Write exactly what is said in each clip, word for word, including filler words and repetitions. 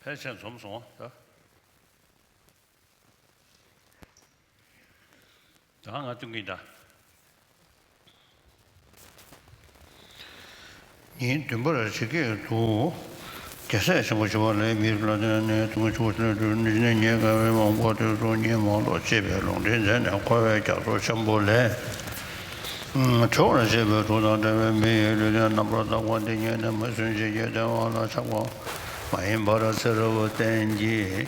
ཕལ་ཆེར་འཛོམས་སོང་ད། ད་ང་སྟོན་གྱིན་ད། ཉིན་བདུན་པར་ཇི་སྐད་དུ། རྒྱལ་སྲས་ཆེན་པོ་ཞི་བ་ལྷའི་མིག་ལ་བརྟེན་ནས་དུས་ཆུང་ཞིག་ལ་ནི་ཉེ་དགའ་བའི་དབང་པོ་དེ་ཚོ་ཉིན་མང་ལོ་ཅེས་པའི་ལུང་བསྟན་མཛད་ནས་འཁོར་བའི་རྒྱ་མཚོ་ཆེན་པོ་ལས། གྲོལ་བར་བྱེད་པའི་དུག་དང་བྲལ་བའི་མི་ཡི་ལུས་རྟེན་རྣམ་པར་དག་པ་འདི་ཉིད་ནི་མི་སུན་འབྱིན་གྱི་བདེ་བ་ལ་ཆགས་པ་མ་ཡིན་པར་ཚེ་རབས་གཏན་གྱི།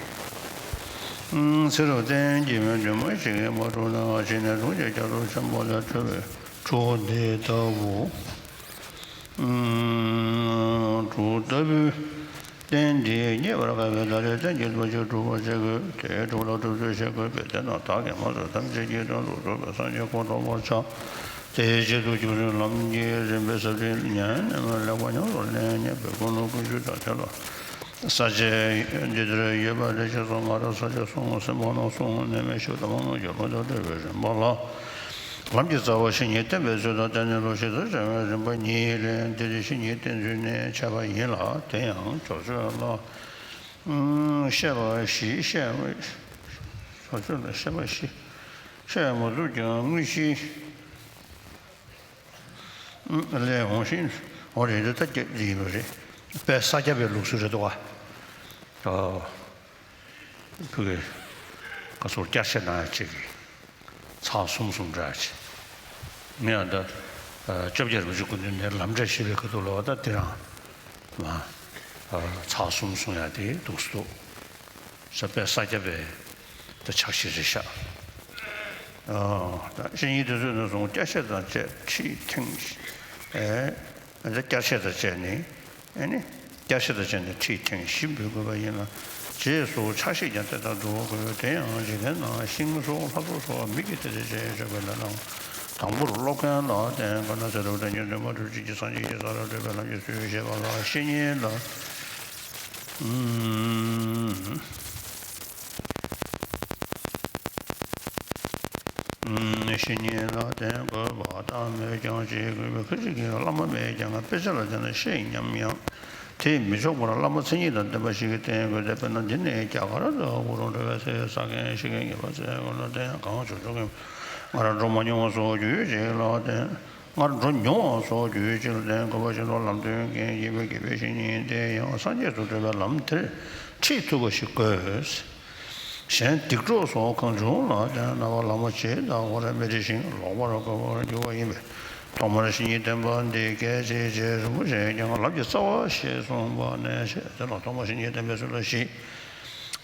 ཚེ་རབས་གཏན་གྱི་མི་འདུན་མ་ཞིག་ཡིན་པ་དྲུག་ནང་ཕྱིན་ནས་དུག་གི་རྒྱ་མཚོ་ཆེན་པོ་ལས་གྲོལ་བའི་གྲོགས་འདི་ལྟ་བུ། དྲུག་ལྟ་བུའི་རྟེན་འདི་རྙེད་པར་དཀའ་བས་ད་རེས་རྟེན་གྱི་ལོ་རྒྱུས་སྒྲུབ་པར་བྱེད་དགོས། དེའི་དྲུག་ལ་སྒྲུབ་ཚུལ་བཤད་དགོས་པས། དེ་ནི་བདག་གིས་མ་ཚད་ཐམས་ཅད་ཀྱི་དོན་དུ་གྲུབ་པའི་སངས་རྒྱས་གོ་ཐོབ་པར་བྱ། དེའི་ཆེད་དུ་རྒྱུ་མཚན་ལམ་གྱི་རིམ་པའི་ཟབ་ཁྲིད་ཉན་ནས་ལེགས་པར་ཉམས་སུ་ལེན་ཉན་པའི་ཀུན་སློང་ཀུན་སྤྱོད་དང་དེ་ལ་ས་བཅད་འདི་ལྟར་ཡོད་པ་རེ་ཞིག་སོང་། ང་རང་ས་བཅད་གསུམ་སེམས་སྤོང་ནང་གསུམ་གནས་མལ་ཞིག་དང་མ་ངོ་འགྱུར་ལུགས་དང་འབྲེལ་བའི་རིམ་པ་ལ། ལམ་གྱི་རྩ་བ་བཤེས་གཉེན་བསྟེན་པའི་ཚུལ་དང་། བསྟེན་ནས་ལོ་བཞི་ཙམ་བྱ་བའི་རིམ་པ་གཉིས་ལས། འདིར་བཤེས་གཉེན་བསྟེན་ཚུལ་ནི་འཆད་པ་ཡིན་ལ། དེ་ཡང་སྦྱོར་ཆོས་ལ་བཤད་པ་བཞི། བཤད་སྦྱོར་ཆོས་ལ་བཤད་པ་བཞི། བཤད་མ་ཐུབ་ཀྱང་དངོས་གཞི་ལས་འོང་ཞིང་། འོ་རེད། འདི་ལྟ་སྐྱེ་ཡིན་པ་རེད། དཔལ་ས་སྐྱ་པའི་ལུགས་སྲོལ་རེད་འདུག་ག་ཨ། ཕ་གི་བཀའ་ཟུར་བསྐྱར་བཤད་གནང་ཡ་གཅིག་གིས་ཚར་གསུམ་གསུམ་འདྲ་ཅིག་ངས་ཨ་ད་ཨ་བཅོ་བརྒྱད་རིན་པོ་ཆེ་སྐུ་མདུན་ནས་ལམ་འབྲས་བཤད་པའི་ཁ་ཐུག་ལ་བ་ད་དེ་རང་མ་ཨ་ཚར་གསུམ་གསུང་ཡ་དེ་འདུག་སེ་འདུག་ས་དཔལ་ས་སྐྱ་པའི་ད་ཕྱག་བཞེས་རེད་ཤག་ཨ་ད་བཤེས་གཉེན་དེ་ཚོ་ནས་བཟུང་བསྐྱར་བཤད་དང་བཅས་ཁྲིད་ཐེངས་ཨེ། ཨ་ནི་བསྐྱར་བཤད་དང་བཅས་ནས། ཨ་ནི་བསྐྱར་བཤད་དང་བཅས་ནས་ཁྲིད་ཐེངས་བཞི་འབུལ་དགོས་པ་ཡིན་ལ། རྗེས་སུ་ཕྱག་བཞེས་ཀྱང་དེ་ལྟར་འགྲུབ་དགོས། དེ་ཡང་འཇིག་རྟེན་ན་ཤིང་སོགས་ལྷ་ཚོགས་སོགས་མི་གི་དེ་རེ་བྱས་བྱ་དགོས་ན་ལ། དང་པོར་སློབ་མཁན་ལ་བརྟེན་དགོས་ན་ཚེ་རབས་གཏན་གྱི་འདུན་མ་སྒྲུབ་བྱེད་ཀྱི་སངས་རྒྱས་ཀྱི་ས་ལ་བགྲོད་པའི་ལམ་གྱི་ཚུལ་བཤད་པ་ལ་བཤེས་གཉེན་ལ། ཨུམ། བཤེས་གཉེན་ལ་བརྟེན་དགོས་པ་དང་། མོས་ཀྱང་བྱེད་དགོས་པའི་ཁ་ཅིག་གིས་བླ་མ་མེད་ཀྱང་དཔེ་ཆ་ལ་བལྟས་ན་ཤེས་སྙམ་ཡང་། དེས་མི་ཆོག་པར་བླ་མ་མཚན་ཉིད་དང་ལྡན་པ་ཞིག་གིས་བསྟེན་དགོས་ཏེ། དཔེར་ན་འདི་ནས་རྒྱ་གར་དུ་གུ་རུ་འགྲོ་བའི་ཚེ་ས་མཁན་ཤི་མཁན་ངེས་པར་འཚོལ་དགོས་ལ། དེ་ཡང་གང་བྱུང་བྱུང་གིས་སྔར་འགྲོ་མ་མྱོང་བ་སོགས་རྒྱུད་གཅིག་ལ་བརྟེན། སྔར་འགྲོ་མྱོང་བ་སོགས་རྒྱུད་གཅིག་ལ་བརྟེན་དགོས་པ་བཞིན་དུ། ལམ་སྟོན་མཁན་ཡིན་པའི་དགེ་བའི་བཤེས་གཉེན་དེ་ཡང་སངས་རྒྱས་སུ་འགྲོ་བའི་ལམ་དེར་ཁྲིད་ཐུབ་པ་ཞིག་དགོས། གཞན་སྡིག་གྲོགས་སོགས་གང་བྱུང་ལ་བརྟེན་རྣམ་པ་བླ་མ་ཇི་ལྟ་བ་རེ་མི་འདྲ་ཞིང་ལོག་པར་གོ་བར་འགྱུར་བ་ཡིན་པས། ཐོག་མར་བཤེས་གཉེན་བསྟེན་པ་འདི་གལ་ཆེ་ཞེས་རིན་པོ་ཆེས་ཀྱང་ལམ་གྱི་རྩ་བ་ཞེས་གསུངས་པ་ནས་བཤད་དེ་ལ། ཐོག་མར་བཤེས་གཉེན་བསྟེན་པའི་ཚུལ་ལ་བཞི།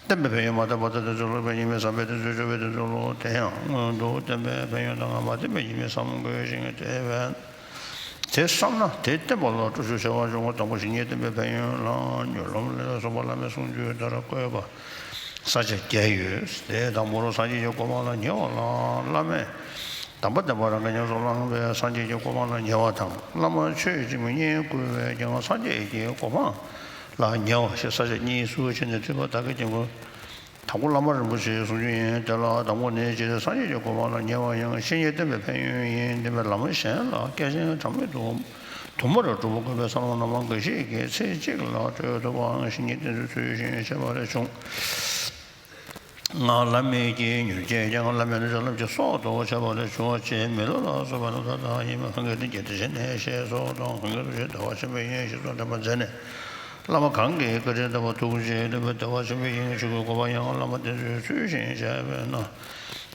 བསྟེན་པའི་ཕན་ཡོན་མ་བསྟེན་པ་དང་། དེ་ཚོ་ལོག་པའི་ཉེས་དམིགས་བསམ་པའི་དེ་ཚོ་སྦྱོར་བའི་དེ་ཚོ་ལོག་དེ་ཡང་སྔོན་དུ་བསྟེན་པའི་ཕན་ཡོན་དང་མ་བསྟེན་པའི་ཉེས་དམིགས་བསམ་དགོས་ཤིང་། དེ་བས་དེ་བསམ་ན་དེ་བསྟེན་པ་ལ་སྤྲོ་ཚུལ་ཟེར་བ་བྱུང་བ། དང་པོ་བཤེས་གཉེན་བསྟེན་པའི་ཕན་ཡོན་ལ་མྱུར་ལམ་ལས་གསུངས་པ་བླ་མའི་གསུང་རྒྱུན་ལྟར་བཀོད་པ་ས་བཅད་བརྒྱད་ཡོད། དེ་དང་པོར་སངས་རྒྱས་ཀྱི་གོ་འཕང་ལ་ཉེ་བ་ལ་བླ་མས་དམ་པ་བདེན་པ་རང་གིས་ཉམས་སུ་བླངས་པས་སངས་རྒྱས་ཀྱི་གོ་འཕང་ལ་ཉེ་བ་དང་། བླ་མ་ཆོས་ཀྱི་མི་སྙན་བསྐུལ་བས་ཀྱང་སངས་རྒྱས་ཀྱི་གོ་འཕང་ལ་ཉེ་བ་ཞེས་ས་བཅད་གཉིས་སུ་ཕྱེ་ནས་ཐོས་པ་བདག་གིས་ཀྱང་དགོས། དང་པོ་བླ་མ་རིན་པོ་ཆེའི་གསུང་རྒྱུན་ཡིན། དེ་ལ་དང་པོ་ནི་སྤྱིར་སངས་རྒྱས་ཀྱི་གོ་འཕང་ལ་ཉེ་བ་ཡང་བཤེས་གཉེན་བསྟེན་པའི་ཕན་ཡོན་ཡིན། བསྟེན་པའི་ལམ་གཞན་ལ་སྐད་ཆ་གྲངས་མེད་དུ་དུ་མར་སྒྲུབ་དགོས་པའི་བསམ་བློ་སྣ་མང་འགའ་ཞིག་གིས་ཚེ་གཅིག་ལ་གྲོལ་ཐུབ་པའང་བཤེས་གཉེན་བསྟེན་ཚུལ་ཚུལ་བཞིན་བྱས་པ་ལས་བྱུང་། ང་བླ་མེད་ཀྱི་མྱུར་སྐྱེས་ཀྱང་། བླ་མེད་ན་བྱིན་རླབས་ཀྱི་སྲོག་ཏུ་བྱ་བ་ལས་བྱུང་བ་ཅེས་མི་ལུས་ལ་སོགས་པའི་རྣམ་ཐར་དག་ཡིན་པས། གང་གིས་དེ་ཉིད་དེ་བཞིན་གནས་ཞེས་སོགས་དང་། གང་གིས་ཐུགས་རྗེས་བདེ་བ་ཆེན་པོའི་དབྱིངས་ཞེས་སོགས་འདྲེན་པ་མཛད་ནས། བླ་མ་གང་གིས་བཀའ་དྲིན་ལྟ་བུ་ཐུགས་རྗེས་ལེན་པའི་བདེ་བ་ཆེན་པོའི་དབྱིངས་ཆོས་སྐུའི་གོ་འཕང་ཡང་བླ་མ་བསྟེན་ཚུལ་ཚུལ་བཞིན་བྱས་པས་ན།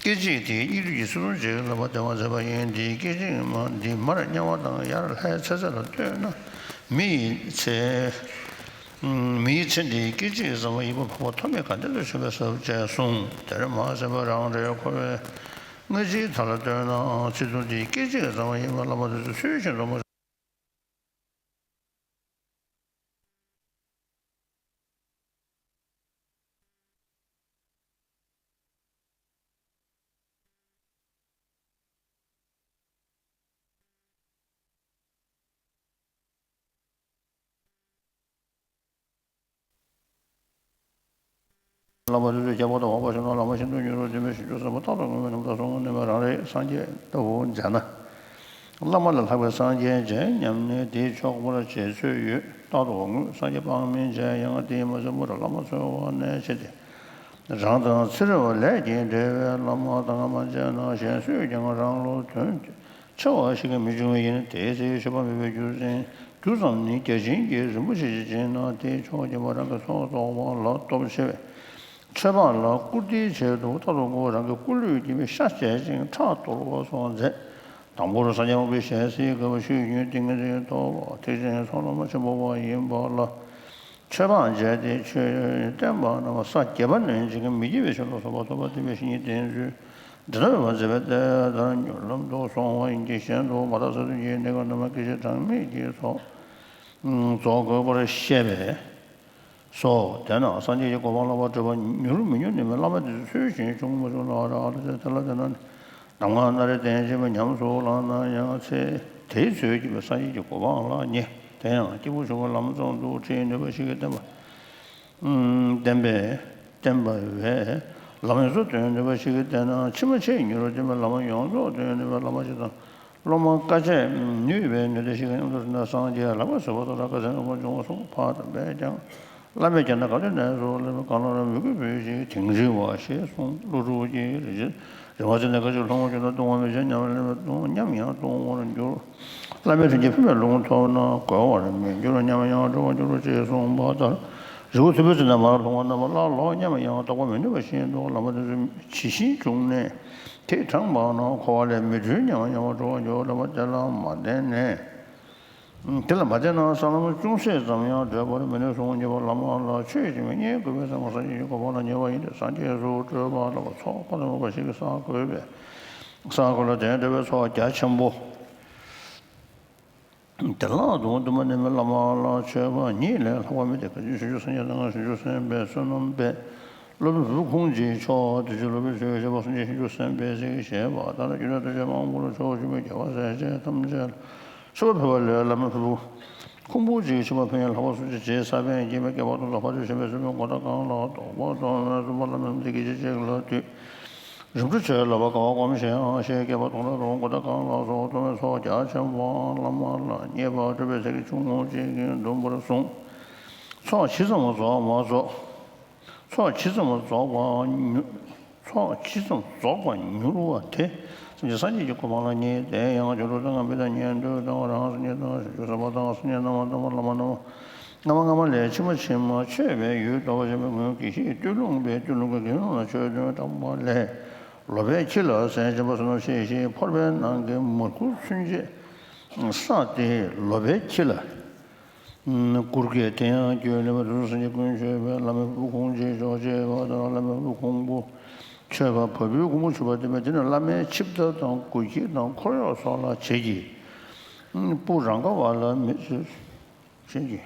སྐད་ཅིག་དེའི་སྙིགས་དུས་ཀྱི་ཚེ་ཐུང་ཅིག་ལ་བདེ་བར་མཛད་པ་ཡིན། འདིའི་སྐད་ཅིག་མ་འདི་མར་དམྱལ་བ་དང་ཡར་ལྷའི་ཚེ་ཚད་ལ་ལྟོས་ན། མི་ཡི་ཚེ། མི་ཡི་ཚེ་འདིའི་སྐད་ཅིག་ཙམ་ཡིན་པ་འཕགས་པ་ཐོགས་མེད་དགའ་ལྡན་དུ་བྱོན་པའི་ས་བཅད་གསུངས། དེར་མ་ཟད་པར་རང་རེའི་འཁོར་བའི་སྔ་ཕྱིའི་མཐའ་ལ་ལྟོས་ནའང་ཚེ་ཐུང་འདིའི་སྐད་ཅིག་ཙམ་ཡིན་པ་བླ་མ་དེ་ཚོས་ཚུལ་བཞིན་དུ་མ། བླ་མ་དེ་ཚོས་རྒྱལ་བ་དང་འོག་པ་ཞིག་ན་བླ་མ་ཤིན་ཏུ་མྱུར་བར་འདུན་པའི་ཞིང་བཅུ་གསུམ་པ་རྟག་ཏུ་ངུ་བའི་རྣམ་ཐར་གསུང་ངུ་ནུས་པ་རང་རེ་སངས་རྒྱས་ལྟ་བུ་མཛད་ན། བླ་མ་ལས་ལྷག་པའི་སངས་རྒྱས་མཇལ་སྙམ་ནས། དེས་ཆོག་པར་བྱེད་འཚོལ་ཡོད། རྟག་ཏུ་དངོས་སངས་རྒྱས་དཔག་མེད་མཇལ་ཡང་། དེས་མ་ཚད་མུ་ར་བླ་མ་འཚོལ་བར་གནས་བྱས་ཏེ། རང་དང་ཚེ་རབས་ལས་ཀྱིས་འབྲེལ་བའི་བླ་མ་དང་མ་མཇལ་ན། གཞན་སུས་ཀྱང་རང་ལུགས་དོན་ཆེ་བ་ཞིག་མི་འབྱུང་བ་ཡིན། དེའི་ཚེ་མཆོད་པ་མེད་པའི་རྒྱུ་ཙམ་རྒྱུ་ཙམ་ནི་བརྒྱ་བྱིན་གྱིས་རིན་པོ་ཆེ་བྱིན་ན། དེས་ཆོག་མཆན་པ་རང་གི་ཚོགས་རྫོགས་པ་ལ་སྟོབས་ཆེ་བས། མཆོད་པ་ལ་བཀུར་སྟིའི་ཆེད་དུ་རྟག་ཏུ་བསྐུལ། རང་གི་སྐུ་ལུས་ཀྱི་ཤ་བཅད་ཅིང་ཁྲག་གཏོར་བ་སོགས་མཛད། དང་པོར་སངས་རྒྱས་དབང་པོའི་ཞལ་གཟིགས་དགོས་པ་ཞུས་ཉོན་ཏིང་ངེ་འཛིན་ཐོབ་པ་ཐེག་ཆེན་ཚོགས་ལམ་ཆེན་པོ་བ་ཡིན་པ་ལ། མཆོད་པ་མཇལ་ཏེ་ཆོས་བསྟན་པ་རྣམས་ས་བརྒྱ་པ་ནས་འཇིག་གི་མི་སྐྱེ་བའི་ཆོས་ལ་སོགས་པ་ཐོབ་པ་སྟོན་པའི་བཤེས་གཉེན་བསྟེན་ཚུལ་འདི་ལྟར་བ་མཛད་པས་དེ་ལྟར་མྱུར་ལམ་དུ་སོང་བ་ཡིན་གྱི། གཞན་དུ་མ་དག་ས་དོན་གྱི་གནས་སྐབས་རྣམ་པ་སྐད་ཅིག་གྲངས་མེད་ཀྱི་ཚོགས་རྫོགས་དགོས་པར་བཤད་པས་སོ། དེས་ན་སངས་རྒྱས་ཀྱི་གོ་འཕང་ལ་བགྲོད་པ་མྱུར་མི་མྱུར་ནུས་མེད་བླ་མ་དེ་ཚོ་ཚུལ་བཞིན་བྱུང་མ་བྱུང་ལ་རག་ལས་ཏེ། དེ་ལ་དེ་ན་གདམས་ངག་སྣ་རེ་བསྟན་བྱས་པ་ཉམས་སུ་བླངས་ན་ཡང་ཚེ་དེའི་ཚོད་ཀྱིས་སངས་རྒྱས་ཀྱི་གོ་འཕང་ལ་ཉེ། དེ་ཡང་སྐྱེས་བུ་ཆུང་ངུ་ལམ་ཙམ་དུ་ཁྲིད་ནུས་པ་ཞིག་གིས་བསྟན་པ། བསྟན་པས་བསྟན་པ་བས་ལམ་ཡོངས་སུ་སྟོན་ནུས་པ་ཞིག་གིས་བསྟན་ན། ཕྱི་མ་ཆེས་མྱུར་བར་བསྟན་པའི་ལམ་ཡོངས་རྫོགས་སྟོན་ནུས་པའི་བླ་མ་ཞིག་དང་། སློབ་མ་དཀའ་སྤྱད་ནུས་པའི་ནུས་མཐའ་ཞིག་གི་མཉམ་དུ་ཟིན་ན། སངས་རྒྱས་ལག་པས་གཟིགས་པ་ལྟར་བཀའ་དྲིན་ཆེན་པོ་འབྱུང་བ་གསུངས། ཕར་དང་བས་ཀྱང་བླ་མས་ཀྱང་ན་ག་དུས་ནས་སུ་ལ་གང་ལ་མོས་གུས་འབུལ་ཞིང་དིང་རི་བ་ཞེས་གསུངས། ཀླུ་སྒྲུབ་ཀྱིས་རིན་ཆེན་རིན་པོ་ཆེ་ནས་ག་ཅིག་ལྷུང་བ་ཁྱོད་ལ་ལྟུང་བ་མི་བྱེད་སྙམ་ལས་མ་ལྟུང་སྙམ་ཡང་ལྟུང་བར་འགྱུར། བླ་མའི་དྲིན་གྱིས་ཕན་པའི་ལུང་ཐོབ་ན་གོལ་བར་མི་འགྱུར་སྙམ་ཡང་གྲོལ་བར་འགྱུར་ཞེས་གསུངས་པ་ལྟར། རི་བོ་ཐུམ་པའི་རྩེ་ནས་མར་ལྷུང་བ་རྣམས་ལ་ལོག་སྙམ་ཡང་ལྡོག་པ་མི་ནུས་པ་བཞིན་དུ་བླ་མ་དེ་ཚོ་ཇི་བཞིན་བྱུང་ནས་ཐེངས་གྲངས་མང་ན་འཁོར་བ་ལས་མི་གྲོལ་སྙམ་ཡང་གྲོལ་བར་འགྱུར། བླ་མ་དེ་ལ་མ་བརྟེན་ནས། དེ་ལ་མ་བརྟེན་ན་ས་ལམ་ཅུང་ཟད་ཙམ་ཡང་བགྲོད་པར་མི་ནུས་གསུངས་ཉེས་པ་བླ་མ་ལ་ཆོས་ཀྱི་མི་སྙན་དགོས་པའི་ཚེ་སངས་རྒྱས་ཀྱི་གོ་འཕང་ལ་ཉེ་བ་ཡིན་ཏེ། སངས་རྒྱས་སུ་བགྲོད་པ་ལ་ཚོགས་དཔག་ཏུ་མེད་པ་ཞིག་གིས་བསགས་དགོས་པས། བསགས་དགོས་ལ་དེ་འདྲ་བའི་ཚོགས་རྒྱ་ཆེན་པོ། དེ་ལ་དུ་མ་ནས་མེད་བླ་མ་ལ་མཆོད་པ་ཉིད་ལས་ལྷག་པ་མེད་དེ། ག་དུས་ཞིང་བཅུ་སངས་རྒྱས་དང་ཞིང་བཅུ་སེམས་དཔའི་བསོད་ནམས་དཔལ། སློབ་དཔོན་ཕུར་བུ་ཁུང་ཅིག་མཆོག་དེ་ཕྱིར་སློབ་དཔོན་ཆོས་ཀྱི་རྗེ་འབངས་སངས་རྒྱས་ཞིང་བཅུ་སེམས་དཔའི་ཚིག་བཞེས་པ་ལྟར། རྒྱུད་སྡེ་སྟོད་ཆ་མང་པོར་ཕྱོགས་བཅུ་པའི་རྒྱལ་བ་སྲས་བཅས་ཐམས་ཅད་ལ་མཆོད་པ་ཕུལ་བ་ལས་བླ་མའི་ཕུར་བུ་ཁུང་བུ་ཅིག་མཆོད་པ་ཕུལ་ཡང་ལྷག་པ་སུ་ཅི་བྱེད། ས་པཎ་གྱིས་མི་བསྐལ་པ་སྟོང་དང་ཕ་རོལ་ཕྱིན་པའི་སྲིད་པའི་མགོན་དང་གང་ལ་རྟོགས་པ་སྟོན་པའི་གསུམ་པ་བླ་མའི་ཚིག་གི་རྗེས་གཅིག་ལ་འདུད། རིམ་གྲོ་བྱས་ལ་བ་དགའ་བ་སྒོམ་ཞེས་ཡང་ཞེས་བསྐལ་པ་སྟོང་ཕྲག་དང་མགོན་དང་གང་ལ་སོགས་སྟོན་པའི་ཚོགས་རྒྱ་ཆེན་པོའང་བླ་མ་ལ་མཉེས་པ་སྤྲོས་པའི་ཚིག་ཆུང་ངུ་གཅིག་གིས་འདུམ་པར་གསུངས། ཚོགས་ཇི་ཙམ་རྫོགས་མ་རྫོགས། ཚོགས་ཇི་ཙམ་རྫོགས་པ་མྱུར། ཚོགས་ཇི་ཙམ་རྫོགས་པ་མྱུར་བ་དེ་ཙམ་གྱིས་སངས་རྒྱས་ཀྱི་གོ་འཕང་ལ་ཉེ། དེ་ཡང་སྒྱུ་འཕྲུལ་དང་མངོན་པ་དང་ཉན་ཐོས་དང་རང་སངས་རྒྱས་དང་བྱང་ཆུབ་སེམས་དཔའ་དང་སངས་རྒྱས་རྣམ་པར་ཐར་པ་བླ་མ་རྣམས། སྔ་མ་སྔ་མ་ལས་ཕྱི་མ་ཕྱི་མ་མཆོད་པའི་ཡུལ་འདོད་པ་ཆེན་པོའི་ངོས་ཀྱི་ཤེས་སྟོད་ལུང་པའི་སྟོད་ལུང་གི་དགེ་སློང་ལ་ཆོས་སྟོན་དྲངས་པ་ལས། ལོ་པཎ་ཁྱི་ལ་ཟས་སྦྱིན་པ་བསོད་ནམས་ཤེས་ཤིང་ཕོར་པའི་ནང་གི་མར་ཁུ་ཚུན་ཆད་བསགས་ཏེ་ལོ་པཎ་ཁྱི་ལ་བསྐུར་གྱི། དེ་ཡང་རྒྱུད་ལས་པ་དུས་གསུམ་སངས་རྒྱས་ཀུན་མཆོད་པའི་བླ་མའི་ཕུར་བུ་ཁུང་ཅིག་མཆོག་ཅེས་པ་ལྟར། བླ་མའི་ཕུར་བུ་ཁུང་བུ་མཆོད་པ། བ་སྤུའི་ཁུང་བུ་མཆོད་པ་བསྟན་པས། དེ་ནི་བླ་མའི་ཆིབས་རྟ་དང་སྐུ་འཁྱིལ་དང་འཁོར་གཡོག་སོགས་ལ་བྱེད་ཀྱི། སྤུ་རང་ག་བ་ལ་མི་བཟོད་བྱེད་ཀྱི།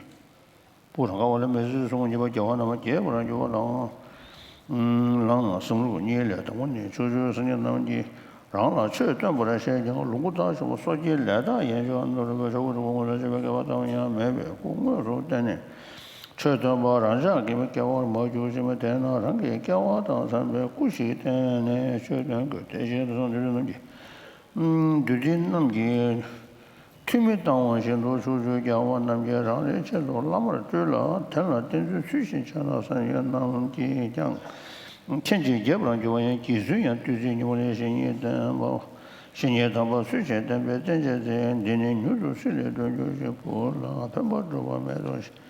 སྤུ་རང་ག་བ་ལ་མི་བཟོད་གསུངས་ཉེས་པ་རྒྱལ་བ་རྣམས་རྒྱས་པར་འགྱུར་བ་ལའང་། ལའང་གསུམ་ལུགས་གཉིས་ལས། དང་པོ་ནི་ཕྱོགས་བཅུའི་སངས་རྒྱས་རྣམས་ཀྱིས་རང་ལ་ཆོས་སྟོན་པར་བཤད་ཀྱང་ལོངས་སྐུ་དང་ཕྱོགས་པ་སོ་སྐྱེའི་ལས་དག་ཡན་ཆད་རྣམ་རོལ་པའི་ཕྱོགས་ཀུན་ཏུ་སྐུ་ངོ་ལ་སྤྱད་པའི་སྐལ་བ་ཙམ་ཡང་མེད་པའི་སྐུ་དངོས་སུ་བསྟན་ནས་ཆོས་སྟོན་པ་རང་ཅག་གི་སྐལ་བར་མ་གྱུར་ཅིག་མ། དེས་ན་རང་གི་སྐལ་བ་དང་འཚམས་པའི་སྐུ་ཞིག་བསྟན་ནས་ཆོས་སྟོན་དགོས། དེ་བཞིན་དུ་གསུངས་འདུས་རྣམས་ཀྱིས། འདུས་སྡེ་རྣམས་ཀྱིས་ཐུགས་མི་གཏང་བ་བཞིན་དུ་ཕྱོགས་བཅུའི་རྒྱལ་བ་རྣམས་ཀྱིས་རང་རེའི་ཆེད་དུ་བླ་མར་སྤྲུལ་ལ། དེ་ལ་བསྟེན་ཚུལ་ཚུལ་བཞིན་བྱས་ན་སངས་རྒྱས་རྣམས་ཀྱིས་ཀྱང་མཁྱེན་ཅིང་རྒྱས་པར་འགྱུར་བ་ཡིན། རྗེ་བཙུན་ཡང་བདུད་རྩི་ཉི་མ་ལས་བཤེས་གཉེན་བསྟེན་པ། བཤེས་གཉེན་དམ་པ་ཚུལ་བཞིན་བསྟེན་པའི་བསྟེན་བྱ་ཚེ་འདི་ནི་མྱུར་དུ་སྲིད་ལས་གྲོལ་འགྱུར་ཞིང་བུ་ལ་ཕན་པ་སྒྲུབ་པ་མེད་དོ་ཞེས།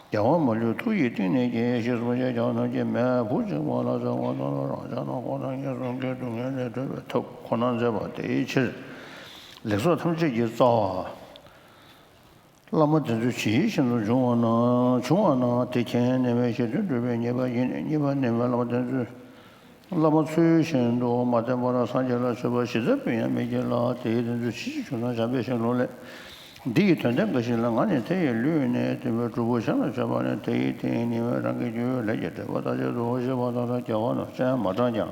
རྒྱལ་བ་མ་ལུས་ཐུགས་ཀྱི་གཏིང་ནས་ཀྱི་ཞེས་གསུངས་པ་ཞེས་བྱ་བ་རྣམས་ཀྱིས་མེ་བུ་གཅིག་པ་ལ་བརྩེ་བ་དང་རང་ཅག་རྣམས་ཁོང་དང་ངེས་གསུམ་གྱི་སྡུག་བསྔལ་ལས་གྲོལ་བའི་ཐབས་ཁོ་ན་མཛད་པ་དེའི་ཕྱིར། ལེགས་ཚོགས་ཐམས་ཅད་ཀྱི་རྩ་བ། བླ་མ་དེ་ཚོ་ཇི་བཞིན་དུ་འབྱུང་བ་ན་འབྱུང་བ་ན་དེ་མཁྱེན་ནས་མེད་ཞེས་དོན་སྒྲུབ་པའི་ཉེས་པ་ཡིན། གཉིས་པ་ནི་བླ་མ་དེ་ཚོས། བླ་མ་ཚུལ་བཞིན་དུ་མ་བསྟེན་པར་སངས་རྒྱས་ལ་མཆོད་པ་ཞིབ་ཚགས་ཕུལ་ཡང་མི་བགྱིད་ལ། དེའི་དོན་དུ་ཇི་ཞིག་བྱུང་ན་བྱམས་པས་ཞེས་ལོག་ལས། འདི་ཡི་དོན་ལྡན་འགའ་ཞིག་ལ། ང་ནི་དེ་ཡི་ལུས་ནས་བསྟན་པའི་སྒྲུབ་པོ་གཞན་ལ་མཆོད་པ་ནི་དེ་ཡི་རྟེན་ཉིད་མེད། རང་གི་རྒྱུ་ཡོད་ལས་ཀྱི་འབྲས་བུ་ཐམས་ཅད་དུ་ཞེས་པ་ལྟར་རྒྱལ་བ་རྣམས་སྤྱན་མ་དྲངས་ཀྱང་།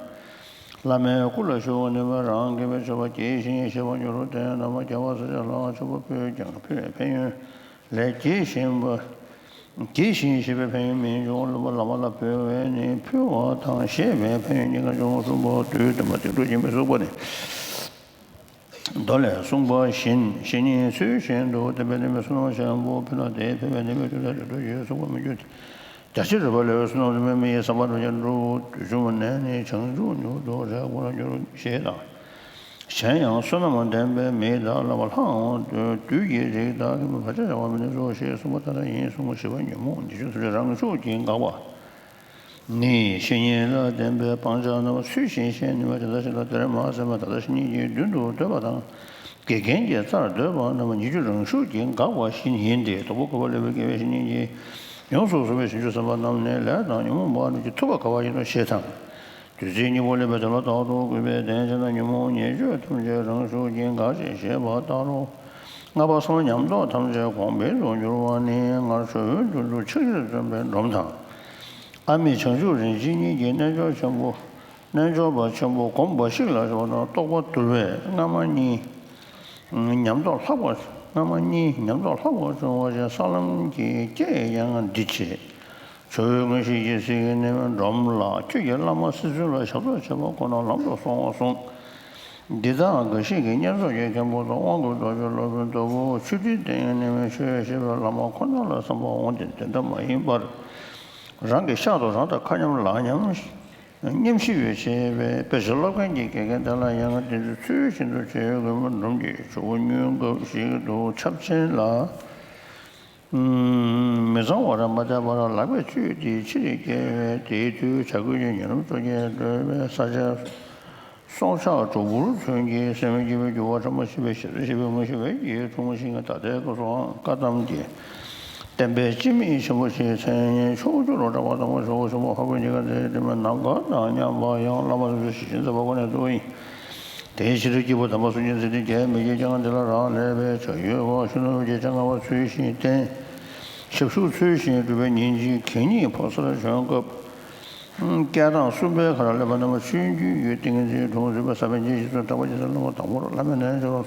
བླ་མའི་སྐུ་ལ་ཞུགས་ནུས་པས་རང་གིས་མི་ཆོག་པ་གྱིས་ཤིག་ཞེས་པ་མྱུར་དུ་བསྟན། རྣམ་པ་རྒྱལ་བ་སྲས་བཅས་ལ་མཆོད་པ་ཕུལ་ཀྱང་ཕུལ་བའི་ཕན་ཡོན་ལས་གྱིས་ཤིག་པ། གྱིས་ཤིག་ཞེས་པའི་ཕན་ཡོན་མི་འབྱུང་། སློབ་པ་བླ་མ་ལ་ཕུལ་བས་ནི་ཕུལ་བ་དང་བཞེས་པའི་ཕན་ཡོན་གཉིས་ཀ་འབྱུང་། གསུམ་པ་དུས་སྟོན་པ་དེ་འགྲོ་ཞིང་མི་ཟུག་པ་ནི། མདོ་ལས་གསུངས་པ་བཞིན་བཤེས་གཉེན་ཚུལ་བཞིན་དུ་བསྟེན་པས་བསྟེན་པའི་བསོད་ནམས་ཆེན་པོ་ཕུལ་ན། དེས་ཕན་པའི་བསྟན་པའི་དོན་དང་འབྲེལ་བ་ཡོད་གསུངས་པ་མི་འགྱུར་ཏེ། རྒྱ་ཆེར་བསྒྲུབ་པ་ལས་བསོད་ནམས་འདི་མེད་མི་ཡི་བསམ་པ་དང་ཡང་འགྲུབ། བྱུང་བ་ནས་ནི་བྱང་ཆུབ་མྱུར་དུ་རེག་པར་འགྱུར་ཞེས་དང་། གཞན་ཡང་བསོད་ནམས་ལྡན་པའི་མི་དག་ལ་ལྷ་འོང་དུས། བདུད་ཀྱི་རིགས་དག་གིས་བར་ཆད་བྱ་བ་མི་ནུས་སོ་ཞེས་གསུངས་པ་ལྟར་ཡིན་གསུངས། བཞི་པ་ཉོན་མོངས་ཉེས་སྤྱོད་ཐམས་ཅད་རང་ཤུགས་ཀྱིས་འགག་པ། ནི་བཤེས་གཉེན་ལ་བསྟེན་པའི་སྤང་བྱ་རྣམ་པ་ཚུལ་བཞིན་བཤད་ནུས་པ་དེ་ལྟ་ཞིག་ལ། དེར་མ་ཟད་པར་ད་ལྟ་བཤེས་གཉེན་གྱི་མདུན་དུ་སྡོད་པ་དང་། དགེ་རྒན་གྱི་རྩར་སྡོད་པ་རྣམས་ཉེས་སྤྱོད་རང་ཤུགས་ཀྱིས་འགག་པ་བཞིན་ཡིན་ཏེ། དང་པོ་འཁོར་བ་ལས་སྒྲོལ་བའི་དགེ་བའི་བཤེས་གཉེན་གྱིས་ཡོངས་སུ་བཟུང་བའི་བྱང་ཆུབ་སེམས་དཔའ་རྣམས་ནི་ལས་དང་ཉོན་མོངས་པ་རྣམས་ཀྱིས་ཐུབ་པར་དཀའ་བ་ཡིན་ནོ་ཞེས་དང་། བདུད་རྩི་ཉེ་བར་ལེན་པས་དེ་ལ་རྟག་ཏུ་གུས་པས་བསྟེན་བྱས་ན། ཉོན་མོངས་ཉེས་སྤྱོད་ཐམས་ཅད་རང་ཤུགས་ཀྱིས་འགག་ཅིང་ཞེས་པ་ལྟར་རོ། ལྔ་པ་བསམ་བློ་ཉམས་རྟོགས་ཐམས་ཅད་གོང་འཕེལ་དུ་འགྱུར་བ་ནི། སྔར་ཇོ་བོའི་མདུན་དུ་ཕྱག་བཞེས་བརྩམས་པའི་སྒྲོམ་དང་། ཨ་མྱེས་བྱང་ཆུབ་རིན་ཆེན་གཉིས་ཀྱིས་རྣལ་འབྱོར་ཆེན་པོ། རྣལ་འབྱོར་པ་ཆེན་པོ་སྒོམ་འབའ་ཞིག་ལ་སྦྱོར་བ་དང་། རྟོགས་པ་དུལ་བས་སྔ་མ་གཉིས། ཉམས་རྟོགས་ལྷག་པ། སྔ་མ་གཉིས་ཉམས་རྟོགས་ལྷག་པར་བྱུང་བ་ཞེས་ས་ལམ་གྱི་སྐྱེས་ཡང་འདི་བྱེད། ཇོ་བོའི་མངོན་ཤེས་ཀྱི་ཚིག་གིས་ནི་སྒྲོམ་ལ། ཁྱོད་ཀྱིས་བླ་མ་སྲིད་བཙུན་ལ་ཞབས་ཏོག་བྱེད་པ་ཁོ་ན་ལམ་དུ་སོང་བར་གསུངས། འདི་དག་འགའ་ཞིག་གིས་བསྙེན་རྫོགས་ཀྱི་མཁན་པོ་དང་དབང་བསྐུར་རྡོ་རྗེ་སློབ་དཔོན་ལྟ་བུ་ཆོས་ཁྲིད་དེ་ཡང་ནི་ཆོས་བཤད་པའི་བླ་མ་ཁོ་ན་ལ་བསམ་པ་འོང་སྟེ། དེ་འདྲ་མ་ཡིན་པར་རང་གི་ཤག་ཏུ་རང་དང་ཁ་མཉམ་ལག་མཉམ་མཉམ་ཞིབ་པའི་བྱེད་པའི་དཔེ་ཆ་སློབ་མཁན་གྱི་དགེ་རྒན་དེ་ལ་ཡང་དེ་ཚོའི་ཚུལ་བཞིན་དུ་བྱེད་དགོས་པ་སྒྲོམ་གྱི་ཇོ་བོ་སྙུན་སྐབས་ཤིག་ཏུ་ཆབ་ཆེན་ལ། མི་གཙང་བར་མ་བལྟས་པར་ལག་པས་བཅུས་ཏེ་ཕྱིར་བསྐྱལ་བས། དེའི་དུས་བྱ་རྒོད་ཀྱི་ཉེ་རབས་ཚོ་སྐྱེས་སྒྲོལ་བའི་ས་ཆ་སྲོག་ཆགས་གྲོག་སྦུར་ཚུན་གྱི་སེམས་ཀྱི་བསྒྱུར་བ་ཕྲ་མོ་ཞེས་པའི་ཞེ་སྡང་ཞེས་པའི་དངོས་གཞི་བས་ཀྱི་འཁྲུལ་ངོ་ཞིག་ད་ལྟའི་སྐབས་སུའང་བཀའ་གདམས་ཀྱི་བསྟན་པའི་སྤྱི་མིང་ཆེན་པོ་ཞིག་མཚན་ཕྱོགས་བཅུར་གྲགས་པ་དང་པོ་ཇོ་བོ་ཆེན་པོ་འཕགས་པའི་ཉི་ཁ་མཛད་དེ་མིན་ནམ་མཁའ་དང་མཉམ་པ་ཡང་བླ་མ་ཚོས་ཞེས་བྱ་བ་ཁོ་ནས་བསྡུ་བ་ཡིན། དེའི་ཕྱིར་སྐྱེས་བུ་དམ་པ་སུ་ཉིད་ཚེ་འདི་རྒྱལ་མི་བགྱིད་ཀྱང་། འདི་ལ་རག་ལས་པའི་བྱ་ཡུལ་བ་ཤུ་ནུ་རྗེ་ལྕེ་ལྔ་པ་ཚུལ་བཞིན་བསྟེན། ཞབས་ཞུ་ཚུལ་བཞིན་སྒྲུབ་པའི་ཉིན་གཅིག་གད་སྙིགས་ཕོ་གསར་བྱོན་སྐབས། སྐད་གདངས་གསུམ་པའི་ཁར་སླེབས་པ་རྣམས་ཆོས་འདུལ་གྱི་ཏིང་ངེ་འཛིན་དྲུང་འཛིན་པ་ས་པཎ་གྱི་རྗེས་སུ་འབྲངས་པ་ཇི་ལྟར་བླ་མ་དང་པོར་བླ་མའི་རྣལ་འབྱོར་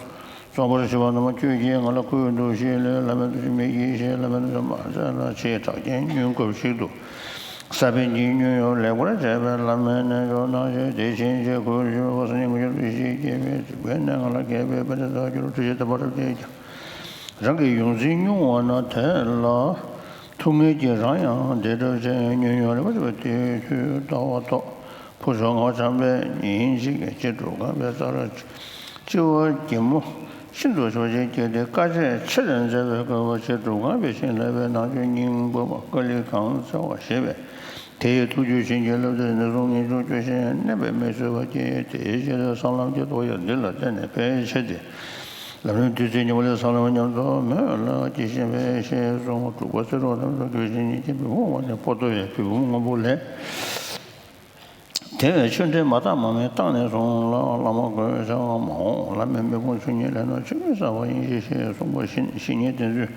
རྩོམ་པར་བྱེད་པ་རྣམས་ཁྱོད་ཀྱིས་ང་ལ་བསྐུལ་འདུག་ཞེས་ལན། བླ་མའི་ཐུགས་རྗེ་མི་བགྱིད་ཞེས་བླ་མའི་རྣལ་འབྱོར་མ་མཛད་ལ། ཆེས་གྲགས་ཅན་སྙུན་སྐབས་ཤིག་ཏུ། ས་པཎ་གྱི་སྙུན་གཡོག་ལེགས་པར་བྱས་པས་བླ་མའི་རྣལ་འབྱོར་གནང་ཞིང་། དེ་ཕྱིན་ཆད་ཁོའི་རྒྱུད་པ་སངས་རྒྱས་དངོས་ཀྱི་ཐུགས་རྗེ་ཆེན་པོའི་རྫིག་པའི་གནས་ལྔ་ལ་མཁས་པའི་དཔེ་དེ་དག་གྱུར། ཐུགས་རྗེ་དམ་པ་རབ་རྒྱས་ཀྱང་རང་གི་ཡོངས་འཛིན་སྨྱུང་བ་ན། དེ་ལ་ཐུགས་ངལ་གྱིས་རང་ཡང་དེ་འདྲ་བྱས། སྙུན་གཡོག་ལེགས་པར་བྱས་པ་དེའི་མཐུས་ལྟ་བ་ཐོག་ཕུར་ཤོག་ལྔ་བྱམས་པས་ཉིན་གཅིག་གི་ཕྱི་སྒྲུབ་ཁང་པའི་རྩར་ལྕི་བ་གད་མོ་ཤིན་ཏུ་ཆེ་བ་ཞིག་སྐྱེས་ཏེ། དཀའ་སྤྱད་ཆེར་མཛད་པའི་སྐབས་ཕྱི་སྒྲུབ་ཁང་པའི་བཞིན་ལེགས་པའི་ནང་ཆོས་སྙིང་པོ་པ་ཀ་ལི་གང་བཙལ་བ་ཞེས་པས། དེ་ཡི་ཐུགས་རྒྱུད་བྱིན་གྱིས་བརླབས་ཏེ། ནད་ཟུངས་ངན་སྐྱུག་སྐྱོ་ཤས་གནས་པའི་མི་བཟོད་པ་སྐྱེས། དེའི་རྗེས་སུ་སྲང་ལམ་གྱི་ཐོག་ཡང་འདི་ལ་བརྟེན་ནས་ཕལ་ཆེར་ཏེ། ལམ་རིམ་བདུད་རྩི་ཉེ་བར་ལེན། སྲང་ལམ་ཉམས་རྟོགས་མོད་ལ་སྐྱེ་བཞིན་པས་ཞེས་གསུངས། དྲུག་པ་བརྩེ་གྲོགས་རྣམས་ཀྱིས་དགེ་བའི་བཤེས་གཉེན་གྱི་མི་ཕུང་བ་ནི་པོ་ཏོ་ཡི་བེའུ་སྔོན་པོ་ལས། དེ་བས་ཆོས་འབྲེལ་མ་བཏང་མ་མེད་བཏང་ནས་བཟུང་ལ། བླ་མ་དགོས་བྱ་བ་མ་འོངས་བླ་མའི་མི་ཕུང་ཆོས་ཉིད་ལས་ན་ཆོས་མིན་བསགས་པ་ཡིན་ཞེས་གསུངས་པ་བཞིན། བཤེས་གཉེན་དེ་ཚོས་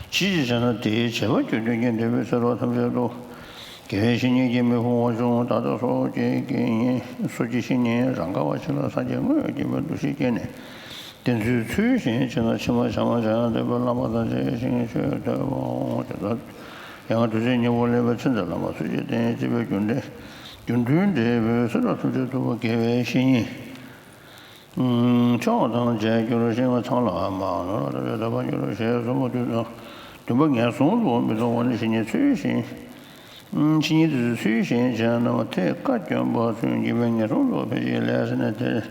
ཅི་ཞིག་བྱས་ན་དེའི་བྱེད་པ་རྒྱུ་མཐུན་གྱི་འབྲས་བུའི་ཚེ་རོགས་ཐམས་ཅད་དུ། དགེ་བའི་བཤེས་གཉེན་གྱི་མི་ཕུང་བ་བྱུང་། ད་ལྟ་སོ་སྐྱེ་དགེ་བསྙེན་སོ་སྐྱེ་བཤེས་གཉེན་རང་ག་བ་ཞིག་ལ་སངས་རྒྱས་དངོས་ཡོད་སྐྱེ་བའི་འདུ་ཤེས་སྐྱེས་ནས། དེ་ཚོའི་ཚུལ་བཞིན་བྱས་ན་ཕྱི་མ་བྱམས་པ་བྱང་ཡང་འདོད་པའི་བླ་མ་དང་མཇལ་ཞིང་ཆོས་ཐོས་པའོ། དེ་ལྟར་ཡང་བདུད་རྩི་ཉེ་བར་ལེན་པའི་ཚེ་འདིར་བླ་མ་ཚུལ་བཞིན་བསྟེན་ཅེས་པའི་རྒྱུ་འབྲས་རྒྱུ་མཐུན་འབྲས་བུའི་ཚེ་རོགས་ཐམས་ཅད་ཐུབ་པ་དགེ་བའི་བཤེས་གཉེན། མཆོག་དང་མཇལ་འགྱུར་ཞིང་ཚང་ལ་མ་ནོར་བའི་འདོད་པ་འགྱུར་ཞེས་གསུངས་པ་དུས་དང་བདུན་པ་ངན་སོང་དུ་མི་ལྟུང་བ་ནི་བཤེས་གཉེན་ཚུལ་བཞིན། བཤེས་གཉེན་དེ་ཚོའི་ཚུལ་བཞིན་བྱས་ན་མ་དེས་བཀའ་བཀྱོན་པ་ཚུན་གྱིས་པའི་ངན་སོང་དུ་ཕལ་ཆེར་ལས་ཟིན་ནས་དེར་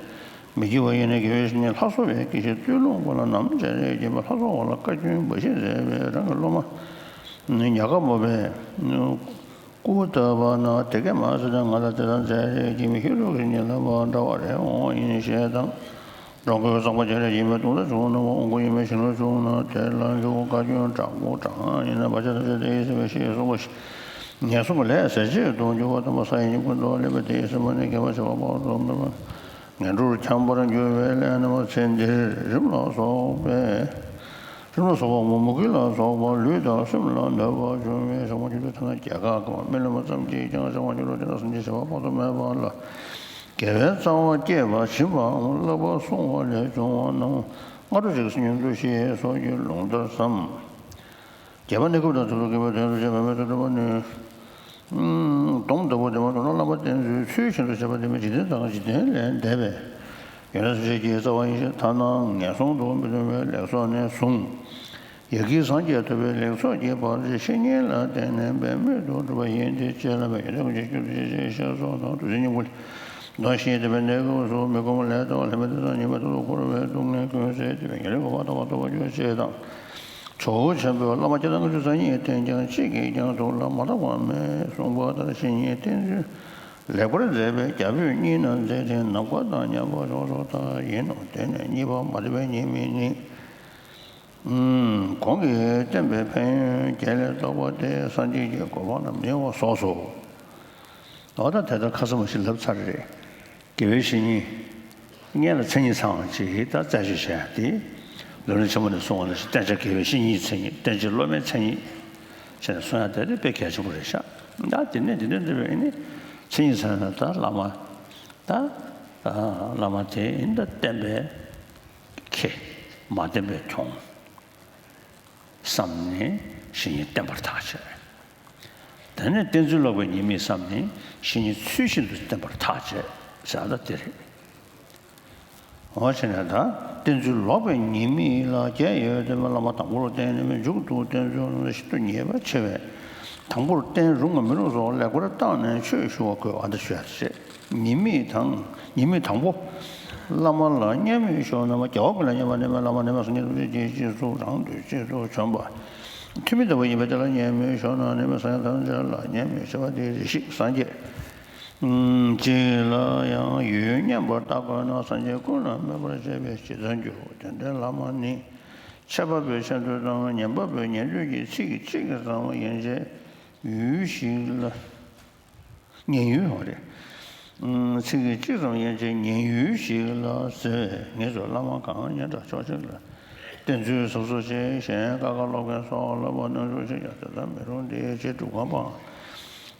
མི་སྐྱེ་བ་ཡིན་ན། དགེ་བའི་བཤེས་གཉེན་ལྷ་བཟོ་བའི་དགེ་བཤེས་སྟོད་ལུང་པ་ལ་ནམ་མཇལ་རེས་བགྱིས་པ། ལྷ་བཟོ་བ་ལ་བཀའ་བཀྱོན་འབའ་ཞིག་མཛད་པས་རང་གི་སློབ་མ་ཉག་ག་མོ་པས་སྐུར་བཏབ་པ་ན། དེ་སྐད་མ་ཟེར་ན་ང་ལ་དེ་ལྟར་མཛད་རེས་བགྱིས་མི་ཤེས་རོགས་ཀྱི་ཉེ་ལ་བ་འདྲ་བ་རེ་འོང་ཡིན་ཞེས་དང་། འགྲོ་མགོན་གཙང་པ་རྒྱ་རས་ཡིན་པའི་ལྟུང་བཟླས་བྱུང་ན་མ་དབང་བསྐུར་ཡིན་པའི་ཞིང་ལུགས་བྱུང་ན་དེ་ལ་འཇུག་བཀའ་བཀྱོན་དྲག་པོ་དྲག་ཡིན་ན་བར་ཆད་ཐམས་ཅད་དེ་ཡིས་ཟད་པས་ཞེས་གསུངས་པ་ཞིག་ངན་སོང་གི་ལས་ཟད་བྱེད་དུ་འགྱུར་བ་དམ་པ་ས་ཡི་སྙིང་པོ་འདུལ་བ་ལེགས་པས་དེ་ཡིས་ཟད་པ་ནི་དགེ་བ་བྱེ་བ་དཔག་ཏུ་མེད་པ་ངན་འགྲོར་འཁྱམས་པར་འགྱུར་བའི་ལས་རྣམས་ཚེ་འདིར་རིམས་ལ་སོགས་པས། རིམས་ལ་སོགས་པ་མུ་གེ་ལ་སོགས་པ་ལུས་དང་སེམས་ལ་གནོད་པ་བྱུང་བའི་ཟག་མ་གྱུར་ཏེ་ཐ་ན་རྒྱ་གར་གང་སྨིན་ལམ་ཙམ་གྱིས་ཀྱང་བྱང་བ་འགྱུར་རོ། དེ་ལ་སེམས་ཅན་བྱེ་བ་དཔག་ཏུ་མེད་པ་ལ་དགེ་བའི་རྩ་བ་བསྐྱེད་པ་བྱིན་པའམ་བསླབ་པ་སྲུང་བ་ལས་བྱུང་བ་རྣམས་སྔ་དྲོ་ཞིག་སྙིང་བསྡུས་ཞེས་སོགས་ཀྱི་ལུང་ལྟར་བསམ། རྒྱས་པ་ནི་སྐབས་དང་ཚུལ་དུ་དགེ་བའི་དོན་དུ་བྱས་པ་མེད་དུ་གྲུབ་པ་ནི། སྡོམ་ལྟ་བུ་དེ་མ་གཏོགས་ན་བླ་མ་བསྟེན་ཚུལ་ཚུལ་བཞིན་དུ་བྱས་པ་དེ་མིན་འཇིག་རྟེན་དང་འཇིག་རྟེན་ལས་འདས་པའི་ ཡོན་ཏན་ཐམས་ཅད་ཀྱི་རྩ་བ་ཡེ་ཤེས་ཐ་ན་ངན་སོང་དུ་མི་ལྟུང་བའི་ལེགས་ཚོགས་ནས་བཟུང་། ཡ་གིའི་སངས་རྒྱས་ཐོབ་པའི་ལེགས་ཚོགས་ཀྱི་བར་གྱི་བཤེས་གཉེན་ལ་བརྟེན་ནས་འབད་མེད་དུ་སྒྲུབ་པ་ཡིན་ཏེ། ཅེས་བསླབ་པའི་ཡོན་ཏན་ཀུན་གྱི་རྒྱུ་དེ་ཡེ་ཤེས་ཞེས་སོགས་དང་། བདུད་རྩི་སྙིང་པོ་ལས་གདོན་ཞི་སྟེ་བའི་གནས་སྐབས་སུ་མི་ཁོམ་ལས་འདའ་བ་ལྷད་མེད་དེ་དང་ཉེས་པའི་རྟགས་སུ་འཁོར་བའི་སྡུག་བསྔལ་ཀུན་ཟད་དེ་བའི་ཉེར་ལེན་གོ་འཕང་ཐོབ་པ་ཐོབ་པར་འགྱུར་ཅེས་དང་། ཇོ་བོ་ཆེན་པོས་བླ་མ་སྐྱེ་རྩ་ལྔ་བཅུ་རྩ་གཉིས་བསྟེན་ཀྱང་གཅིག་གིས་ཀྱང་ཐུགས་ལ་མ་བཏགས་པ་མེད་གསུངས་པ་ལྟར་བཤེས་གཉེན་བསྟེན་ཚུལ་ལེགས་པར་མཛད་པའི་རྒྱ་བོད་གཉིས་ན་མཛད་དེ་ནམ་མཁའ་དང་མཉམ་པར་ཕྱོགས་སུ་དག་ཡིན་ནོ། དེ་ནས་གཉིས་པ་མ་འདྲེས་པའི་ཉེས་དམིགས་ནི། གོང་གི་བསྟན་པའི་ཕན་ཡོན་བརྒྱད་ལས་བརྟགས་པ་སྟེ། སངས་རྒྱས་ཀྱི་གོ་འཕང་རྣམས་ནི་བ་སོགས་སོ། འོ་ད་དེ་ལྟར་ཁ་སང་མ་ཞིག་ལབ་ཚར་རེད། དགེ་བའི་བཤེས་གཉེན། སྔོན་ལ་མཚན་ཉིད་ཚང་བ་ཅིག་ད་རྩད་གཅོད་བྱས་ཏེ། ལམ་རིམ་ཆེན་མོ་ནས་གསུངས་པ་ནང་བཞིན་བསྟེན་བྱ་དགེ་བའི་བཤེས་གཉེན་གྱི་མཚན་ཉིད། བསྟེན་བྱ་སློབ་མའི་མཚན་ཉིད་བྱས་ནས་གསུང་ཡ་དེ་དཔེ་གལ་ཆེན་པོ་རེད་ཤག་ད་དེ་ནས་དེ་འདྲ་འདྲ་བའི་ནི་མཚན་ཉིད་ཚང་ན་ད་བླ་མ། ད་བླ་མ་དེ་ཡིན་ད་བསྟེན་པའི་ཁེ། མ་བསྟེན་པའི་གྱོང་། བསམ་ནས་བཤེས་གཉེན་བསྟེན་པར་ཐག་བཅད། དེ་ནས་བསྟེན་ཚུལ་ལོག་པའི་ཉེས་དམིགས་བསམ་ནས་བཤེས་གཉེན་ཚུལ་བཞིན་དུ་བསྟེན་པར་ཐག་བཅད་ཟེར་བ་དེ་རེད། འོ་བྱས་ནས་ད་བསྟེན་ཚུལ་ལོག་པའི་ཉེས་དམིགས་ལ་བརྒྱད་ཡོད་དེ། བླ་མ་དང་པོར་བསྟེན་ནས་མཇུག་ཏུ་བསྟེན་ཚུལ་ལ་ཤིན་ཏུ་ཉེས་པ་ཆེ་བས། དང་པོར་བསྟེན་རུང་ངམ་མི་རུང་སོགས་ལེགས་པར་བརྟགས་ནས་ཆོས་ཞུ་བ་དགོས། ཨ་ད་ཞུ་ཡ་ཞེས། ཉེས་དམིགས་དང་། ཉེས་དམིགས་དང་པོ། བླ་མ་ལ་མཉམ་མེད་ཤོར་ན་མ། རྒྱལ་བ་ཀུན་ལ་མཉམ་པ་ནི་མ། བླ་མ་ནི་མ་སངས་རྒྱས་ཐམས་ཅད་ཀྱི་རྗེས་སུ་རང་དུ་རྗེས་སུ་བྱོན་པ། ཐུན་མིན་ལྟ་བུ་ཡིན་པས་དེ་ལ་མཉམ་མེད་ཤོར་ན་ནི་མ། སངས་རྒྱས་ཐམས་ཅད་ལ་མཉམ་མེད་ཤོར་བ་དེ་རེ་ཞིག་སངས་རྒྱས་གཅིག་ལ་ཡང་ཡུལ་མཉམ་པར་བརྟག་དགོས་ན། སངས་རྒྱས་ཀུན་ལ་སྨོད་པར་བྱེད་པས་ཇི་ལྟར་འགྱུར། དེ་འདྲའི་བླ་མ་ནི། ཁྱད་པར་བའི་ཆེ་འདོད་དང་ཉེ་འབབ་པའི་ཉན་ཐོས་ཀྱི་ཚིག་གཅིག་ཙམ་ཡན་ཆད་ཡུལ་ཞིག་ལ། ཉན་ཡུལ་ཡོད་རེད། ཚིག་གཅིག་ཙམ་ཡན་ཆད་ཉན་ཡུལ་ཞིག་ལ་ཟེར་བས། ངེད་ཚོ་བླ་མ་གང་ཉན་དྲག་ཕྱོགས་གཅིག་ལ་བསྟེན་ཚུལ་གཟབ་གཟབ་བྱས། གཞན་ཀ་ཁ་སློབ་མཁན་སོགས་ལ་བ་གནོན་ཤུགས་ཆེ་ཡང་དེ་ལྟར་མི་རུང་སྟེ། ཅེས་སྒྲུབ་ཁང་པའང་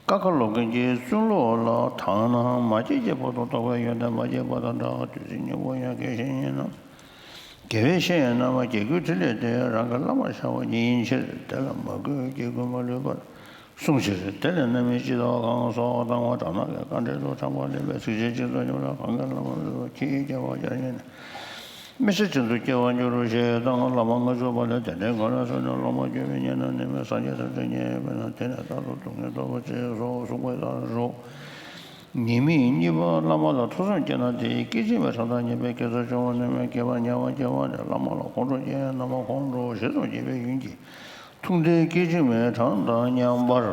ཀ་ཁ་སློབ་མཁན་གྱི་བཙུན་སློབ་ལ་དག་ན་མ་སྐྱེས་སྐྱེས་པོ་དང་རྟོགས་པའི་ཡོན་ཏན་མ་སྐྱེས་པ་དང་འདྲ། བདུད་རྩི་སྙིང་པོ་ཡང་དགེ་བཤེས་གཉེན་རྣམས། དགེ་བའི་བཤེས་གཉེན་རྣམས་དགེ་བསྐུལ་ཕྲིན་ལས་དེ་རང་གི་བླ་མར་ཤར་བ་ཉིད་ཡིན་ཕྱིར། དེ་ལ་མ་གུས་ཀྱི་གུས་མ་ལུས་པར་གསུངས་ཕྱིར། དེ་ལས་རྣམ་སྨིན་སྤྱི་དང་གང་སོགས་དང་བ་དྲག་སྣང་གི་དཀའ་འགྲེལ་དུ་དྲངས་པ་ལེན་པའི་ཚིགས་བཅད་གཅིག་ཙམ་ཉམས་ལ་གང་གི་བླ་མ་མེད་པ་ཁྱེད་སྐྱེ་བ་བརྒྱར་ཉེས་ནས། མི་ཚེ་གཅིག་ཏུ་སྐྱེ་བར་འགྱུར་རོ་ཞེས་དང་། བླ་མ་ལྔ་བཅུ་པ་ལས་དེ་འདྲའི་སྒོ་ནས་སོ་ནི་སློབ་མ་གྱུར་པའི་ཉེས་རྣམས་ནི་མེད། སངས་རྒྱས་ཐམས་ཅད་མཉེས་པས་ན། དེ་ནས་རྟག་ཏུ་སྡུག་བསྔལ་བཟློག་པར་བྱེད་སོགས་གསུངས་པ་ལྟར་རོ། ཉེས་དམིགས་གཉིས་པ། བླ་མ་ལ་ཐོས་བསམ་སྐྱེས་ན་དེ་སྐད་ཅིག་མའི་གྲངས་དང་མཉམ་པའི་དགེ་རྩ་སྦྱོང་བ་ནི་མེད། སྐྱེས་པ་དམྱལ་བར་སྐྱེ་བ་ནི། བླ་མ་ལ་ཁོང་ཁྲོ་སྐྱེས་ན་མ། ཁོང་ཁྲོ་ཞེ་ཙམ་སྐྱེས་པའི་ཡུན་གྱིས་ཐུང་མཐའི་སྐད་ཅིག་མའི་གྲངས་དང་མཉམ་པར།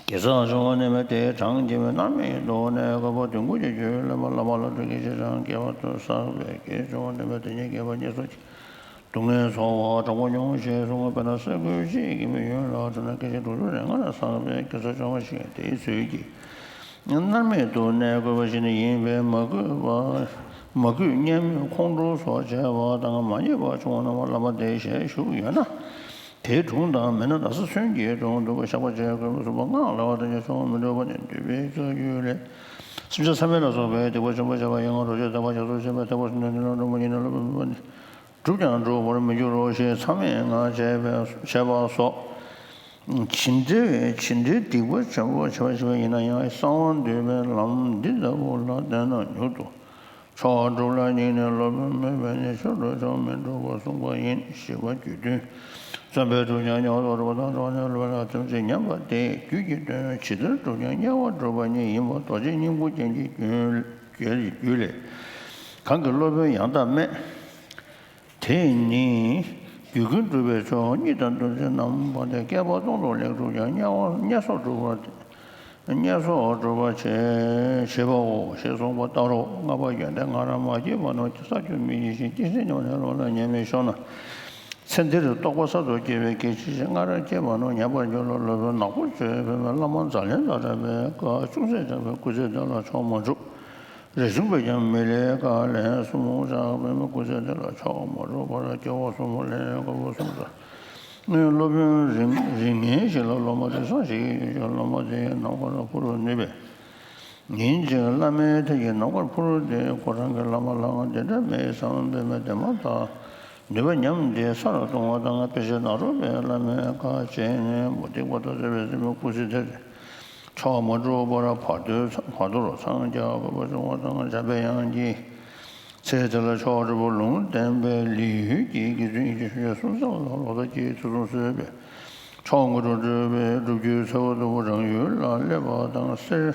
དགེ་རྩ་སྦྱོང་བ་ནི་མེད། དེའི་གྲངས་ཀྱིས་མི་མནར་མེད་དུ་གནས་དགོས་པ། དོན་ཀུན་གྱི་རྒྱུ་ལས་མ། བླ་མ་ལ་སྤྲོད་ཀྱི་ཆེད་དང་སྐྱེ་བ་དུ་བསགས་པའི་དགེ་སྦྱོང་བ་ནི་མེད། དེ་ཉིད་སྐྱེ་བ་གཉིས་སོགས་ཀྱི་སྡུག་བསྔལ་ཚོར་བ་དྲག་པོ་མྱོང་ཞེས་གསུངས། དཔེར་ན་སེ་གོལ་གཅིག་གིས་མི་ཡུན་ལ་བྲོས་ན་སྐད་ཅིག་དྲུག་ཅུ་རེ་ལྔ་ལ་བསགས་པའི་དགེ་རྩ་སྦྱོང་བ་ཞིག་དེའི་ཚུལ་གྱིས་མནར་མེད་དུ་གནས་དགོས་པ་ཞིག་ནི་ཡིན་པས། མ་གུས་པ། མ་གུས་མཉམ་མེད་ཁོང་ཁྲོ་སོགས་བྱས་པ་དང་མ་མཉེས་པ་བྱུང་བ་རྣམས་བླ་མ་དེའི་ཞལ་བཞུགས་ཡོད་ན། དེའི་དྲུང་དང་མེད་ན་ན་ཚ་མཚོན་གྱི་དྲུང་དུ་བཤགས་པ་བྱས་དགོས་པས། གསུམ་པ་སྔགས་བླ་བ་དང་ཉེ་ཆུང་མི་འགྲོ་བ་ནི་འདུས་པའི་རྩ་རྒྱུད་ལས། སེམས་ཅན་ཚད་མེད་ལ་སོགས་པའི་སྡིག་པ་ཆེན་པོ་བྱས་པ་ཡི་དངོས་གྲོགས་ཀྱི་ཐེག་པ་རྒྱ་མཚོར་ཕྱིན་པའི་ཐེག་པ་གསུམ་དུ་ནི་ལམ་འགྲོ་མ་ཉིད་ནི་སློབ་དཔོན་མོས་པ་ནི། བསྒྲུབས་ཀྱང་འགྲུབ་པར་མི་འགྱུར་རོ་ཞེས་མཚམས་མེད་ངག་བཅད་པས་བྱས་པ་སོགས། ཇི་འདྲའི་ཇི་འདྲའི་སྡིག་པ་ཆེན་པོ་བྱས་པ་ཞིག་ཡིན་ན་ཡང་གསང་བ་འདུས་པའི་ལམ་འདི་ལྟ་བུ་ལ་བརྟེན་ན་མྱུར་དུ་མཆོག་སྒྲུབ་ལ་སྙིང་ནས་སློབ་དཔོན་མོས་པས་ནི་ཆོས་སྒྲུབ་ཆོག་མི་འགྲུབ་པར་གསུངས་པ་ཡིན། ཞི་བ་རྒྱུད་དོན་བརྩམས་པས་སྒྲུབ་ཀྱང་དམྱལ་བ་དུ་སྒྲུབ་པ་དང་འགྲོ་བ་ནི་སློབ་དཔོན་ལ་ཐམས་ཅད་མཉམ་པ་སྟེ། རྒྱུད་ཀྱི་དོན་ཇི་ལྟར་སྒྲུབ་ཀྱང་དམྱལ་བ་སྒྲུབ་པ་ཉིད་ཡིན་པ་རྡོ་རྗེ་སྙིང་པོ་རྒྱན་གྱི་རྒྱུད་ལས། གང་གི་སློབ་དཔོན་ཡང་དག་མེད། དེ་ནི་རྒྱུད་ཀུན་སྒྲུབ་པའི་མཆོག་གཉིས་དང་བདུན་ཚིགས་རྣམ་པ་སྟེ། བསྐལ་པ་སྟོང་དུ་ལེགས་གྲུབ་ཀྱང་དམྱལ་བ་དམྱལ་སོགས་སྒྲུབ་པ་དམྱལ་སོགས་སྒྲུབ་པ་བྱེད་བྱེད་པའོ་ཞེས་གསུངས་པ་ལྟར་རོ། ལྔ་པ་ཡོན་ཏན་ལྔ་རང་མ་སྐྱེས་པ་རྣམས་ཀྱི་ས་བཅུ་མི་འཇིགས་ཤིང་སྐྱེ་སྲིད་ཉམས་ནས་ལམ་ལ་ཉམས་མེད་ཤོར་ན། ཚེ་འདིར་རྟོགས་པ་གསར་དུ་སྐྱེ་བའི་གེགས་ཆེ་ཞིང་སྔར་སྐྱེས་པ་རྣམས་ཉམས་པར་འགྱུར་ལ། སློབ་དཔོན་ནག་པོ་ཆེ་བའི་བླ་མ་ཛཱ་ལན་དང་འདྲ་བའི་བཀའ་ཅུང་ཟད་བྱས་པའི་སྐུ་ཚེ་འདི་ལ་ཆོག་མ་འགྲུབ། རིགས་གསུམ་པས་ཀྱང་མི་ལའི་བཀའ་ལན་གསུམ་བཅག་པའི་སྐུ་ཚེ་འདི་ལ་ཆོག་མ་འགྲུབ་པར་སྐྱེ་བ་གསུམ་ལེན་དགོས་པ་གསུངས་ཏེ། སློབ་དཔོན་རིགས་རིགས་ངན་ཞིག་ལ་སློབ་མ་དེ་སངས་རྒྱས་ཀྱི་ཡུལ་སློབ་མ་དེའི་ནམ་མཁའ་ལ་འཕུར་བར་ནུས་པས། ཉིན་གཅིག་བླ་མའི་ཐད་ཀྱི་ནམ་མཁར་འཕུར་ཏེ་ཁོ་རང་གི་བླ་མ་ལའང་འདི་འདྲ་མེད་བསམ་པའི་མི་དེ་མ་ཐག་ནུས་པ་ཉམས་ཏེ་ས་ལ་ལྟུང་བ་དང་། དཔེ་ཆ་ནག་རོ་པའི་བླ་མའི་བཀའ་བཅད་ནས་མུ་སྟེགས་པ་དང་བཅས་པའི་སྲིན་མོའི་སྐུ་ཚེ་དེར། མཆོག་མ་གྲུབ་པར་བར་དོའི་བར་དོར་འཚང་རྒྱ་བཀོད་པ་བྱུང་བ་དང་། འཇམ་པའི་དབྱངས་ཀྱིས་ཚེ་དེ་ལ་མཆོག་སྤྲུལ་པ་ལུང་བསྟན་པའི་ལེའུ་གི་དགེ་ཚུལ་ཉི་ཤུ་སུམ་ཅུ་ལ་ལོ་ཟླ་གཅིག་ཐུན་གསུམ་གསོལ་བས། མཆོག་དངོས་གྲུབ་སྤྲུལ་པའི་སྒྲུབ་བརྒྱུད་ཚེ་བ་ལྟ་བུ་རང་ཡུལ་ལ་སླེབས་པ་དང་། གསེར་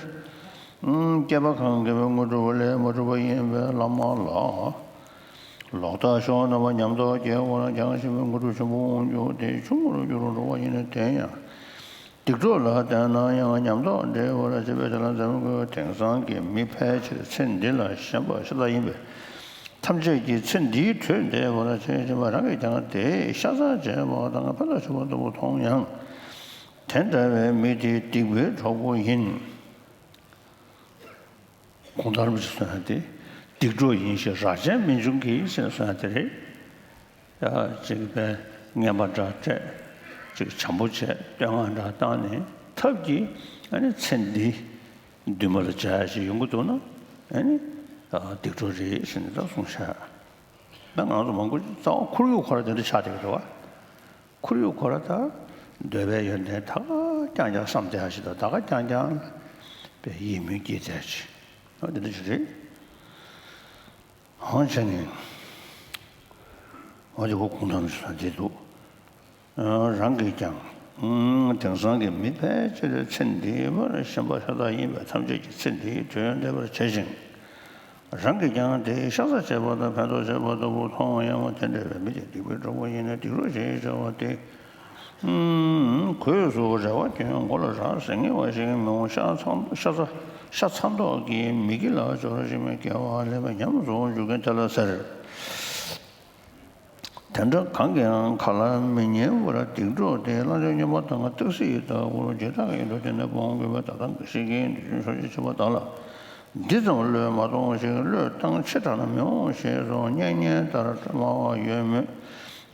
བསྐལ་པ་གང་གི་དངོས་གྲུབ་ལས་མ་གྲུབ་པ་ཡིན་པའི་བླ་མ་ལ། ལོག་ལྟ་ཤོར་རྣམ་པ་ཉམས་རྟོགས་སྐྱེ་བར་སྦྱང་བཞིན་པའི་དངོས་གྲུབ་ཆེན་པོ་དབང་བསྒྱུར་ཏེ་ཆུང་ངུར་འགྱུར་རུ་འགྲོ་བ་ཡིན་ན། དེ་ཡང་སྡིག་གྲོགས་ལ་བརྟེན་ན་ཡང་ཉམས་རྟོགས་འབྲེལ་བར་བྱེད་པའི་དེ་ལ་འཛམ་བུའི་དེང་སང་གི་མི་ཕལ་ཆེར་ཚེ་འདི་ལ་ཞེན་པ་ཤ་སྟག་ཡིན་པས། ཐམས་ཅད་ཀྱིས་ཚེ་འདིའི་དྲོད་འདེབས་པར་བྱེད་བཞིན་པ་རང་གིས་ཀྱང་དེའི་ཤ་ཚ་བྱས་པ་དང་ཕན་ཐོགས་ཆེ་བ་ལྟ་བུ་མཐོང་ཡང་། དེ་འདྲ་བའི་མི་དེ་སྡིག་པའི་གྲོགས་པོ་ཡིན། གུང་ཐང་རིན་པོ་ཆེས་གསུངས་ཡ་དེ། སྡིག་གྲོགས་ཡིན་ཞེས་རག་ཅན་མི་འབྱུང་གི་ཞེས་གསུངས་ཡ་དེ་རེད། ཡ་གཅིག་པའི་རྔན་པ་འདྲ་སྤྲད། གཅིག་བྱམས་པོ་བྱས། བསྟོད་བསྔགས་འདྲ་བཏང་ནས་ཐབས་ཀྱིས་ཨ་ནི་ཚེ་འདི་འདུན་མ་ལ་བྱ་ཞིག་ཡོང་གི་འདུག་ན། ཨ་ནི་སྡིག་གྲོགས་རེད་ཟེར་ནས་ད་གསུངས་ཤག་ད་ང་ཚོ་མང་པོ་རྩ་བ་ཁོར་ཡུག་ཁོ་ར་དེ་འདྲ་ཆགས་བསྡད་ཀྱི་རེད་བ། ཁོར་ཡུག་ཁོ་ར་ད་འདོད་པའི་ཡོན་ཏན་ད་ག་རྐྱང་རྐྱང་བསམ་བསྡད་ཞིག་དང་། ད་ག་རྐྱང་རྐྱང་པའི་ཡིད་སྨོན་སྐྱེས་བསྡད་ཞིག་འོ་དེ་འདྲ་ཞིག་རེད། འོ་བྱས་ནས་འོ་དེ་ཁོ་གུང་ཐང་ཞིག་ས་དེ་འདུག་རང་གིས་ཀྱང་དེང་སང་གི་མི་ཕལ་ཆེར་ཚེ་འདིའི་བར་ཞེན་པ་ཤ་སྟག་ཡིན་པས། ཐམས་ཅད་ཀྱིས་ཚེ་འདིའི་དོན་འདེབས་པར་བྱེད་ཅིང་། རང་གིས་ཀྱང་དེའི་ཤ་ཚ་བྱེད་པ་དང་ཕན་ཐོགས་བྱེད་པ་ལྟ་བུ་མཐོང་ཡང་། དེ་འདྲ་བའི་མི་དེ་སྡིག་པའི་གྲོགས་པོ་ཡིན་ནས། སྡིག་གྲོགས་ཞེས་བྱ་བ་སྟེ། གོས་སུ་རེ་བ་གྱོན། མགོ་ལ་རྭ་ཟེར་ངེས་པ་ཞིག་མི་འོང་། ཤ་ཚ་ཤ་ཚ་ཤ་ཚ་མདོག་གི་མི་དགེ་ལ་སྦྱོར་ཞིང་། དགེ་བ་ལེན་པར་ཉམས་སུ་འཇུག་མཁན་དེ་ལ་ཟེར། དེ་འདྲ་གང་གིས་ཡང་ཁ་ལ་མི་ཉན་པར་སྡིག་གྲོགས་དེ་བླང་དོར་སྙོམས་པར་བཏང་བ་སྟག་གཟིག་ལྟ་བུར་བྱེ་བྲག་གི་འགྲོ་དོན་ནི་སྤོང་དགོས་པས། ད་ལྟ་གི་ཤི་ཁའི་འདོད་ཆུང་ཤོར་ཅིང་འཆི་བ་དག་ལ། འདི་ཙམ་བློས་མ་གཏོང་ཞིག་བློས་བཏང་ཕྱི་དྲགས་ན་མི་འོང་ཞེས་སོགས་སྙན་སྙན་ལྟར་སྨྲ་བ་ཡོད་མོད།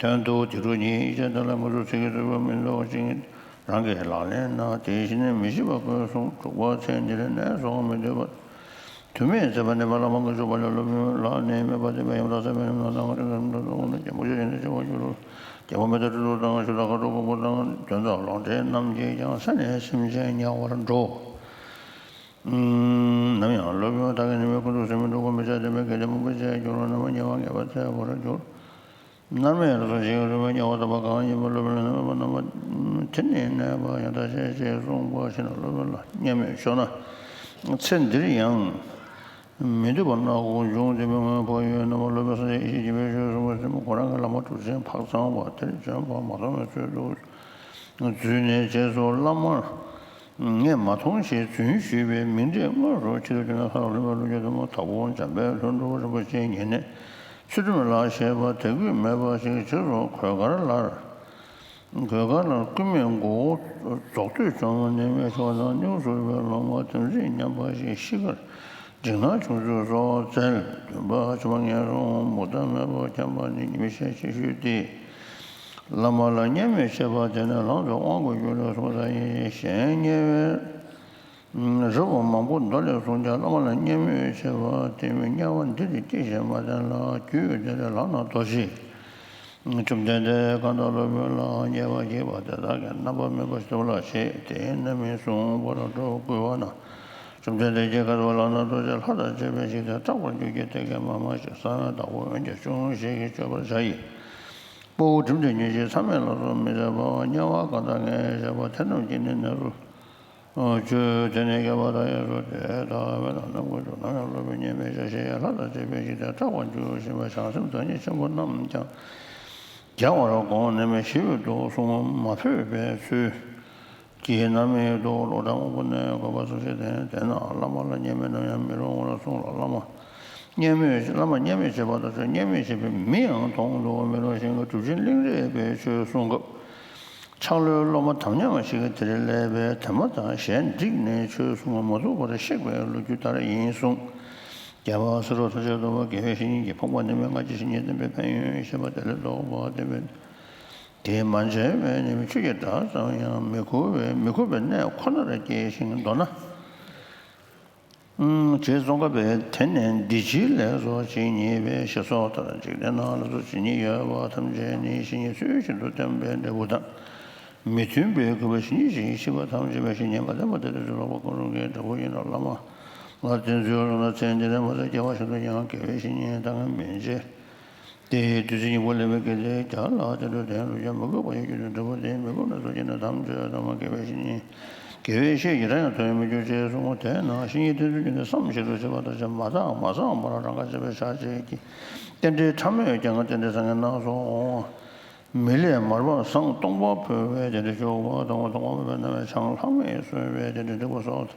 དོན་དུ་སྡིག་གྲོགས་ཉིད་ཡིད་ཆེས་དེ་ལ་ངོ་སོ་ཚིག་གིས་བསླུ་བ་མི་འདོར་ཞིང་། རང་གིས་ལག་ལེན་ན་དེ་བཞིན་མི་ཤེས་པ་དགོས་གསུངས། དྲུག་པ་ཚེ་འདིར་ནད་སོགས་མི་འདོད་པ། དུ་མས་བཙས་པ་ནད་པ་བླ་མ་གིས་བཅུག་པ་ལས། སློབ་དཔོན་ལ་ནི་སྨོད་པ་འདེབས་པས། ཡང་དག་བཙས་པའི་ནད་པ་དང་། རིགས་ལམ་དུ་འགྲོ་བ་ནི་རྒྱལ་པོ་ཆེ་ཡིན་ཏེ་སྐྱེ་བར་འགྱུར། རྒྱལ་པོ་མེ་ཏོག་སྤྲིན་དྲུག་དང་། ཆུ་དང་མཁའ་འགྲོ་དགུ་པོ་དང་། དོན་དམ་ལོངས་སྤྱོད་རྣམས་ཀྱིས་ཀྱང་། ས་ནས་སེམས་ཅན་དམྱལ་བར་འགྲོ། ནམ་ཡང་སློབ་དཔོན་དག་གིས་ནད་མེད་ཀུན་ཏུ་སེམས་མི་འཁྲུགས་པ། མི་ཆགས་དྲི་མེད་དགེ་ལྡན་ཕུང་པོའི་ཚལ་གྱུར། ནད་པ་དམྱལ་བ་ངེས་པར་བཙས་པར་འགྱུར། མནར་མེད་རང་བྱུང་ཞིང་རིང་མོའི་དམྱལ་བ་དག་པ་གང་ཡིན་པ། སློབ་དཔོན་ལ་ནད་མེད་པ་རྣམ་པ་དེ་ནི་གནས་པ་ཡང་དག་བྱེད་ཅེས་གསུངས་པ་ཞིག་ན། སློབ་དཔོན་ལ་མཉམ་མེད་ཤོར་ན་ཚེ་འདིར་ཡང་མི་འདོད་པ་སྣ་དགུ་འབྱུང་། དེ་མིན་སྔོན་བག་ཡོད་རྣམས་ལ། སློབ་དཔོན་སངས་རྒྱས་ཡེ་ཤེས་ཀྱི་དཔལ་ཆོས་གསུངས་པ་ཟེར་མོད། ཁོ་རང་གི་བླ་མ་གྲུབ་ཆེན་ཕག་ཚང་བ་དེར་བྱོན་པ་མ་མཐོང་བའི་ཚུལ་དུ་འཛུལ་ནས། རྗེས་སུ་བླ་མ་ངས་མ་མཐོང་ཞེས་རྫུན་ཞུས་པའི་མིང་འདི་དངོས་སུ་ཕྱི་དུ་བསྒྱུར་ན། ས་ལ་ལྷུན་པའི་ལོ་རྒྱུས་དུ་མ། དྭགས་པོ་འཇམ་དཔལ་ལྷུན་གྲུབ་རིན་པོ་ཆེའི་ཉེ་གནས་ཚུལ་ཁྲིམས་ལགས་ཞེས་པ་དད་གུས་མེད་པ་ཞིག་རྗེས་སུ་གོས་དཀར་ལར། གོས་དཀར་ལར་སྐུ་སྨད་མགོ་བོ་རྫོགས་སྟོད་བཅོམ་ནས་མེ་ཤོར་དང་། སྙུང་ཟུར་བའི་ལོ་མ་དམ་ཚིག་ཉམས་པ་ཞིག་ཤི་ཁར་འཇིགས་སྣང་བྱུང་ཚུལ་སོགས་བཙལ། འདུན་པ་ཆུང་བ་ངན་སོང་མུ་མཐའ་མེད་པར་འཁྱམས་པ་ནི་ཉིན་ཤས་ཤིག་ཤོད་དེ། བླ་མ་ལ་མཉམ་མེད་བྱེད་པ་དེ་ནི་ལམ་དུ་དབང་བསྐུར་རྒྱུ་ལས་གསུངས་པ་ལྟར་ཡིན། གཞན་དམྱལ་བའི་རི་བོ་མང་པོ་མདོ་ལས་གསུངས་ཀྱང་། བླ་མ་ལ་མཉམ་མེད་བྱེད་པ་དེ་མིན་དམྱལ་བ་འདི་ནི་ཅི་ཞིག་མ་བསྟན་ལ། རྒྱུད་སྡེ་ལས་ལག་ན་རྡོ་རྗེ་བཅོམ་ལྡན་འདས་གང་དག་སློབ་དཔོན་ལའང་དམྱལ་བ་སྐྱེས་པ་དེ་དག་གི་རྣམ་པ་སྨོས་པ་ཞིག་ལྟ་བུ་ལགས་ཞེས་དེའི་རྣམ་སྨིན་གསུངས་པར་སྤྲོ་བསྐུལ་བ་ན། བཅོམ་ལྡན་འདས་ཀྱིས་བཀའ་སྩལ་པ། ལག་ན་རྡོ་རྗེ་ལྷ་དང་བཅས་པའི་འཇིག་རྟེན་སྐྲག་པར་འགྱུར་གྱི་གཏེར་གྱི་མ་མ་ཞིག་གསང་བའི་བདག་པོ་འོན་ཀྱང་ཅུང་ཞིག་གིས་བརྗོད་པར་བྱ་ཡི། དཔའ་བོ་བསྒྲིམས་ཏེ་ཉོན་ཅིག་མཚམས་མེད་ལ་སོགས་མི་བཟད་པ། དམྱལ་བ་གང་དག་ངས་བཤད་པ་དེ་རྣམས་ཀྱིས་ནི་ནད་རོ་བཅོས། དེ་ནི་རྒྱས་པར་བརྡ་ཡས་སོ། དེ་ལྟ་བས་ན་ནམ་མཁའ་མཇུག་ནམ་ཡང་སློབ་དཔོན་མཉམ་མེད་བྱ་ཞེས་ཡང་ལྷ་དང་བཅས་པའི་འཇིག་རྟེན་སྐྲག་པར་འགྱུར་ཞེས་པ་བྱང་སེམས་བདག་ཉིད་ཆེན་པོ་རྣམས་ཀྱང་རྒྱས་པར་དགོངས་ནས་མི་ཞི་བའི་དུ་གསུང་མ་ཕོད་པའི་ཚུལ་གྱིས་རྣམ་སྨིན་དུ་གློག་དྲ་དབང་པོ་ནས་འགོད་པ་ཙམ་ཞིག་བསྟན། དེས་ན་བླ་མ་ལ་མཉམ་མེད་ནམ་ཡང་མི་རུང་བར་གསུངས་ལ། བླ་མ་མཉམ་མེད་བླ་མ་མཉམ་མེད་བྱེད་པ་དང་། མཉམ་མེད་བྱེད་པའི་མི་ཡང་མཐོང་དུ་མི་རུང་ཞིང་། གྲུབ་ཆེན་གླིང་རས་པས་ཆོས་གསུང་སྐབས། ཕྱག་ལོའི་སློབ་མ་དམ་ཉམས་ཤིག་དེར་སླེབས་པས། དེ་མ་ཐག་ཞལ་བསྒྲིགས་ནས་ཆོས་གསུང་མ་ཐུབ་པར་གཤེགས་པའི་ལོ་རྒྱུས་ལྟར་ཡིན་གསུངས། རྒྱལ་བ་སྲས་རོ་ཐམས་ཅད་རྫོགས་པ་དགེ་བའི་བཤེས་གཉེན་གྱིས། ཕོངས་པ་ནི་མེད་སྔ་ཕྱི་བཤེས་གཉེན་བསྟེན་པའི་ཕན་ཡོན་ཞེས་པ་དེ་ལས་ལྡོག་པ་སྟོན་པས། དེས་མ་བྱས་པའི་ནི་ཆོས་ཀྱི་སྒྲ་ཙམ་ཡང་མི་གོ་བས། མི་གོ་བའི་གནས་ཁོ་ནར་སྐྱེས་ཤིང་མདོར་ན། རྗེ་ཙོང་ཁ་པས་དེ་ནས་འདི་ཕྱི་ལས་སུ་ཇི་སྙེད་པའི་ཞེས་སོགས་ལྟར་འཇིག་རྟེན་ན་ལ་སོགས་ཇི་སྙེད་ཡོད་པ་ཐམས་ཅད་ནི་བཤེས་གཉེན་ཚུལ་བཞིན་དུ་བསྟེན་པའི་འབྲས་བུ་དང་ མི་མཐུན་པའི་གུས་པ་ཞི་གནས་ཞིག་ཤེས་པ་ཐམས་ཅད་པའི་བཤེས་གཉེན་མ་བསྟེན་པ་དེ་དུས་སུ་ལོག་པར་ཀུན་སློང་གི་འབྲས་བུ་ཡིན་ནོ། བླ་མ་ལ་བརྟེན་ཚུལ་ལ་མཚན་འདི་ནས་མ་ཟད་སྐྱེ་བ་གཞན་དུ་ཡང་དགེ་བའི་བཤེས་གཉེན་དང་མི་མཇལ། དེ་ཡི་དུས་ཚོད་སྙིང་པོ་ལེན་པའི་དགེ་ལྡན་བརྒྱ་ལ་བརྟེན་འགྲོ་དོན་ལུགས་ཀྱང་མི་གུས་པ་ཡི་རྒྱུ་མཐུན་འབྲས་བུ་སྟེ། མི་གུས་པ་ལ་སོགས་ཀྱིས་ནི་ཐམས་ཅད་ཐོས་མ་དགེ་བའི་བཤེས་གཉེན་དགེ་བའི་བཤེས་ཀྱི་སྒྲ་ཡང་ཐོས་མི་འགྱུར་ཅེས་གསུངས། དེས་ན་བཤེས་གཉེན་བསྟེན་ཚུལ་གྱི་ནི་བསམ་ཞིབ་ཏུ་བྱེད་པ་དང་བྱེད་མ་ཐག་མ་ཚང་བར་རང་དགར་བྱེད་པའི་ཕྱག་རྗེས་ཀྱིས་རྟེན་འབྲེལ་ཕྲ་མོས་ཀྱང་རྟེན་འབྲེལ་བཟང་ངན་སྣ་ཚོགས་འོང་བ། མི་ལས་མར་པ་བཟང་སྟོང་པ་འཕོ་བའི་རྟེན་འབྲེལ་བཅུ་པ་དང་སྟོང་པ་འཕོ་བའི་རྣམ་པའི་ཆང་ལྷག་མེད་གསོལ་བའི་རྟེན་འབྲེལ་འགྲིག་པ་སོགས།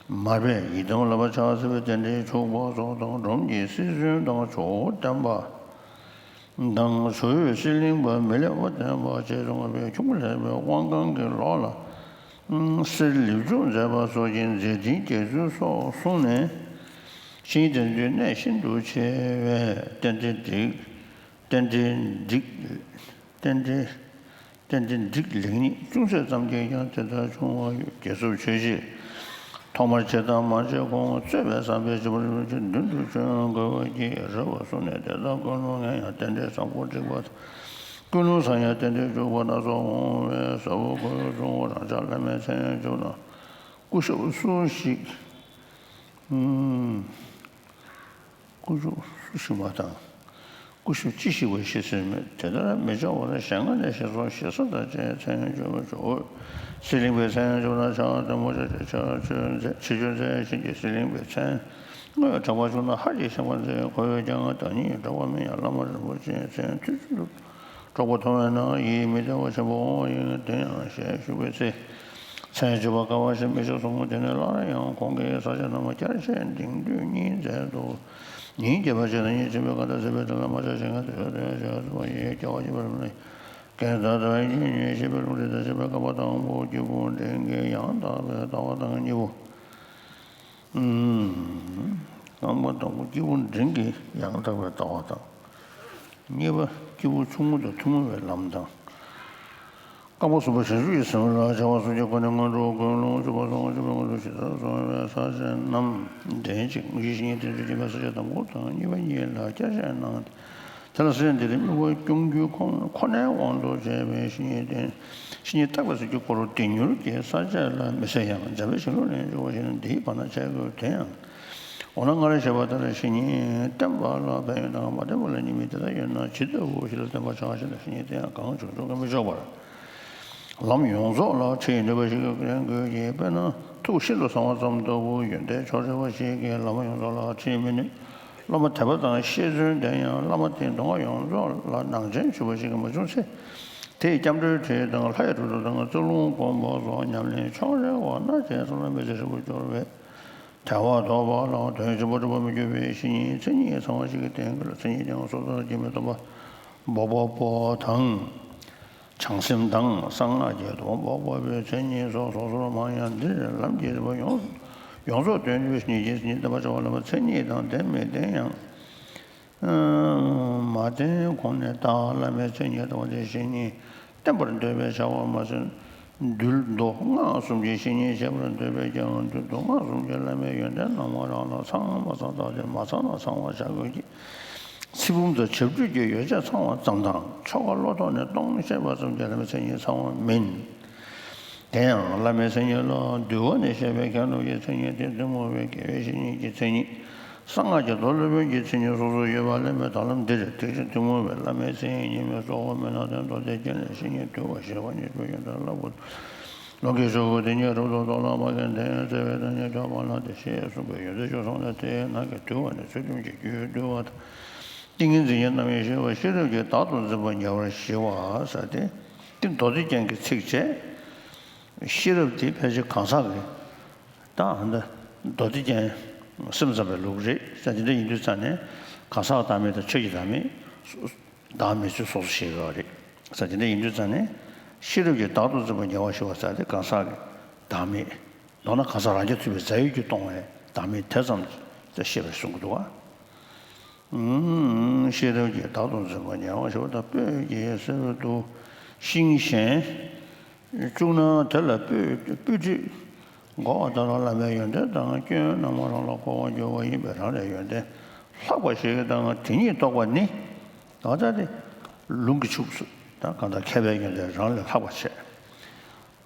མར་པས་ཡི་དམ་ལ་ཕྱག་འཚལ་བའི་རྟེན་འབྲེལ་བཅུ་པ་སོགས་དང་། འབྲོམ་གྱིས་སྲིད་བཙུན་དང་ཇོ་བོ་བསྟེན་པ་དང་། ཇོ་བོས་གསེར་གླིང་པ་མི་ལས་དབུ་བསྟེན་པ་བཅས་སུ་བསྔགས་པའི་ཁྱུང་པོ་ལེགས་པའི་དབང་ཁང་གི་ལོགས་ལ་གསེར་ལེབ་བྱུག་མཛད་པ་སོགས་ཀྱིས་མཛད་འཕྲིན་རྒྱས་ཚུལ་སོགས་གསུངས་ནས། བཤེས་གཉེན་བསྟེན་ཚུལ་གནད་ཤིན་ཏུ་ཆེ་བས་རྟེན་འབྲེལ་འགྲིག་རྟེན་འབྲེལ་འགྲིག་རྟེན་འབྲེལ་རྟེན་འབྲེལ་འགྲིག་ལེགས་ཉེས་ཅུང་ཟད་ཙམ་གྱིས་ཀྱང་དེ་ལྟར་འབྱུང་བ་ཡོད། རྒྱལ་སྲུང་ཆོས་བྱེད་ཐོག་མར་བྱེད་དང་མ་བྱེད་གོང་རྩོད་པའི་བསམ་པས་བྱེད་པར་རིམ་གྱིས་མདུན་དུ་བྱོན་དགོས་པ་གྱིས་རབ་པ་གསུངས་ནས། དེ་ལྟར་ཀུན་སློང་ངན་ཡང་རྟེན་འབྲེལ་བཟང་པོ་འགྲིག་པ་དང་། ཀུན་སློང་བཟང་ཡང་རྟེན་འབྲེལ་འཇུག་པ་སྣ་ཚོགས་འོང་བས་ཟབ་པོ་དགོས་གསུང་ངོ་། རང་ཅག་བླ་མའི་མཚན་ཡང་འཇུག་ན་སྐུ་ཞབས་སུ་ཞིག་སྐུ་ཞབས་སུ་ཞིག་མ་དང་། སྐུ་ཞབས་ཅི་ཞིག་པ་ཞེས་ཟེར་མོད། དེ་ལྟར་མི་བྱ་བར་ཞལ་སྔ་ནས་ཞེས་སོགས་ཞེ་ས་དང་བཅས་མཚན་བརྗོད་པར་བྱའོ། གསེར་གླིང་པའི་མཚན་བརྗོད་ན་ཕྱག་བརྟན་པོ་བྱ་ཕྱག་མཆོད་མཛད། ཕྱི་མཆོད་མཛད་བཞིན་གྱི་གསེར་གླིང་པའི་མཚན་དངོས་གྲགས་པ་བྱུང་ན་ཧ་ཅང་བཤད་པར་མཛད། ཁོ་བོས་ཀྱང་བདག་ཉིད་གྲགས་པ་མིན་ཡང་བླ་མ་རིན་པོ་ཆེའི་མཚན་ཐོས་ཚུལ་དུ། གྲོགས་པོ་མཐོང་བས་ན་ཡིད་མི་བདེ་བ་ཆེན་པོ་འོང་བ་ཡིན། དེ་ཡང་ཞེས་ཞུས་པའི་ཚེ། མཚན་བརྗོད་པར་དཀའ་བ་ཞིག་མི་བྱ་གསུངས། དེ་ནས་སླར་ཡང་ཁོང་གིས་ས་སྐྱ་རྣམས་ལ་བསྐྱར་བཤད་འབྲིང་བསྡུས་གཉིས་མཛད་དོ། ཉིན་གྱི་བར་ཆད་དང་ཉིན་ཕྱི་མའི་གང་ཟག་སྲིད་པའི་དོན་ལ་མ་ཆགས་ཤིང་ངན་དུ་ཡོད་དོ་ཡང་ཞེས་གསུངས་པ་ཡིས། སྐྱེ་བ་སྐྱེ་བའི་རིམ་ལ་རྐྱེན་ཟ་བའི་ཉིན་ཉོན་ཤེས་པའི་རིམ་རེ་དང་བཅས་པའི་རྐང་པ་དང་པོ་སྐྱེས་བུ་འབྲིང་གི་ཡང་དག་པའི་ལྟ་བ་དང་གཉིས་པོ། རྐང་པ་དང་པོ་སྐྱེས་བུ་འབྲིང་གི་ཡང་དག་པའི་ལྟ་བ་དང་། གཉིས་པ་སྐྱེས་བུ་ཆུང་ངུ་དང་ཐུན་མོང་བའི་ལམ་དང་། རྐང་པ་གསུམ་པ་བྱང་ཆུབ་ཀྱི་སེམས་ལ་བྱ་བ་གསུམ་གྱི་སྒོ་ནས་སྔོན་འགྲོ་ཀུན་སློང་བཅུ་པ་གསུམ་པ་བཅུ་པའི་སྔོན་འགྲོ་ཇི་ལྟར་གསུངས་པའི་ས་བཅད་རྣམས་འདྲེན་ཅིང་། དངོས་གཞི་བཤེས་གཉེན་བསྟེན་ཚུལ་གྱི་ས་བཅད་དང་པོ་དང་གཉིས་པ་གཉིས་ལ་བསྐྱར་བཤད་གནང་སྟེ། དེ་ལ་སེམས་འདི་ལ་དམིགས་པ་སྐྱོང་རྒྱུ་ཁོ་ཁོ་ནའི་དབང་དུ་བྱས་པའི་བཤེས་གཉེན་བསྟེན། བཤེས་གཉེན་བརྟག་པའི་ཚུལ་གྱི་སྐོར་བསྟན་འགྱུར་གྱི་ས་བཅད་ལ་མི་ཚེ་ཡང་འཇམ་དཔལ་ཞིང་ལུས་ལེན་འཇུག་པ་ཞིག་ན་འདིའི་བར་ན་འཆད་དགོས། དེ་ཡང་། འོ་ན་སྔར་བཤད་པ་ལྟར་བཤེས་གཉེན་བསྟེན་པ་ལ་ཕན་ཡོན་དང་མ་བསྟེན་པ་ལ་ཉེས་དམིགས་དེ་ལྟར་ཡོད་ན་ཇི་ལྟ་བུ་ཞིག་ལ་བསྟེན་པར་བྱ་ཞེ་ན། བཤེས་གཉེན་དེ་ཡང་གང་བྱུང་བྱུང་གིས་མི་ཆོག་པར། ལམ་ཡོངས་རྫོགས་ལ་ཁྲིད་ནུས་པ་ཞིག་ལྡན་དགོས་ཀྱི། དཔེར་ན་ཐུགས་ཤིན་ཏུ་གསང་བ་ཙམ་ལྟ་བུ་ཡོན་ཏན་ཕྱོགས་རིས་པ་ཞིག་གིས་བླ་མ་ཡོངས་རྫོགས་ལ་ཁྲིད་མི་ནུས། སློབ་མ་དད་པ་དང་ཤེས་བརྩོན་ལྡན་ཡང་བླ་མ་དེའི་མདོ་སྔགས་ཡོངས་རྫོགས་ལ་ནང་བྱན་ཆུད་པ་ཞིག་གིས་མ་བྱུང་ཚེ། དེས་སྐྱབས་འགྲོའི་ཁྲིད་དང་ལྷ་ཡི་གྲུབ་ཐོབ་དང་རྩ་རླུང་སྒོམ་པ་སོགས་ཉམས་ལེན་ཕྱོགས་རིས་པ་སྣ་ཆེ་ཙམ་ལ་མི་ཚེ་ཧྲིལ་པོར་འགྱུར་བས། དལ་བ་དོག་པ་ལ་དོན་ཆེན་པོ་འགྲུབ་པར་མི་འགྱུར་བས། བཤེས་གཉེན་མཚན་ཉིད་ཚང་བ་ཞིག་གི་རྟེན་དགོས་ལ། མཚན་ཉིད་ཀྱང་སོ་སོར་གྱེས་མི་སྟོན་པ་སྦོམ་པོ་དང་། བྱང་སེམས་དང་གསང་སྔགས་ཀྱི་སྡོམ་པ་སྦོམ་པོ་པོའི་མཚན་ཉིད་སོགས་སོ་སོར་མང་ཡང་། འདིར་ལམ་གྱི་རིམ་པ་ཡོངས་ཡོངས་རྫོགས་སྟོན་པའི་བཤེས་གཉེན་གྱི་མཚན་ཉིད་བསྟེན་པར་བྱ་བ་ལ་མཚན་ཉིད་དང་ལྡན་མི་ལྡན་ཡང་། མ་བསྟེན་གོང་ནས་བརྟག། བླ་མའི་མཚན་ཉིད་ལྟ་བ་དེ་བཤེས་གཉེན་བསྟེན་པར་འདོད་པས་བྱ་བ་མ་ཟད། འདུལ་མདོ་སྔགས་གསུམ་གྱི་བཤེས་གཉེན་བྱེད་པར་འདོད་པས་ཀྱང་འདུལ་མདོ་སྔགས་གསུམ་གྱི་བླ་མའི་ཡོན་ཏན་རྣམས་རང་ལ་ཚང་མ་ཚང་དག་སྟེ་མ་ཚང་ན་ཚང་བར་བྱ་དགོས་ཀྱི། ཚིག་འབུམ་དང་བྱ་སྤྲོས་ཀྱི་ཡོ་བྱད་ཚང་བ་ཙམ་དང་ཆོ་ག་བློ་ཐོག་ནས་གཏོང་ཤེས་པ་ཙམ་གྱིས་བླ་མའི་མཚན་ཉིད་ཚང་བ་མིན། དེ་ཡང་བླ་མའི་མཚན་ཉིད་ལ་འདུལ་བ་ནས་བཤད་པའི་མཁན་སློབ་ཀྱི་མཚན་ཉིད་དེ་ཐུན་མོང་བའི་དགེ་བའི་བཤེས་གཉེན་གྱི་མཚན་ཉིད། གསང་སྔགས་ཀྱི་མདོ་སློབ་དཔོན་གྱི་མཚན་ཉིད་སོ་སོར་ཡོད་པ་ལས་མེད། ད་ལམ་འདིར་ཐེག་ཆེན་ཐུན་མོང་བའི་བླ་མའི་མཚན་ཉིད་ཉིད་མེད་གཙོ་བོ་མི་སྣང་དོན་མདོ་སྡེ་རྒྱན་ལས་བཤེས་གཉེན་འདུལ་བ་ཞེས་པ་ཉིད་སྤྱོད་ཡོན་ཏན་བསླབ་དགོས། ལོ་ཀའི་ཆོས་སྐུ་དེ་ཉིད་རབ་ཏུ་རྟོགས་ལ་མ་མཁས་ལྡན་ཡང་བརྩེ་བའི་བདག་ཉིད་ཐོས་པ་ལ་དེ་ཞེས་གསུངས་པའི་ཡོན་ཏན་བཅུ་གསུངས་ལས། དེའི་ནང་གི་འདུལ་བ་ནི་ཚུལ་ཁྲིམས་ཀྱི་རྒྱུད་འདུལ་བ་དང་། ཏིང་ངེ་འཛིན་གྱི་རྣམ་དབྱེ་ཞི་བ། ཤེས་རབ་ཀྱིས་བདག་ཏུ་འཛིན་པ་ཉེ་བར་ཞི་བ་ཟེར་ཏེ། འདི་མདོ་སྡེ་རྒྱན་གྱི་ཚིགས་བཅད། ཤེས་རབ་དེ་ཕལ་ཆེར་གང་ཟག་གི། ད་ཨ་ནི་མདོ་སྡེ་རྒྱན་སེམས་ཙམ་པའི་ལུགས་རེད་ཟེར། དེ་འདྲ་ཡིན་དུས་ཙང་ནས་གང་ཟག་བདག་མེད་དང་ཆོས་ཀྱི་བདག་མེད། བདག་མེད་ཚུལ་སོ་སོ་ཞེས་པ་རེད་ཟེར། དེ་འདྲ་ཡིན་དུས་ཙང་ནས་ཤེས་རབ་ཀྱིས་བདག་ཏུ་འཛིན་པ་ཉེ་བར་ཞི་བ་ཟེར་ཏེ་གང་ཟག་གི་བདག་མེད། མདོར་ན་གང་ཟག་རང་རྐྱ་ཐུབ་པའི་རྫས་ཡོད་ཀྱིས་སྟོང་བའི་བདག་མེད་དེ་ཙམ་དེ་ཤེས་པར་གསུང་གི་འདུག་བ། ཤེས་རབ་ཀྱིས་བདག་ཏུ་འཛིན་པ་ཉེ་བར་ཞི་བ་དང་། སྤོས་ཀྱི་གསེར་དུ་ཤིང་གཞན་བཅུག་ན་དེ་ལ་སྤོས་སྤོས་དྲི་འགོ་བ་ལྟར་བླ་མའི་ཡོན་ཏན་དང་སྐྱོན་རྣམས་རང་ལ་གོ་བར་འགྱུར་བ་ཡིན་པས། རང་ལས་ཡོན་ཏན་ལྷག་པ་ཞིག་དང་དེ་ཉིད་རྟོགས་པ་ནི། ད་ལྟ་དེ་ལུང་གིས་འཇུག་སོ། ད་གང་ལྟར་མཁས་པའི་ཡོན་ཏན་རང་ལས་ལྷག་པ་བྱས།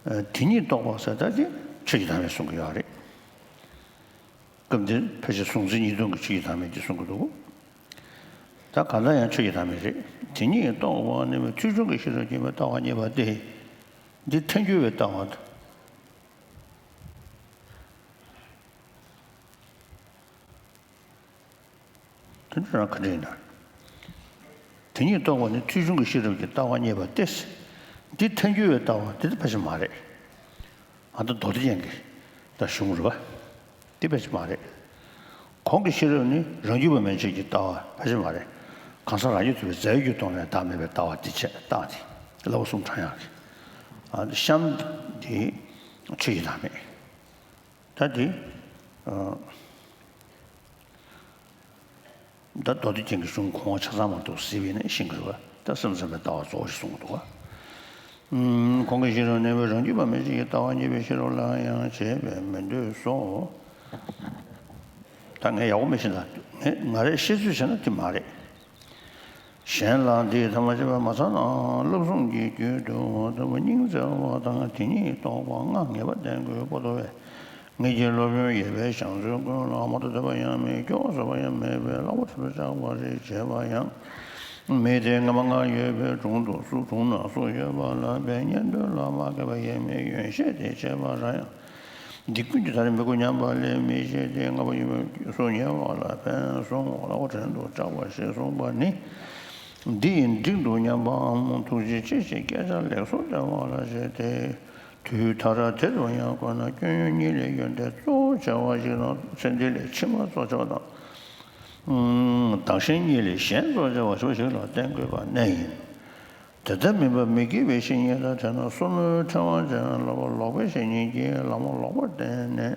དེ་ཉིད་རྟོགས་པ་ཟེར་ད་དེ་ཆོས་ཀྱི་བདག་མེད་གསུང་གི་ཡོད་རེད། སྐབས་འདིར་ཕལ་ཆེར་གཟུང་འཛིན་གཉིས་སྟོང་གི་ཆོས་ཀྱི་བདག་མེད་ཀྱི་གསུང་གི་འདུག་ད་གང་ལྟར་ཡང་ཆོས་ཀྱི་བདག་མེད་རེད། དེ་ཉིད་རྟོགས་པ་ནི་ཚུལ་བྱུང་གི་ཤེས་རབ་ཀྱིས་ལྟ་བ་རྙེད་པ་སྟེ། འདི་ཐལ་འགྱུར་བའི་ལྟ་བ། དེ་འདྲ་རང་ག་འདྲ་ཡིན་ན། དེ་ཉིད་རྟོགས་པ་ནི་ཚུལ་བྱུང་གི་ཤེས་རབ་ཀྱིས་ལྟ་བ་རྙེད་པ་སྟེ། འདི་ཐལ་འགྱུར་བའི་ལྟ་བ་འདི་ཕལ་ཆེར་མ་རེད། ཨ་ད་མདོ་སྡེ་རྒྱན་གྱི་ད་གཞུང་རེད་བ། འདི་ཕལ་ཆེར་མ་རེད། གོང་གི་ཤེས་རབ་ནི་རང་རྒྱུད་པ་མན་ཆད་ཀྱི་ལྟ་བ་ཕལ་ཆེར་མ་རེད། གང་ཟག་རང་རྒྱུད་ཐུབ་པའི་རྫས་ཡོད་ཀྱི་སྟོང་ལས་བདག་མེད་པའི་ལྟ་བ་འདི་བྱས་བཏང་སྟེ་བསླབ་པ་གསུམ་དྲངས་ཡག་གི། ཨ་ད་གཤམ་འདི་ཆོས་ཀྱི་བདག་མེད། ད་དེ། ཨ། ད་མདོ་སྡེ་རྒྱན་གྱི་གཞུང་གོང་ཆ་ཚང་མ་འདུག་ཟེར་བས་ནས་ཤེས་ཀྱི་རེད་བ། ད་སེམས་ཙམ་པའི་ལྟ་བ་གཙོ་བོ་ཞིག་གསུངས་འདུག་བ། ཨུམ། གོང་གི་ཤེས་རབ་རྣམ་པའི་རང་རྒྱུད་པ་མན་ཆད་ཀྱི་ལྟ་བ་རྙེད་པའི་ཤེས་རབ་ལ་ཡང་བྱེད་པས་མི་འདོད་སོ། ད་ངས་ཡག་པོ་མི་ཤེས་ན་ངས་ང་རས་ཤེས་ཚོད་བྱས་ན་དེ་མ་རེད། གཞན་ལ་འདི་ཐ་མ་ཤེས་པ་མ་ཚང་ན་བསླབ་གསུམ་གྱི་རྒྱུད་དུ་ལྟ་བུ་སྙིང་བརྩེ་བ་དང་དེ་ཉིད་རྟོགས་པ་ལྔ་ངེས་པར་ལྡན་དགོས་པ་མདོ་བས། ངེད་ཀྱི་སློབ་དཔོན་ཡོད་པའི་ཞང་བཙུན་ཀུན་ལ་མ་དོ་ཐོས་པ་ཡང་མེད་སྐྱོ་བ་བཟོད་པ་ཡང་མེད་པས་བསླབ་པ་ཁྲིད་པར་བཅག་པ་རེ་བྱས་པ་ཡང་མེད་དེ། སྔ་མ་སྔར་ཡོད་པའི་དྲུང་དུ་སུ་དྲུང་ན་སུ་ཡོད་པ་ལ་ཕན་གཉེན་དོན་ལ་མ་མཁས་པ་ཡས་མས་ཡོན་བཤད་དེ་བྱས་པ་ར་ཡང་། འདི་ཀུན་གྱི་ད་རེས་མི་དགོས་སྙམ་པ་ལས་མི་བྱེད་དེ། ལྔ་པ་ཡོད་པའི་སུ་ཉེ་བ་ལ་ཕན་གསུང་བསླབ་པ་བྲན་དུ་བཅག་པ་ཞེས་གསུངས་པ་ནི། འདི་ཡི་འགྲིག་འདུག་སྙམ་པའམ་ཐུགས་རྗེ་ཆེ་ཞེས་སྐད་ཆ་ལེགས་སོ་སྟེར་བ་ལ་ཞེས་ཏེ། དུས་མཐར་དེ་ཚོ་ཡང་དགོས་ན་སྐྱོན་ཡོན་གཉིས་ལས་ཡོན་ཏན་གཙོ་བོ་བྱ་བ་ཞིག་དང་ཚེ་འདི་ལས་ཕྱི་མ་གཙོ་བྱ་བ་དང་། བདག་གཞན་གཉིས་ལས་གཞན་གཙོ་བྱ་བ་ཞིག་ལ་བརྟེན་དགོས་པ་གནད་ཡིན། དེ་ལྟར་མིན་པར་མི་དགེ་བའི་བཤེས་གཉེན་དང་དེ་ན་སོར་མོའི་ཕྲེང་བ་ཅན་ལ་ལོག་པའི་བཤེས་གཉེན་གྱིས་ལམ་ལོག་པར་བསྟན་ནས་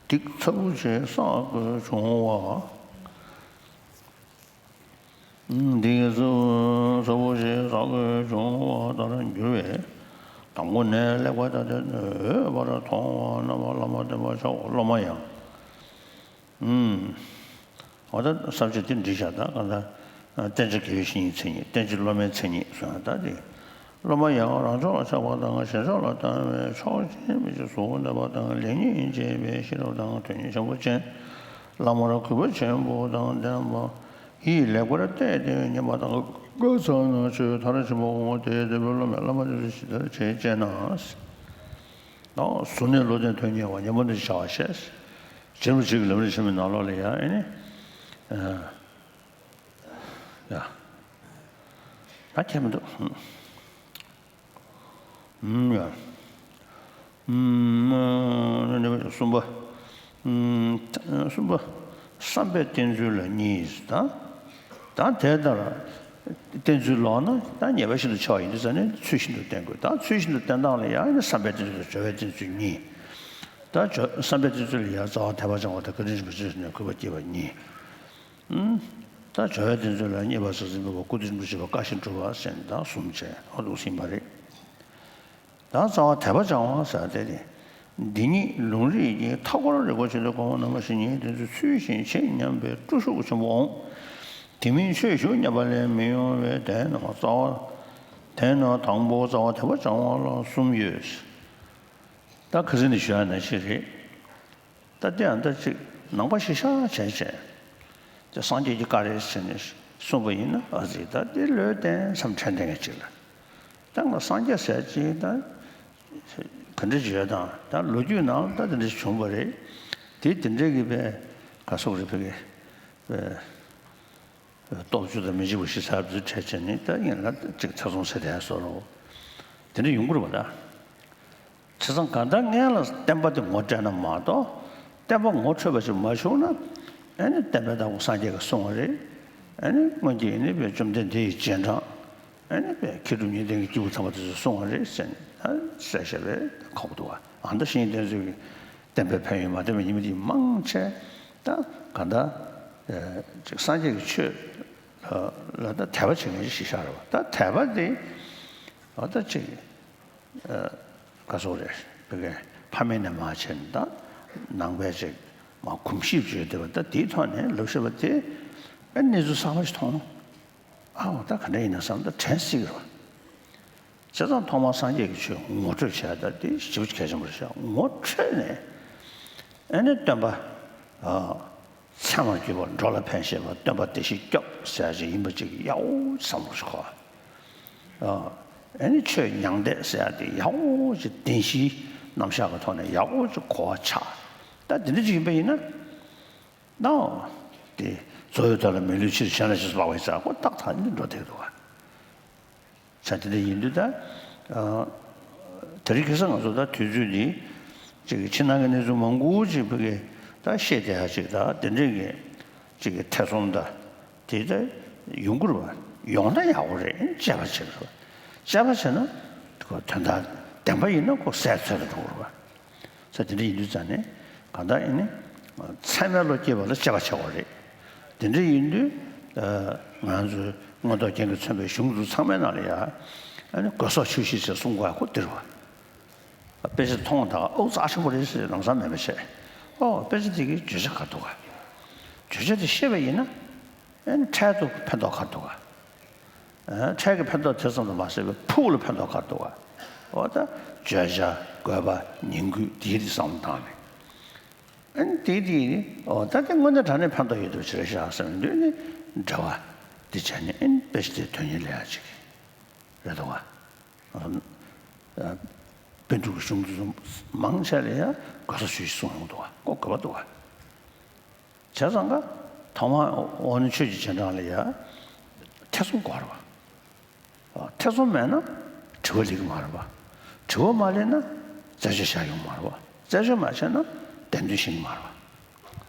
སྡིག་ཚ་པོ་ཆེ་བསགས་དགོས་བྱུང་བ། འདིའི་གཙོ་བོ་ཞེས་བསགས་དགོས་བྱུང་བ་ལྟར་འགྱུར་བས། དང་པོ་ནས་ལེགས་པར་ད་ལྟ་འོས་པར་མཐོང་བ་རྣམས་བླ་མ་བསྟེན་པར་བྱའོ། སློབ་མ་ཡང་། ཨུམ། འོ་ད་ས་བཅད་འདི་འགྲིག་བཞག་ད་གང་ལྟར་བསྟེན་བྱ་དགེ་བའི་བཤེས་གཉེན་མཚན་ཉིད་བསྟེན་བྱ་སློབ་མའི་མཚན་ཉིད་སོང་ཡང་ད་འདི། སློབ་མ་ཡང་རང་ཕྱོགས་ལ་ཆགས་པ་དང་གཞན་ཕྱོགས་ལ་བལྟ་བའི་ཕྱོགས་ཞེན་མེད་ཅིང་གཟུགས་པོ་བདེ་བ་དང་ལེགས་ཉེས་འབྱེད་པའི་ཤེས་རབ་དང་དོན་གཉེར་ཆེན་པོ་ཅན། བླ་མར་གུས་པ་ཆེན་པོ་དང་ལྡན་པ། ཡིད་ལེགས་པར་གཏད་དེ་ཉན་པ་དང་། བཀའ་ཚང་ན་ཆོས་མཐར་ཕྱིན་པ་འོང་བ་དེ་དེ་པའི་སློབ་མས་བླ་མ་དེ་ཚོ་ཇི་ལྟར་བྱེད་ཅེ་ན། གཟུར་གནས་བློ་ལྡན་དོན་གཉེར་བ་ཉན་པོ་འདི་བྱ་བ་ཞེས། རྗེ་རིན་པོ་ཆེ་གི་ལམ་རིམ་ཆེན་མོའི་ནང་ལོགས་ལ་ཡང་ཨེ་ནི། ཡ། ད་ཁྱད་མི་འདུག་ཨུམ། ཡ། ཨུམ། གསུམ་པ། ཨུམ། གསུམ་པ། བསམ་པས་བསྟེན་ཚུལ་ལ་གཉིས་དང་། ད་དེ་ལྟར་བསྟེན་ཚུལ་ལོག་ན་ད་ཉེས་པ་ཤིན་ཏུ་ཆེ་བ་ཡིན་དུས་ཙང་ནས་ཚུལ་བཞིན་དུ་བསྟེན་དགོས། ད་ཚུལ་བཞིན་དུ་བསྟེན་སྟངས་ལ་ཡང་ནི་བསམ་པས་བསྟེན་ཚུལ་དང་སྦྱོར་བས་བསྟེན་ཚུལ་གཉིས། ད་སྦྱོར་བསམ་པས་བསྟེན་ཚུལ་ལ་ཡང་རྩ་བ་དད་པ་སྦྱང་བ་དང་བཀའ་དྲིན་རིན་པོ་ཆེ་ནས་གུས་པ་བསྐྱེད་པ་གཉིས། ཨུམ། ད་སྦྱོར་བས་བསྟེན་ཚུལ་ལ་མཉེས་པ་གཟེར་ཟིན་པའི་སྐུ་དྲིན་རིན་པོ་ཆེ་བ་བཀའ་བཞིན་སྒྲུབ་པ་ཟེར་ནས་ད་གསུམ་བྱས་ཨ་འདུག་ཟིན་པ་རེད། ད་རྩ་བ་དད་པ་སྦྱང་བ་ཟེར་དེ་རེད། འདི་ཉིད་ལུང་རིགས་ཀྱི་མཐའ་སྐོར་རིག་པ་ཆེན་པོའི་གོང་མ་རྣམ་པ་བཞི་ཉིད་དེ་ཚོ་ཚུལ་བཞིན་བྱེད་སྙམ་པའི་སྤྲོ་ཤུགས་ཆེན་པོ་འོང་། དེ་མིན་ཆོས་ཞུགས་སྙམ་པ་ལས་མི་ཡོང་བས་དེས་ན་རྩ་བ། དེས་ན་དང་པོ་རྩ་བ་དད་པ་སྦྱང་བ་ལ་གསུམ་ཡོད། ད་ཁ་སང་ནས་ཞུ་ཡ་ནང་བཞིན་རེད། ད་དེ་ཡང་ད་ཅིག་ནང་པ་ཞིག་ཤ་བྱས་བྱས། དེ་སངས་རྒྱས་ཀྱི་བཀའ་རེད་ཟེར་ནས་གསུངས་པ་ཡིན་ན་ཨ་ཙི་ད་དེ་ལོས་བསྟན་བསམ་དྲན་བསྟན་གྱི་ཅིག་ལ། ད་ང་སངས་རྒྱས་ཟེར་ཅིག་ད་ག་འདྲ་ཅིག་ཡོད་དང་ད་ལོ་རྒྱུས་ནང་ད་དེ་འདྲ་ཞིག་བྱུང་བ་རེད། དེ་དེ་འདྲ་གི་པའི་ག་སོག་རེད་ཕ་གི་པའི། སྟོབས་བཅུ་དང་མི་འཇིགས་པ་བཞི་ཚར་དུ་བྲལ་བྱས་ནས་ད་ཡིན་ལ་ཅིག་ཚེ་སྲོང་ཟེར་དེ་སོགས་རོ། དེ་འདྲ་ཡོང་གི་རེད་པ་ད། བྱས་ཙང་གང་ལྟར་སྔོན་ལ་བསྟན་པ་དེ་ངོ་སྤྲད་ན་མ་གཏོགས་བསྟན་པ་ངོ་འཕྲོད་པ་ཞིག་མ་བྱུང་ན་ཨེ་ནི་བསྟན་པའི་བདག་པོ་སངས་རྒྱས་ཀྱིས་གསུངས་པ་རེད། ཨེ་ནི་སྔོན་གྱི་ཨེ་ནི་པའི་བཅོམ་ལྡན་འདས་ཡི་རྗེས་འབྲང་ཨེ་ནི་པའི་མཁས་གྲུབ་གཉིས་ལྡན་གྱི་སྐྱེས་བུ་ཚང་མ་དེ་ཚོས་གསུངས་པ་རེད་ཟེར་ནས་ད་གསལ་བཤད་པའི་ཁག་པོ་འདུག་བ། ཨ་ནི་ད་བཤེས་གཉེན་བསྟེན་ཚུལ་གྱི་བསྟན་པའི་ཕན་ཡོན་མ་བསྟན་པའི་ཉི་མ་དེ་མང་ཆེ་ད་གང་ལྟར་ཅིག་སངས་རྒྱས་ཀྱི་ཆོས་ལ་ད་དད་པ་བྱེད་མཁན་ཞིག་ཤར་བ་ད་དད་པ་དེ་ཨ་ད་ཅིག་ག་སོག་རེད་བི་གའི་ཕ་མེས་ནས་མ་བྱས་ནས་ད་ནང་པའི་ཅིག་མ་གོམས་གཤིས་བརྗོད་བསྡད་པ་ད་དེའི་ཐོག་ནས་ལབ་ཤེས་པ་དེ་ཨ་གནས་ཚུལ་གསར་པ་ཞིག་མཐོང་ཨའོ་ད་ག་འདྲ་ཡིན་ན་བསམ་ད་དྲན་སྲིད་ཀྱི་རེད་བ། བྱས་ཙང་ཐོག་མར་སངས་རྒྱས་ཀྱི་ཆོས་ངོ་སྤྲོད་བྱས་ད་དེ་ཞེ་པོ་གལ་ཆེན་པོ་རེད་ཤག་ངོ་འཕྲོད་ནས་ཨ་ནི་སྟོན་པ། ཨ། ཚད་མར་གྱུར་པ་འགྲོ་ལ་ཕན་བཞེད་པ་སྟོན་པ་བདེ་གཤེགས་སྐྱབས་ཟེར་ཡ་ཅིག་ཡིན་པ་ཅིག་ཡག་པོ་བསམ་བློ་ཞིག་འཁོར་བ། ཨ་ནི་ཆོས་མྱང་འདས་ཟེར་ཡ་དེ་ཡག་པོ་ཅིག་བདེན་བཞིའི་རྣམ་གཞག་གི་ཐོག་ནས་ཡག་པོ་ཅིག་གོ་བ་ཆགས། ད་དེ་འདྲ་ཅིག་ཡིན་པ་ཡིན་ན། ནའོ། དེ་གཙོ་བོའི་དོན་ལ་མི་བསླུ་ཕྱིར་གཞན་ལ་ཞེས་སུ་དཔག་པའི་ཚེ་ཁོ་ཏག་ཏག་ནི་འགྲོ་བསྡད་འདུག་བ། ས་དེ་འདྲ་ཡིན་དུས་ད། ཨ། དེ་རིང་ཁ་སང་ང་ཚོ་ད་དུས་ཚོད་འདི་ཅིག་གི་ཕྱི་ནང་གི་གནས་ཚུལ་མང་པོ་ཅིག་ཕ་གི་ད་བཤད་བསྡད་ཡ་ཅིག་ད་དེ་འདྲས་ཀྱི་ཅིག་གི་ཐེ་ཚོམ་ད་དེ་ད་ཡོང་གི་རེད་བ། ཡོང་ན་ཡག་པོ་རེད། དཔྱད་པ་བྱེད་དགོས་རེད་བ། དཔྱད་པ་བྱས་ན་ཁོ་དོན་དག་བདེན་པ་ཡིན་ན་ཁོ་གསལ་ཐོས་དུ་འགྲོ་གི་རེད་བ། ས་དེ་འདྲ་ཡིན་དུས་ཙང་ནས་གང་ལྟར་ཨེ་ནི་ཚད་མའི་བློ་སྐྱེས་པ་ལ་དཔྱད་པ་བྱེད་དགོས་རེད། དེ་འདྲ་ཡིན་དུས་ང་ཚོའི་མངོན་རྟོགས་རྒྱན་གྱིས་མཚོན་པའི་གཞུང་ཚོ་ཚང་མའི་ནང་ལ་ཡ་ཨ་ནི་དགོས་སོགས་ཆོས་བཞི་ཞེས་གསུང་དགོས་ཁོ་འདིར་བ། དཔེ་ཆ་མཐོང་དང་ཨོ་རྩ་ཆེན་པོ་རེད་ཟེར་ལམ་སང་མེད་མ་བྱས། ཨོ་དཔེ་ཆ་དེ་གི་བརྗོད་བྱ་ག་འདུག་ག་བརྗོད་བྱ་དེ་ཤེས་པ་ཡིན་ན། ཨ་ནི་འཕྲལ་དུ་ཕན་ཐོགས་ག་འདུག་ག་ཨ། འཕྲལ་གྱི་ཕན་ཐོགས་དེ་ཙམ་དུ་མ་ཟད་པའི་ཕུགས་ལ་ཕན་ཐོགས་ག་འདུག་ག་འོ་ད་བརྗོད་བྱ་དགོས་པ་ཉིང་དགོས་དེའི་རིགས་བསམ་བློ་བཏང་ནས། ཨ་ནི་དེ་དེ་འོ་ད་དེ་དངོས་གནས་དྲང་གནས་ཕན་ཐོགས་ཡོད་དུ་ཕྱིར་ཤག་བསམ་དུས་ནི་འབྲེལ་བ་འདི་བྱས་ནས་ཨ་ནི་དཔེ་ཆ་དེ་དོན་གཉེར་ལས་ཡ་ཅིག་རེད་འདུག་ག་ཨ། པཎ་གྲུབ་ཀྱི་གཞུང་དེ་ཚོ་མང་ཆེ་ལ་ཡ་དགོས་ས་ཆོས་ཞིག་གསུངས་ཡོང་འདུག་ག་ཁོ་དགོས་པ་འདུག་ག་བྱས་ཙང་ཀ་ཐོག་མར་འོ་ན་ཆོས་ཀྱི་རྗེས་འབྲང་ལ་ཡ་ཐེ་ཚོམ་དགོས་རེད་བ། ཐེ་ཚོམ་མེད་ན་དྲི་བ་སླེབས་ཀྱི་མ་རེད་བ། དྲི་བ་མ་སླེབས་ན་རྩད་གཅོད་བྱ་ཡོང་མ་རེད་བ། རྩད་གཅོད་མ་བྱས་ན་བདེན་དོན་ཤེས་ཀྱི་མ་རེད་བ།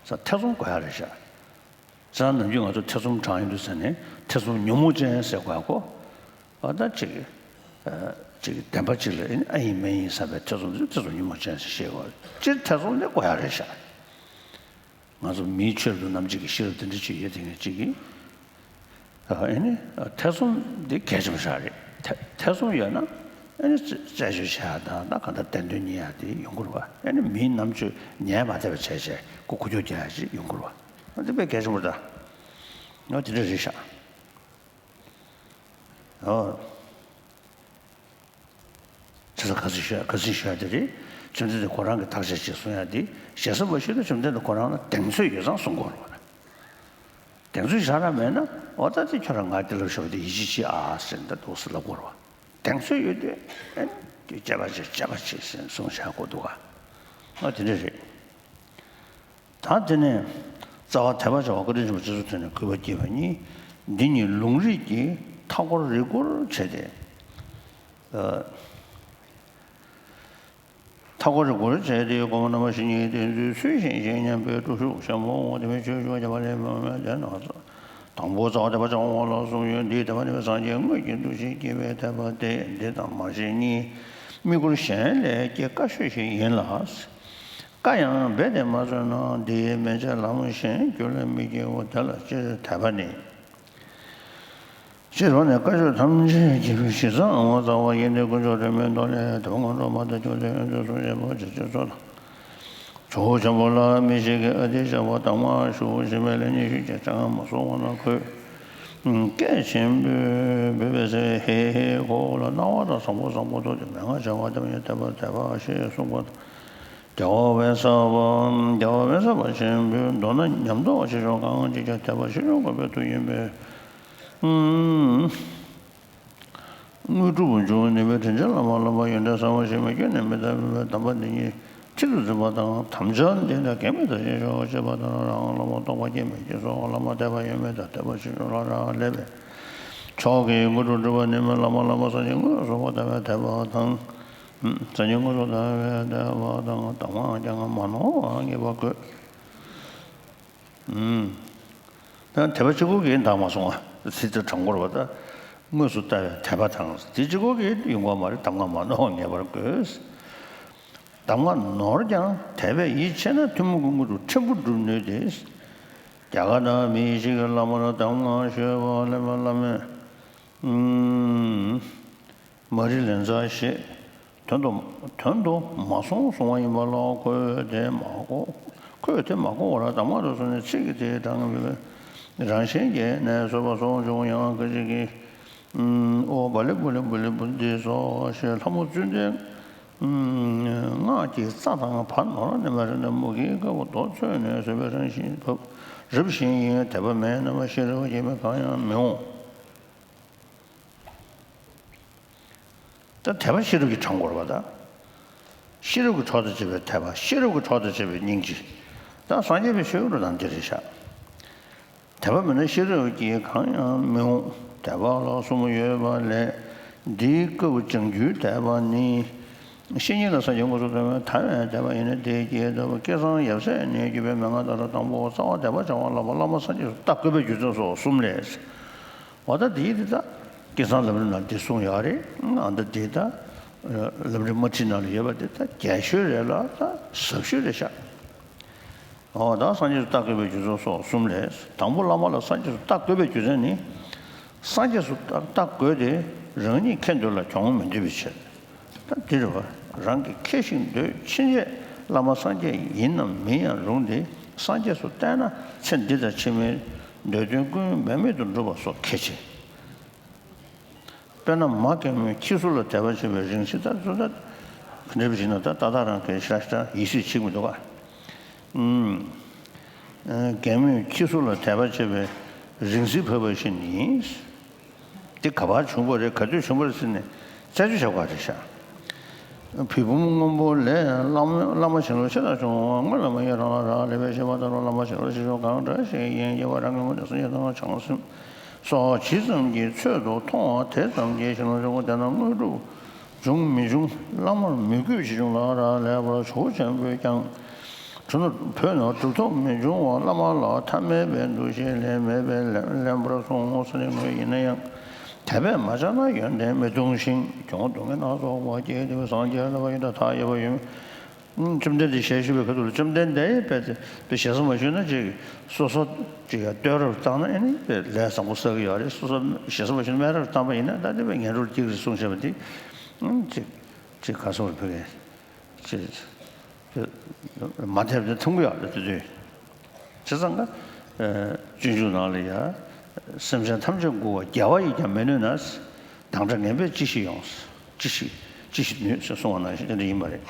ས་ཐེ་ཚོམ་དགོས་ཡ་རེད་ཤག་ས་ནམ་རྒྱུན་ང་ཚོ་ཐེ་ཚོམ་དྲངས་ཡོང་དུས་ཟེར་ནས་ཐེ་ཚོམ་ཉོན་མོངས་ཅན་ཟེར་དགོས་ཡ་ཁོ། ཨ་ད་ཅིག་ཅིག་བདེན་པ་ཅིག་ལ་ཨ་ཡིན་མ་ཡིན་བསམ་པའི་ཐེ་ཚོམ་དེ་ཐེ་ཚོམ་ཉོན་མོངས་ཅན་ཟེར་ཤེས་དགོས། སྤྱིར་ཐེ་ཚོམ་དེ་དགོས་ཡ་རེད་ཤག་ང་ཚོ་མིའི་ཆོས་ལ་ནམ་ཅིག་གི་ཤེས་རབ་དེ་འདྲ་ཅིག་ཡོད་དེ་ངས་ཅིག་གིས། ཨ་ནི་ཐེ་ཚོམ་འདི་གལ་ཆེན་པོ་ཞིག་རེད། ཐེ་ཐེ་ཚོམ་ཡོད་ན་ཨ་ནི་རྩད་གཅོད་བྱ་ཡ་དང་ད་ག་འདྲ་བདེན་དོན་རྙེད་ཡ་དེ་ཡོང་གི་རེད་བ། ཨ་ནི་མིའི་རྣམ་དཔྱོད་ཉན་མ་ཐེབས་པ་བྱས་བྱས་ཁོ་ཁུ་བྱུག་རྒྱག་ཡ་ཅིག་ཡོང་གི་རེད་བ། ཨ་འདི་དཔེ་གལ་ཆེན་པོ་རེད་ད། ཨ་དེ་འདྲ་རེད་ཤག་ཨོ། བྱས་ཙང་ཁ་སང་ཞུ་ཡ་ཁ་སང་ཞུ་ཡ་དེ་རེད། བཅོམ་ལྡན་འདས་ཁོ་རང་གིས་བརྟག་དཔྱད་བྱེད་གསུང་ཡ་དེ་ཞེ་ས་མ་ཞུས་ན་བཅོམ་ལྡན་འདས་ཁོ་རང་ལ་གདེང་ཚོད་ཡོད་ཙང་གསུང་དགོས་རེད་བ། གདེང་ཚོད་ཞེ་དྲག་མེད་ན་འོ་ད་དེ་ཁྱོད་རང་ང་དེ་ལབ་ཤོག་དེ་ཡིད་ཆེས་བྱེད་ཨ་ཟེར་ད་འདུག་སེ་ལབ་དགོས་རེད་བ། གདེང་ཚོད་ཡོད་དུས་ཨེ་དེ་དཔྱད་པ་བྱེད་དཔྱད་པ་བྱེད་ཟེར་གསུང་བྱ་དགོས་འདུག་ག་ཨ་དེ་འདྲ་རེད། ད་དེ་ནས་རྩ་བ་དད་པ་བྱ་བ་བཀའ་དྲིན་ཆེན་པོ་རྗེ་བཙུན་དེ་ནས་གུས་པ་བསྐྱེད་པ་གཉིས། འདི་གཉིས་ལུང་རིགས་ཀྱི་མཐའ་སྐོར་རེ་སྐོར་བྱས་ཏེ། ཨ། མཐའ་སྐོར་རེ་སྐོར་བྱས་ཏེ་སྒོམ་རྣམ་པ་བཞི་ཉིད་དེ་ཚུལ་ཚུལ་བཞིན་བཞིན་མཉམ་པའི་བརྟུལ་ཞུགས་ཤམ་བུ་དེ་མིན་ཆོས་ཞུ་བ་བརྒྱ་པ་ལས་མ་མེད་དེ་ན། དང་པོ་རྩ་བ་དད་པ་བྱ་བ་ལ་གསུམ་ཡོད། འདིའི་དད་པ་ནི་སངས་རྒྱས་དངོས་ཀྱི་འདུ་ཤེས་བསྐྱེད་པའི་དད་པ་སྟེ། འདི་དང་མ་བྱན་གཉིས་དམིགས་སྐོར་གཞན་ལས་སྐྱེ་དཀའ་ཤོས་ཤིག་ཡིན་ལ། བཀའ་ཡང་རྦད་དེ་མ་བརྩམས་ན་འདིའི་མན་ཆད་ལམ་གཞན་རྒྱུད་ལ་མི་སྐྱེའོ། དེ་ལ་སྤྱིར་དད་པ་ནི། སྤྱིར་བ་ནི་དཀའ་སྤྱོད་ཐམས་ཅད་སྐྱེ་བའི་གཞི་རྩ་ཨ་མ་རྩ་བ་ཡིན་ཏེ་དཀོན་མཆོག་སྒྲོལ་མའི་མདོ་ལས། དེ་ངོ་སྤྲོད་མ་ཐག་ཆོད་དེ་ཡོན་ཏན་གསུམ་བཤད་པ་ཇི་སྲིད་འཚོ་དང་། ཇོ་བོ་ཆེན་པོ་ལ་མི་ཞིག་གིས་ཨ་ཏི་ཤ་བ་གདམས་ངག་ཞུ་ཞེས་པའི་ལན་ཉི་ཤུ་རྩ་ལྔ་མ་གསུངས་པ་ན་ཁོས། སྐད་ཆེན་པོས་འབོད་པའི་ཚེ་ཧེ་ཧེ་ཁོ་བོ་ལ་རྣ་བ་དང་བཟང་པོ་བཟང་པོ་ཐོས་ཏེ་མན་ངག་བྱ་བ་དེ་ཉིད་དད་པ་དད་པ་ཞེས་གསུངས་པ་དང་། རྒྱལ་བ་བེ་ས་པ་རྒྱལ་བ་བེ་ས་པ་ཆེན་པོས་མདོར་ན་ཉམས་རྟོགས་ཆེ་ཆུང་གང་ཅི་བྱ་དད་པ་ཆེ་ཆུང་དགོས་པའི་མཐུ་ཡིན་པས། དངོས་གྲུབ་འབྱུང་ནུས་པའི་དྲིན་ཅན་བླ་མ་བསླབ་པ་ཡོན་ཏན་གསང་བ་ཞིག་མི་སྐྱོན་ནས་མི་ལྟ་བའི་དམ་པ་འདི་ཉིད་ཁྲིད་དུ་འཛིན་པ་དང་དམ་བཅའ་འདི་ལས་གེགས་མེད་དུ་ཞིག་ཤོག་ཅེས་པ་དང་རང་བླ་མ་རྟོགས་པ་སྐྱེ་མེད་ཅེས་སོགས་བླ་མ་དད་པ་ཡོད་མེད་དང་དད་པ་ཆེ་ཆུང་ལ་རག་ལས་པས། མཆོག་གི་དངོས་གྲུབ་སྒྲུབ་པ་ནི་མི་བླ་མ་བསླབ་པ་སངས་རྒྱས་དངོས་སུ་ཐོབ་པར་དད་པ་དང་། སངས་རྒྱས་དངོས་སུ་ཐོབ་པར་དད་པ་དང་གདམས་ངག་སྐྱེ་ངན་མ་ནོར་བར་ངེས་པར་དགོས། ད་དད་པ་གཅིག་པོ་གིས་འདང་མ་སོང་བ་ཚིག་དེ་དྲང་པོར་བ་ད་དངོས་སུ་ལྟ་བའི་དད་པ་དང་དེ་གཅིག་པོ་གིས་ཡོང་གི་མ་རེད། གདམས་ངག་མ་ནོར་བར་ངེས་པར་དགོས། གདམས་ངག་ནོར་ཀྱང་དད་པས་ཡིད་ཆེས་ན་ཐུན་མོང་གི་དངོས་གྲུབ་ཕྲན་བུ་སྒྲུབ་ནུས་ཏེ། རྒྱ་གར་ན་མི་ཞིག་གིས་བླ་མར་གདམས་ངག་ཞུས་པ་ལས་བླ་མས། མ་རིག་ལན་ཚྭ་ཞེས་དོན་དུ་དོན་དུ་མ་སོང་གསུང་བ་ཡིན་པ་ལ་ཁོས་དེ་མ་གོ། ཁོས་དེ་མ་གོ་བར་གདམས་ངག་ཏུ་སོང་ནས་ཚིག་གིས་དེའི་གདངས་ཀྱི་རང་བཞིན་གྱི་གནས་སོས་པ་སོགས་བྱུང་ཡང་སྐད་ཅིག་གིས་ ཨོ་བ་ལེ་བུ་ལེ་བུ་ལེ་བུ་འདི་སོ་ཞེས་ལྷ་མོ་བཙུན་ཟླའི་སྔགས་ཀྱི་རྩ་དང་བར་ནོར་ནེམ་རེ་ནེམ་མུ་གེའི་དཀར་པོ་རྡོ་ཚོས་ནས་བཟོས་པའི་རང་བཞིན་བབས། རབ་བཞིན་ཡིན་དད་པ་མེད་ནེམ་ཤེས་རབ་སྐྱེས་མེད་གང་ཡང་མི་འོང་། ད་དད་པ་ཤེས་རབ་ཀྱིས་དྲང་དགོས་རེད་པ། ད་ཤེས་རབ་ཀྱི་གྲོགས་དང་བཅས་པའི་དད་པ། ཤེས་རབ་ཀྱི་གྲོགས་དང་བཅས་པའི་སྙིང་རྗེ། ད་སངས་རྒྱས་པའི་ཆོས་རབ་དང་འདི་རེད་ཤག་དད་པ་མེད་ན་ཤེས་རབ་ཀྱིས་གང་ཡང་མི་འོང་། དད་པ་ལ་གསུམ་ཡོད་པ་ལས། འདིའི་སྐབས་སྦྱང་རྒྱུའི་དད་པ་ནི། བཤེས་གཉེན་ལ་སངས་རྒྱས་དངོས་སུ་མཐོང་བའི་ཐ་མའི་དད་པ་ཡིན་ན་དེའི་རྗེས་ལ་སྐལ་བཟང་ཡབ་སྲས་ནས་བརྒྱུད་པའི་མན་ངག་ལྟར་དང་པོ་རྩ་བ་དད་པ་བྱ་བ་ལ་བླ་མ་སངས་རྒྱས་སུ་བལྟ་དགོས་པའི་རྒྱུ་མཚན་སོགས་གསུམ་ལས། འོ་ད་འདི་ཡི་འདི་ད་སྐལ་བཟང་ལམ་རིམ་ནང་འདི་གསུངས་ཡོད་རེད། ཨ་ད་འདི་ད་ལམ་རིམ་དམར་ཁྲིད་ནང་ལ་ཡོད་པ་འདི་ད་རྒྱས་ཤོས་རེད་ལ་ད་ཟབ་ཤོས་རེད་ཤག་འོ་ད་སངས་རྒྱས་སུ་བལྟ་དགོས་པའི་རྒྱུ་མཚན་སོགས་གསུམ་ལས། དང་པོ་བླ་མ་ལ་སངས་རྒྱས་སུ་བལྟ་དགོས་པའི་རྒྱུ་མཚན་ནི། སངས་རྒྱས་སུ་བལྟ་དགོས་ཏེ་རང་ཉིད་ཁེ་འདོད་ལ་གྱོང་མི་འདོད་པའི་ཕྱིར། ད་འདི་རེད་བ། རང་གི་ཁེ་ཞིང་འདོད་ཕྱིན་ཆད་བླ་མ་སངས་རྒྱས་ཡིན་ནམ་མིན་ཡང་རུང་སྟེ་སངས་རྒྱས་སུ་བལྟས་ན་ཚེ་འདི་དང་ཕྱི་མའི་འདོད་དོན་ཀུན་འབད་མེད་དུ་འགྲུབ་པ་སོགས་གལ་ཆེ། དཔེར་ན་མ་རྒན་མོའི་ཁྱི་ཟུག་ལ་དད་པ་བྱེད་པའི་རིང་བཞིན། ད་ཚོད་ད་ག་འདྲ་བྱས་ན་ད་ཏག་ཏག་རང་གི་ཤ་ཤ་ཡིད་སྲིད་བྱེད་མི་འདུག་ག་ཨུམ། རྒན་མོས་ཁྱི་ཟུག་ལ་དད་པ་བྱེད་པའི་རིང་བསྲེལ་བབས་པ་བཞིན་ཡིན། དེ་ག་པར་བྱུང་བ་རེད། ག་དུས་བྱུང་བ་རེད་ཟེར་ནས་རྩད་གཅོད་བྱ་དགོས་པ་རེད་ཤག་བོད་བུམོ་སྔོན་པོ་ལས། བླ་མ་བླ་མ་ཞིང་ལོ་ཆེ་དང་ཆུང་བ་སྔོན་ལ་མ་ཡོད་རང་ལ་རག་ལས་པའི་ཤེས་པ་ལྟར་རོ། བླ་མ་ཞིང་ལོ་ཆེ་ཆུང་གང་འདྲ་ཞིག་ཡིན། སྐྱེ་བ་རང་གི་ངོ་ནས་སངས་རྒྱས་དང་བྱང་སེམས་སོགས་ཇི་ཙམ་གྱིས་ཚོད་དུ་མཐོང་བ་དེ་ཙམ་གྱིས་ཞིང་ལོ་ཆུང་བ་དེ་རྣམས་དངོས་གྲུབ་འབྱུང་མི་འབྱུང་བླ་མར་མོས་གུས་ཆེ་ཆུང་ལ་རག་ལས་པར་ཇོ་བོ་ཆེན་པོས་ཀྱང་། གྲུབ་ན་བོད་ན་གྲུབ་ཐོབ་མི་འབྱུང་བ། བླ་མ་ལ་ཐ་མལ་པའི་འདུ་ཤེས་ལས་མེད་པས་ལན་ལན་པར་གསུངས་ས་ནི་དངོས་ཡིན་ན་ཡང་། དད་པས་མ་བྱས་ན་ཡོན་ཏན་མི་ཐོབ་ཅིང་། གྱོང་སྡུག་བསྔལ་སྣ་ཚོགས་པ་སྐྱེས་ཏེ། སངས་རྒྱས་ལ་བ་ཡི་དང་མཐའ་ཡས་པ་ཡོད་མེད། བཅོམ་ལྡན་འདས་ཞལ་བཞུགས་པའི་ཁ་ཐུག་ལ་བཅོམ་ལྡན་འདས་དཔེ་དེ་དཔེ་ཞེ་ས་མ་ཞུས་ན་ཅིག་སོ་སོ་ཅིག་ཡ་བསྟོད་ར་བཏང་ན་ཨེ་ནི་དཔེ་ལས་བཟང་པོ་བསགས་ཀྱི་ཡོད་རེད། སོ་སོ་ཞེ་ས་མ་ཞུས་ན་སྨད་ར་བཏང་པ་ཡིན་ན་ད་དེ་དཔེ་ངན་འགྲོར་སྐྱེ་གི་རེད་གསུངས་བཞག་པ་དེ་ཅིག་ཅིག་ག་སོང་རེད་ཕ་གི་ཅིག་མ་འཐད་པ་དེ་མཐོང་གི་ཡོད་རེད་དེ་དུས། བྱས་ཙང་ཀ་སྤྱོད་འཇུག་ནང་ལ་ཡ། སེམས་ཅན་ཐམས་ཅད་མགུ་བ་རྒྱལ་བ་ཡིས་ཀྱང་མི་ནུས་ན། དང་སྒྲ་ངན་པས་ཅི་ཞིག་ཡོང་། ཅི་ཞིག་ཅི་ཞིག་ནུས་ཟེར་གསུངས་པ་ནང་བཞིན་དེ་འདྲ་ཡིན་པ་རེད།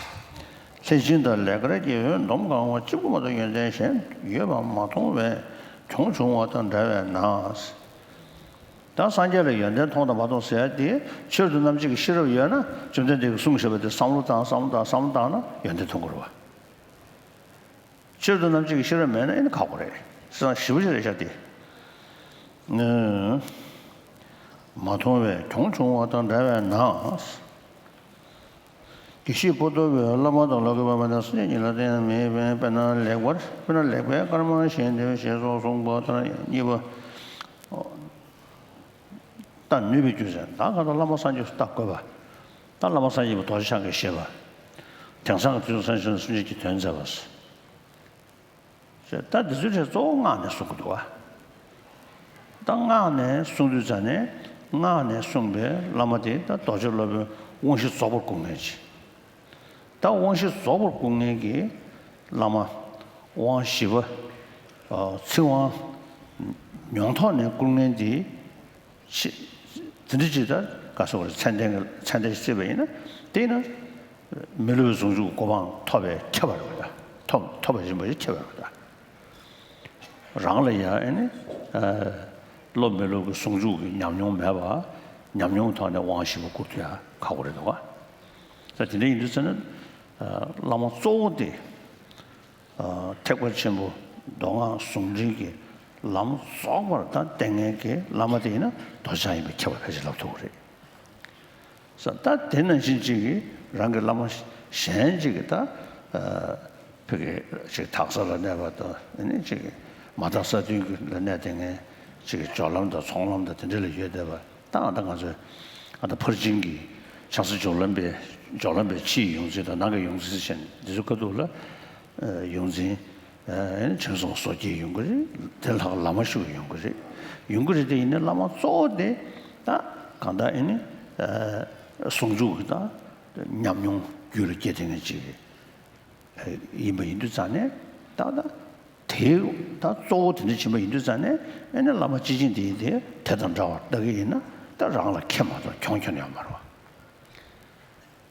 ལྷས་སྦྱིན་དང་ལེགས་དཀར་གྱི་འོད་འདོམ་གང་བ། གཅིག་པུ་མ་གཏོགས་ཡོན་ཏན་གཞན་ཡོད་པ་མ་མཐོང་བས་གྱོང་བྱུང་བ་དང་འདྲ་བས་ན། ད་སངས་རྒྱས་ལ་ཡོན་ཏན་མཐོང་དང་མ་མཐོང་ཟེར་ཡ་དེ་ཆོས་དང་རྣམ་འབྱེད་ཀྱི་ཤེས་རབ་ཡོད་ན་བཅོམ་ལྡན་འདས་ཀྱིས་གསུངས་བཞག་པ་དེ་བསམ་བློ་བཏང་བསམ་བློ་བཏང་བསམ་བློ་བཏང་ན་ཡོན་ཏན་མཐོང་དགོས་རེད་བ། ཆོས་དང་རྣམ་འབྱེད་ཀྱི་ཤེས་རབ་མེད་ན་ཨེ་ནི་ཁག་པོ་རེད། བསམ་ཞིབ་པོ་ཞིག་རེད་ཤག་དེ། ཨ། མ་མཐོང་བས་གྱོང་བྱུང་བ་དང་འདྲ་བས་ན། དགེ་བཤེས་པོ་ཏོ་བས་བླ་མ་དང་ལོ་གི་བ་མ་དང་སངས་རྒྱས་ཉིད་ལ་བརྟེན་མེད་པས། དཔེར་ན་ལེགས་པར་དཔེར་ན་ལེགས་པའི་སྐར་མ་བཞིན་ཏེ་ཞེས་སོགས་གསུངས་པ་ལྟར་གཉིས་པ། ལྟ་ནུས་པའི་རྒྱུ་མཚན་ད་ག་ད་བླ་མ་སངས་རྒྱས་སུ་བལྟ་དགོས་པ། ད་བླ་མ་སངས་རྒྱས་པ་རྡོ་རྗེ་འཆང་གིས་བཤད་པ། དེང་སང་གི་དུས་སུ་སངས་རྒྱས་བཅོམ་ལྡན་འདས་ཀྱིས་དོན་མཛད་པ། ད་འདི་ཚོའི་གྲས་གཙོ་བོ་སྔགས་ནས་གསུང་གི་འདུག་བ། ད་སྔགས་ནས་གསུང་དུས་ཙ་ནས་སྔགས་ནས་གསུངས་པའི་བླ་མ་དེ་ད་རྡོ་རྗེ་སློབ་དཔོན་དབང་བཞི་རྫོགས་པར་བསྐུར་མཁན་ཅིག་ད་དབང་བཞི་རྫོགས་པར་བསྐུར་མཁན་གྱི་བླ་མ་དབང་བཞི་པ། ཨ། ཚིག་དབང་མྱོང་ཐོག་ནས་བསྐུར་མཁན་དེ། ཆེ། དེ་འདྲ་ཅིག་ད་ག་སོགས་རེད། མཚན་ལྡན་གྱི་མཚན་ལྡན་ཞིག་བརྩིས་པ་ཡིན་ན་དེ་ཡིན་ན་མི་སློབ་པའི་ཟུང་འཇུག་གི་གོ་འཕང་ཐོབ་པའི་ཁྱད་པར་རེད་པ། ཐོབ་ཐོབ་པ་ཡིན་པ་ཞིག་ཁྱད་པར་རེད་པ། རང་ལ་ཡང་ཨེ་ནི་ཨ་སློབ་མི་སློབ་ཀྱི་ཟུང་འཇུག་གི་ཉམས་མྱོང་མེད་པ་ཉམས་མྱོང་ཐོག་ནས་དབང་ཞིབ་པ་བསྐུར་ཐུབ་ཡ་ཁག་པོ་རེད་འདུག་ག་ད་དེ་འདྲ་ཡིན་དུས་ཙ་ན་ཨ་བླ་མ་གཙོ་བོ་དེ། ཨ་ཐེག་པ་ཆེན་པོ་མདོ་སྔགས་ཟུང་འབྲེལ་གྱི་ལམ་རྫོགས་པར་ད་བསྟན་མཁན་གྱི་བླ་མ་དེ་ཡིན་ན་རྡོ་རྗེ་འཆང་ཡིན་པའི་ཁྱད་པར་ཕལ་ཆེར་ལབ་ཐུབ་ཀྱི་རེད། ས་ད་དེ་ནང་བཞིན་གཅིག་གིས་རང་གི་བླ་མ་གཞན་གཅིག་གིས་ད་ཨ་ཕ་གི་ཅིག་དག་ས་ལ་གནས་པ་དང་ཨ་ནི་ཅིག་མ་དག་ས་བདུན་གྱི་ལ་གནས་བསྡད་མཁན་ཅིག་གི་སྦྱོར་ལམ་དང་ཚོགས་ལམ་དང་དེ་འདྲ་ལ་ཡོད་བསྡད་པ། ད་ད་ང་ཚོས་ཨ་ད་ཕར་ཕྱིན་གྱི་ཕྱག་འཚལ་སྦྱོར་ལམ་པའི་སྦྱོར་ལམ་པའི་ཕྱིའི་ཡོངས་འཛིན་དང་ནང་གི་ཡོངས་འཛིན་ཟེར་ནས་འདི་ཚོ་ཁ་ཐུག་ལ་ཨ་ཡོངས་འཛིན་ཨ་ནི་དྲན་གསོ་སོགས་ཀྱི་ཡོང་གི་རེད། དེ་ལྷག་བླ་མ་ཞིག་ཡོང་གི་རེད། ཡོང་གི་རེད་དེ་ཡིན་ན་བླ་མ་གཙོ་བོ་དེ་ད་གང་ལྟར་ཨ་ནི་ཨ་ཟུང་འཇུག་གི་ད་ཉམས་མྱོང་རྒྱུད་ལ་སྐྱེས་བསྡད་མཁན་ཅིག་ཡིན་པ་ཡིན་དུས་ཙང་ནས་ད་ད། དེའི་ད་གཙོ་བོ་དེ་འདྲ་ཕྱིན་པ་ཡིན་དུས་ཙང་ནས་ཨེ་ནི་བླ་མ་སྤྱི་ཆིངས་དེ་ཡིན་དེ་དེ་དང་འདྲ་བར་ལྟ་གི་ཡིན་ན་ ད་རང་ལ་ཁེ་མ་གཏོགས་གྱོང་ཁྱོན་ནས་ཡོད་མ་རེད་བ།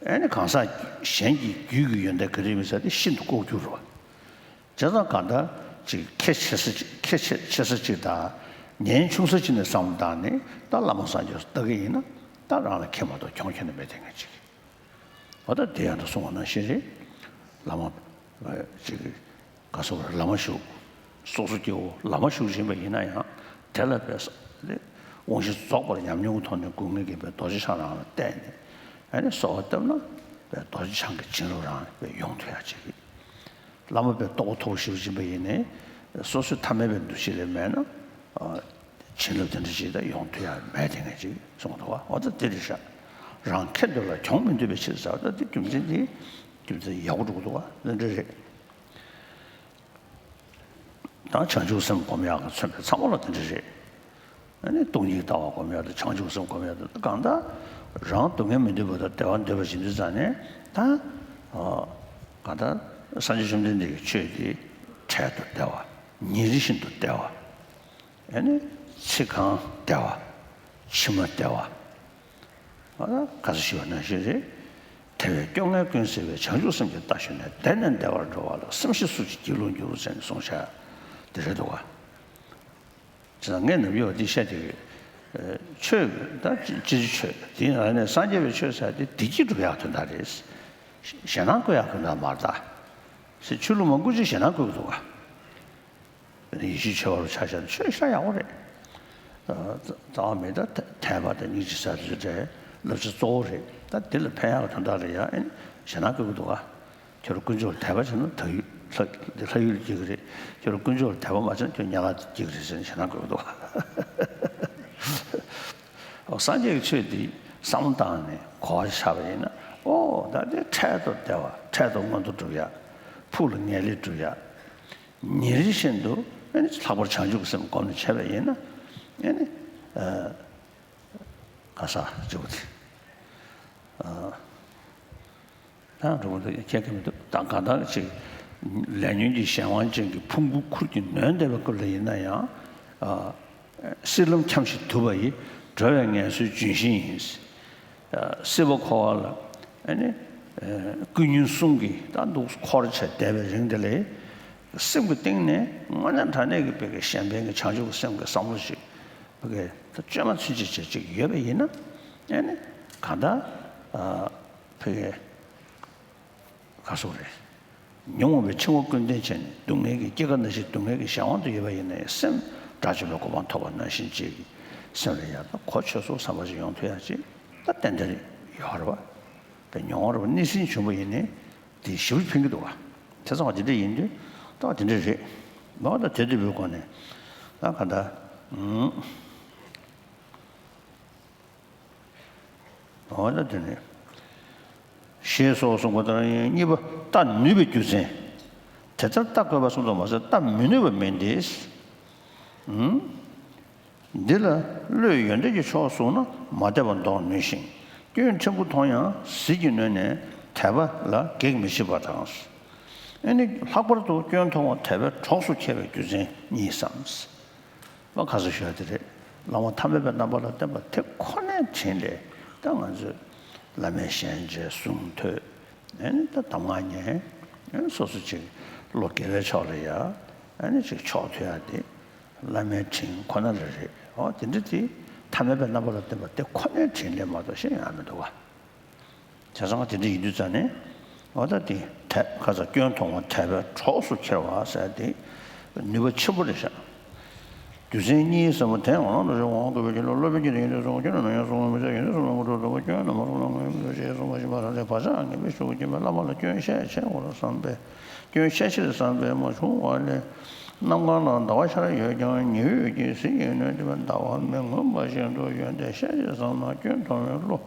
ཨེ་ནི་གང་ཟག་གཞན་གྱི་རྒྱུད་ཀྱི་ཡོན་ཏན་ག་རེ་ཡིན་ཟེར་དེ་ཤིན་ཏུ་ལྐོག་གྱུར་རེད་བ། བྱས་ཙང་གང་ལྟར་ཅིག་ཁེ་ཆེ་ས་ཅིག་ཁེ་ཆེ་ཆེ་ས་ཅིག་དང་ཉེན་ཆུང་ས་ཅིག་ནས་བསམ་བློ་བཏང་ནས་ད་བླ་མ་སངས་རྒྱས་སུ་ལྟ་གི་ཡིན་ན་ད་རང་ལ་ཁེ་མ་གཏོགས་གྱོང་ཁྱོན་ནས་མེད་དེ་ངས་ཅིག་འོ་ད་དེ་ཡང་ད་གསུང་བ་ནང་བཞིན་རེད། བླ་མ་ཅིག་ག་སོགས་བླ་མ་བཞུགས། སོ་སོ་སྐྱེ་བོ་བླ་མ་བཞུགས་བཞིན་པ་ཡིན་ན་ཡང་དེ་ལ་དཔེ་དབང་ཤེས་རྫོགས་པར་ཉམས་མྱོང་གི་ཐོག་ནས་སྒོ་ངའི་གི་དཔེ་རྡོ་རྗེ་འཆང་རང་ལ་བལྟས་ནས་ཨ་ནི་གསོལ་བ་བཏབ་ན་དཔེ་རྡོ་རྗེ་འཆང་གི་བྱིན་རླབས་རང་དཔེ་ཡོང་ཐུབ་ཡག་ཅིག་བླ་མ་དཔེ་རྟོགས་པ་མཐོ་པོ་ཞེ་པོ་ཅིག་ཡིན་པ་ཡིན་ནའི་སོ་སོའི་ཐ་མལ་པའི་འདུ་ཤེས་ལས་མེད་ན། བྱིན་རླབས་དེ་འདྲ་ཞིག་ད་ཡོང་ཐུབ་ཡག་མེད་དེ་ངས་ཅིག་གསུངས་འདུག་བ། འོ་ད་དེ་རེད་ཤག་རང་ཁེ་འདོད་ལ་གྱོང་མི་འདོད་པའི་ཕྱིར་ཟེར་བ་ད་དེ་རྒྱུ་མཚན་དེ་རྒྱུ་མཚན་ཡག་པོ་འགྲོ་གི་འདུག་བ། དེ་འདྲ་རེད། ད་བྱང་ཆུབ་སེམས་སྒོམ་ཡག་གི་མཚོན་པའི་ཚང་མ་ལ་དེ་འདྲ་རེད། ཨ་ནི་སྟོང་ཉིད་ལྟ་བ་སྒོམ་ཡག་དང་བྱང་ཆུབ་སེམས་སྒོམ་ཡག་དང་གང་ལྟར་རང་སྡུག་བསྔལ་མི་འདོད་པ་དང་བདེ་བ་འདོད་པ་ཞིག་འདུག་ཙང་ནས་ད་གང་ལྟར་སངས་རྒྱས་བཅོམ་ལྡན་འདས་ཀྱི་ཆོས་དེ་འཕྲལ་དུ་བདེ་བ་ཉིན་རེ་བཞིན་དུ་བདེ་བ། ཨ་ནི་ཚེ་གང་བདེ་བ། ཕྱི་མ་བདེ་བ། ཨ་ད་ག་ས་ཞུ་བ་ནང་བཞིན་རེད། དེ་བས་སྐྱོ་ངལ་ཀུན་སེལ་བའི་བྱང་ཆུབ་སེམས་ཀྱི་རྟ་ཞོན་ནས་བདེ་ནས་བདེ་བར་འགྲོ་བ་ལ་སེམས་ཤེས་སུ་ཅི་སྒྱིད་ལུག་འགྱུར་ཟེར་ནས་གསུངས་བཞག་དེ་རེད་འདུག་ག་དེ་ཙང་ངས་ནམ་རྒྱུན་བ་འདི་བཤད་དེ་གི་ཆོས་ད་ཅི་ཅི་ཆོས་དེ་ཡང་ནས་སངས་རྒྱས་པའི་ཆོས་ཟེར་དེ་བདེ་སྐྱིད་སྒྲུབ་ཡག་དོན་དག་རེད། ཞེད་སྣང་སྐུལ་ཡག་དོན་དག་མ་རེད་ད། ཆོས་ལུགས་མང་པོ་ཅིག་ཞེད་སྣང་སྐུལ་གི་འདུག་ག་ཡེ་ཤུའི་ཆོས་པ་རུ་ཆ་བཞག་ན་ཆོས་ཤ་ཡག་པོ་རེད། རྩ་བ་མེད་ད་དད་པ་དང་སྙིང་རྗེ་ཟེར་དུས་དེ་བསླབ་བྱ་གཙོ་བོ་རེད། ད་འདི་ལ་ཕན་ཡག་གི་དོན་དག་རེད་ཡ། ཨེ་ནི་ཞེད་སྣང་སྐུལ་གི་འདུག་ག་ཁྱོད་རང་དཀོན་མཆོག་ལ་དད་པ་བྱས་ན་ད་ཡུལ་ལྷ་ལྷ་ཡུལ་སྐྱེ་གི་རེད། ཁྱོད་རང་དཀོན་མཆོག་ལ་དད་པ་མ་བྱས་ན་ཁྱོད་དམྱལ་ཁ་སྐྱེ་གི་རེད་ཟེར་ནས་ཞེད་སྣང་སྐུལ་གི་འདུག་ག་ཨོ་སངས་རྒྱས་ཀྱི་ཆོས་འདི་བསམ་བློ་བཏང་ནས་གོ་བ་བཞག་པ་ཡིན་ན་ཨོ་ད་འདི་འཕྲལ་དུ་བདེ་བ་འཕྲལ་དུ་མངོན་མཐོ་སྒྲུབ་ཡག་ཕུགས་ལ་ངེས་ལེགས་སྒྲུབ་ཡག་ཉིན་རེ་བཞིན་དུ་ཨ་ནི་ལྷག་པར་བྱང་ཆུབ་ཀྱི་སེམས་སྒོམ་ནས་བྱས་པ་ཡིན་ན་ཨ་ནི་ག་ས་ཅིག་པོ་དེ་ད་འགྲོ་གི་འདུག་ཁྱད་ཀྱི་མི་འདུག་ད་གང་ལྟར་ཅིག་ལས་ཉོན་གྱི་གཞན་དབང་ཅན་གྱི་ཕུང་པོ་ཁུར་གྱིས་ནོན་བསྡད་པའི་སྐབས་ལ་ཡིན་ན་ཡང་། སྲིད་ལམ་འཁྱམས་ཤིང་དུབ་པ་ཡིས། འགྲོ་བའི་ངལ་གསོའི་ལྗོན་ཤིང་ཡིན། སྲིད་པ་འཁོར་བ་ལ་ཨ་ནི་ཀུན་ཉོན་གསུམ་གྱིས་ད་འདུག་འཁོར་བྱས་བསྡད་པའི་རིང་དེ་ལས། སེམས་ཀྱི་གཏིང་ནས་དངོས་གནས་དྲང་གནས་ཀྱི་བོད་ཀྱི་གཞན་ཕན་གྱི་བྱང་ཆུབ་ཀྱི་སེམས་ཀྱི་བསམ་བློ་ཞིག་བོད་ཀྱི་ད་བཅོས་མ་ཚུན་ཆད་བྱས་ཅིག་ཡོད་པ་ཡིན་ན་ཨ་ནི་གང་ལྟར་བོད་ཀྱི་ག་སོགས་རེད། ཉོན་མོངས་པའི་འཆིང་བ་ཀུན་ལྡན་བྱས་ནས་སྡུག་བསྔལ་གྱི་སྐྱེ་རྒ་ན་འཆིའི་སྡུག་བསྔལ་གྱི་གཞན་དབང་དུ་ཡོད་པ་ཡིན་ནའི་སེམས་དགྲ་བཅོམ་པའི་གོ་འཕང་ཐོབ་པ་ནང་བཞིན་ཅིག་སེམས་ལ་ཡང་ད་གོ་ཆོད་སོང་བསམ་པ་ཅིག་ཡོང་ཐུབ་ཡག་ཅིག་ད་ཏན་ཏན་ཡོད་རེད་བ། དཔེ་མྱོང་བ་རེད་བ་གནས་ཟིན་བྱུང་བ་ཡིན་ནའི་དེ་ཞེ་པོ་ཕན་གྱི་འདུག་བ། བྱས་ཙང་བ་དེ་འདྲ་ཡིན་དུས་ད་དེ་འདྲ་རེད། མ་ད་དེ་དུས་བོད་སྒོ་ནས་ད་ག་ད་ཨུམ། འོ་ན་དེ་ནི། ཞེས་སོགས་གསུངས་པ་ལྟར་ཡང་གཉིས་པ་ལྟ་ནུས་པའི་རྒྱུ་མཚན། དེ་ལྟར་ལྟ་དགོས་པ་གསུངས་དང་མ་ཟད་ལྟ་མི་ནུས་པ་མིན་ཏེ། འདི་ལ་བློས་ཡོན་ཏན་གྱི་ཕྱོགས་བཟུང་ན་མ་དད་པ་འདོགས་ནུས་ཤིང་། སྐྱོན་ཕྲན་བུ་མཐོང་ཡང་ཟིལ་གྱིས་གནོན་ནས་དད་པ་ལ་གེགས་མི་བྱེད་པ་དང་། ཨ་ནི་ལྷག་པར་དུ་སྐྱོན་མཐོང་བ་དད་པའི་གྲོགས་སུ་འཁེལ་བའི་རྒྱུ་མཚན་གཉིས་སམ། མ་ཁ་སང་ཞུས་པ་དེ་རེད། བླ་མ་ཐ་མལ་པའི་རྣམ་པ་ལ་བརྟེན་པ་དེ་ཁོ་ནའི་དྲིན་ལས་ད་ང་ཚོས་བླ་མའི་ཞལ་མཇལ་གསུང་ཐོས། ཨ་ནི་ད་གདམས་ངག་ཉན། ཨ་ནི་སོ་སོ་ཅིག་བློ་དགེ་བའི་ཕྱོགས་ལ་ཡ། ཨ་ནི་ཅིག་ཕྱོགས་ཐོས་ཡ་དེ་བླ་མའི་དྲིན་ཁོ་ན་ལ་རེད། འོ་དེ་འདྲ་དེ་ཐ་མལ་པའི་རྣམ་པ་ལ་བརྟེན་པ་དེ་ཁོ་ནའི་དྲིན་ལས་མ་གཏོགས་གཞན་ཡང་མི་འདུག་བ། བྱས་ཙང་དེ་འདྲ་ཡིན་དུས་ཙང་ནས་འོ་ད་དེ་དད་ཁ་ཚ་སྐྱོན་མཐོང་བ་དད་པའི་གྲོགས་སུ་འཁེལ་བ་ཟེར་དེ་ནུས་པ་ཆེན་པོ་རེད་ཤག་རྒྱུ་མཚན་གཉིས་ཟེར་བ་དེ་འོ་ན་ལོ་ཞིག་འོང་དགོས་པའི་རྒྱུ་ལ་སློབ་དཔོན་གྱིས་ནི་ཡོན་ཏན་གསུངས་སྐྱོན་ནི་མ་ཡིན་གསུངས་མི་ཚད་ཡོན་ཏན་གསུངས་མི་དགོས་གྲོགས་སུ་སྐྱོན་ནི་མ་གསུངས་ན་ངོས་མི་ཚོད་ཞེས་གསུངས་པ་ཞིག་མ་རང་ལས་བག་ཆགས་ངན་པའི་ཤུགས་ཀྱིས་རྐྱེན་པས་བླ་མ་ལ་སྐྱོན་བཤད་ཆེ་བར་བསམ་པས་སྐྱོན་བཤད་ཆེར་བསམ་པས་མ་བྱུང་བ་ལས། གནམ་གང་ལ་ཟླ་བ་ཤར་ཡོད་ཀྱང་ཉི་འོད་ཀྱིས་ཟིལ་གྱིས་གནོན་ཏེ་ཟླ་བ་མི་མངོན་པ་བཞིན་དུ་ཡོན་ཏན་ཤས་ཆེར་བསམ་ན་སྐྱོན་མཐོང་བའི་བློ་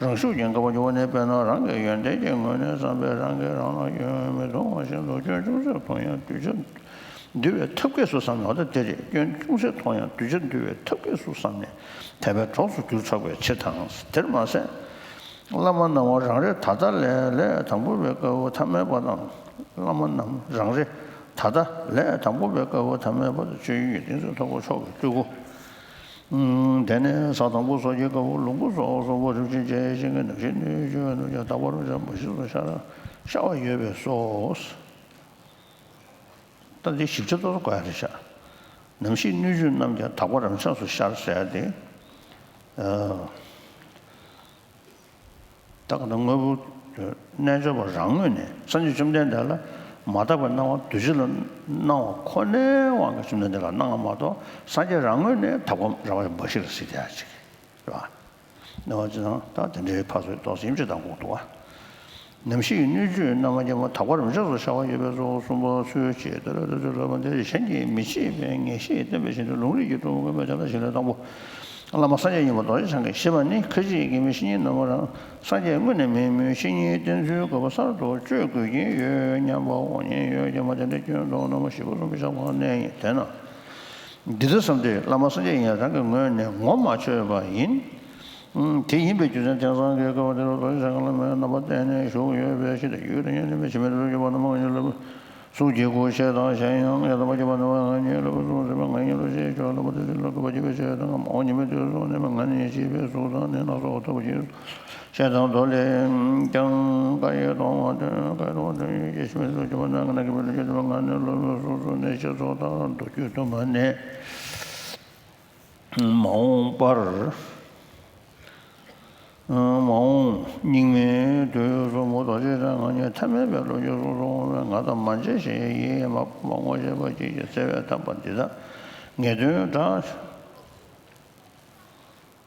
རང་ཤུགས་ཀྱིས་འགག་པར་འགྱུར་བ་ནི། དཔེར་ན་རང་གི་ཡོན་ཏན་གྱི་ངོས་ནས་བསམ་པས་རང་གིས་རང་ལ་སྐྱོན་མི་མཐོང་བ་བཞིན་དུ་སྐྱོན་ཅུང་ཟད་མཐོང་ཡང་གདུལ་བྱ་འདུལ་བའི་ཐབས་མཁས་སུ་བསམ་ནས། འོ་ད་དེ་རེད། སྐྱོན་ཅུང་ཟད་མཐོང་ཡང་གདུལ་བྱ་འདུལ་བའི་ཐབས་མཁས་སུ་བསམ་ནས་དད་པའི་གྲོགས་སུ་གྱུར་ཆོག་པའི་ཕྱིར་དང་། དེར་མ་ཟད། བླ་མ་རྣམས་རང་རེ་ད་ལྟ་ལས་ལས་དང་པོ་པའི་སྐབས་ཐ་མལ་པ་དང་། བླ་མ་རྣམས་རང་རེ་ད་ལྟ་ལས་དང་པོ་པའི་སྐབས་ཐ་མལ་པ་དང་། སྤྱོད་ཡུལ་གྱི་གཏིང་ཚད་མཐོ་པོ་མཆོག་གི་སྤྲུལ་སྐུ། ཨུམ། དེ་ནས་ས་དང་པོ་སོགས་ཀྱི་དཀར་པོ་ལོང་བུ་སོགས་སོགས་པོ་རིམ་བཞིན་བྱས་ཤིང་གི་ནམ་ཞིག་སྣོད་བཅུད་ནམ་ཞིག་དག་པར་བྱ་མ་ཤེས་སོ་ཤར་ཤར་བ་ཡོད་པས་སོ། ད་འདི་ཞིབ་ཆ་ཏོག་ཙམ་གོ་ཡ་རེད་ཤག་ནམ་ཞིག་སྣོད་བཅུད་རྣམས་ཀྱང་དག་པ་རང་ཆས་སུ་ཤར་ཟེར་ཏེ། ཨ། ད་ག་ད་དངོས་པོ་རྣལ་འབྱོར་པ་རང་ངོས་ནས་སངས་རྒྱས་བཅོམ་ལྡན་འདས་ལ་མ་དག་པའི་སྣང་བ་འདུ་བྱེད་ལ་སྣང་བ་ཁོ་ནའི་དབང་གིས་བཅོམ་ལྡན་འདས་ལ་སྣང་བ་མ་གཏོགས་སངས་རྒྱས་རང་ངོས་ནས་དག་པ་རང་དབང་མ་ཤེས་ལ་སྲིད་དེ་ཡ་ཅིག་རེད་བ། སྣང་བ་ཅི་ཙང་ད་དེ་འདྲའི་ཕར་ཚུར་ཏོག་ཙམ་ཡིན་གཅིག་དང་དགོངས་འདུག་བ། ནམ་ཞིག་སྣོད་བཅུད་རྣམ་པར་རྒྱལ་བ་དག་པ་རང་ཆས་སུ་ཤར་བ་ཡོད་པས་སོ། གསུམ་པ་ཚུལ་བཞིན་ཏེ་ར་ར་ཚུལ་ལ་བ་འདིར་གཞན་གྱིས་མི་ཕྱེད་པའི་ངེས་ཤེས་བསྟན་པའི་ཞིང་དུ་ལུང་རིགས་ཀྱི་སྤྲོས་པ་ཀུན་པའི་བྱ་ལ་ཞིག་ལས་དང་པོ། བླ་མ་སངས་རྒྱས་ཡིན་པ་རྡོ་རྗེ་འཆང་གིས་བཞེད་པ་ནི། ཁ་ཅིག་གིས་མི་ཤེས་ཉིད་རྣམ་པར་རང་། སངས་རྒྱས་དངོས་ནི་མིན་མོད། བཤེས་གཉེན་བསྟེན་ཚུལ་དགོས་པ་གསར་དུ་བཅོས་དགོས་ཀྱིན་ཡོད་སྙམ་པའོ། ཉན་ཡོད་ཀྱང་མ་དེ་འདྲའི་སྐྱོན་མདོག་རྣམ་པ་བཞི་པོ་གསུམ་པའི་ཞག་པ་གནས་ཡིན། དེས་ན། འདི་ལྟར་བསམ་སྟེ་བླ་མ་སངས་རྒྱས་ཡིན་ཡང་རང་གི་ངོས་ནས་ངོ་མ་ཆོད་པ་ཡིན། དེ་ཡིན་པའི་རྒྱུ་མཚན་དེང་སང་གི་སྐབས་དེར་རྡོ་རྗེ་འཆང་གི་བླ་མའི་རྣམ་པ་བསྟན་ནས་བཞུགས་ཡོད་པའི་ཕྱིར་ཏེ། ཡུལ་དུ་ཉན་ནས་མི་ཕྱི་མའི་ལུགས་ཀྱི་བར་ན་མང་ཉིད་ལ། གཟུགས་ཀྱི་སྐུ་ཞེས་དང་གཞན་ཡང་ཡང་དག་པར་རྒྱས་པ་ནི་ང་ཉིད་ལ་བཟུང་ཟིན་པ་ང་ཉིད་ལ་ཞེས་བརྗོད་ལ་བ་དེ་ལ་གུས་པ་བསྐྱེད་པའི་ཕྱིར་དང་། མ་འོངས་ཉི་མའི་དུས་སུ་ནི་ང་ཉིད་ཞེས་པའི་གཟུགས་དང་ནི་སྣ་ཚོགས་ལྟ་བུ་ཡིན། ཞེས་དང་མདོ་ལས་ཀྱང་བཀའ་ཡི་སྡོམ་པ་སྟོན། བཀའ་ཡི་སྡོམ་པ་སྟོན་ཞེས་ཞེས་པའི་ཚུལ་གྱིས་མ་ནང་གི་ནང་གི་མི་ལུས་ཀྱི་དུ་མ་ང་ནི་ལོ་ལོ་སོ་སོ་ནས་ཤེས་སོ་དང་མདོ་རྒྱུད་དུ་མ་ནས། མ་འོངས་པར། མ་འོངས་སྙིགས་མའི་དུས་གསུམ་པོ་རྡོ་རྗེ་འཆང་ང་ཉིད་ཐ་མལ་པའི་ལོ་རྒྱུས་སོ་སོ་འོང་བས་ང་དང་མ་མཇལ་ཞིང་ཡིད་མ་ཕམ་པར་ངོ་ཤེས་པར་བགྱིད་ཅིག་བརྩེ་བས་འདམས་པ་འདི་དག་ངེས་དོན་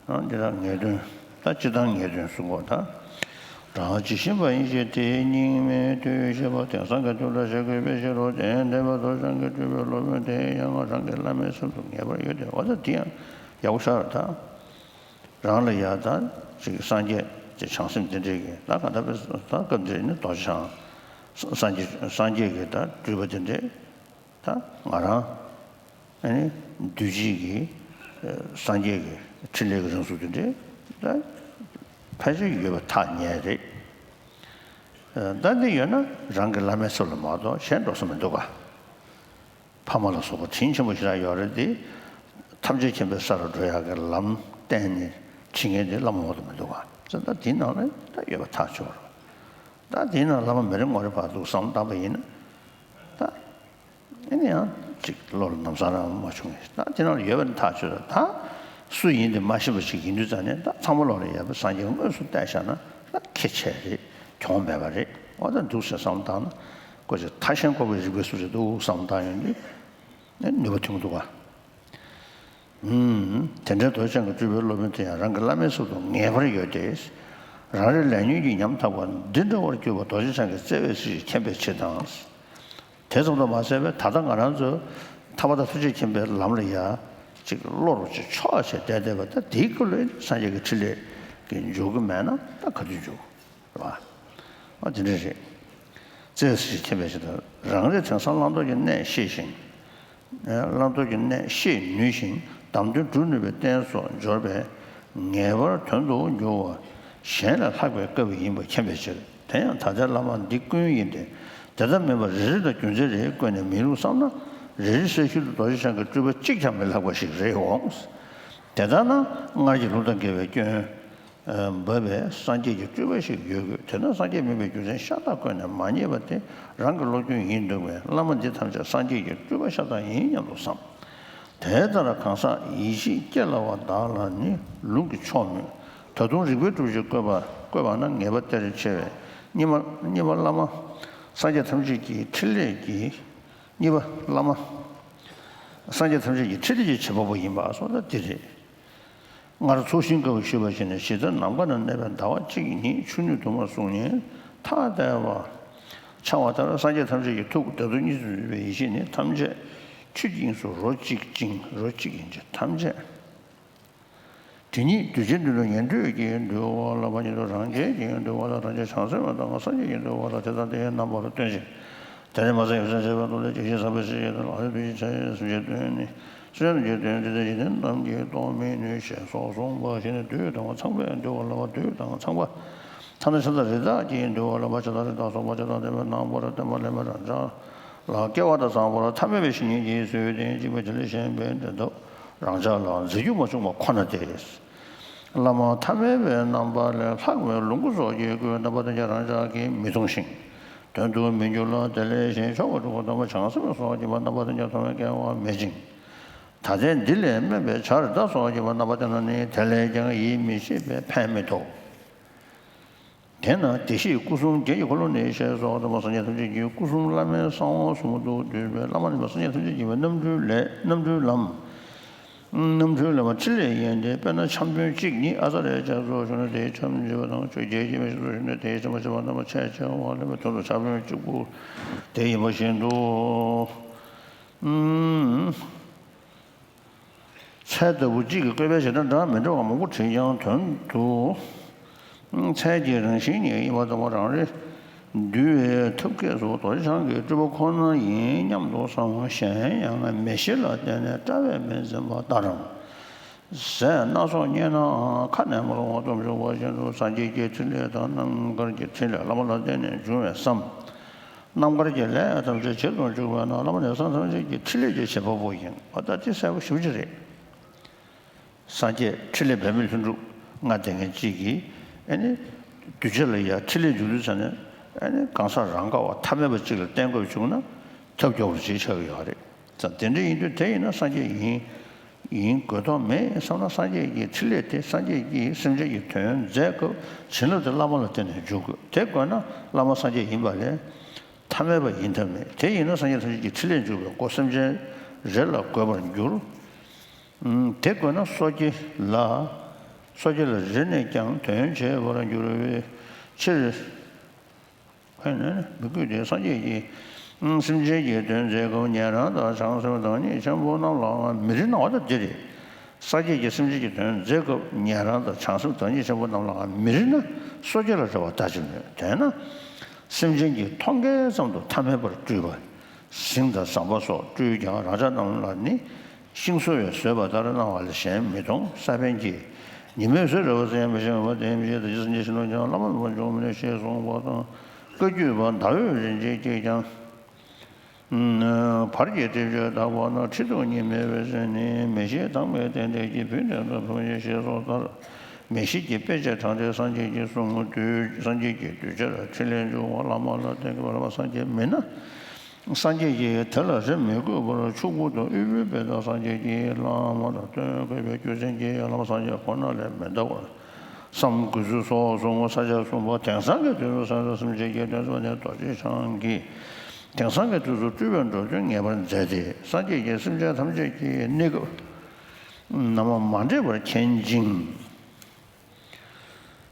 བསྒྲགས། འདི་དག་ངེས་དོན། ད་སྤྱིར་བཏང་ངེས་དོན་གསུང་གོ་ད། རང་ཇི་བཞིན་པ་ཡིན་ཞེས་དེའི་སྙིགས་མའི་དུས་ཤེས་པ་དེང་སང་གི་དུས་ལ་བྱ་དགོས་པའི་ཕྱིར་རོ། དེ་ཡང་འདས་པའི་རྡོ་རྗེ་འཆང་གི་སྤྲུལ་པའི་སློབ་དཔོན་དེ་ཡང་རང་གི་བླ་མའི་ཚབ་ཏུ་ངེས་པར་ཡོད་དེ། འོ་ད་དེ་ཡང་ཡག་པོ་ཤར་ད། རང་ལ་ཡ་ད་ཅིག་སངས་རྒྱས་ཀྱི་བྱང་སེམས་དེ་འདྲས་ཀྱི་ད་ག་ད་པའི་ད་སྐབས་འདིར་ནི་རྡོ་རྗེ་འཆང་སངས་རྒྱས་སངས་རྒྱས་ཀྱི་ད་སྤྲུལ་པ་དེ་འདྲས། ད་ང་རང་ཨ་ནི་འདུས་བྱས་ཀྱི་སངས་རྒྱས་ཀྱི་ཕྲིན་ལས་ཀྱི་རང་གཟུགས་དེ་འདྲས་ད་ཕལ་ཆེར་ཡོད་པ་ཐག་ཉེ་རེད། ད་འདི་ཡོད་ན་རང་གི་བླ་མའི་ཚབ་ལ་མ་གཏོགས་གཞན་འགྲོ་ས་མི་འདུག་ག་ཕ་མ་ལ་སོགས་པ་དྲིན་ཆེན་པོ་ཞེ་དྲག་ཡོད་རེད་དེ། ཐམས་ཅད་མཁྱེན་པའི་སར་འགྲོ་ཡག་གི་ལམ་བསྟན་ནས་ཁྲིད་མཁན་དེ་བླ་མ་མ་གཏོགས་མི་འདུག་ག་ད་འདི་ནང་ལ་ད་ཡོད་པ་ཐག་ཆོད་རེད། ད་འདི་ནང་བླ་མ་མི་རེ་ངོ་རེ་བར་འདུག་བསམ་བཏང་པ་ཡིན་ན་ད། ཨེ་ནི་ཡང་ཅིག་བློ་ལ་ནམ་སང་རང་མ་བྱུང་ངས་ད་དེ་ནང་ལ་ཡོད་པ་ནི་ཐག་ཆོད་ད། ད་སུ་ཡིན་དེ་མ་ཤེས་པ་ཞིག་ཡིན་དུས་ཙང་ནས་ད་ཚང་མ་བློ་ལ་ཡོད་པའི་སངས་རྒྱས་དངོས་སུ་བསྟན་བཞག་ན་ད་ཁེ་ཆེ་རེད། གྱོང་མེད་པ་རེད། འོ་ད་འདུག་ཟེར་བསམ་བཏང་ན་ཀོ་ཅིག་ཐ་ཤལ་འཁོར་བའི་རིག་པའི་སུ་རེད་འདུག་བསམ་བཏང་ཡོང་དུས་ནས་ནུས་པ་ཐོན་གི་འདུག་ག་ཨུམ། དེ་འདྲའི་རྡོ་རྗེ་འཆང་གི་སྤྲུལ་པའི་སློབ་དཔོན་དེ་ཡང་རང་གི་བླ་མའི་ཚབ་ཏུ་ངེས་པར་ཡོད་དེ། རང་རེ་ལས་ཉོན་གྱིས་ཉམ་ཐག་པ་འདི་འདྲ་བར་གྱུར་པ་རྡོ་རྗེ་འཆང་གིས་བརྩེ་བས་ཚུལ་བཞིན་མཁྱེན་པའི་ཕྱིར་དང་། དེ་ཙམ་དུ་མ་ཟད་པར་ད་ལྟ་ང་རང་ཚོ་ཐར་པ་དང་ཐམས་ཅད་མཁྱེན་པའི་ལམ་ལ་ཡ་ཅིག་བློ་རུ་ཅིག་ཕྱོགས་བྱས་བསྡད་བསྡད་པ་ད་དེའི་སྐབས་ལ་སངས་རྒྱས་ཀྱི་ཕྲིན་ལས་ཀྱི་འཇུག་གི་མེད་ན་ད་ག་དུས་འཇུག་རེད་བ། ཨ་དེ་འདྲ་རེད། བརྩེ་བས་ཚུལ་བཞིན་མཁྱེན་པའི་ཕྱིར་དང་། རང་རེ་དེང་སང་བླང་དོར་གྱི་གནས་ཤེས་ཤིང་། བླང་དོར་གྱི་གནས་ཤེས་ནུས་ཤིང་བདམས་དོན་སྒྲུབ་ནུས་པའི་རྟེན་སོགས་འབྱོར་པས་ངེས་པར་དོན་དུ་འགྱུར་བ་གཞན་ལས་ལྷག་པའི་སྐབས་ཡིན་པ་མཁྱེན་པའི་ཕྱིར། དེ་ཡང་ད་ལྟའི་བླ་མ་འདི་ཀུན་ཡིན་ཏེ། དེ་ལྟ་མིན་པར་རེ་རེ་དང་རྒྱུ་མཚན་རེ་བཀོད་ནས་མི་ལུགས་བསམ་ན། རེ་རེ་གསལ་ཤུལ་དུ་རྡོ་རྗེ་འཆང་གི་སྤྲུལ་པ་གཅིག་ཀྱང་མི་ལྷག་པ་ཞིག་རེད་འོང་། དེ་ལྟར་ན་སྔར་གྱི་ལུགས་དང་འགལ་བའི་སྐྱོན། འབབ་པའི་སངས་རྒྱས་ཀྱི་སྤྲུལ་པ་ཞིག་ཡོད་དགོས། དེ་ན་སངས་རྒྱས་མིན་པའི་རྒྱུ་མཚན་ཤ་སྟག་བཀོད་ནས་མ་རྙེད་པ་དེ་རང་གི་བློ་སྐྱོན་ཡིན་འདུག་པས། བླ་མ་འདི་ཐམས་ཅད་སངས་རྒྱས་ཀྱི་སྤྲུལ་པ་ཤ་སྟག་ཡིན་སྙམ་དུ་བསམ། དེ་ལྟར་གང་ཟག་ཡིད་ཆེས་སྐྱེ་སླ་བ་དག་ལ་ནི་ལུང་གིས་ཆོག་མོད། ད་དུང་རིགས་པས་སྒྲུབ་བྱེད་བཀོད་པ་བཀོད་པ་ན་ངེས་པ་གཏེར་ཆེ་བས། གཉིས་པ་གཉིས་པ་བླ་མ་སངས་རྒྱས་ཐམས་ཅད་ཀྱི་ཕྲིན་ལས་ཀྱི་གཉིས་པ་བླ་མ་སངས་རྒྱས་ཐམས་ཅད་ཀྱི་ཕྲིན་ལས་ཀྱི་བྱེད་པ་པོ་ཡིན་པ་སོགས་ད་འདི་རེད། སྔར་ཚོགས་ཞིང་དཀའ་བ་ཞུས་པ་བཞིན་ནི། ཞི་བདེ་ནམ་མཁའ་ན་གནས་པའི་ཟླ་བ་གཅིག་ཉིད་ཆུ་སྣོད་དུ་མར་གསུངས་ནས་ཐ་དད་པ་འཆར་བ་ལྟར་སངས་རྒྱས་ཐམས་ཅད་ཀྱི་ཐུགས་དག་ཏུ་གཉིས་སུ་འཛིན་པའི་ཡེ་ཤེས་ནི་ཐམས་ཅད་ཆུ་དབྱིངས་སུ་རོ་གཅིག་ཅིང་རོ་གཅིག་ཡིན་ཕྱིར་ཐམས་ཅད། དེ་ཉིད་གདུལ་བྱའི་དོན་དུ་ཉན་ཐོས་ཀྱིས་འདུལ་བ་ལ་ཕར་ཕྱིན་དྲུག་རང་རྒྱལ་གྱིས་འདུལ་བ་ལ་རང་རྒྱལ་བྱང་སེམས་ལ་དང་སངས་རྒྱས་ཀྱིས་འདུལ་བ་ལ་དེ་དང་དེའི་རྣམ་པར་སྟོན་ཅིང་། དེ་ནས་མ་ཟད་ཡོ་བྱད་མཛེས་པའི་ཐོག་ལས་ཀྱི་ཞིང་ཟབ་པའི་སྲིད་ཞིའི་དོན་ལ་ལྷག་ཏུ་འདུལ་བྱའི་ཆ་ཡི་སེམས་ཅན་སྟོན་ནས་སེམས་ཅན་ཐམས་ཅད་ཀྱི་དོན་འདི་ལྟར་ཞི་བདེ་རྣམས་ཀྱིས་རྟོགས་མི་ནུས་ཞེས་སོགས་གསུངས་པ་བཞིན་དུ་དུས་དང་ཚངས་པས་འདུལ་བ་ལ་བ་དུས་དང་ཚངས་པ། ཐ་ན་ཤ་དང་རི་དྭགས་ཀྱིས་འདུལ་བ་ལ་བ་ཕྱེ་དང་རི་དྭགས་སོགས་པ་ཕྱེ་དང་ལྡན་པའི་རྣམ་པར་སྟོན་པ་ལས་མི་རང་ཅག་ལ་སྐལ་བ་དང་བཟང་པོར་ཐ་མལ་པའི་བཤེས་གཉེན་གྱིས་གསོལ་ཏེ་གཅིག་པ་དེ་ལས་གཞན་པའི་འབྲེལ་ཐོགས་ རང་ཅག་ལ་མཛེས་རྒྱུ་མ་བྱུང་བ་ཁོ་ན་སྟེ། བླ་མ་ཐ་མལ་པའི་རྣམ་པ་ལས་ལྷག་པའི་ལོངས་སྐུ་སོགས་ཀྱི་སྐུའི་རྣམ་པ་དེ་ཡང་རང་ཅག་གིས་མི་མཐོང་ཞིང་། དོན་དུ་མི་འགྱུར་ལ་དེ་ལས་གཞན་མཆོག་གི་སྤྲུལ་སྐུ་དམ་པ་བྱང་སེམས་སོགས་ཀྱི་རྣམ་པ་དེ་ཡང་མཐོང་བའི་སྐལ་བ་མེད་ཅིང་། ད་ལྟའི་འདི་ལས་དམན་པའི་བྱར་ཟླ་སོགས་ཀྱི་རྣམ་པ་དེ་ནི་དེ་ལས་ཀྱང་ཡིད་མི་ཆེས་པས་ཕན་མི་ཐོགས། དེས་ན་བདེ་གཤེགས་སྐུ་གསུམ་རྒྱན་གྱི་འཁོར་ལོ་ནས་ཞེས་སོགས་དམ་པ་སངས་རྒྱས་ཐམས་ཅད་ཀྱི་སྐུ་གསུམ་བླ་མེད་གསང་བ་གསུམ་དུ་འདུས་པའི་བླ་མ་ནི་སངས་རྒྱས་ཐམས་ཅད་མཁྱེན་པའི་རྣམ་འཕྲུལ་ལས་རྣམ་འཕྲུལ་ལམ། རྣམ་འཕྲུལ་ལམ་ཕྲིན་ལས་ཡིན་ཏེ། དཔེར་ན་འཆམ་དཔོན་གཅིག་ཉིད་ཨ་ཙ་རེ་ཅག་ཚོ་བྱུང་ན་དེའི་འཆམ་བྱེད་པ་དང་། ཆོས་རྒྱལ་གྱི་མི་ཞིག་ཚོ་བྱུང་ན་དེའི་འཆམ་པ་བྱེད་པ་རྣམ་པ་ཆེ་ཆེ་བ་ལས་པའི་དོན་དུ་འཆམ་དཔོན་གཅིག་པུ་དེ་ཡིན་པ་བཞིན་དུ། ཚལ་ལྟ་བུ་གཅིག་གི་བཀོད་པའི་བྱེ་བྲག་འདྲ་མི་འདྲ་བ་མང་པོ་བྲིས་ཀྱང་དོན་དུ། ཚལ་གྱི་རང་བཞིན་ཉིད་ཡིན་པ་ལྟ་བུ་རང་རེ་འདུལ་བའི་ཐབས་མཁས་སུ་རྡོ་རྗེ་འཆང་གི་སྤྲུལ་པ་ཁོ་ན་ཡིན་སྙམ་དུ་བསམ་པ། གཞན་ཡང་མེ་ཤེལ་ལ་བརྟེན་ནས་སྐྲ་བས་མི་འཛིན་པ་ལྟར། ཟས་སྣ་ཚོགས་བརྙེས་ནའང་ཁ་ནས་མ་ལོངས་པ་ཙམ་བྱུང་བ་བཞིན་དུ། སངས་རྒྱས་ཀྱི་ཕྲིན་ལས་དང་རྣམ་དཀར་གྱི་ཕྲིན་ལས་བླ་མ་ལ་བརྟེན་ནས་འབྱུང་བའི་བསམ། རྣམ་དཀར་གྱི་ལས་ཐམས་ཅད་བྱེད་དུ་འཇུག་པས་ན། བླ་མ་ནི་སངས་རྒྱས་ཀྱི་ཕྲིན་ལས་ཀྱི་བྱེད་པ་པོ་ཡིན། འོ་ད་དེ་གསལ་པོ་ཞེ་པོ་ཅིག་རེད། སངས་རྒྱས་ཕྲིན་ལས་འབད་མེད་ལྷུན་གྲུབ་ལྔ་ལྡན་མཁན་གཅིག་གིས་ཨ་ནི་གདུལ་བྱ་ལ་ཡང་ཕྲིན་ལས་འཇུག་དུས་ཙ་ནས་ཨ་ནི་གང་ཟག་རང་ག་བ་ཐ་མལ་པ་གཅིག་ལ་བརྟེན་དགོས་བྱུང་ན་ཐབས་སྐྱོ་བོ་ཅིག་ཆགས་ཀྱི་ཡོད་རེད། ཙང་དེ་འདྲ་ཡིན་དུས་དེ་ཡིན་ན་སངས་རྒྱས་ཡིན། ཡིན་དགོས་དོན་མེད་བསམ་ན། སངས་རྒྱས་ཀྱི་ཕྲིན་ལས་དེ་སངས་རྒྱས་ཀྱིས་སེམས་ཅན་གྱི་དོན་མཛད་སྐབས་བྱིན་རླབས་དེ་བླ་མ་ལ་བརྟེན་ནས་འཇུག་དགོས། དེ་དགོས་ན་བླ་མ་སངས་རྒྱས་ཡིན་པ་ལས་ཐ་མལ་པ་ཡིན་ཐབས་མེད། དེ་ཡིན་ན་སངས་རྒྱས་ཐམས་ཅད་ཀྱི་ཕྲིན་ལས་འཇུག་པའི་སྒོ་སེམས་ཅན་རེ་ལ་འགོད་པར་འགྱུར། དེ་དགོས་ན་སོ་སྐྱེ་ལ། སོ་སྐྱེ་ལ་རེ་ནས་ཀྱང་དོན་བྱེད་པར་འགྱུར་བའི་ཕྱིར། ཧེ་ནས་མི་དགོས་ཏེ། སངས་རྒྱས་ཀྱིས་སེམས་ཅན་གྱི་དོན་མཛད་སྐབས་ཉན་རང་དང་བྱང་སེམས་བདག་ཉིད་ཆེན་པོ་རྣམས་ལའང་མི་རིགས་ན། འོ་ད་འདི་རེད། སངས་རྒྱས་ཀྱིས་སེམས་ཅན་གྱི་དོན་མཛད་སྐབས་ཉན་རང་དང་བྱང་སེམས་བདག་ཉིད་ཆེན་པོ་རྣམས་ལའང་མི་རིགས་ན། སོ་སྐྱེ་ལ་རེ་བ་ལྟ་ཅི་སྨོས། དེས་ན་སེམས་ཅན་གྱི་མཐོང་གས་ཙམ་དུ་ཐ་མལ་པར་སྤྲུལ་པ། ཟིང་དང་ཟམ་པ་སོགས་སྤྲུལ་ཀྱང་རང་ཅག་རྣམས་ལ་ནི། ཤིང་བཟོ་བས་བཟོས་པ་ལྟར་སྣང་བ་ལས་གཞན་མི་མཐོང་། ས་པཎ་གྱིས། ཉི་མས་བཟོས་རེ་བ་ཟེར་ཡང་མི་ཤེས་པ་དེ་མི་ཤེས། ད་ཅི་སེམས་ཅན་ཤིན་ཏུ་ཀྱང་བླ་མ་ལ་འབྱུང་མི་ནུས་ཞེས་གསུངས་པ་དང་། བཀའ་བརྒྱུད་པ་ཟླ་འོད་རིན་ཆེན་གྱིས་ཀྱང་། བར་གྱི་སྒྲིབ་སྦྱོང་དག་པ་ན། ཁྲི་གདུགས་གཉིས་མེད་པའི་སེམས་ནི། མེ་ཤེལ་དྭངས་མའི་རྟེན་འབྲེལ་གྱིས། བུ་འདི་དང་བུ་མོ་ཡིན་ཞེས་སོགས་ལྟར། མེ་ཤེལ་གྱི་དཔེ་བྱད་དྲངས་ཏེ་སངས་རྒྱས་ཀྱིས་གསུངས། གདུལ་སངས་རྒྱས་ཀྱིས་གདུལ་བྱར་ཕྲིན་ལས་འཇུག་པ་བླ་མ་ལ་བརྟེན་དགོས་པ་ལ། སངས་རྒྱས་མིན་ན། སངས་རྒྱས་ཀྱིས་དེ་ལ་རེ་མི་དགོས་པར་ཕྱུག་པོ་དང་དབུལ་པོའི་དཔེ་དང་། སངས་རྒྱས་ཀྱིས་བླ་མ་ལ་སྟོན་དགོས་པའི་རྒྱུ་མཚན་གྱིས་བླ་མ་སངས་རྒྱས་ཁོ་ན་ལས་མི་འདའ་བར་བསམ་དགོས་ཚུལ་སོགས་གསུངས། ས་བཅད་གསུམ་པ། དེང་སང་གི་དུས་སུ་སངས་རྒྱས་སེམས་ཅན་གྱི་དོན་མཛད་པ་ནི་རྡོ་རྗེ་འཆང་གིས་དེང་སང་གི་དུས་སུ་སྤྲུལ་པའི་འགྲོ་དོན་ངེས་པར་མཛད་དེ། སངས་རྒྱས་ཀྱིས་སེམས་ཅན་ཐམས་ཅད་ཀྱི་གནས་སྐབས་ནམ་མ་འདྲེས་པར་མཁྱེན་ཅིང་།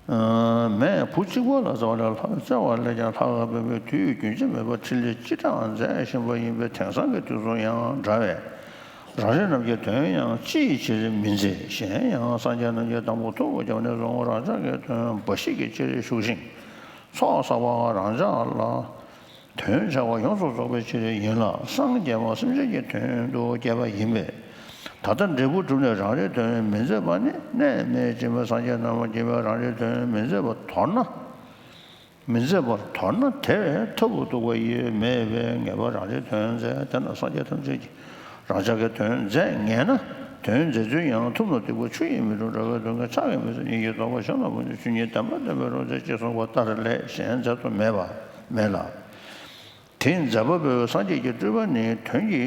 མས་བུ་གཅིག་པོ་ལ་བརྩེ་བ་ལས་ལྷག་བརྩེ་བ་ལས་ཀྱང་ལྷག་པའི་དུས་རྒྱུན་ཆད་མེད་པར་ཕྲིན་ལས་ཅི་དྲག་མཛད་བཞིན་པ་ཡིན་པས། དེང་སང་གི་དུས་སུ་ཡང་འདྲ་བས། རང་རེ་རྣམས་ཀྱི་དོན་ཡང་ཅིའི་ཕྱིར་མི་མཛད། གཞན་ཡང་སངས་རྒྱས་རྣམས་ཀྱིས་དང་པོ་ཐུགས་ཀྱི་རྒྱབ་ནས་བཟུང་རང་ཅག་གི་དོན་འབའ་ཞིག་གི་ཕྱིར་བཞུགས་ཤིང་། ཚོགས་བསགས་པའང་རང་ཅག་ལ། དོན་བྱ་བ་ཡོངས་སུ་རྫོགས་པའི་ཕྱིར་ཡིན་ལ། སངས་རྒྱས་པ་སེམས་ཅན་གྱི་དོན་དུ་བསྐྱེད་པ་ཡིན་པས། ད་ལྟ་འབྲས་བུ་བསྒྲུབས་ནས་རང་རེའི་དོན་མི་མཛད་པ་ནི་གནས་མེད་ཅིང་། སངས་རྒྱས་རྣམས་ཀྱིས་རང་རེའི་དོན་མི་མཛད་པར་དོར་ན། མི་མཛད་པར་དོར་ན་དེ་བས་མཐའ་ལ་ཐུག་པ་ཡོད་མེད་པས། ངེས་པར་རང་རེའི་དོན་མཛད། དེས་ན་སངས་རྒྱས་ཐམས་ཅད་ཀྱིས་རང་ཅག་གི་དོན་མཛད་ངེས་ན། དོན་མཛད་ཚུལ་ཡང་ཐུབ་རྣམས་སྡིག་པ་ཆུ་ཡིས་མི་འཁྲུ། འགྲོ་བའི་སྡུག་བསྔལ་ཕྱག་གིས་མི་སེལ། ཉིད་ཀྱི་རྟོགས་པ་གཞན་ལ་མ་འཇུག་ཆོས་ཉིད་བདེན་པ་བསྟན་པའི་རོལ་རྩེད་ཅེས་གསུངས་པ་ལྟར་ལས་གཞན་མཛད་དུ་མེད་པ་མེད་ལ། དེ་མཛད་པ་པོའི་སངས་རྒྱས་ཀྱི་སྤྲུལ་པ་ནི་དོན་གྱི་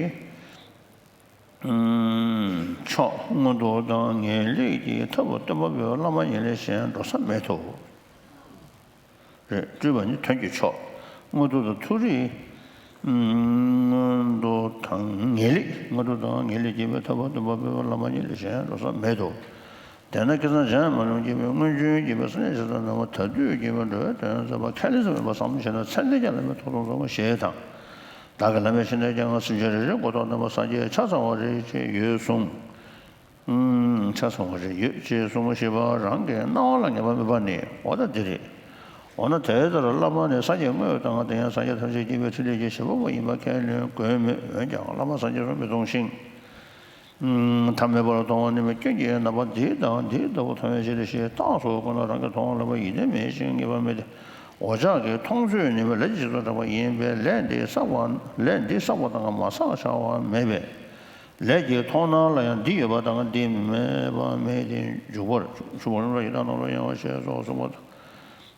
མཆོག་མངོན་མཐོ་དང་ངེས་ལེགས་ཀྱི་ཐབས་སྟོན་པ་པོའི་བླ་མ་ཉིད་ལས་གཞན་འགྲོ་ས་མེད་དོ། རེད། སྤྲུལ་པ་ནི་དོན་གྱི་མཆོག་མངོན་མཐོ་དང་མཐོ་རིས་མངོན་མཐོ་དང་ངེས་ལེགས། མངོན་མཐོ་དང་ངེས་ལེགས་སྐྱེད་པའི་ཐབས་སྟོན་པ་པོའི་བླ་མ་ཉིད་ལས་གཞན་འགྲོ་ས་མེད་དོ། དེས་ན་ཁ་སང་གཞན་མ་ལུས་སྐྱེད་པའི་སྔོན་བྱོན་གྱི་བསམ་གཏན་ཤེས་རབ་རྣམས་ད་དུས་སྐྱེད་པའི་འགྲོ་བའི་དོན་མཛད་པ་ཁས་ལེན་ཟིན་པ་བསམ་བྱས་ན་མཚན་ལྡན་རྒྱ་ལམ་པའི་ཐོག་ཏུ་འཛོམས་ཞེས་དང་། བདག་གི་བླ་མའི་ཕྱི་ནས་ཀྱང་སེམས་ཅན་རེ་རེའི་མགོ་ཐོག་བསྟན་པ་སངས་རྒྱས་ཆ་ཚང་བ་རེ་ཅིག་ཡོད་གསུངས། ཆ་ཚང་བ་རེ་ཡོད་ཅེས་གསུངས་པ་ཞེས་པ་རང་གི་སྣང་བ་ལ་ངེས་པ་མེད་པ་ནི་འོ་ད་འདི་རེད། འོ་ན་དེ་ལྟར་བླ་མ་ནི་སངས་རྒྱས་དངོས་དང་དེ་ཡང་སངས་རྒྱས་ཐམས་ཅད་མཁྱེན་པའི་ཕྲིན་ལས་ཀྱི་བྱེད་པ་པོ་ཡིན་པ་ཁས་ལེན་དགོས་མོད། འོན་ཀྱང་བླ་མ་སངས་རྒྱས་སུ་མི་མཐོང་ཞིང་། ཐ་མལ་པར་མཐོང་བ་ནི་མི་སྐྱོན་གྱི་རྣམ་པ་འདི་དང་འདི་ལྟ་བུ་མཐོང་བའི་ཕྱིར་ཞེས་རྟགས་སུ་བཀོད་ན་རང་གི་མཐོང་བ་ལ་བ་ཡིད་བརྟན་མེད་ཅིང་ངེས་པ་མེད་དེ། འོ་ཅག་གི་མཐོང་ཚུལ་ནི་མི་ལས་ཀྱི་རྗེས་སུ་འབྲངས་པ་ཡིན་པས་ལས་འདི་བསགས་པ་ལས་འདི་བསགས་པ་དང་མ་བསགས་བྱ་བ་མེད་པས། ལས་ཀྱི་མཐོང་སྣང་ལ་ཡང་འདི་ཡོད་པ་དང་འདི་མེད་པ་མེད་དེ་འཇུག་པར་ཞུ་བ་ལ་ཡི་དྭགས་རྣམས་ལ་ཡང་བ་ཞེས་སོགས་གསུངས་པ་དང་།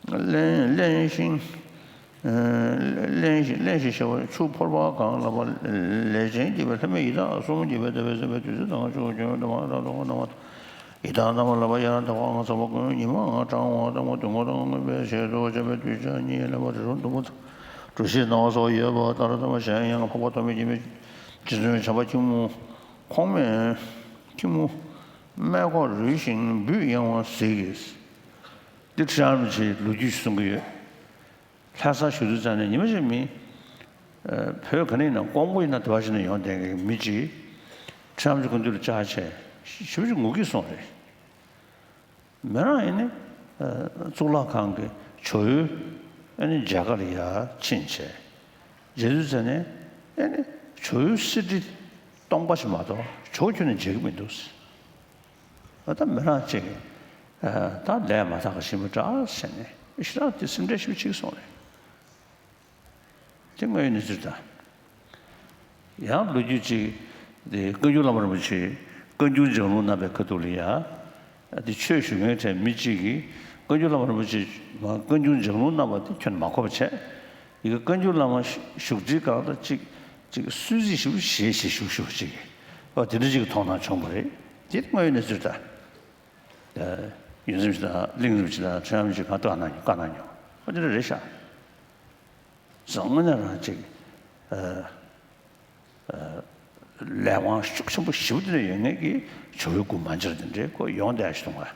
བརླན་བརླན་ཞིང་། བརླན་ཞིང་བརླན་ཞིང་གཤེར་བ་ཆུ་ཕོར་པ་གང་ལ་བ་ལས་ཅན་གྱི་བའི་ལྷ་མིན་ཡི་དྭགས་གསུམ་གྱི་བའི་དེ་བའི་སེམས་པའི་དུས་ཚོད་དང་ཆུ་གྱོན་དུ་མ་ར་དོ་ན་བ། ཡི་དྭགས་རྣམས་ལ་བ་ཡང་དག་པ་ང་ཚ་བ་ཀུན་ཉི་མ་ང་གྲང་བ་དང་བ་དུང་བ་དང་མངོན་པའི་ཞལ་དུ་བྱ་བའི་དུས་ཆ་གཉིས་ལ་བ་རི་རོ་འདུག་པ་དང་གྲུ་བཞི་སྣང་བ་སོགས་ཡོད་པ་ལྟར་དང་བ་གཞན་ཡང་འཕགས་པ་ཐོགས་མེད་ཀྱི་མི་རྗེ་བཙུན་བྱམས་པ་ཁྱི་མོ་ཁོང་མེད་ཁྱི་མོ་སྨད་ཁོག་རུལ་ཞིང་འབུད་ཡང་བ་གཟིགས། འདི་ཁྲི་རིན་པོ་ཆེའི་ལོ་རྒྱུས་ཤིག་གསུང་གི་ཡོད། ལྷ་སར་བཞུགས་དུས་ཙམ་ནས་ཉི་མ་ཞིག་མི། ཨ། བོད་ག་ནས་ཡིན་ན་ཀོང་པོ་ཡིན་ན་དེ་བ་ཞིག་ནས་ཡོང་བསྡད་མཁན་གྱི་མི་གཅིག་ཁྲི་རིན་པོ་ཆེ་སྐུ་མདུན་ལ་བཅར་བྱས་ཞེ་པོ་ཅིག་ངུ་གི་སོང་རེད། མི་རང་ཡིན་ནི། ཨ། གཙུག་ལག་ཁང་གི་ཇོ་བོའི་ཨ་ནི་མཇལ་ཁ་ལ་ཡར་ཕྱིན་བྱས། མཇལ་དུས་ཙམ་ནས་ཨ་ནི་ཇོ་བོའི་གསེར་ཁྲི་སྟོང་པ་ཞིག་མ་གཏོགས་ཇོ་བོ་ཁྱོན་ནས་མཇལ་གྱི་མི་འདུག་ཟེར། ཨ། ད་མི་རང་གཅིག་གིས། ཨ། ད་ལས་མ་དག་ག་ཞིག་མི་འདྲ་ཟེར་ནས་ཞེ་དྲག་དེ་སེམས་ཁྲལ་ཞེ་པོ་བྱེད་སོང་རེད། དེ་དངོས་ཡོད་གནས་ཚུལ་དང་། ཡང་ལོ་རྒྱུས་གཅིག་དེ་བཀའ་འགྱུར་བླ་མ་རིན་པོ་ཆེས་བཀའ་འགྱུར་ལྗགས་ལུང་གནང་བའི་ཁ་ཐུག་ལ་ཡ། དེ་ཆོས་ཞུ་མཁན་གྲས་མི་གཅིག་གིས་བཀའ་འགྱུར་བླ་མ་རིན་པོ་ཆེས་བཀའ་འགྱུར་ལྗགས་ལུང་གནང་བ་དེ་ཁྱོན་མ་གོ་བ་བྱས། ཡི་གེ་བཀའ་འགྱུར་བླ་མ་བཞུགས་ཁྲིའི་སྒང་ལ་གཅིག་གཅིག་གསོལ་ཚིགས་ཞིག་བཞེས་བཞེས་བཞུགས་བཞུགས་གཅིག་གིས། ཨོ། དེ་འདྲ་གཅིག་གི་མཐོང་སྣང་བྱུང་བ་རེད། དེ་དངོས་ཡོད་གནས་ཚུལ་དང་། ཡོངས་འཛིན་ཞིག་དང་གླིང་རིན་པོ་ཆེ་དང་ཁྲི་རིན་པོ་ཆེ་གང་ལྟར་གནང་མྱོང་། བཀའ་གནང་མྱོང་། ཨོ། དེ་འདྲ་རེད་ཤག་བཟང་ངོ་ནས་རང་ཅིག་ཨ། ཨ། ལས་དབང་ཤུགས་ཆེན་པོ་ཞེ་པོ་དེ་འདྲ་ཡོད་མཁན་གྱི་ཇོ་བོའི་སྐུ་མ་མཇལ་དེ་འདྲའི་སྐུ་ཡོང་བསྡད་ཞིག་འདུག་ག་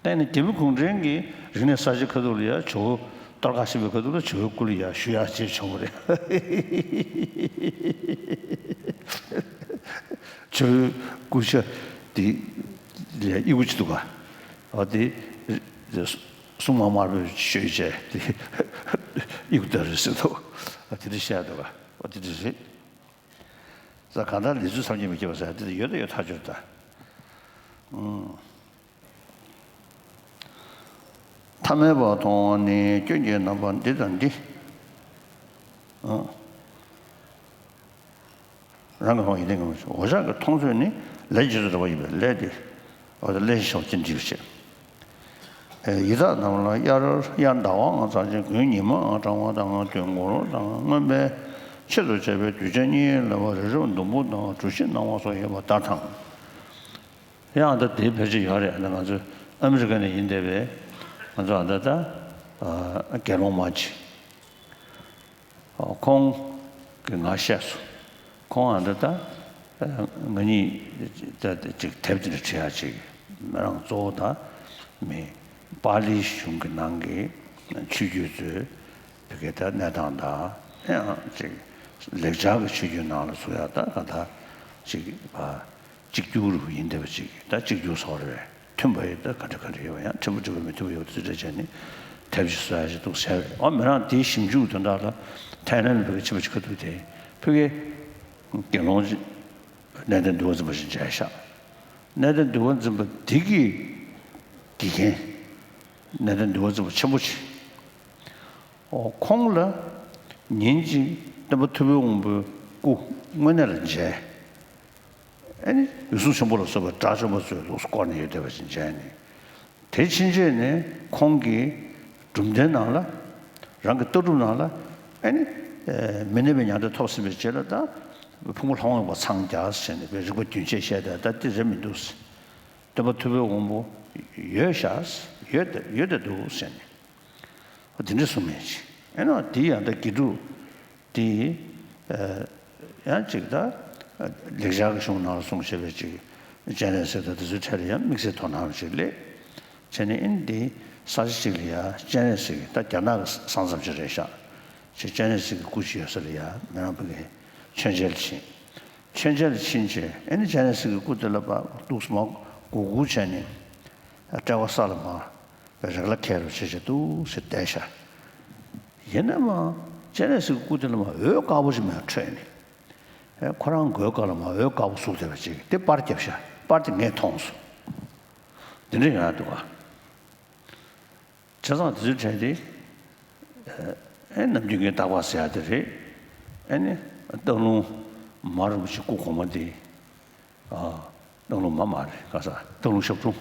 དེ་ནི་རྒྱལ་བུ་གུང་ཁྲན་གྱིས་རིག་གནས་གསར་བརྗེ་ཁ་ཐུག་ལ་ཡ་ཇོ་བོ་གཏོར་ཁ་ཕྱིན་པའི་ཁ་ཐུག་ལ་ཇོ་བོའི་སྐུ་ལ་ཡ་ཞུ་ཡག་བྱས་བྱུང་བ་རེད། ཇོ་བོའི་སྐུ་ཤ་དེ་ལ་ཡ་ཨི་ཁུ་ཅིག་འདུག་ག་ཨོ། དེ་སྲུང་མ་དམར་པོས་ཞོད་བྱས་དེ་ཨི་ཁུ་ལྟ་རེད་ཟེར་འདུག་ཨ། དེ་འདྲ་བཤད་འདུག་ག་ཨོ། དེ་འདྲ་རེད། ས་གང་ལྟར་ལས་ཚུལ་བསམ་གྱིས་མི་ཁྱབ་པ་ཟེར་དེ་ཡོད་དང་ཡོད་ཐག་ཆོད་ད། ཨུམ། ཐ་མལ་པ་མཐོང་བ་ནི་སྐྱོན་གྱི་རྣམ་པ་འདི་དང་འདི། ཨུམ། རང་གི་ཧོང་ཡིན་ཏེ་ངོ་། འོ་ཞག་གི་མཐོང་ཚུལ་ནི་ལས་ཀྱི་རྗེས་སུ་འགྲོ་བ་ཡིན་པས་ལས་དེ། འོ་ད་ལས་ཤོག་ཅན་འདྲིས་པ་བྱེད། ཡི་དྭགས་རྣམས་ལ་དབྱར་དབྱར་ཟླ་བ་ལྔ་ཚར་ཅན་དགུན་ཉི་མ་གྲང་བ་དང་དུས་འཁོར་དང་མངོན་པའི་ཆེད་དུ་བྱས་པའི་གདུལ་བྱ་གཉིས་ལ་བ་རི་རབ་ཟླུམ་པོ་དང་གྲུ་བཞི་སྣང་བ་སོགས་ཡོད་པ་ལྟར་དང་། ཡང་ད་དེའི་ཕལ་ཆེར་ཡོད་རེད། ང་ཚོའི་ཨ་མི་རི་ཀ་ནས་ཡིན་བསྡད་པའི་ང་ཚོ་ཨ་ད་ལྟ་དགེ་སློང་མ་ཅིག་ཁོང་གིས་ང་བཤད་སོང་། ཁོང་ཨ་འདྲ་ད་ང་གཉིས་ད་ཅིག་དེབ་དེ་འདྲ་བྲིས་ཡག་ཅིག་རང་གཙོ་བོ་ད་མི་པཱ་ལིའི་གཞུང་གི་ནང་གི་ཆོས་བརྒྱུད་ཚོའི་བོད་སྐད་ད་གནས་སྟངས་ད་ཡང་ཅིག་ལེགས་སྦྱར་གྱི་ཆོས་བརྒྱུད་ནང་ལ་ཚུད་ཡག་ད་ག་ད་ཅིག་བ། གཅིག་གྱུར་ཡིན་བསྡད་པ་ཅིག་ད་གཅིག་གྱུར་སོགས་རེད་པས། མཐུན་པ་ཡིན་ད་ག་འདྲ་ག་འདྲ་ཡོད་པ། ཡང་ཕྲན་བུ་འགྲིག་པ་མི་མཐུན་པ་ཡོད་པ་དེ་ཚོ་འདྲ་བྱས་ནས་དེབ་ཅིག་བཟོ་ཡག་ཅིག་འདུག་ཟེར་བས། ཨོ། མི་རང་དེའི་ཞིབ་འཇུག་དོན་དག་ལ་ཐའི་ལན་བོད་སྐད་ཕྱི་པ་ཅིག་ཁ་ཐུག་དེ་བོད་སྐད་དགེ་སློང་ཅིག་གནས་བརྟན་འདུལ་བ་འཛིན་པ་ཞིག་མཇལ་ཤག་གནས་བརྟན་འདུལ་བ་འཛིན་པ་འདི་གི་དགེ་རྒན་གནས་བརྟན་འདུལ་བ་འཛིན་པ་ཆེན་པོ་ཅིག་ཨོ། ཁོང་ལ་ཉིན་གཅིག་སྟོན་པ་ཐུབ་པའི་དབང་པོའི་སྐུ་དངོས་གནས་ལ་མཇལ། ཨ་ནི་འོད་སྲུང་ཆེན་པོ་ལ་སོགས་པའི་དགྲ་བཅོམ་པ་ཚོའི་ལུགས་སུ་བསྐོར་ནས་ཡོད་བསྡད་པ་ཅིག་མཇལ་ནས། དེ་ཕྱིན་ཆད་ནས་ཁོང་གིས་སྒྲུབ་སྡེའི་ནང་ལ། རང་གི་ལྟ་གྲུབ་ནང་ལ། ཨ་ནི་མི་གནས་པའི་མྱང་འདས་ཐོབ་ཟིན་པའི་རྗེས་ལ་ད་ཕུང་པོ་ལྷ་དབང་ཡོད་པ་འཚང་རྒྱ་ཟེར་ནས་པའི་རིག་པ་རྒྱུན་ཆད་བཤད་བསྡད། ད་དེ་རེད་མི་འདུག་ཟེར། སྟོན་པ་ཐུབ་པའི་དབང་པོ་ཡོད་ཤག་ཡོད་དེ་ཡོད་དེ་འདུག་ཟེར་ནས། འོ་དེ་འདྲ་གསུངས་མེད་ཅིག་ཨེ་ནོ་དེ་ཡང་ད་དགེ་ཕྲུག་དེ་ཡང་ཅིག་ད་ལེགས་སྦྱར་གྱི་གཞུང་ནང་ལ་གསུངས་བཞག་པའི་ཅིག་སྤྱན་རས་གཟིགས་དང་དེ་ཚོའི་གྲས་ལ་ཡང་དམིགས་བསལ་དོ་སྣང་ཅིག་སླེབས། བྱས་ནས་ཨེ་ནི་དེ་ས་ཆ་ཅིག་ལ་ཡང་སྤྱན་རས་གཟིགས་ཀྱི་ད་རྒྱ་ནག་གི་ས་མཚམས་ཅིག་རེད་ཤག་ཅིག་སྤྱན་རས་གཟིགས་ཀྱི་སྐུ་ཅིག་ཡོད་ས་ལ་ཡང་མི་རང་ཕ་གིར་མཆོད་མཇལ་ཕྱིན། མཆོད་མཇལ་ཕྱིན་བྱས་ཨེ་ནི་སྤྱན་རས་གཟིགས་ཀྱི་སྐུ་དེ་ལ་ཕར་འདུག་སེ་མར་སྒུར་སྒུར་བྱས་ནས་དཔྲལ་བ་ས་ལ་མར། རེག་ལ་ཁད་རུ་བྱེད་བྱེད་འདུག་སེ་བསྡད་ཤག་ཡིན་ནའི་མར་སྤྱན་རས་གཟིགས་ཀྱི་སྐུ་དེ་ལ་མར་འོད་དཀར་པོ་ཞིག་མར་འཕྲོས་ནས། ཨེ་ཁོ་རང་མགོའི་སྒང་ལ་མར་འོད་དཀར་པོ་ཟུག་བསྡད་པ་ཅིག་དེ་པར་བརྒྱབ་ཤག་པར་དེ་ངས་མཐོང་སོང་། དེ་འདྲ་ཡོང་ཡག་འདུག་ག་བྱས་ཙང་དེ་ཚོའི་གྲས་དེ། ཨེ་ནམ་རྒྱུན་གྱི་རྟག་པར་ཟེར་ཡག་དེ་རེད། ཨེ་ནི་སྟག་ལུང་མ་རིན་པོ་ཆེ་སྐུ་གོང་མ་དེ། ཨ། སྟག་ལུང་མ་མ་རེད། ག་ས་སྟག་ལུང་ཞབས་དྲུང་།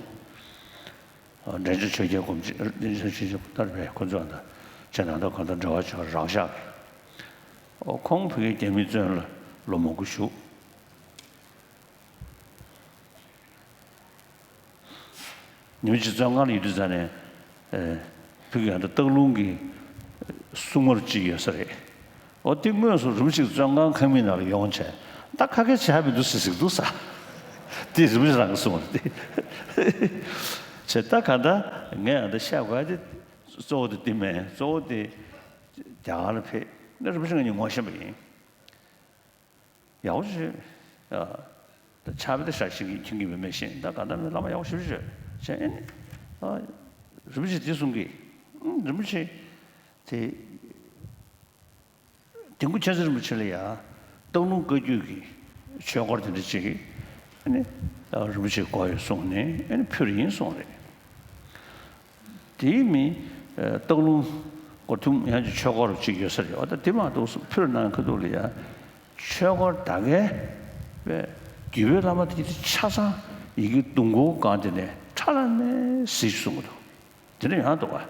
ཨ། འབྲས་ལྗོངས་ཆོས་རྒྱལ་སྒོམ་ཆེན། འབྲས་ལྗོངས་ཆོས་རྒྱལ་ལྟར་བས་ཁོ་ཚོ་ད་ཁྱེད་རང་ད་གང་ལྟར་འབྲེལ་བ་ཆགས་རག་ཤག་གི། ཨོ། ཁོང་ཕ་གིའི་རྒྱ་མིའི་བཙོན་ལ་ལོ་མང་པོ་བཞུགས། ཉི་མ་གཅིག་བཙོན་ཁང་ལ་ཡོད་དུས་ཙ་ནས། ཨེ། ཕ་གི་ཡང་ད་སྟག་ལུང་གི་སྲུང་མ་གཅིག་ཡོད་ས་རེད། ཨོ། དེ་དངོས་སུ་རིན་པོ་ཆེ་བཙོན་ཁང་ཁང་མིག་ནང་ལ་ཡོང་བྱས། ད་ཁ་སྐད་བྱས་མི་འདུག་ཟེར་ཟེར་གི་འདུག་ས། དེ་རིན་པོ་ཆེ་རང་གིས་གསུངས་པ་རེད། བྱས་ད་ག་ད་ངས་ཡང་ད་བཤད་དགོས་དེ། གཙོ་བོ་དེ་དེ་མེད། གཙོ་བོ་དེ་རྒྱ་གར་ལ་ཕེབས་ནས་རིན་པོ་ཆེ་ང་གཉིས་ངོ་ཤེས་པ་ཡིན། ཡག་པོ་བྱོས། ཨ། ད་ཆར་པ་དེ་ཤར་ཤིང་གི་ཁྱིམ་གྱི་མི་མེད་ཤིང་ད་ག་ད་མི་བླ་མ་ཡག་པོ་ཞེ་པོ་བྱོས་བྱས་ཨེ་ནི། ཨ། རིན་པོ་ཆེ་དེ་གསུང་གི། ཨུམ། རིན་པོ་ཆེ་དེ། དིལ་མགོ་མཁྱེན་བརྩེ་རིན་པོ་ཆེ་ལ་ཡ། སྟག་ལུང་བཀའ་བརྒྱུད་ཀྱི་ཆོས་སྐོར་དེ་འདྲ་ཅིག་ཨེ་ནི། ཨ། རིན་པོ་ཆེ་དགོས་ཡོད་གསུངས་ནས་ཨེ་ནི་ཕུལ་ཡིན་གསུངས་རེད། དེའི་མིང་། ཨ། སྟག་ལུང་སྐོར་ཐུམ་ཡང་ཅིག་ཆོས་སྐོར་ཅིག་ཡོད་ས་རེད། འོ། ད་དེ་མ་གཏོགས་ཕུར་ནང་ཁ་ཐུག་ལ་ཡ། ཆོས་སྐོར་ད་གའི་བརྒྱུད་པའི་བླ་མ་དེ་ཆ་ཚང་ཡི་གེ་དུང་སྐོར་སྒང་དེ་ནས་ཁྲ་ལ་ནས་གཟིགས་གསུང་གི་འདུག་དེ་འདྲ་ཡང་འདུག་ག་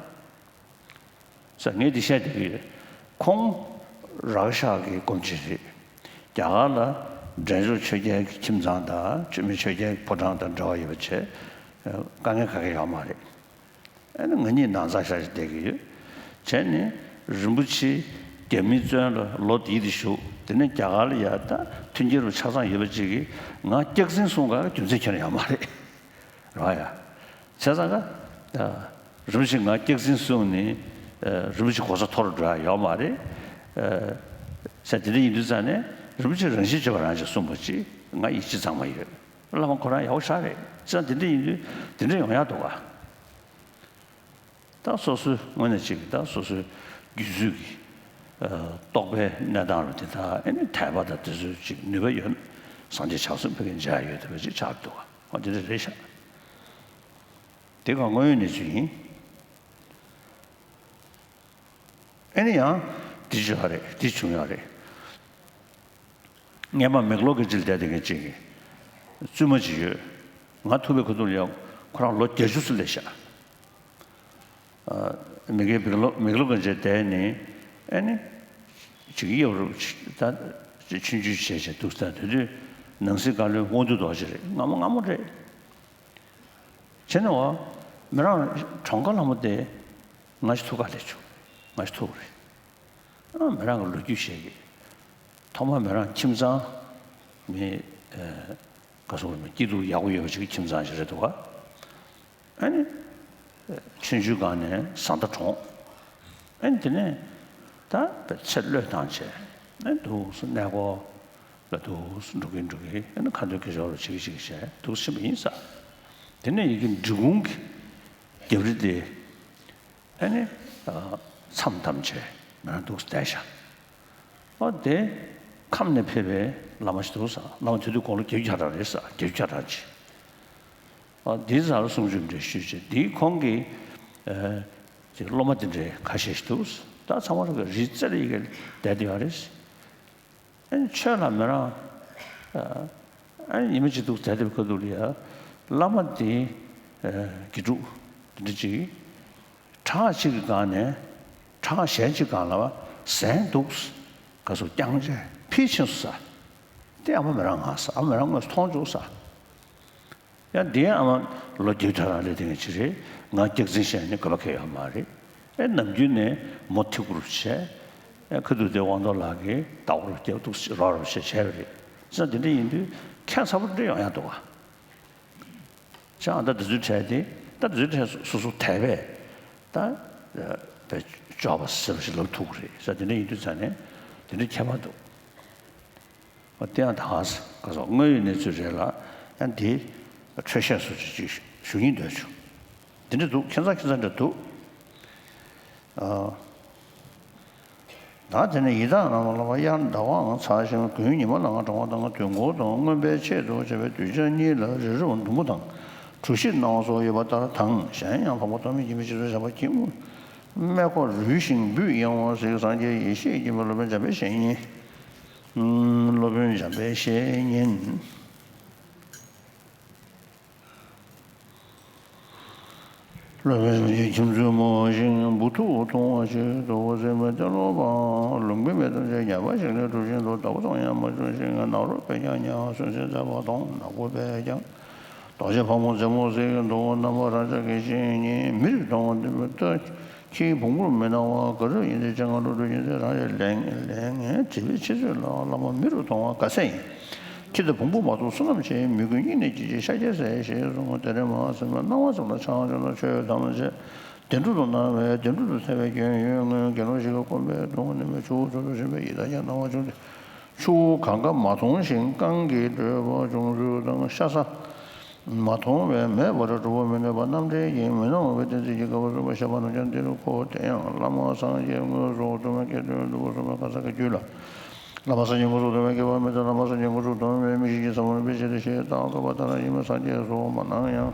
ས། ངས་འདི་བཤད་བསྡད་ཀྱི་ཡོད། ཁོང་རག་ཤག་གི་སྒོམ་ཆེན་རེད། རྒྱ་གར་ལ་འབྲས་ལྗོངས་ཆོས་རྒྱལ་གྱི་ཁྱིམ་ཚང་དང་བཅོས་མིན་ཆོས་རྒྱལ་གྱི་ཕོ་བྲང་དང་འབྲེལ་བ་ཡོད་པ་བྱས། དཀའ་ངལ་ག་གེ་ཡོད་མ་རེད། ཨ་ནི་ང་གཉིས་ནང་ཚང་ཤར་ཞིག་བསྡད་ཀྱི་ཡོད། བྱས་ནས་རིན་པོ་ཆེ་རྒྱ་མིའི་བཙོན་ལ་ལོ་དེའི་དེ་བཞུགས། དེ་ནས་རྒྱ་གར་ལ་ཡ་ད་མཐུན་རྐྱེན་རུ་ཆ་ཚང་ཡོད་པ་ཅིག་གིས་ང་སྐྱག་རྫུན་གསུང་ག་རྒྱུ་མཚན་ཁྱོན་ནས་ཡོད་མ་རེད། རེད་བ་ཡ། བྱས་ཙང་ཀ་རིན་པོ་ཆེ་ང་སྐྱག་རྫུན་གསུངས་ནས། ཨ། རིན་པོ་ཆེ་གོ་ས་མཐོ་རུ་འགྲོ་ཡ་ཡོད་མ་རེད། ཨ། ས། དེ་འདྲ་ཡིན་དུས་ཙང་ནས་རིན་པོ་ཆེ་རང་བཞིན་བརྗོད་པ་རང་ཅིག་གསུངས་པ་ཅིག་ང་ཡིད་ཆེས་གཙང་མ་ཡོད། བླ་མ་ཁོ་རང་ཡག་པོ་ཞེ་དྲག་རེད། བྱས་ཙང་དེ་འདྲ་ཡིན་དུས་དེ་འདྲ་ཡོང་ཡག་འདུག་ག་ད་སོ་སོའི་ངོས་ནས་ཅིག་ད་སོ་སོའི་རྒྱུད་ཚོད་ཀྱི། ཨ། རྟོགས་པའི་གནས་སྟངས་ལ་དེ་དག་ཨེ་ནི་དད་པ་དང་དེ་ཚོའི་ཅིག་ནུས་པ་ཡོད་ན་སངས་རྒྱས་ཕྱག་གསུམ་ཕ་གིར་མཇལ་ཡ་ཡོད་བསྡད་པ་ཅིག་ཆགས་འདུག་ག་འོ། དེ་འདྲ་རེད་ཤག་དེ་ག་དངོས་ཡོད་གནས་ཚུལ་ཡིན། ཨེ་ནི་ཡང་དེ་བྱུང་ཡ་རེད། དེ་བྱུང་ཡ་རེད། སྔན་མ་མེག་ལོར་གྱི་ཅིག་བསྡད་དེ་མཁན་ཅིག་གིས་བཙུན་མ་ཅིག་ཡོད། ང་ཐུག་པའི་ཁ་ཐུག་ལ་ཡ་ཁོ་རང་ལོ་བརྒྱད་ཅུ་ཙམ་སླེབས་ཤག་ཨ། མེག་ལོར་མེག་ལོར་གྱི་ཅིག་བསྡད་ནས་ཨེ་ནི་ཅིག་གཡས་རུ་ད་ཆུང་ཆུང་བྱས་བྱས་འདུག་ད་དེ་དུས་ནང་སྲིད་བཀའ་བློན་དབང་འདུས་རྡོ་རྗེ་རེད། སྔ་མོ་སྔ་མོ་རེད། བྱས་ནས་འོ། མི་རང་གྲོངས་ཁ་ལྷ་མོ་དེ་ང་ཞིག་ཐུག་ག་སླེབས་བྱུང་། ང་ཞིག་ཐུག་རེད། ཨ། མི་རང་གི་ལོ་རྒྱུས་བཤད་ཀྱི། ཐོག་མར་མི་རང་ཁྱིམ་ཚང་མི། ཨ། ག་སོང་རེད། སྐྱིད་སྡུག་ཡག་པོ་ཡོད་པ་ཅིག་གི་ཁྱིམ་ཚང་ཞིག་རེད་འདུག་ག་ཨ་ནི་ཆུང་ཆུང་སྒང་ནས་བཟའ་ཟླ་གྲོངས། ཨ་ནི་དེ་ནས་ད་བའི་ཚེ་བློས་བཏང་བྱས། ཨ་ནི་འདུག་སེ་གནས་སྐོར་ལ་འདུག་སེ་འགྲོ་གིན་འགྲོ་གིན། ཨ་ནི་ཁ་འདོན་སྐད་ཆ་རོ་བྱེད་ཀྱི་བྱེད་ཀྱི་བྱས་འདུག་སེ་ཕྱིན་པ་ཡིན་ས། དེ་ནས་ཡི་གེ་འབྲི་གུང་གི་རྒྱབ་རི་དེ། ཨ་ནི། ཨ། མཚམས་བསྡམས་བྱས་ང་རང་འདུག་སེ་བསྡད་ཤག་ཨོ། དེ་ཁམས་ནས་ཕེབས་པའི་བླ་མ་ཞིག་འདུག་ས། བླ་མ་དེ་དུས་དགུང་ལོ་བརྒྱད་ཅུ་གྱ་གྲངས་རེད་ས། བརྒྱད་ཅུ་གྱ་གྲངས་ཅིག་ཨོ། དེའི་རྩ་ལ་གསུང་ཆོས་འདྲ་ཞུས་བྱས། དེའི་ཁོང་གི། ཨ། ཅིག་སློབ་མ་དེ་འདྲའི་ཁ་ཤས་ཤིག་འདུག་ད་ཚང་མ་རང་གི་རི་རྩེ་ལ་ཡི་གེ་བསྡད་བསྡད་ཡོད་རེད། ཨ་ནི་ཆོས་ལ་མི་རངས། ཨ་ནི་ཉི་མ་གཅིག་འདུག་བསྡད་བསྡད་པའི་ཁ་ཐུག་ལ་ཡ། བླ་མ་དེ། ཨ། དགེ་ཕྲུག་དེ་འདྲ་ཅིག་གྲངས་གཅིག་གི་སྒང་ནས་གྲངས་གཞན་གཅིག་སྒང་ལ་ཟན་འདུག་ག་སོ་བརྐྱངས་བྱས་ཕར་ཕྱིན་སོང་ས། དེ་ཨ་མ་མི་རངས་ང་ས། ཨ་མ་མི་རངས་དངོས་སུ་མཐོང་བྱུང་ས། ཡང་འདིའི་ཨ་མ་ལོ་བརྒྱད་ཅུ་གྱ་གྲངས་སླེབས་དེ་ངས་ཅི་རེད། ང་སྐྱག་རྫུན་བཤད་ནས་དགོས་པ་གང་ཡང་ཡོད་མ་རེད། ཨེ། ནམ་རྒྱུན་ནས་མོ་ཐིག་པོར་བྱས། ཨེ། ཁ་ཐུག་དེ་དབང་རྡོར་ལགས་ཀྱིས་བདག་པོར་སྐྱབས་འདུག་རོགས་རོགས་བྱས་བྱས་པ་རེད། བྱས་ཙང་དེ་འདྲ་ཡིན་དུས་ཁྱད་མཚར་པོ་འདྲ་ཡོང་ཡག་འདུག་ག་ཅང་ད་དེ་ཚོའི་གྲས་དེ། ད་དེ་ཚོའི་གྲས་སོ་སོ་དད་པས་ད་བས་ལྕོགས་པ་ཟེར་བ་ཞིག་ལབ་ཐུབ་ཀྱི་རེད་ས། དེ་འདྲ་ཡིན་དུས་ཙང་ནས་དེ་འདྲ་ཁྱད་པར་འདུག་ཨ། དེ་ཡང་ད་ག་ས་དངོས་ཡོད་གནས་ཚུལ་རེད་ལ། ཡང་འདི་འཕྲོས་བཤད་སོགས་ཅིག་ཞུ་སྙིང་འདོད་བྱུང་། འདི་འདྲ་འདུག་ཁྱད་མཚར་ཁྱད་མཚར་འདྲ་འདུག་ཨ། ད་དེ་ནས་ཡི་དྭགས་རྣམས་ལ་དབྱར་ཟླ་བའང་ཚར་ཞིང་དགུན་ཉི་མ་ལའང་གྲང་བ་དང་། དུས་འཁོར་དང་མངོན་པའི་ཆེད་དུ་བྱ་བའི་གདུལ་བྱ་གཉིས་ལ་རི་རབ་ཟླུམ་པོ་དང་གྲུ་བཞི་སྣང་བ་སོགས་ཡོད་པ་ལྟར་དང་། གཞན་ཡང་འཕགས་པ་ཐོགས་མེད་མཁྱེན་པའི་རྗེས་སུ་བྱ་བ་སྐྱེ་དངོས་སྨད་ཁོག་རུལ་ཞིང་སྦུས་གཡེང་བ་གཟིགས། སངས་རྒྱས་ཡེ་ཤེས་མཁྱེན་པའི་སློབ་དཔོན་འཇམ་དཔལ་བཤེས་གཉེན། སློབ་དཔོན་འཇམ་དཔལ་བཤེས་གཉེན། སློབ་དཔོན་མི་ཁྱིམ་བཙུན་མོ་ཞིང་བུ་ཐུག་འཐུང་བ་ཞིག་ཏུ་སེམས་པའི་ཏེ་ལོ་པའང་ལུང་པའི་མི་ཐམས་ཅད་ཉ་པ་ཞིག་ལས་གྲུབ་ཅིང་དུ་ཟླ་བ་ཙམ་ཡང་མ་བྱུང་ཞིང་ནག་རོ་པས་ཀྱང་ཉ་སུན་སེ་མཛད་པ་དང་ནག་པོ་པས་ཀྱང་དོག་ཅན་ཕག་མོ་མཛེས་མོ་ཟེར་གྱི་འདུག་རྣམ་པ་རང་ཅག་གི་ཤེས་ཉིད་མི་རིགས་མཐོང་བ་འདི་མོ་ལྟ། ཁྱིའི་བོང་བུར་མི་སྣང་བ་ག་རེ་ཡིན་ཏེ་སྤྱན་སྔ་ལུ་གྲུབ་ཡིན་ཏེ་རང་རེ་ལས་ངན་བྱས་པའི་ཕྱི་ཚུལ་ལ་བླ་མ་མི་རུ་མཐོང་བ་ག་ཚད་ཡིན། ཁྱི་དང་བོང་བུ་མ་གཏོགས་བསོད་ནམས་ཆེ་མི་དགོས་སྙིང་ནས་སྐྱིད་ཅེས་ཤཱཀྱ་ཟེར་ཞེས་གསུངས། དེ་རིང་མ་སེམས་ལ་སྣང་བ་ཙམ་ལ་ཆགས་བྱུང་ན་ཆོས་ཐམས་ཅད་བདེན་གྲུབ་ཏུ་སྣང་བས་བདེན་གྲུབ་ཏུ་ཐལ་བའི་སྐྱོན་ཡོད་མངོན་དགེ་སློང་ཞིག་གི་སྐོམ་པས་གདུང་ནི་མེད་ཆུ་བོ་ཚུར་དུ་ཕྱིན་པའི་ཡི་དྭགས་ཀྱང་སྣང་བ་བྱུང་སྟེ། ཆུ་བོ་གང་ག་མ་མཐོང་ཞིང་རྐང་གིས་བགྲོད་པ་བྱུང་ཚུལ་དང་ཤ་ཟ་མ་མཐོང་བས་མེད་པར་གྲུབ་པ་མི་གནས་པ་རྣམ་འགྲེལ་གྱིས་མི་སྣང་བའི་གཏན་ཚིགས་ཀྱི་དགག་པ་གསུངས་པ་བཤད་པ་རྣམས་ཀྱང་འདིར་གོ། དེ་ཡང་བླ་མ་སངས་རྒྱས་དངོས་སུ་དུ་མ་སྐྱེ་དོན་སྒྲུབ་པ་གསུངས་པ་ག་ས་ག་རྒྱུད་ལ། བླ་མ་སངས་རྒྱས་དངོས་སུ་དུ་མ་སྐྱེ་བ་མེད་དེ་བླ་མ་སངས་རྒྱས་དངོས་སུ་དུ་མ་མེད་མི་ཞིག་གིས་ཟབ་མོ་དཔེ་བྱེད་དེ་ཞེས་བཏང་དགོས་པ་ལྟར་ཡིན་པས་སངས་རྒྱས་སོ་མ་སྣང་ཡང་།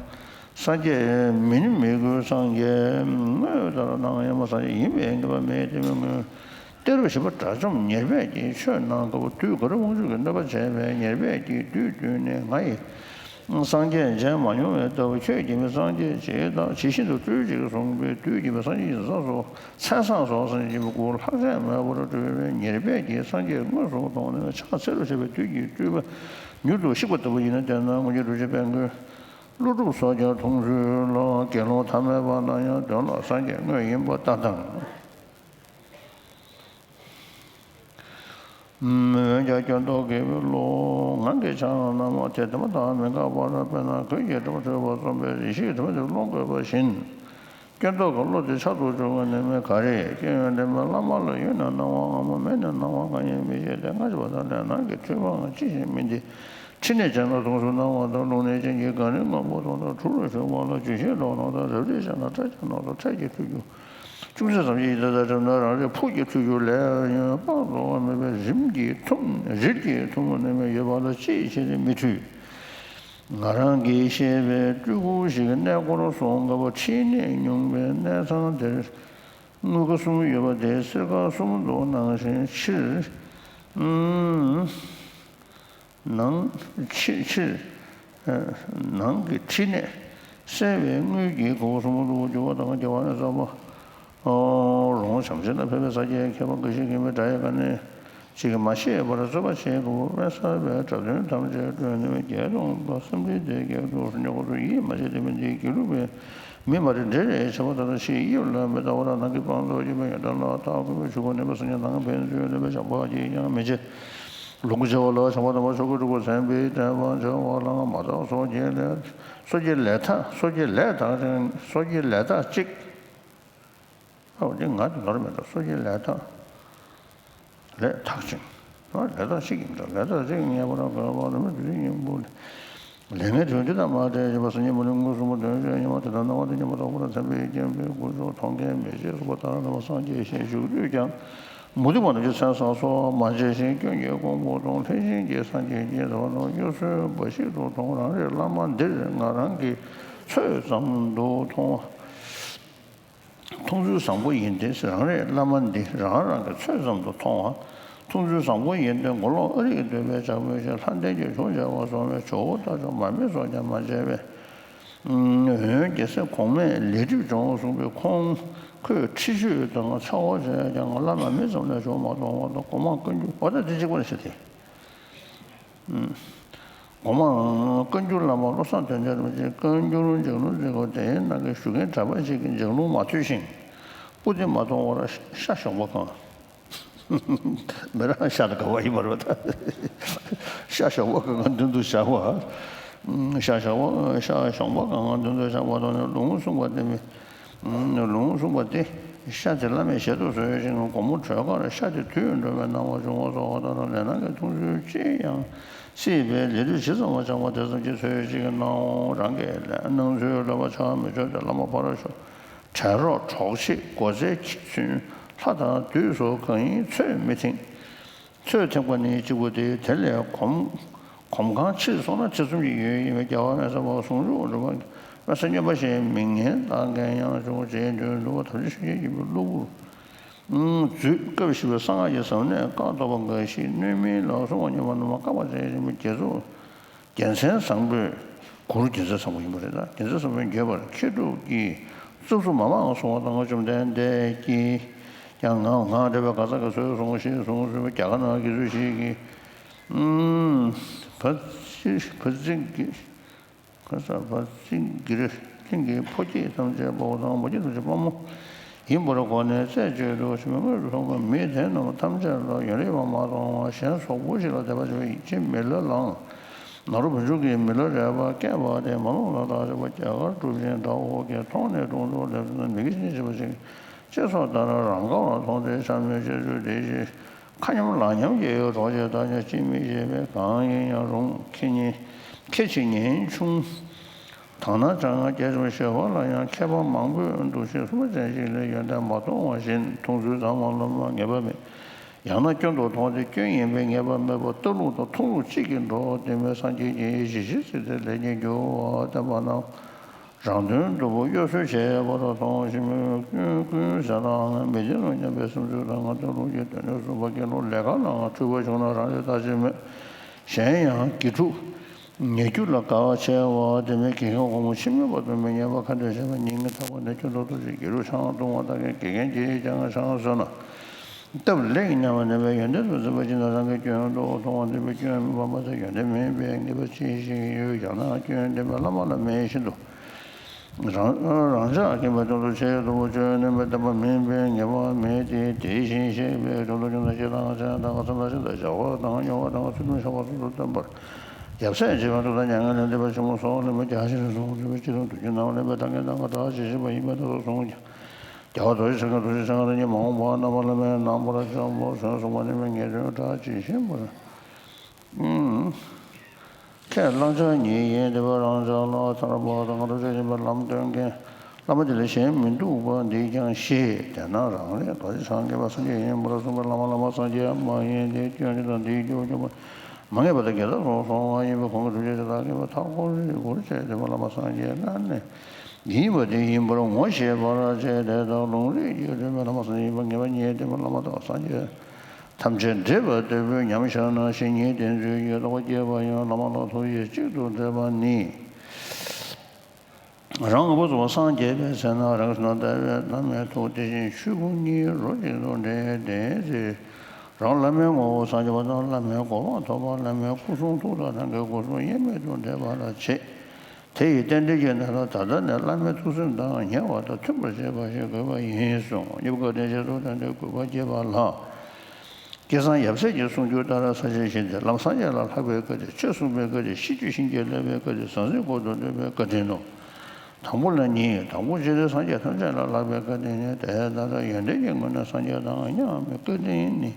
སངས་རྒྱས་མིན་མི་དགོས་སངས་རྒྱས་དངོས་ལྟར་སྣང་ཡང་མ་སངས་རྒྱས་ཡིན་པས་ངེས་པ་མེད་དེ་མི་མངོན། གཏེར་བཞི་པ་དགྲ་བཅོམ་ཉེར་སྦས་ཀྱིས་ཆོས་གནང་སྐབས་དུས་ག་རེ་དབང་ཕྱུག་གིས་གནོད་པ་བྱས་པས་ཉེར་སྦས་ཀྱིས་དུས་བསྟུན་ནས་ང་ཡིས་སངས་རྒྱས་མཇལ་མ་མྱོང་བའི་སྟབས་ཁྱོད་ཀྱིས་མི་སངས་རྒྱས་ཇི་ལྟ་ཇི་བཞིན་དུ་སྤྲུལ་ཅིག་གསུངས་པས་དུས་ཀྱིས་མི་སངས་རྒྱས་ཀྱི་ས་སོ་མཚན་བཟང་སོགས་སངས་རྒྱས་ཀྱི་སྐུ་ལྷག་ཆད་མེད་པར་སྤྲུལ་བས་ཉེར་སྦས་ཀྱིས་སངས་རྒྱས་དངོས་སུ་མཐོང་ནས་ཕྱག་འཚལ་ལོ་ཞེས་པའི་དུས་ཀྱི་སྤྲུལ་པ་མྱུར་དུ་གཤེགས་པ་ལྟ་བུ་ཡིན་ན། དེས་ན་དངོས་ཀྱི་སྒྲུབ་བྱེད་དཔལ་མགོན་ཀླུ་སྒྲུབ་སོགས་ཀྱང་མཐོང་ཚུལ་ལ་དགེ་སློང་ཐ་མལ་པ་རྣམས་ཡང་དོན་ལ་སངས་རྒྱས་དངོས་ཡིན་པ་ལྟ་དང་། འོན་ཀྱང་སྐྱོན་རྟོག་དགེ་བའི་བློ་ངང་གིས་འཆང་རྣམས་དེ་དེ་མ་ཐག་མི་འགག་པར། དཔེར་ན་གོས་ཀྱི་དྲི་མ་འཁྲུད་པ་གསུངས་པས་རེ་ཞིག་དེ་མ་དེ་ལོང་དགོས་པ་བཞིན། སྐྱོན་རྟོག་གི་བློ་དེ་ཆགས་སུ་འཇུག་པ་ནི་མེད་ག་རེ། སྐྱོན་ཡོན་ཏན་མེད་བླ་མ་ལ་ཡོད་ན་སྣང་བ་སྔ་མ་མེད་ན་སྣང་བ་གང་ཡིན་མི་ཤེས་ཏེ། སྔ་ཕྱི་བ་དང་ལས་སྣང་གི་འཁྲུལ་པའང་ཅི་ཞིག་མིན་ཏེ། ཕྲིན་ལས་ཅན་ལ་ཡོངས་སུ་སྣང་བ་དང་ལུང་ནས་ཅན་གྱི་གངས་རི་སྔོན་པོ་དང་དྲུག་ལ་ཞུགས་པ་ལ་ཇི་བཞིན་ལོག་སྣང་དང་རབ་རིབ་ཅན་ལ་སྐྲ་རྒྱག་སྣང་དང་འཕྲལ་གྱི་འཁྲུལ་རྒྱུ། ཅུང་ཟད་ཙམ་ཞིག་ཡིད་ལ་བདག་འདྲ་ན་རང་རིག་ཕུགས་ཀྱི་འཁྲུལ་རྒྱུ་ལས་ཡོན་དཔག་ཏུ་མེད་པའི་རིམ་གྱིས་ཐུམ་རིལ་གྱིས་ཐུམ་པ་ནི་མེད་ཡོད་པ་ལ་ཅིའི་ཕྱིར་དེ་མི་འཁྲུལ། ང་རང་གིས་ཤེས་པའི་སྤྲུལ་སྐུ་ཞིག་གནས་སྐོར་སོང་སྐབས་ཕྲིན་ལས་མྱོང་བའི་གནས་ཚང་དེར་དངུལ་ཁང་གསུམ་ཡོད་པ་དེ་གསེར་ཁང་གསུམ་དུ་སྣང་ཞིང་ཕྱིར། ཨུམ། ནང་ཕྱིར་ཕྱིར། ནང་གི་ཕྲིན་ལས་གསལ་བའི་དངུལ་གྱི་གོང་གསུམ་དུ་གྱུར་པ་དང་རྒྱལ་བ་ནས་བསམ་པ། རོང་བྱམས་ཆེན་དང་ཕལ་པའི་ས་སྐྱའི་མཁས་པ་འགའ་ཞིག་གིས་མི་འདྲ་བའི་སྒོ་ནས་ཅིག་མ་ཤེས་པར་རྩོད་པ་བྱེད་དགོས་པས་གསར་པའི་སྒྲ་དོན་ཐམས་ཅད་བཀྲོལ་ནུས་པའི་རྒྱལ་སྟོན་པ་སེམས་ཅན་དེ་སྐད་དུ་སྙན་ཁོང་སུ་ཡིད་མ་ཆེས་ཏེ་མི་འདིའི་སྒྱིད་ལུག་པའི་མི་མ་རིག་འདྲེ་རེ་བྱ་བ་ལྟར་ཕྱི་དབྱིབས་ལ་མི་ལྟ་བར་ནང་གི་བང་མཛོད་ཀྱི་མི་ཡོད་དམ་ལ་བརྟག་དགོས་པའི་ཆུ་ཁོ་ནས་པ་སེམས་ཅན་ནང་ཕན་ཚུན་ལས་པའི་བྱམས་པ་ཅིས་ཀྱང་མི་བྱེད། ལོངས་སྐུ་བྱ་བ་ལ་བྱམས་པ་དམ་པ་མཆོག་གི་སྤྲུལ་སྐུ་མཚན་དཔེའི་བསྟན་པ་བྱ་བ་ལའང་མ་བརྟག་སོ་སྐྱེའི་ལས་སོ་སྐྱེའི་ལས་མཐའ་སོ་སྐྱེའི་ལས་དག་ཅིང་སོ་སྐྱེའི་ལས་དག་ཅིག་ཨོ་དེ་ང་དེ་ནོར་མེད་དང་སོ་སྐྱེའི་ལས་དག་ལས་དག་ཅིང་། ལས་དག་ཅིག་ཡིན་དང་ལས་དག་ཅིག་ངེས་པར་དགོས་པ་ལ་མི་དུ་ཅིག་སྙིང་པོ་ལས། ལས་ངན་དོན་འདི་དང་མ་བྲལ་བྱེད་པ་སངས་རྒྱས་མུ་ནི་དངོས་སུ་མ་དོན་བྱེད་ཉི་མ་དེ་དང་སྣང་བ་དེ་ཉི་མ་ཐོག་པར་མཚན་དཔེའི་སྐྱེམས་པའི་སྐུ་མཆོག་མཐོང་མཁན་མི་ཤེས་སོགས་པ་ལྟར་ལ་བ་སངས་རྒྱས་ཞེས་ཞུགས་དུས་ཀྱང་མུ་སྟེགས་པ་རྣམས་ཀྱི་མཚན་བཟང་སོགས་མ་བྱས་ཤིང་སྐྱོན་གྱི་ཀོང་བུ་དང་ལྷས་བྱིན་གྱི་སངས་རྒྱས་ཀྱི་ཟེར་བ་རྣམས་གཡོ་ཟོལ་འབའ་ཞིག་ཏུ་མཐོང་། རང་རེའི་བླ་མ་འདིར་ང་རང་གིས་ཚོད་ཙམ་དུ་མཐོང་བ། མཐོང་ཚུལ་བཟང་པོ་ཡིན་ཏེ། རང་རེའི་བླ་མ་འདི་རང་རང་གི་ཚོད་ཙམ་དུ་མཐོང་བ། མཐོང་ཚུལ་བཟང་པོ་ཡིན་ཏེ། མགོ་ལོག་ཨ་རིག་འདོད་པའི་ལྕགས་པོའི་ཞལ་ལྷ་ལྡན་གྱི་གཞུང་བྱ་བ་སོང་བའི་ཇོ་བོ་ལྟ་ཅོག་མ་མི་སོགས་ཀྱང་མ་མཇལ་བས། འོན་རྒྱལ་སྲས་གོང་མས་ལས་སྒྲིབ་སྦྱོང་གསུངས་པའི་ཁོང་ཁོས་ཁྲིད་ཆོས་དང་ཚ་བོ་བྱས་ཀྱང་བླ་ན་མེད་ཙམ་ལས་བྱུང་མ་མཐོང་བ་དང་། གོང་མ་བཀའ་འགྱུར་འོ་ད་དེ་གཅིག་པ་རེད་ཟེར་ཏེ། གོང་མ་བཀའ་འགྱུར་བླ་མ་བློ་བཟང་དོན་གྲུབ་རིན་པོ་ཆེ་བཀའ་འགྱུར་འཇིགས་ལུགས་མཛད་སྒོ་དེའི་ནང་གི་ཞུ་མཁན་གྲྭ་པ་ཞིག་གིས་འཇིགས་ལུགས་མ་ཐོས་ཤིང་། སྤུ་ལྡེ་མ་མཐོང་བར་ཤ་ཞོགས་པ་གང་། མི་རང་ཤ་ལ་དགའ་བ་ཡིན་པར་བ་ད། ཤ་ཞོགས་པ་གང་མདུན་དུ་བཞག་པ། ཤ་ཞོགས་པ་ཤ་ཞོགས་པ་གང་མདུན་དུ་བཞག་པ་དང་ནི་ལུང་གསུངས་པ་དེ་མི། ལུང་གསུངས་པ་སྟེ། ཤ་དེ་བླ་མས་ཞལ་དུ་གསོལ་ཞིང་སྒོར་མོ་གྲོས་ཁར་ཤ་དེ་དུད་འགྲོ་བའི་སྣང་བ་བྱུང་བ་སོགས་པ་ལྟར་ལས་སྣང་གི་མཐོང་ཚུལ་ཅི་ཡང་སྲིད་པའི་ལས་རིགས་ཇི་ཙམ་པ་སྦྱངས་པ་དེ་ཙམ་གྱིས་ཚོད་ཅིག་གི་སྣང་རང་གི་ལས་སྣང་ཚུལ་ལོག་པ་ཆགས་མི་ཆོག་སྟེ། བླ་མ་ཕར་ཞོག་བྲལ་རོགས་གྲོགས་བྱེད་སྒོ་རྩའི་ཁྱི་ཚུན་ལྷ་དང་བདུད་སོགས་གང་ཡིན་ཚོད་མི་ཐིང་། ཚོད་ཐིག་པ་ནི་གཅིག་པུ་སྟེ། དེ་ལས་གོམ་གོམ་གང་ཕྱིར་སོང་ན་ཐེ་ཚོམ་གྱི་ཡུལ་ཡིན་པས། རྒྱལ་བ་མེད་ས་པ་ཟུང་འཇུག་འགྲུབ་པ་མེད་ས་སྨྱོན་པ་ཞེས་མི་ངན་བཏང་མཁན་ཡང་བྱུང་། རྗེ་དོན་གྲུབ་པ་དམ་ཆོས་སྐྱོང་བཞིན་པའི་གློ་བུར་མཛོད་སྐབས་བཞི་པའི་གསང་སྔགས་ཀྱི་ཟབ་གནད་བཀའ་གཏོགས་པ་འགའ་ཞིག་གནོད་མིན་ལ་གསུང་བ་ཉམས་པ་རྣམས་བཀག་པ་བྱས་ཤིང་རྒྱལ་ཚོགས་རྒྱལ་མཚན་བཟང་པོས་གུ་རུ་རྒྱལ་མཚན་བཟང་པོ་ཡིན་པ་རེད་ད། རྒྱལ་མཚན་བཟང་པོས་འགྱོད་པར་མཁས་གྲུབ་ཀྱིས་ རྩུབ་སུ་མ་མང་གསུང་བ་དང་། བཅོམ་ལྡན་འདས་ཀྱིས་ཀྱང་ང་ང་འདྲ་བའི་ག་ས་ག་སོས་སོང་ཞེས་གསུངས་སོ། རྒྱ་གར་ནང་གི་སུ་ཞིག་གིས། ཨུམ། བ་ཅི་བ་ཅི་གི་ག་ས་བ་ཅི་གིར་ཅིང་གི་ཕོ་སྐྱེས་ཐམས་ཅད་དཔའ་བོ་དང་། མོ་སྐྱེས་ཐམས་ཅད་དཔའ་མོ་ཡིན་པར་གོ་ནས་རྩད་གཅོད་དོ་ཞེས་པའི་དངོས་སུ་མཐོང་བའི་མི་དེ་རྣམས་ཐམས་ཅད་ལ་ཡུན་རིང་བ་མ་གཏོང་བར་གཞན་སོག་པོ་ཞིག་ལ་དད་པ་བྱེད་པའི་ཡིད་ཆེས་མི་ལ་ལའང་། ནཱ་རོ་བུ་ཆུང་གིས་མི་ལ་རས་པ་བཀལ་བ་དེ་མ་ལོངས་ལ་བརྟག་བྱས་པ། རྒྱ་གར་གྲུབ་ཆེན་དྭོགས་ཀྱིས་མཐོང་ནས་དྲུང་དུ་སླེབས་ན། མི་དགེ་བཤེས་ཞེས་པ་ཞིག་ཅེས་སོགས་ལྟར་རང་གང་ལ་མཐོང་ཚེ་བྱམས་སྙིང་རྗེ་ཆེ་ཚུལ་དེ་བཞིན། མཁའ་མཉམ་ལག་མཉམ་གྱི་གྲོགས་བྱས་ལྟ་ཉན་ཅིས་མི་ཤེས་པས། གང་ཡིན་ཡང་རུང་ཁེ་ཉེན་ཁེ་ཆེ་ཉེན་ཆུང་། དག་སྣང་ཅན་ང་རྒྱལ་ཆེན་པོ་ཞི་བ་ལ་ཡང་མཁས་པ་མང་པོས་འདུ་ཤེས་གསུམ་པ་ཅན་ཞིག་ལས་ཡོན་ཏན་མ་མཐོང་བ་བཞིན་མཐོང་ཚུལ་ཙམ་མ་ལོབས་ན་ངེས་པ་མེད། ཡང་ན་སྐྱོན་དུ་མཐོང་སྟེ་སྐྱོན་ཡིན་པའི་ངེས་པ་མེད་པར་ལྟ་ལུགས་དང་མཐོང་ལུགས་གཅིག་གིས་འགྲོ་བ་དེ་མིན་སངས་རྒྱས་ཀྱི་ཞི་བྱེད་ཚིག་དེ་ལས་ཀྱི་འགྱུར་བ་བསྟན་པ་རྣམས། རང་དོན་སྟུག་པོ་གཡོ་ཟོལ་བྱས་པ་དང་མཐོང་ཞིང་མོས། ཀུན་ཀུན་ཟད་ནའང་མི་བདེན་ནོ་སྙམ་པའི་བསམ་ཚུལ་དང་། ལྟ་ལུགས་ཀྱི་དོན་ནི་གསུམ་པ་དགེ་སློང་ལས་ཀ་ནང་འཁྲུལ་པ་བྱུང་ན་རང་རེ་ཐག་ཆོད་མོད། གཞན་ཡང་དགེ་ཕྲུག་ཉེ་རྒྱུ་ལ་དགའ་བ་ཆེ་བ་དེ་མིན་དགེ་རྒན་དགོང་མོ་ཕྱི་མོའི་བར་དུ་མི་ཉལ་བར་ཁ་འདོན་བྱས་པ་ཉིད་ངའི་ཐག་པ་ནས་སྐྱོན་ཏོག་ཏོ་ཞིག་དགེ་ཕྲུག་ཆང་བཏུང་བ་དག་གིས་དགེ་རྒན་གྱིས་ཀྱང་ཆང་ཟོས་ན། སྟབས་ལེགས་སྙམ་པ་ནས་པའི་ཡོན་ཏན་དུ་འཛིན་པ་ཅི་ན་རང་གི་སྐྱོན་དུ་མཐོང་བ་འདི་པའི་སྐྱོན་མིན་པ་མ་ཟད་ཡོན་ཏན་མིན་པའི་ངེས་པ་ཅི་ཞིག་ཡོད་ཀྱང་ན། སྐྱོན་ལྡན་པའི་བླ་མ་ལ་མེད་བཞིན་དུ། རང་རང་ཅག་མཁྱེན་པའི་དོན་དུ་ཆེས་མཐོ་པོ་ཆོས་མནན་པའི་བསྟན་པ་མིན་པའི་ངེས་པ་མེད་དེ། དེ་བཞིན་གཤེགས་པའི་དོན་དུ་ཀྱང་ན་ཞེ་སྡང་ཅན་དང་ཀུན་སློང་ཅན་དང་བྱ་བ་དང་ཉོ་བ་དང་ཚུལ་ཁྲིམས་བཤགས་པ་སོགས་སུ་བསྟན་པར་ཡབ་སྲས་བྱེ་བ་དྲུག་དང་མྱ་ངན་ལས་འདས་པ་ཆེན་པོ་སོགས་ལ་མི་རྒྱ་ཆེར་གསུངས་ཏེ། སྤྱི་དང་དུས་ཀྱི་ནང་ལས་པའི་ཐབས་མཁས་དང་གང་དག་ཅི་ཤེས་པ་ཡིན་པའི་རྟགས་སུ་གསུངས་ཀྱང་། རྒྱལ་བ་རྡོ་རྗེ་འཆང་གིས་རྡོ་རྗེ་འཆང་གི་སྙིང་མ་འོངས་པ་རྣམ་པ་ལ་མེད་རྣམ་པར་འཇོམས་པར་བྱོན་གསུངས་པ་ནི་མི་ངེས་དོན་གྲགས་ཇི་བཞིན་པར། ཁས་བླངས་བྱ་ཉིད་ཡིན་ཏེ། རང་ཅག་ལ་ཐར་པ་དང་རྡོ་རྗེ་སྦྱིན་པའི་ལམ་སྟོན་མཁན་བླ་མ་དེ་ལས་གཞན་མི་འདུག་པ་འདི་ཀྱང་ཤེས། དེས་ན་རང་ལས་རྡོ་རྗེ་འཆང་གིས་སངས་རྒྱས་ཡིན་པར་གསུངས་པའི་བླ་མ་བླ་མ་སངས་རྒྱས་མ་ཡིན་ཏེ། སྐྱོན་འདི་དང་འདིའི་རྒྱུ་སྐྱོན་པ་མ་ངེས་པ་དང་འགལ་ཟླར་སོང་བ་ཡིན་པས་ཁོང་གིས་གྲུབ་ཆེན་དེ་དག་མཁས་པའི་མཐའ་བསྐོར་རེ་བསྐུར་བྱས་ཏེ་བླ་མ་སངས་རྒྱས་ལ་ནི་ཡིན་པ་དེ་ཡིན་པར་ངོ་ཤེས་པར་བྱས་ཏེ། དེ་དག་ལུང་རིགས་ཀྱིས་སྟོན་པའི་བླ་མ་སངས་རྒྱས་ཡིན་པ་ངེས་པ་རྙེད་དེ། བླ་མ་དང་སངས་རྒྱས་ཐམས་ཅད་འདྲེས་པ་ལྟ་བུའི་ཉམས་བཞག་ན་གཞན་ཉིད་བདེན་འཛིན་གྱི་རྟོག་པ་སྐྱེས་པ་ཡང་བླ་མ་ལ་ཐུགས་ཡིད་གཅིག་ཏུ་འདྲེས་པ་ནི། རང་ངོ་བོ་རྫོགས་པ་སངས་རྒྱས་པའི་ཚེ་ན་རང་བཞིན་དང་ལྟ་བའི་བླ་མའི་ཐུགས་དེ་བཞིན་ཆོས་སྐུ་གཉིས་རོ་གཅིག་ཏུ་འདྲེས་ཏེ། རང་བླ་མའི་ངོ་བོ་སངས་རྒྱས་པ་དང་། བླ་མའི་གོ་འཕང་ཐོབ་པ། བླ་མའི་སྐུ་གསུང་ཐུགས་དང་རང་གི་སྐུ་གསུང་དབྱེར་མེད་དུ་འདྲེས་པ་ལ་བྱེད། དེ་ཡི་རྟེན་འབྲེལ་གྱི་རྣམ་གྲངས་ད་ལྟ་ནས་བླ་མའི་ཐུགས་སེམས་དང་ཉེ་བ་དང་མཐུན་པར་བྱེད་པ་ཞིག་དགོས་པ་ཡིན་གསུངས། གཉིས་པ་བཀའ་དྲིན་ཆེ་ཐུགས་དྲན་ཏེ་གུས་པ་བསྐྱེད་པ་ལ། སྐལ་བཟང་ཡབ་སྲས་ཀྱི་གསུང་སྒྱུར་ལྟར་ས་ཆེན་ཞིག་སྟེ། ལམ་སངས་རྒྱས་ལ་ལྷག་པའི་བཀའ་དྲིན། ཆོས་གསུངས་པའི་བཀའ་དྲིན། ཤེས་རྒྱུད་ཤིང་རྒྱས་བསླབ་པའི་བཀའ་དྲིན། ཟང་ཟིང་འཁོར་དུ་འདུས་པའི་བཀའ་དྲིན་ནོ། དང་པོ་ལ་ནི་དང་པོ་ཅི་སྟེ་སངས་རྒྱས་ཐམས་ཅད་ལ་ལྷག་པའི་བཀའ་དྲིན་ནི། དེ་ལྟར་ཡོན་ཏན་གྱི་ངོས་ནས་སངས་རྒྱས་དང་མཉམ་པའི་བཀའ་དྲིན་ནི།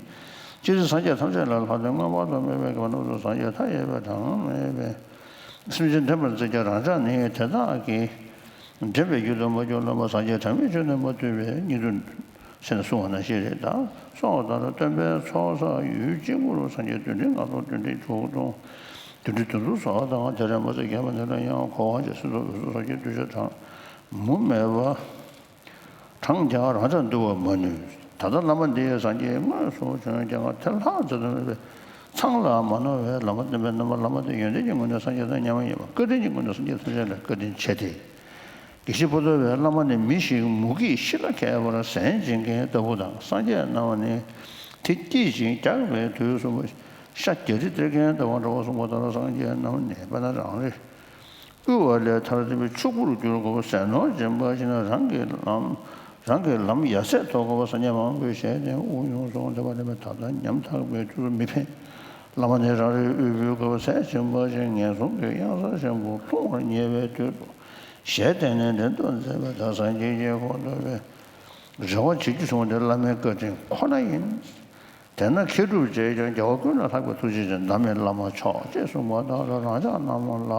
ཅི་སྟེ་སངས་རྒྱས་ཐམས་ཅད་ལ་ལྷག་སྟེ་མངོན་པར་རྫོགས་པའི་ངོ་བོ་དུ་སངས་རྒྱས་མཐའ་ཡས་པའི་གྲངས་མེད་པའི་སེམས་ཅན་འདྲེན་པར་མཛད་ཀྱང་། རང་ཅག་ནི་དེ་དག་གིས་འདྲེན་པའི་རྒྱུ་དུ་མ་གྱུར་ལོ། སངས་རྒྱས་དྲང་མིན་ཆོས་སྟོན་པ་ཐུབ་པའི་སྙིང་དུ་ཟེར་ནས་གསུངས་པ་ནང་བཞིན་རེད་ད། སོགས་ལྟར་སྟོན་པའི་ཚོགས་བསགས་ཡུལ་གཅིག་པུར་སངས་རྒྱས་བདུན་ཁྲི་ལྔ་སྟོང་བདུན་ཁྲི་དྲུག་སྟོང་བདུན་ཁྲི་བདུན་སྟོང་སོགས་དང་། དེ་ལས་མ་ཟད་རྒྱལ་བ་ནི་ལ་ཡང་འཁོར་བ་ཅན་སྲིད་མཚོ་འོད་སྲུང་སོགས་ཀྱི་གདུལ་བྱ་གྲངས་མུ་མེད་པ་གྲངས་ཀྱང་རང་ཅག་བསྡུ་བར་མ་ནུས། ད་ལྟ་བླ་མ་འདི་སངས་རྒྱས་དངོས་སུ་བྱོན་ཀྱང་དེ་ལྷག་ཙམ་དུ་མེད་པས། མཚམས་ལ་མ་ནོར་བའི་བླ་མ་བསྟེན་པའི་རྣམ་པ། བླ་མ་དེ་ཡོན་ཏན་གྱི་ངོས་ནས་སངས་རྒྱས་དང་མཉམ་པ་ཡིན་པ། བཀའ་དྲིན་གྱི་ངོས་ནས་སངས་རྒྱས་ཐམས་ཅད་ལ་བཀའ་དྲིན་ཆེ་སྟེ། དགེ་བཤེས་པོ་ཏོ་བའི་བླ་མ་ནི་མི་ཞིག་མུ་གེས་ཤི་ལ་ཁད་པར་གཟན་བྱེད་མཁན་ལྟ་བུ་དང་། སངས་རྒྱས་རྣམས་ནི་དེ་སྐྱིད་ཅིང་རྒྱགས་པའི་དུས་སུ་ཤ་རྒྱ་རི་སྟེར་མཁན་ལྟ་བུ་འདྲ་བ་གསུངས་པ་ལྟར། སངས་རྒྱས་རྣམས་ནི་དཔེར་ན་རང་རེ་དབུལ་བ་ལས་ཐར་ཏེ་ཕྱུག་པོར་འགྱུར་དགོས་པ་ཟས་ནོར་སྦྱིན་པ་ཞིག་ན་རང་གི་ལམ་རང་གི་ལམ་ཡ་མཚན་ཐོབ་དགོས་པ། སངས་རྒྱས་མང་པོས་ཞལ་བསྟན་དབུགས་དབྱུང་སོགས་འདི་པ་ནི་ད་ལྟ་ཉམ་ཐག་པའི་དུས་སུ་མི་ཕན། བླ་མ་ནི་རང་རེ་དབུལ་པོའི་དགོས་པ་ཟས་སྦྱིན་པ་ཞིག་ངན་སོང་གི་གཡང་ས་ཆེན་པོ་ལྷུང་བར་ཉེ་བའི་དུས་སུ་ཞལ་བསྟན་ནས་འདྲེན་དུ་མཛད་པ་དང་། སངས་རྒྱས་ཀྱི་གོ་འདོད་པའི་རེ་བ་བྱེད་རྒྱུ་བྱུང་བ་འདི་བླ་མའི་བཀའ་དྲིན་ཁོ་ན་ཡིན། དེས་ན་མཁས་གྲུབ་རྗེས་ཀྱང་རྒྱལ་བ་ཀུན་ལས་ལྷག་པའི་ཐུགས་རྗེ་ཅན་བདག་མེད་བླ་མ་མཆོག་ཅེས་གསུངས་པ་ལྟར། རང་ཅག་རྣམས་ལ་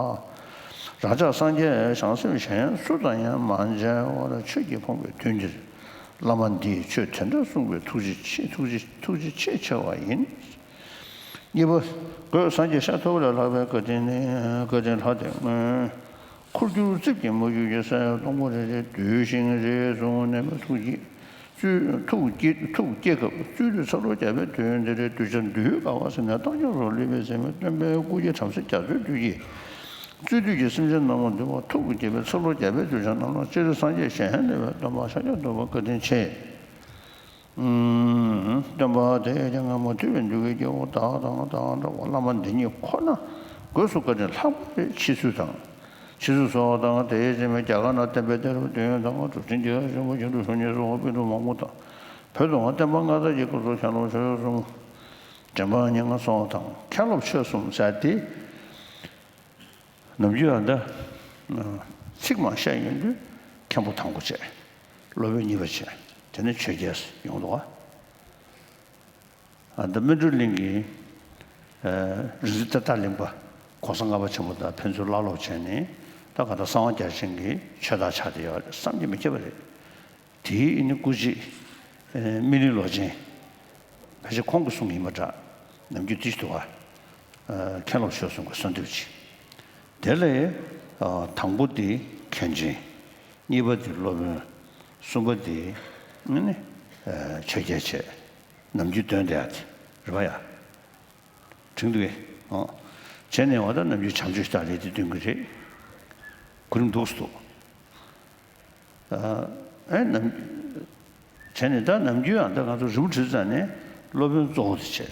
རང་ཅག་སངས་རྒྱས་བྱང་སེམས་གཞན་སུ་དང་ཡང་མ་མཇལ་བར་ཆོས་ཀྱིས་ཕོངས་པའི་དུས་འདིར་བླ་མ་འདིས་ཆོས་དེ་འདྲ་གསུངས་པའི་ཐུགས་རྗེ་ཆེ་ཐུགས་རྗེ་ཐུགས་རྗེ་ཆེས་ཆེ་བ་ཡིན། གཉིས་པ། སངས་རྒྱས་ཤཱཀྱ་ཐུབ་པ་ལས་ལྷག་པའི་བཀའ་དྲིན་ནི། བཀའ་དྲིན་ལྷ་དེ་སྔོན། འཁོར་སྒྱུར་རྩིབས་ཀྱི་མུ་ཁྱུད་ཀྱི་ས་ཡ་སྟོང་པོ་རེ་རེ་བསྡུས་ཤིང་རེ་ཟུང་མནན་པ་ཐུགས་ཀྱི་ཚུལ་ཐུགས་བསྐྱེད་ཐུགས་བསྐྱེད་སྐབས་རྩོད་དུས་ཚ་ལོ་རྒྱག་པའི་དུས་འདིར་གདུལ་བྱ་འདུལ་དཀའ་བ་ཟིན་ནས་བཏང་སྙོམས་སུ་ལུས་པའི་ཟེར་མི་སྟོན་པའི་སྐུ་སྐྱེ་བྲམ་ཟེ་རྒྱ་མཚོའི་བདུད་ཀྱིས་ རྩོད་དུས་ཀྱི་སེམས་ཅན་རྣམས་ལ་འདུལ་བ་ཐུགས་ཀྱིས་བསྐྱེད་པའི་ཚེ་ལོ་བརྒྱ་པའི་གདུལ་བྱ་རྣམས་ལ་སྤྱིར་སངས་རྒྱས་གཞན་ཡང་འདུལ་བའི་སྟོན་པ་ཤཱཀྱ་ཐུབ་པ་བཀའ་དྲིན་ཆེ། ཨུམ། སྟོན་པ་དེ་ཡི་སྙན་ངག་མུ་མཐུད་པའི་འདུལ་བའི་སྐྱེ་བོ་བདག་དང་བདག་འདྲ་བ་བླ་མ་འདི་ཉིད་ཁོ་ན་དགོས་སུ་བཀའ་དྲིན་ལྷག་པ་རེ་ཆེ་ཚུལ་དང་། ཕྱིས་སུ་གསོལ་བ་དང་། དེའི་རྗེས་མའི་རྒྱ་གར་ན་བསྟན་པའི་གཏེར་དུ་འདོན་དང་། གྲུབ་ཆེན་རྒྱལ་བ་ཆེན་པོ་མཁྱེན་གྲུབ་གཞུང་གཉིས་སོགས་པའི་གྲུབ་མང་པོ་དང་། བོད་དུའང་བསྟན་པ་སྔ་དར་གྱི་སྐབས་སུ་མཁན་སློབ་ཆོས་གསུམ། འདྲེན་པ་སྙན་ངག་སོགས་དང་། མཁན་སློབ་ཆོས་གསུམ་ཟེར་ཏེ། ནམ་རྒྱུན་ཨ་འདྲ། ཚིག་མ་བཤད་ཡོང་དུས་མཁན་པོ་དང་པོ་བྱས། སློབ་དཔོན་གཉིས་པ་བྱས། དེ་ནས་ཆོས་རྒྱལ་ཡོང་འདུག་བ། ཨ་འདི་སྨིན་གྲོལ་གླིང་གི་རིག་འཛིན་ཏེ་ཏཱ་གླིང་པ་༸གོང་ས་ལྔ་པ་ཆེན་པོ་དང་ཕན་ཚུན་བླ་སློབ་བྱས་ནས། ད་ག་ད་གསང་བ་རྒྱ་ཆེན་གྱི་ཆོས་བདག་ཆགས་བསྡད་ཡོད་རེད། བསམ་གྱིས་མི་ཁྱབ་པ་རེད། དེའི་ཨ་ནི་སྐུ་མཆེད་སྨིན་གླིང་ལོ་ཆེན། ཕལ་ཆེར་ཁོང་གི་གསུང་ཡིན་པ་འདྲ། ནམ་རྒྱུན་དེ་ཞིག་འདུག་བ། མཁན་སློབ་ཆོས་གསུམ་གྱི་གསོལ་འདེབས་ཅིག་དེ་ལས་དང་པོ་དེ་མཁན་ཆེན། གཉིས་པ་དེ་སློབ་དཔོན། གསུམ་པ་དེ་ནི་ཆོས་རྒྱལ་བྱས། ནམ་རྒྱུན་འདོན་བསྡད་ཡ་དེ་རེད་པ་ཡ། དྲན་འདུག་གས། ཨོ། བྱས་ནས་བ་ད་ནམ་རྒྱུན་བྱམས་ཆོས་ཤིག་ལ་ལས་དེ་འདོན་གྱི་རེད། གོ་རིམ་འདུག་སེ་འདུག་ཨེ་ནམ། བྱས་ནས་ད་ནམ་རྒྱུན་ཡང་ད་ང་ཚོ་རི་མོ་བྲིས་ཙང་ནས་སློབ་དཔོན་གཙོ་བོ་དེ་བྱས།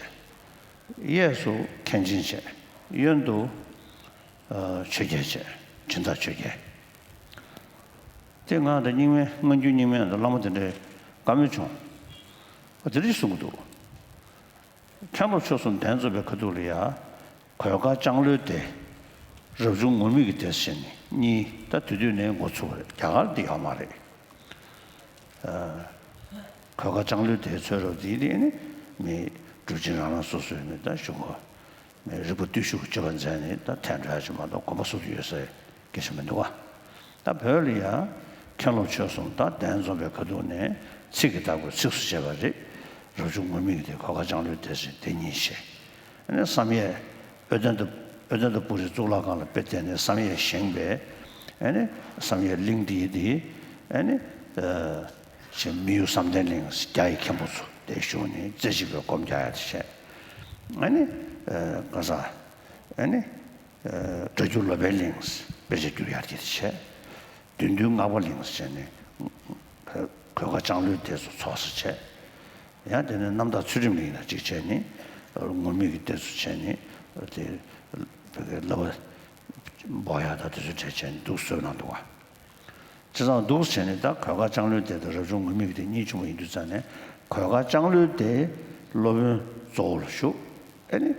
གཡས་སུ་མཁན་ཆེན་བྱས། གཡོན་དུ་ཆོས་རྒྱལ་བྱས། སྦྱིན་བདག་ཆོས་རྒྱལ། དེ་ང་ད་རྙིང་མའི་སྔ་འགྱུར་རྙིང་མའི་ད་བླ་མ་དེ་འདྲའི་བཀའ་མོལ་བྱུང་། ཨ་དེ་འདྲ་ཞིག་གསུང་གི་འདུག་མཁན་སློབ་ཆོས་གསུམ་གདན་འཛོམས་པའི་ཁ་ཐུག་ལ་ཡ། གོས་དཀར་ལྕང་ལོའི་སྡེ། རབ་བྱུང་ངུར་སྨྲིག་གི་སྡེ་ཟེར་ནས་གཉིས། ད་དེ་དུས་ནས་འགོ་ཚུགས་པ་རེད། རྒྱ་གར་འདི་ཡོད་མ་རེད། གོས་དཀར་ལྕང་ལོའི་སྡེ་ཚོས་རབ་འདི་དེ་ནི་མི་གྲུབ་ཆེན་རང་རང་སོ་སོའི་མི་ད་ཞུ་གོ་མི་རིག་པ་བརྟུལ་ཞུགས་ཀྱི་སྤྱོད་པ་མཛད་ནས་ད་ཐལ་འགྲོ་ཡ་ཅིག་མ་གཏོགས་གོམ་པ་སུ་དུ་ཡོད་ས་སྐད་ཆ་མི་འདུག་བ། ད་བོད་ལ་ཡ་མཁན་སློབ་ཆོས་གསུམ་ད་གདན་འཛོམས་པའི་ཁ་ཐུག་ནས་ཚིག་གི་བདག་པོས་ཚིགས་སུ་བཅད་པ་རེད། རབ་བྱུང་ངུར་སྨྲིག་གི་སྡེ། གོས་དཀར་ལྕང་ལོའི་སྡེ་ཟེར་དེ་གཉིས་བྱས། ཨ་ནི་བསམ་ཡས་དབོ་ལྡན་དུ་དབོ་ལྡན་དུ་པུ་རི་གཙུག་ལག་ཁང་ལ་དཔེ་བལྟས་ནས་བསམ་ཡས་བཞེངས་པའི་ཨ་ནི་བསམ་ཡས་གླིང་འདིའི་དེ་ཨ་ནི་ཅེས་མི་གཡོ་བསམ་གཏན་གླིང་། རྒྱ་ཡི་མཁན་པོ་ཚོ་དེ་བཞུགས་ནས་རྩེ་གཅིག་པའི་སྒོམ་རྒྱག་ཡ་དེ་བྱས། ཨ་ནི་ག་ས་ཨ་ནི་སྒྲ་བསྒྱུར་ལོ་པཎ་གླིང་། དཔེ་ཆ་བསྒྱུར་ཡ་དེ་དེ་བྱས། བདུད་འདུལ་སྔགས་པ་གླིང་ཟེར་ནས་གོས་དཀར་ལྕང་ལོའི་སྡེ་ཚོ་ཚོགས་སུ་བྱས། ཡང་དེ་ནས་རྣམ་དག་ཚུལ་ཁྲིམས་གླིང་ལ་གཅིག་བྱས་ནས་ངུར་སྨྲིག་གི་སྡེ་ཚོ་བྱས་ནས་དེ་བོད་ཀྱི་བསླབ་པ་འབོག་ཡག་དང་དེ་ཚོ་གྲས་བྱས་ནས་འདུག་སེ་བཟོས་གནང་འདུག་བ། བྱས་ཙང་འདུག་སེ་བྱས་ནས་ད་གོས་དཀར་ལྕང་ལོའི་སྡེ་དང་རབ་བྱུང་ངུར་སྨྲིག་གི་སྡེ་གཉིས་བྱུང་བ་ཡིན་དུས་ཙང་ནས་གོས་དཀར་ལྕང་ལོའི་སྡེའི་སློབ་དཔོན་གཙོ་བོ་ལ་བཞུགས། ཨ་ནི་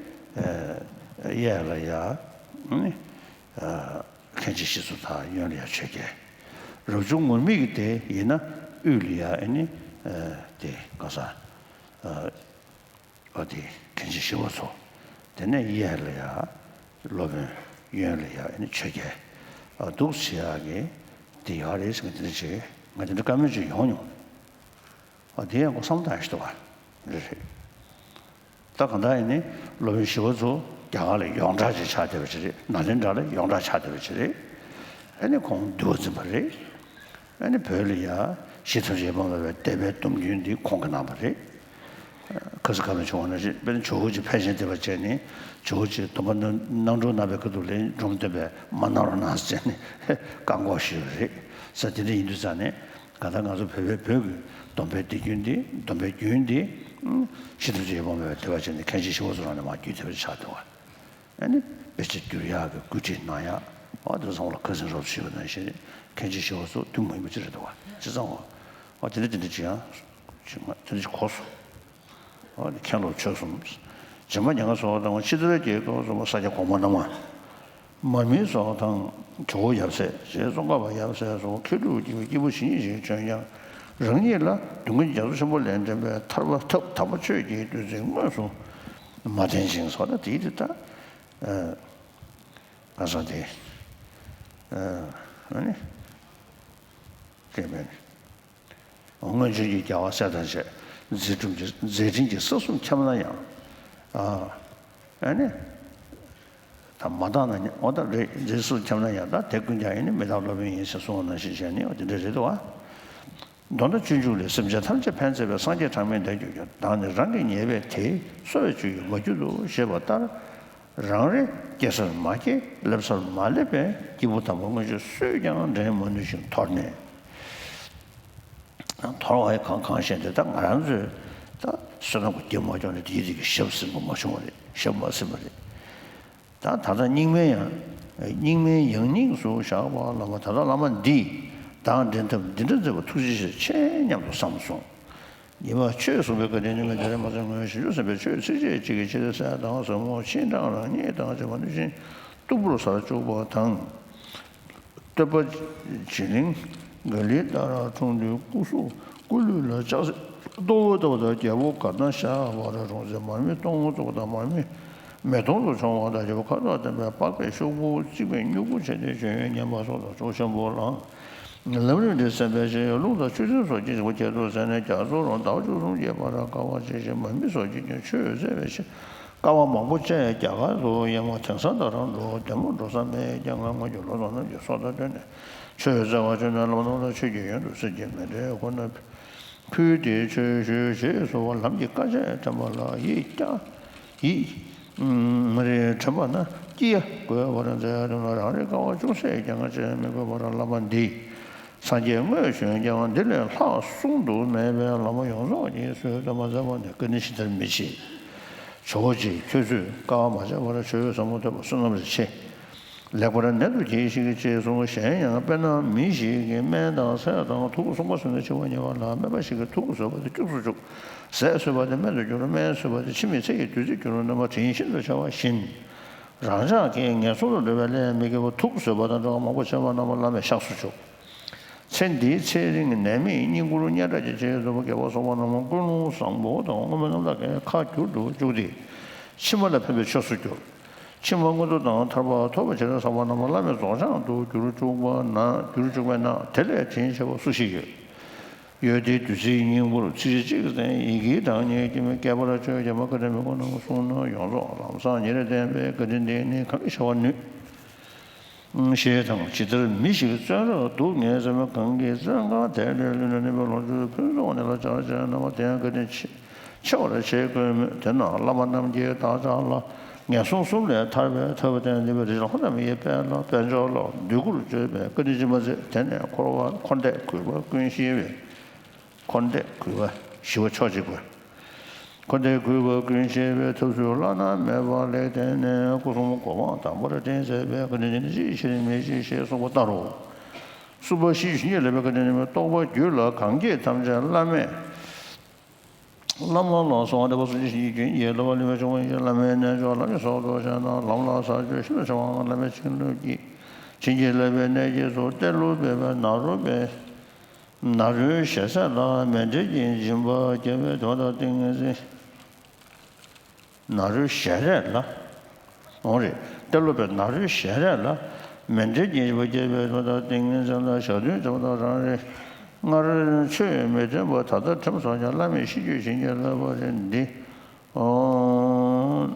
གཡས་ལ་ཡ་ཨ་ནི། མཁན་ཆེན་ཞི་འཚོ་དང་། གཡོན་ལ་ཡ་ཆོས་རྒྱལ། རབ་བྱུང་ངུར་སྨྲིག་གི་སྡེ་ཡིན་ན་དབུས་ལ་ཡ་ཨ་ནི་དེ་ག་ས་ཨ་དེ་མཁན་ཆེན་ཞི་བ་འཚོ། དེ་ནས་གཡས་ལ་ཡ་སློབ་དཔོན། གཡོན་ལ་ཡ་ཨ་ནི་ཆོས་རྒྱལ། ཨ་འདུག་སེ་བྱེད་ཡག་གི་དེ་ཡག་རེད་ཟེར། ང་དེ་འདྲ་བྱེད། ང་དེ་འདྲ་བཀའ་མོལ་ཅིག་ཡོང་མྱོང་། ཨ་དེ་ཡང་ཁོ་བསམ་བློ་བཏང་ཡག་ཞིག་འདུག་བ། རེད་རེད། ད་གང་ལྟར་ཡིན་ནའི་སློབ་དཔོན་ཞི་བ་འཚོ་རྒྱ་གར་ལ་ཡོངས་གྲགས་ཅིག་ཆགས་བསྡད་པ་ཅིག་རེད། ནཱ་ལེནྡྲ་ལ་ཡོངས་གྲགས་ཆགས་བསྡད་པ་ཅིག་རེད། ཨ་ནི་ཁོང་འདུལ་བ་འཛིན་པ་རེད། ཨ་ནི་བོད་ལ་ཡ་ཞི་ཐབས་ཤེས་དབང་མེད་པའི་དད་པའི་སྡོམ་རྒྱུན་འདི་ཁོང་གིས་གནང་བ་རེད། ཁ་སང་ཁ་སང་བྱུང་བ་ནང་བཞིན་དཔེར་ན་ཇོ་བོ་རྗེ་ཕལ་ཆེར་དེ་བ་བྱས་ནས་ཇོ་བོ་རྗེ་སྡོམ་པ་གནང་གནང་གྲུབ་གནང་བའི་སྐབས་དུ་ལས་འབྲོམ་སྟོན་པས་མ་གནང་རོགས་གནང་ཟེར་ནས་བཀག་འགོག་ཞུས་པ་རེད། ས་དེ་འདྲ་ཡིན་དུས་ཙང་ནས། གང་ལྟར་ང་ཚོ་བོད་པའི་བོད་ཀྱི་སྡོམ་པའི་སྡེ་རྒྱུན་འདི། སྡོམ་པའི་རྒྱུན་འདི་ཞི་ཐབས་ཤེས་དབང་མེད་པའི་དད་པ་བྱས་ནས་མཁན་ཆེན་ཞི་བ་འཚོ་རང་ནས་མར་བརྒྱུད་དེ་བར་ཆགས་འདུག་བ། ཨ་ནི་དཔེ་ཆ་བསྒྱུར་ཡག་གི་བཀོད་སྒྲིག་གནང་ཡག་འོ་དེ་ཚང་མ་ལ་ཁ་སང་རོབ་ཞུས་པ་ནང་བཞིན་མཁན་ཆེན་ཞི་བ་འཚོ་ཐུན་མོང་མ་ཡིན་པ་ཅིག་རེད་འདུག་བ། བྱས་ཙང་འོ་དེ་འདྲ་དེ་འདྲ་ཅིག་ཡང་ཅིག་ང་དེ་འདྲ་ཅིག་གོ་སོང་། འོ་དེ་མཁན་སློབ་ཆོས་གསུམ། འཇམ་དཔལ་མྱ་ངན་སོགས་དང་། ཕྱི་དར་རྒྱལ་ཁབ་སོགས་ས་སྐྱ་གོང་མ་རྣམས། མར་མི་སོགས་དང་ཇོ་བོ་ཡབ་སྲས། རྗེ་ཙོང་ཁ་པ་ཡབ་སྲས་སོགས། མཁས་གྲུབ་སྐྱེས་བུ་སྐྱེས་བུ་ཇི་སྙེད་ཅིག་བྱོན་ཀྱང་། རང་ཉིད་ལ་སྡུག་བསྔལ་རྒྱ་མཚོ་ཆེན་པོ་ལས་འདྲེན་པའི་ཐར་པ་ཐབས་དམ་པ་ཆོས་ཀྱི་བདུད་རྩི་དངོས་སུ་མ་བསྟན་ཅིང་སོགས། ད་དེའི་དེ་ད་ཨ་ག་ས་དེ་ཨ་ཨ་ནི་སྐྱེས་པའི་ནི། སྔོན་བྱོན་གྱི་རྒྱལ་བ་སྲས་དང་བཅས། མཛད་འཕྲིན་གྱི་མཛད་འཕྲིན་གྱི་ས་གསུམ་ཁྱབ་ན་ཡང་། ཨ་ཨ་ནི་ད་མ་བཏང་ན་འོ་ད་རེད། མཛད་སུ་ཁྱབ་ན་ཡང་། ད་དེ་ཀུན་ཀྱང་ཨ་ནི་མི་རྟག་སློབ་དཔོན་ཡིན་ཟེར་གསུངས་པ་ནང་བཞིན་བྱས་ནས་འོ་དེ་འདྲ་རེད་འདུག་བ། མདོར་ན་སྤྱོད་འཇུག་ལས། སེམས་ཅན་ཐམས་ཅད་ཕན་མཛད་པའི། སངས་རྒྱས་གྲངས་མེད་འདས་གྱུར་ཀྱང་། བདག་ནི་རང་གིས་ཉེས་པས་དེ། གསོ་བའི་བཅུད་ཀྱིས་མ་གྱུར་ཏོ། ཞེས་པ་ལྟར། རང་རེ་སྐྱེ་སར་མ་སྐྱེས། སླེབས་སར་མ་སླེབས་པའི་སྐྱེས་བུ་དམ་པ་དངོས་གཞི་སུས་ཀྱང་འདྲེན་མ་ནུས་ཤིང་དོར་ནས། དོར་བ་ཡི་གང་གང་ཞེས་དེ་ད་ང་རང་ཚོས་ད་བསོད་ནམས་ཀྱི་རྒྱུན་མ་སྐྱོང་ནས་དེ་ཡི་རིགས་ཀྱི་ཞབས་ཟིན་པ་མ་བྱུང་བ་རེད། ཞབས་མ་ཟིན་པ་རེད། ད་ད་ལྟ་རྙིང་མའི་ཡང་རྙིང་མའི་ཡང་སྙིང་སུ་བཞག་པ་བླ་མ། ད་ལྟ་བླ་མ་འདིས་བདག་འདྲེན་ཐབས་འདི་འདྲ་མཛད་པ་ཐུགས་རྗེ་ཆེ་ཆེ་སྙམ་དུ་བསམ་སོང་། ཉི་མ་ཆོས་གསུངས་པའི་བཀའ་དྲིན་ཉི་མ་དེ་རིང་མ་ཚད་ངོས་ཞིབ་འཇུག་ཟིན་པའི་ཆོས་ཚིགས་བཅད་གཅིག་གིས་ཕྱི་དེ་གསལ་དང་ཟབ་མོ། ཕྱིན་དྲང་རང་ཉིད་དང་བཅས་པ་གནོད་སྦྱིན་སྟུག་པོར་ཟ་བཅུག་པ་དང་། སྟོད་པ་བྱི་ལིང་ག་ལི་ཏ་ར་འཁྲུངས་དུས་སྐུ་གཟུགས་སྐུ་ལུས་ལ་ལྕགས་སྲེག་ལྟོ་བ་ལྟ་བུ་དང་། རྒྱལ་པོ་གར་དང་ཤ་བ་ར་འཁྲུངས་ཚེ་མར་མེ་སྟོང་བཙུགས་དང་མར་མེ་མེ་དོང་དུ་མཆོང་བ་དང་། རྒྱལ་པོ་ཁ་དོག་ལྡན་པའི་པགས་པའི་ཤོག་བུ་བརྩིགས་པའི་སྨྱུ་གུ་བྱས་ཏེ་བྱོན་ཡོད་སྙམ་པ་སོགས་དང་ཕྱོགས་ཆེན་པོ་ལ། ལམ་རིམ་འདི་གསན་པའི་ཕྱིར་རླུང་དང་ཆུ་སྲིན་སོགས་ཀྱིས་ཁྱད་དུ་བསད་ནས་རྒྱ་མཚོ་རུ་ཟླ་བ་བཅུ་གསུམ་གྱི་བར་དཀའ་བ་སྤྱད་ཅིང་། མར་མེ་སོགས་ཀྱིས་ཀྱང་ཆུ་བཙལ་བའི་ཕྱིར་དཀའ་བ་མང་པོ་སྤྱད། རྒྱ་གར་དུ་ཡང་མ་དེང་སང་ད་རུང་འགྲོ། དེ་མོ་འགྲོ་ས་མེད་ཀྱང་། སྔར་སྔོན་གྱི་ལོ་ཟླ་རྣམས་ཀྱི་སྲོག་དང་བསྟུན་ནས་ཆུ་བཙལ་བར་བྱོན་ནས་བླ་མ་རྣམས་ལ་ཆོས་ཀྱི་ཡོན་དུ་གསེར་གྱི་མཎྜལ་ཁོ་ན་ཕུལ་ཏེ། ཆོས་ཞུ་ཞེས་གསོལ་བ་ལམ་གྱི་དཀའ་སྤྱད་དྲན་པ་ལ་ཡིད་བསྐྱར། ཡིད་མ་རེ་དྲན་པ་ན་སྐྱི་གཡའ་བགོས་པར་མཛད་དོན་ལ། རང་རེའི་དཀའ་བ་ཅུང་ཟད་ཀྱང་སྤྱད་མི་དགོས་པར་བླ་མ་འདིས་སངས་རྒྱས་དངོས་བྱོན་ཀྱང་། འདི་ལས་ལྷག་བསྲུང་དུ་མེད་པའི་བླ་མ་ཡོངས་རྫོགས་ཀྱིས་སུས་ཀྱང་མ་མཛད་པ་ནི། བཀའ་དྲིན་ཇི་ལྟར་མི་ཆེ། ཇོ་བོ་རྗེས་ཁྱོད་ཚོས་དཀའ་བ་མ་སྤྱད་པར་ཆོས་ཟབ་མོ་ཐོས་པ་བསོད་ནམས་རེ་ཆེ། ལེགས་པར་ནན་དུ་གྱིས་ཤིག་ཅེས་གསུངས། གཞན་ཡང་དཔེར་ན་མི་ཞིག་གིས་སྨན་དང་ཚྭ་དང་དུག་གསུམ་ཀ་ཟོས་ནས་འཆི་བར་ཉེ་བ་ལ། སྨན་པ་ཞིག་གིས་དུག་ཟོས་པ་དེ་སྐྱུགས་སུ་བཅུག། ཟས་ཟོས་པ་དེ་སྨན་དུ་འགྱུར། སྨན་ཟོས་པ་དེ་འཆི་མེད་ཚེ་ཡི་བདུད་རྩིར་འགྱུར། རྣམ་པ་དྲིན་ཤིན་ཏུ་ཆེ་བ་བཞིན། རང་ཅག་གིས་ངན་སོང་དུ་འགྲོ་བའི་ལས་མི་དགེ་བ་དུག་ཟོས་པ་དང་འདྲ་བ་མང་པོ་བྱས་པ་རྣམས་བླ་མས་བཤགས་སུ་བཅུག། ཚེ་འདིའི་ཚེ་རིང་ནད་མེད་བསྙེན་བཀུར་སྙན་གྲགས་ཀྱི་ཆེད་དུ་དགེ་བ་གསོག་པ་རྣམས་ཀུན་སློང་བཟང་པོ་དང་བསྔོ་སྨོན་རྣམ་དག་གིས་ཁ་བསྒྱུར་དུ་བཅུག་སྟེ། ཕྱི་མ་ལ་ཕན་པའི་ཆོས་སུ་འགྱུར། ཕྱི་མ་མངོན་མཐོ་དང་ཐར་པ་ཐོབ་པའི་ཕྱིར་བསགས་པ་རྣམས་བླ་མེད་རྫོགས་བྱང་དུ་འགྱུར་བཅུག་པ་ན། འགྱུར་བཅུག་པས་ན་དེ་ལས་དྲིན་ཆེ་བ་སུ་ཞིག་ཡོད། ཡོད་དེ་བདུད་རྩིའི་བསྙེན་བཀུར་ཚིགས་བཅད་གཅིག་གི་སྟེང་ཡི་གེའི་གདངས་སྙན་སྐྱེ་མེད་བསྐལ་པར་གཅོད་བྱེད་པ་བཀའ་དྲིན་མི་གོ་ན་གསུངས་ན་ཡོངས་རྫོགས་ལམ་བཟང་ཉིད་ལ་བརྟེན་པའི་བཀའ་དྲིན་དེ་ནི་གང་གིས་བྱ་བར་ནུས། ཞེས་དང་། ཇི་ལྟར་མི་ཞིག་བཙོན་རར་སྡུག་བསྔལ་བསམ་པ་གང་གིས་བཙོན་ཁང་དེ་ལས་ལུས་ནས་ནུས་པའི་ལོངས་སྤྱོད་ཕུན་སུམ་ཚོགས་པ་ལ་སྦྱར་བྱས་ན་བ་དེ་ཡང་བཀའ་དྲིན་ཆེ་ཆེ་བར་བྱེད་དགོས་མོད། དེས་ན་བླ་མ་རྣམས་ཀྱིས་བདག་ཅག་ལ་ངན་སོང་གསུམ་ལས་ཐར་པའི་ཐབས་དང་ལྡན་པའི་རིགས་ལ་ཧོ་ནམ་ཡི་དཔལ་ལ་དཔལ་འབྱོར་ལ་འདོད་དགུར་སྤྱོད་པའི་བཀའ་དྲིན་ཅི་མ་མཛད། དེ་ནས་འཁོར་བ་འཁོར་འདས་རྒུད་པ་ཀུན་ཞི་བའི། འཁོར་འདས་རྒུད་པ་ཞི་བ་ཕྱོགས་གཅིག་པ། འཁོར་འདས་རྒུད་པ་ཀུན་ཞི་བའི་ཐབས་སུ་བླ་ན་མེད་པ་ལེགས་བསྟེན་ནས་སྐུ་གསུམ་གོ་འཕང་དམ་པར་བརྟན་མཛད་པའི་བཀའ་དྲིན་ཅི་ཕྱིར་མི་ཤེས་ཞེས་གསུངས་པ་ལྟར་རོ། གསུམ་པ་ཕྱི་ཞིང་གི་ལེགས་པའི་བཀའ་དྲིན་ནི་རྟོགས་པ་རྒྱུད་ལ་གང་སྐྱེས་ཐམས་ཅད་བླ་མས། བླ་མ་ལ་གསོལ་བ་འདེབས་པ་སོགས་ཀྱི་ཞིང་གི་རྒྱུན་གྱི་བསླབ་པ་ལེགས་པའི་བྱུང་བ་ཡིན་ཞིང་། བླ་མའི་རྣལ་འབྱོར་ལམ་གྱི་སྲོག་ཏུ་བྱས་ན་ལམ་ལ་ཟག་བཅས་ཤིན་ཏུ་ཕྱུང་བ་བླ་མའི་བྱིན་རླབས་ཀྱིས། བྱིན་གྱིས་བརླབས་པའི་གནས་ཀྱི་ཚུལ་གཏེར་ལུ་སྦས་པའི་ནཱ་རོ་པའི། ནཱ་རོའི་ཞལ་ཟས་ལ་མཎྜལ་གྱི་སྦྱིན་པ་རྒྱས་པའི་དོན་དང་ཏིང་ངེ་འཛིན། ནཱ་རོའི་ཞལ་རས་ལ། འོང་རེད། གཏེར་ལུ་སྦས་ནཱ་རོའི་ཞལ་རས་ལ། མཎྜལ་གྱི་སྦྱིན་པ་རྒྱས་པའི་དོན་དང་ཏིང་ངེ་འཛིན་ལ་ཞག་བདུན་བྱས་པ་དང་རང་རེ། སྔར་ཆོས་མི་དྲན་པ་ད་ལྟ་དྲན་སོང་ཀྱང་བླ་མའི་ཤིས་བརྗོད་བྱིན་གྱིས་བརླབས་པ་རེད་འདི། ཨོ།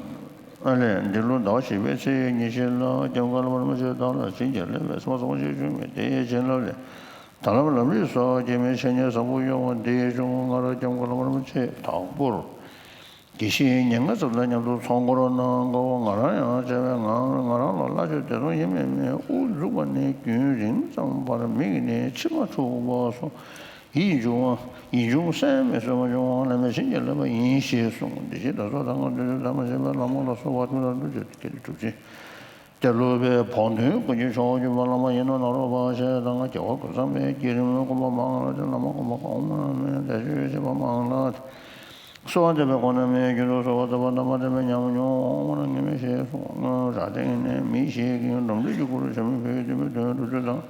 ཨ་ལས་འདི་ལོ་ཟླ་བ་བཞི་པའི་ཚེས་ཉི་ཤུ་ལ་སྐྱབས་མགོན་བླ་མ་རིན་པོ་ཆེ་བདག་ལ་བྱིན་གྱིས་བརླབས་པའི་སེམས་དཔའ་ཚོགས་ཆེན་བྱུང་བས་དེའི་བྱིན་རླབས་ལས་ད་ལམ་ལམ་རིམ་སོགས་སྐྱེ་མེད་ཆེ་ཉེས་བཟང་པོ་གཡོ་བ་འདིའི་གཞུང་སྔར་སྐྱབས་མགོན་བླ་མ་རིན་པོ་ཆེ་དང་པོར་དགེ་བཤེས་ཉེར་ལྔ་ཙམ་དང་མཉམ་དུ་ཚོགས་འཁོར་གནང་དགོས་པ་ང་རང་ཡང་བཅས་པའི་ངང་ང་རང་ལ་སླ་ཆོས་དེ་ཚོ་ཡིན་མིན་མིན་དབུ་འཛུགས་པ་ནི་རྒྱུན་རིང་ཙམ་བར་མིག་ནས་མཆི་མ་འཁྲུགས་པ་སོགས། ཡིད་འབྱུང་བ། ཡིད་འབྱུང་སེམས་མེད་སོས་མ་བྱུང་བ་ལ་མེད་བྱིན་གྱིས་བརླབས་པ་ཡིན་ཞེས་གསུངས། འདི་ཕྱིར་ད་གཟོད་ད་སྔ་འདུས་འདུས་ཐ་མ་ཞེས་པའི་ལམ་ལ་སོགས་པ་ཐུགས་དང་འདུ་བྱེད་ཀྱི་གྲུབ་ཆེན་གཏེར་ལུ་སྦས་བོགས་འདོན་ཀུན་གྱི་མཆོག་གྱུར་པ་བླ་མ་ཡིན་ནོ་ནཱ་རོ་པ་ཞེས་དང་རྒྱལ་བ་རྒོད་ཚང་པའི་བསྐྱེད་རིམ་སྒོམ་པ་མང་ལ་སྟེ་བླ་མ་སྒོམ་པ་གོང་མ་མེད་བཟླས་བརྗོད་བྱེད་པ་མང་ལ་སྟེ། གསོལ་བ་འདེབས་པའི་སྒོ་ནས་མི་ཡི་རྒྱུད་དུ་གསོལ་བ་བཏབ་པ་དང་མ་འདྲེས་པའི་ཉམས་མྱོང་འོང་བ་ན་ངེས་མེད་ཞེས་གསུངས། ར་སྟེང་ནས་མི་ཞིག་གིས་འབྲོམ་སྟོན་གྱི་སྐུ་རུ་བྱམས་པའི་བུའི་བདུད་མོའི་དོན་སྒྲུབ་ཚུལ་དང་།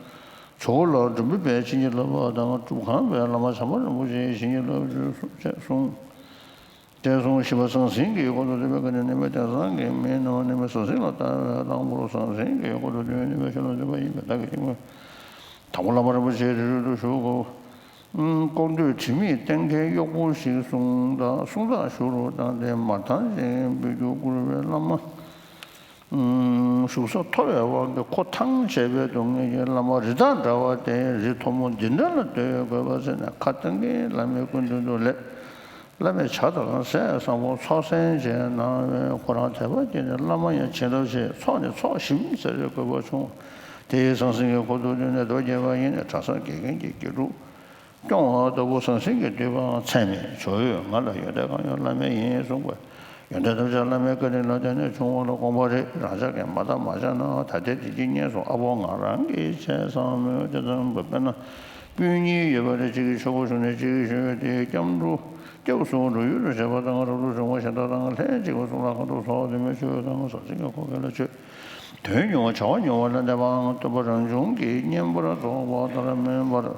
ཇོ་བོ་ལ་འབྲོམ་སྟོན་པས་བྱིན་གྱིས་བརླབས་པ་དང་སྒྲུབ་ཁང་པའི་བླ་མ་བྱམས་པ་རིན་པོ་ཆེས་བྱིན་གྱིས་བརླབས་ཚུལ་སོགས་བཅས་གསུངས། དེ་གསུངས། ཞི་བ་ཟང་ཟིང་གི་འཁོར་དུ་འདུས་པའི་བཀའ་དྲིན་ནི་དེང་སང་གི་མིའི་ནང་ནས་མི་ཟང་ཟིང་ལ་ལྟ་བའི་དང་པོར་ཟང་ཟིང་གི་འཁོར་དུ་འདུས་ནུས་པའི་ཤུལ་ལ་འདུས་པ་ཡིན་པས་བདག་གིས་ཐུགས་དམ་པ་བླ་མ་རིན་པོ་ཆེའི་རིགས་རུས་སུ་ཞུགས། ལྐོག་འདུས་དྲི་མེད་གཏན་འཁེལ་གཡོག་པོ་ཞིག་གསུངས་དང་གསུང་དག་ཞུ་རུ་བཏང་སྟེ་མར་ཐང་ཅན་འབུལ་རྒྱུ་བསྐུར་བའི་བླ་མ། བཞུགས་ས་མཐོ་བའི་དབང་གིས་ཁོ་ཐང་ཆད་པའི་སྡུག་བསྔལ་གྱིས་བླ་མ་རི་དྭགས་འདྲ་བ་དེ་རི་མཐོན་པོ་འདི་འདྲ་ལ་སྡོད་དགོས་པ་ཟེར་ནས་ཁ་གཏད་མཁན་བླ་མའི་སྐུ་མདུན་དུ་སླེབས། བླ་མས་ཇ་དང་ཟས་བཟང་པོ་ཚོགས་གསན་བྱས་གནང་བས། ཁོ་རང་དད་པ་སྐྱེས་ནས་བླ་མ་ཡང་བྱིན་རླབས་ཆེ། ཚོགས་ནི་ཚོགས་ཞིམ་ཟེར་བའི་དགོས་པ་བྱུང་། དེ་ཡི་ཟང་ཟིང་གི་འཁོར་དུ་བསྡུས་ནས་མདོ་རྒྱས་པ་ཡིན་ནས། གྲྭ་ཚང་དགེ་རྒན་གྱིས་དགེ་ཕྲུག་སྐྱོང་བ་ལྟ་བུ་ཟང་ཟིང་གི་འདུན་པའང་ཚད་མེད། ཇོ་བོས་ང་ལ་ཡོན་ཏན་གང་ཡོད་བླ་མའི་ཡིན་གསུངས་པས། ཡོན་ཏན་ཐམས་ཅད་བླ་མའི་བཀའ་དྲིན་ལ་བརྟེན་ནས་བྱུང་བ་ལ་དགོངས་པ་རེད། རང་ཅག་གིས་མ་བལྟ་མ་བྱས་ན་ད་ལྟའི་བདེ་སྐྱིད་རྙེད་སོང་། ཨ་ཕོ་ང་རང་གིས་བྱས་བསམ་མོད། དེ་ཙམ་པ་དཔེར་ན་སྤུན་གཉིས་ཡོད་པ་རེད། གཅིག་གིས་ཆོས་སྒོ་ཞུགས་ནས་གཅིག་གིས་ཞུ་ཡོད་དེ། སྐྱབས་འགྲོ་སྐྱབས་སུ་འགྲོ་ཡུལ་དུ་བྱེད་པ་དང་། རབ་ཏུ་བྱུང་བ་གཞན་དག་དང་། ལྷན་ཅིག་པ་གསུམ་ལ་ཁ་དོག་བཟོ་བ་དུ་མའི་ཆོས་དང་། ཟང་ཟིང་གི་འཁོར་གྱིས་ལ་ཆོས་དོན་མྱོང་བ་བྱ་བ་མྱོང་བ་ལ་གནས་པའང་སྟོན་པ་རང་བྱུང་གིས་བསྙེན་པར་རྫོགས་པ་ལྟར་མིན་པར།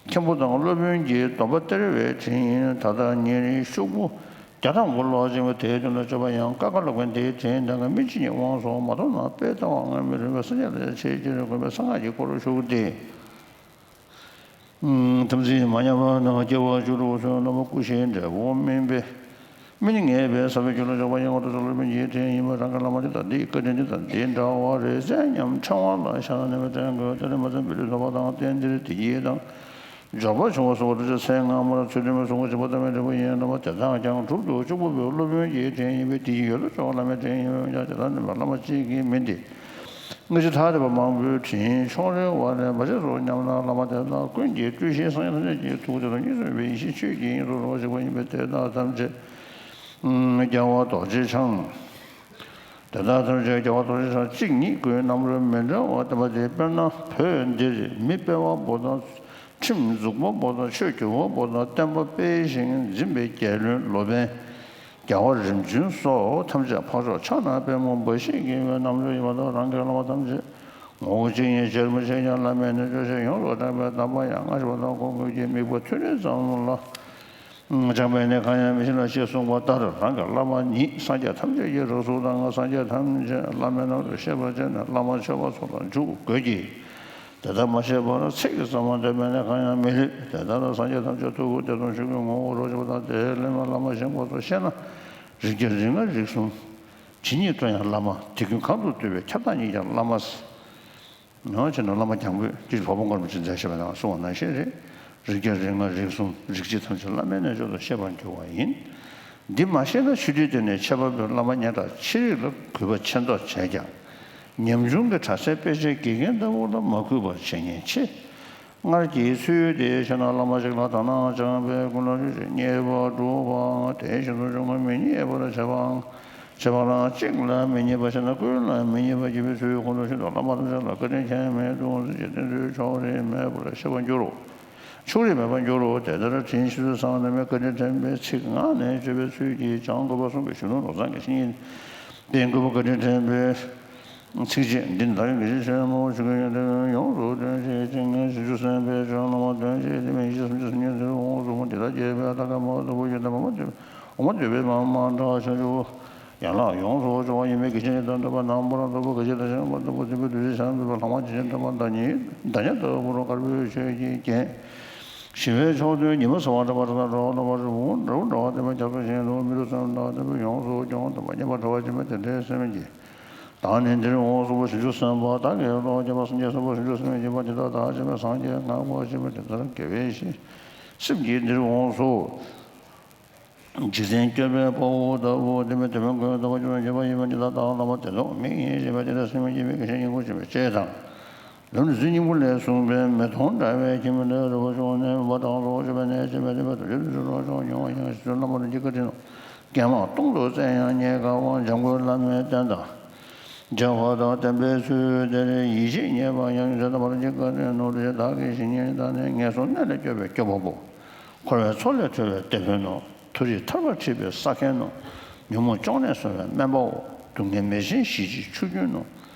མཁན་པོ་དང་སློབ་དཔོན་གྱི་སྡོམ་པ་སྟེར་བའི་དྲིན་ཡིན། ད་ལྟ་ཉིན་རེའི་ཤོག་བུ་བརྒྱ་ཐམ་པ་ཀློག་ཅིང་། དེའི་དོན་ལ་སྤྱོད་པ་ཡང་ཀ་ཁ་ཀློག་མཁན་དེའི་དྲིན་དང་། མི་ཕྱི་ཉིད་དབང་སོགས་མ་མཐོང་ན། དཔེ་ལྟ་བ་ལྔ་མི་རུང་བས། སངས་རྒྱས་ལ་ཆེས་ཆེར་དགོས་པའི་གསང་སྔགས་ཀྱི་སྐོར་ཞུགས་ཏེ། དམ་ཚིག་མ་ཉམས་པ་དང་། སྐྱེ་བ་བཅུ་དྲུག་སོགས་བླ་མ་སྐུ་བཞིའི་འབྲས་བུ་སྨིན་པའི་སྨིན་ངེས་པའི་ཟབ་པའི་རྒྱུ་ལ་འཇུག་པ་ཡིན། འོ་ད་སློབ་དཔོན་གྱི་དྲིན་ཡིན་པ། རང་གི་བླ་མ་འདི་དང་འདིའི་བཀའ་དྲིན་འདི་དང་འདི་འདྲ་བ་རེད་ཟེར་སྙམ་ཕྲེང་བ་ལ་བཞག་ནས་བསྟེན་དགོས། དེ་ལས་མ་ཚད་བོད་ལུགས་ཐར་པ་དང་རྟེན་འབྲེལ་བདེ་སྐྱིད་དང་འབྱོར་པ་འབྱུང་བ་སོགས་དེ་ཚེ་སྔ་མར་ཚུལ་ཁྲིམས་སྲུང་བ་བྱེད་པ་ལྟ་བུའི་འབྲས་བུ་ཡིན་ལ། དེ་དག་ཀྱང་གྲུབ་ཏུ་བཅུག་པ་བོད་སློབ་དཔོན་གྱི་དྲིན་ཡིན་པས། དེ་ཡི་ཡུལ་དུ་འཇོག་བླ་མའི་དྲིན་ཡིན་པས་ཀྱང་། དེ་ལྟར་ནུས་པ་བླ་མ་གཅིག་གིས་མིན་ཏེ། སྔ་ཕྱི་ཐ་དད་པ་མང་པོའི་དྲིན་ཕྱོགས་རེ་བ་ནས་མ་ཆད་སོ་སྙམ་ན། བླ་མ་དེ་དག་ཀུན་གྱི་སྤྲུལ་གཞིའི་སངས་རྒྱས་ཐམས་ཅད་ཀྱི་ཐུགས་དེ་དང་གཉིས་སུ་མེད་པའི་ཡེ་ཤེས་ཆོས་ཀྱི་དབྱིངས་སུ་རོལ་པ་ཞིག་པ་ཡིན་པས། དེ་དག་ཐམས་ཅད་རྒྱལ་བ་རྡོ་རྗེ་འཆང་། དེ་དག་ཐམས་ཅད་རྒྱལ་བ་རྡོ་རྗེ་འཆང་གཅིག་ཉིད་ཀུན། རྣམ་རོལ་མི་འབྲལ་བར་བསྟན་པ་སྟེ། དཔེར་ན་བོད་འདིར་མི་སྤེལ་བ་པོ་དང་། ཁྲིམས་འཛུགས་པ་པོ་དང་། ཆོས་སྒྱུར་བ་པོ་དང་། བསྟན་པ་སྤེལ་ཞིང་འཛིན་པའི་རྒྱལ་བློན་སློབ་དཔོན། རྒྱལ་བ་རིམ་བྱོན་སོགས་ཐམས་ཅད་འཕགས་མཆོག་ཕྱག་ན་པདྨོ་འབའ་ཞིག་གི་རྣམ་འཕྲུལ་ཡིན་པ་དང་། རང་གི་བླ་མ་ཐམས་ཅད་ངོ་བོ་གཅིག་ཉིད་ཕྱིར་མི་ཤེས་ཀྱང་། བླ་མའི་རྣལ་འབྱོར་ཆེས་ཡོངས་སུ་གྲགས་པའི་གདམས་པ་ཡང་སྔ་ཕྱི་བ་དང་གོང་འཁོད་ཀྱི་དམིགས་པ་ཐུན་རེ་ཙམ་ལ་སྦྱངས་པས་ནི་གང་ཡང་མི་ཤེས་ལ་ཞེས་གསུངས་པ་ལྟར། རང་གི་བླ་མ་ཉིད་སངས་རྒྱས་ཐམས་ཅད་ཀྱི་རང་གཟུགས་དང་། སངས་རྒྱས་ཐམས་ཅད་བླ་མའི་རྣམ་རོལ་ཤེས་པར་བྱས་ནས་བླ་མ་མཆོད་པ་ཚོགས་ལ་འཇུག་དགོས་ཀྱི། དེ་ལྟར་མ་ཤེས་པར་ཚིག་གིས་བསམ་པ་འདོད་པས་ནི་གང་ཡང་མི་ལྷོད། དེ་ལྟར་སངས་རྒྱས་ཐམས་ཅད་ཐུགས་ཀྱི་བདེ་སྟོང་ཆོས་ཀྱི་ངོ་བོ་རོ་ཞེས་པ་དང་། དེའི་ལས་མ་བླ་མ་གཞན་སྐོར་སོགས་ཤེས་ན་རིགས་རྒྱུད་རིགས་ལྔ་རིགས་གསུམ། ཇི་སྙེད་དུ་ཡང་བླ་མ་དེ་ཀུན་གང་དུ་འདུས་པའི་ཁྱབ་བདག་ཉིད་ཀྱང་བླ་མ། ཡང་ཕྱིར་ན་བླ་མ་རྒྱང་འབོད་ཀྱིས་བ་སྤུ་མགར་མོ་ཅིག་མཛད་བཞག་པ་དང་གསུངས་པ་ནང་བཞིན་རེད། རིགས་རྒྱུད་རིགས་ལྔ་རིགས་གསུམ་རིགས་གཅིག་ཐམས་ཅད་བླ་མའི་རྣལ་འབྱོར་དུ་ཤེས་པར་འགྱུར་བ་ཡིན། འདི་མ་ཤེས་ན་ཆོས་ཁྲིད་དེ་ནས་འཆད་པ་པོའི་བླ་མ་ཉག་ཕྲ་ཆེ་རིགས་ལ་གུས་པ་ཆེ་མདོག་བྱས་ཀྱང་། ཉམ་ཆུང་གི་གྲྭ་སའི་དཔེ་ཆའི་དགེ་རྒན་ལྟ་བུ་ལ་མ་གུས་པར་བྱེད་ཉེན་ཆེ། སྔར་གྱི་ཚུལ་དེ་ཤེས་ན་བླ་མ་ཞིག་ལ་དག་སྣང་སྦྱངས་པས་ཀུན་ལ་ཆོས་ཀྱི་མཉེས་པ་སྒྲུབ་པའམ། དེ་བཞིན་དུ་བཅོ་ལྔ་མི་མཉེས་པར་བྱེད་པའམ། བྱེད་པ་ལའང་གཅིག་ལ་མི་མཉེས་པ་བྱས་ན་ཀུན་ལ་མི་མཉེས་པར་བགྱིད་པའི་ཚུལ་ཁོང་དུ་ཆུད་དོ། བླ་མ་ཐམས་ཅད་ལ་བཀའ་དྲིན་ཆེན་མོའི་ཐུགས་སུ་ཆེ་བསྟེན་ཚུལ་ཕྱོགས་རིས་མེད་པར་ཤེས་པར་འགྱུར་རོ། ཕྱོགས་རིས་མེད་པར་འགྱུར་རོ། དེ་ལྟར་དྲིན་ཤེས་ཚུལ་ཚང་ནས་མེད་བཀའ་དྲིན་དྲན་པའི་ཚིག་ངག་ནས་བརྗོད་པའི་ཚུལ་གྱིས་སྦྱང་དགོས་པར་གསུངས་པའི་གཞུང་ལུགས་ལོ་ཙཱ་གི་བཤེས་གཉེན་པས་མགོན་པོ་བཀའ་དྲིན་དྲན་པའི་ཚིགས་བཅད་འདི་ནི་བདག་གིས་དགེ་བཤེས་ཆེན་མོ་ཆོས་ཀྱི་ཡོན་ཏན་ཡོངས་སུ་སྟོན་ཞེས་བྱིན་ཞིང་ཞིབ་འཇུག་གསན་པའི་ཆོས་བླ་མ་སྟོན་ཞེས་དེ་མིན་ཡེ་ཤེས་སུམ་ཅུ་སོ་གཉིས་འདིར་འོང་གསུངས་པ་འདི་ལྟར་རྒྱས་པའི་ལྟ་ག་མ་ལྟ་བུ་ཡོད་དམ་པ་མ་ཐོས་འོ་མ་འདོད་པའི་མ་མ་འདྲ་བྱང་ཆུབ་ཡན་ལག་ཡོངས་སུ་སྦྱོང་བ་ཡིན་པས་དགེ་བཤེས་ཉིད་དང་འདོད་པ་རྣམ་པར་རྟོག་པ་དགེ་བཤེས་དང་བྱང་ཆུབ་པ་ལྟ་བུ་འཛིན་པའི་བདུད་རྩི་ཆང་འབུལ་བ་ལྷག་མ་ཇི་བཞིན་འདོད་པ་བདག་ཉིད་བདག་ཉིད་ལྟ་བུ་རོ་དཀར་པོའི་ཆོས་ཀྱི་རྒྱན། ཞི་བའི་ཕྱོགས་དོན་ཉི་མ་ཟེར་བ་འདྲ་བ་དང་འདྲ་བ་ལྟ་བུ་རི་བོ་འདྲ་བོ་འདྲ་བ་བསྟན་པ་རྒྱ་མཚོ་བཞིན་དུ་མི་འདུག་བསམ་དང་ལྟ་བུ་ཡོངས་སུ་སྐྱོང་དམ་པ་མཉེས་པ་གྲོལ་བ་སྦྱིན་པ་དེ་འདྲའི་སེམས་ཀྱིས། བདག་ནི་འདིར་འོང་གསུངས་པ་ཞིབ་འཇུག་གསན་པ་བདག་གིས་བློ་སྐྱེས་པ་སངས་རྒྱས་གསུངས་པ་ཞིབ་འཇུག་གསན་པའི་སྦྱིན་པ་འདི་དག་བདག་ཆེན་པོའི་སངས་རྒྱས་བསྔགས་པ་ཞེས་པ་དེ་ལྟར་དགེ་བའི་བཤེས་སེམས་ཀྱིས་འདིར་འོངས་སོ། འཇིག་རྟེན་སྐྱོབ་པའི་དཔའ་བོ་ལྟ་བུ་དེ་མིན་དེ་མིན་ཀུན་ལྟ་བུ་སྐྱོབ་པའི་སྐྱོབ་པ་ཡིན་པ་འདི་དག་བདག་བླ་མ་བདེ་སྟོང་མིག་ཡིན་ཞེས་པ་དེ་ལྟར་སེམས་མི་སྐྱིད་པའི་དགེ་བཤེས་སྙིང་པོ་ཆེན་པོའི་ལྕེ་དང་། ལམ་རིམ་བརྒྱུད་སྙིང་པོ་ལས་གསུངས་པའི་མི་མཐོང་འདྲ་བའི་ཁྱིམ་མི་འདྲ་རི་བོ་ཕྱོགས་ནས་འབབ་པ་དང་ལོག་ཅེས་པའི་གནས་ཅེས་པའི་སྡིག་པ་དུ་ཅི་དུ་ཅི་རོ་ཅོག་མྱོང་བ་ཡང་ཞིག་ཚུལ་རྣམ་པར་འཇིག་ག་དྲིན་ནོ། རྐྱེན་མ་སྟོང་དུ་བཙལ་ཡང་རྙེད་དཀའ་བ་འཇམ་མགོན་བླ་མའི་བསྟན་དང་། བྱ་བ་དང་བསྟན་པའི་ཚུལ་དེར་ཡིད་ཆེས་རྙེད་པ་ཡང་ཡོད་ཚད་རྣམ་པར་འཇིག་ག་དྲིན་ནོ། དེ་བདག་གི་བཤེས་གཉེན་དང་ནི། ངན་སོང་གནས་ལས་སྐྱོབ་པའི་སྐྱོབ་པ་པོ། འཁོར་བའི་མཚོ་ལས་ཐར་བའི་དེད་དཔོན་ནོ། མཐོ་རིས་ཐར་པ་ཁྲིད་པའི་ས་མཁན་ནོ། ཉོན་མོངས་གཅོང་ནད་སེལ་བའི་སྨན་པའོ། སྡུག་བསྔལ་མེ་ཆེན་ཞི་བྱེད་ཆུ་རྒྱུན་ནོ།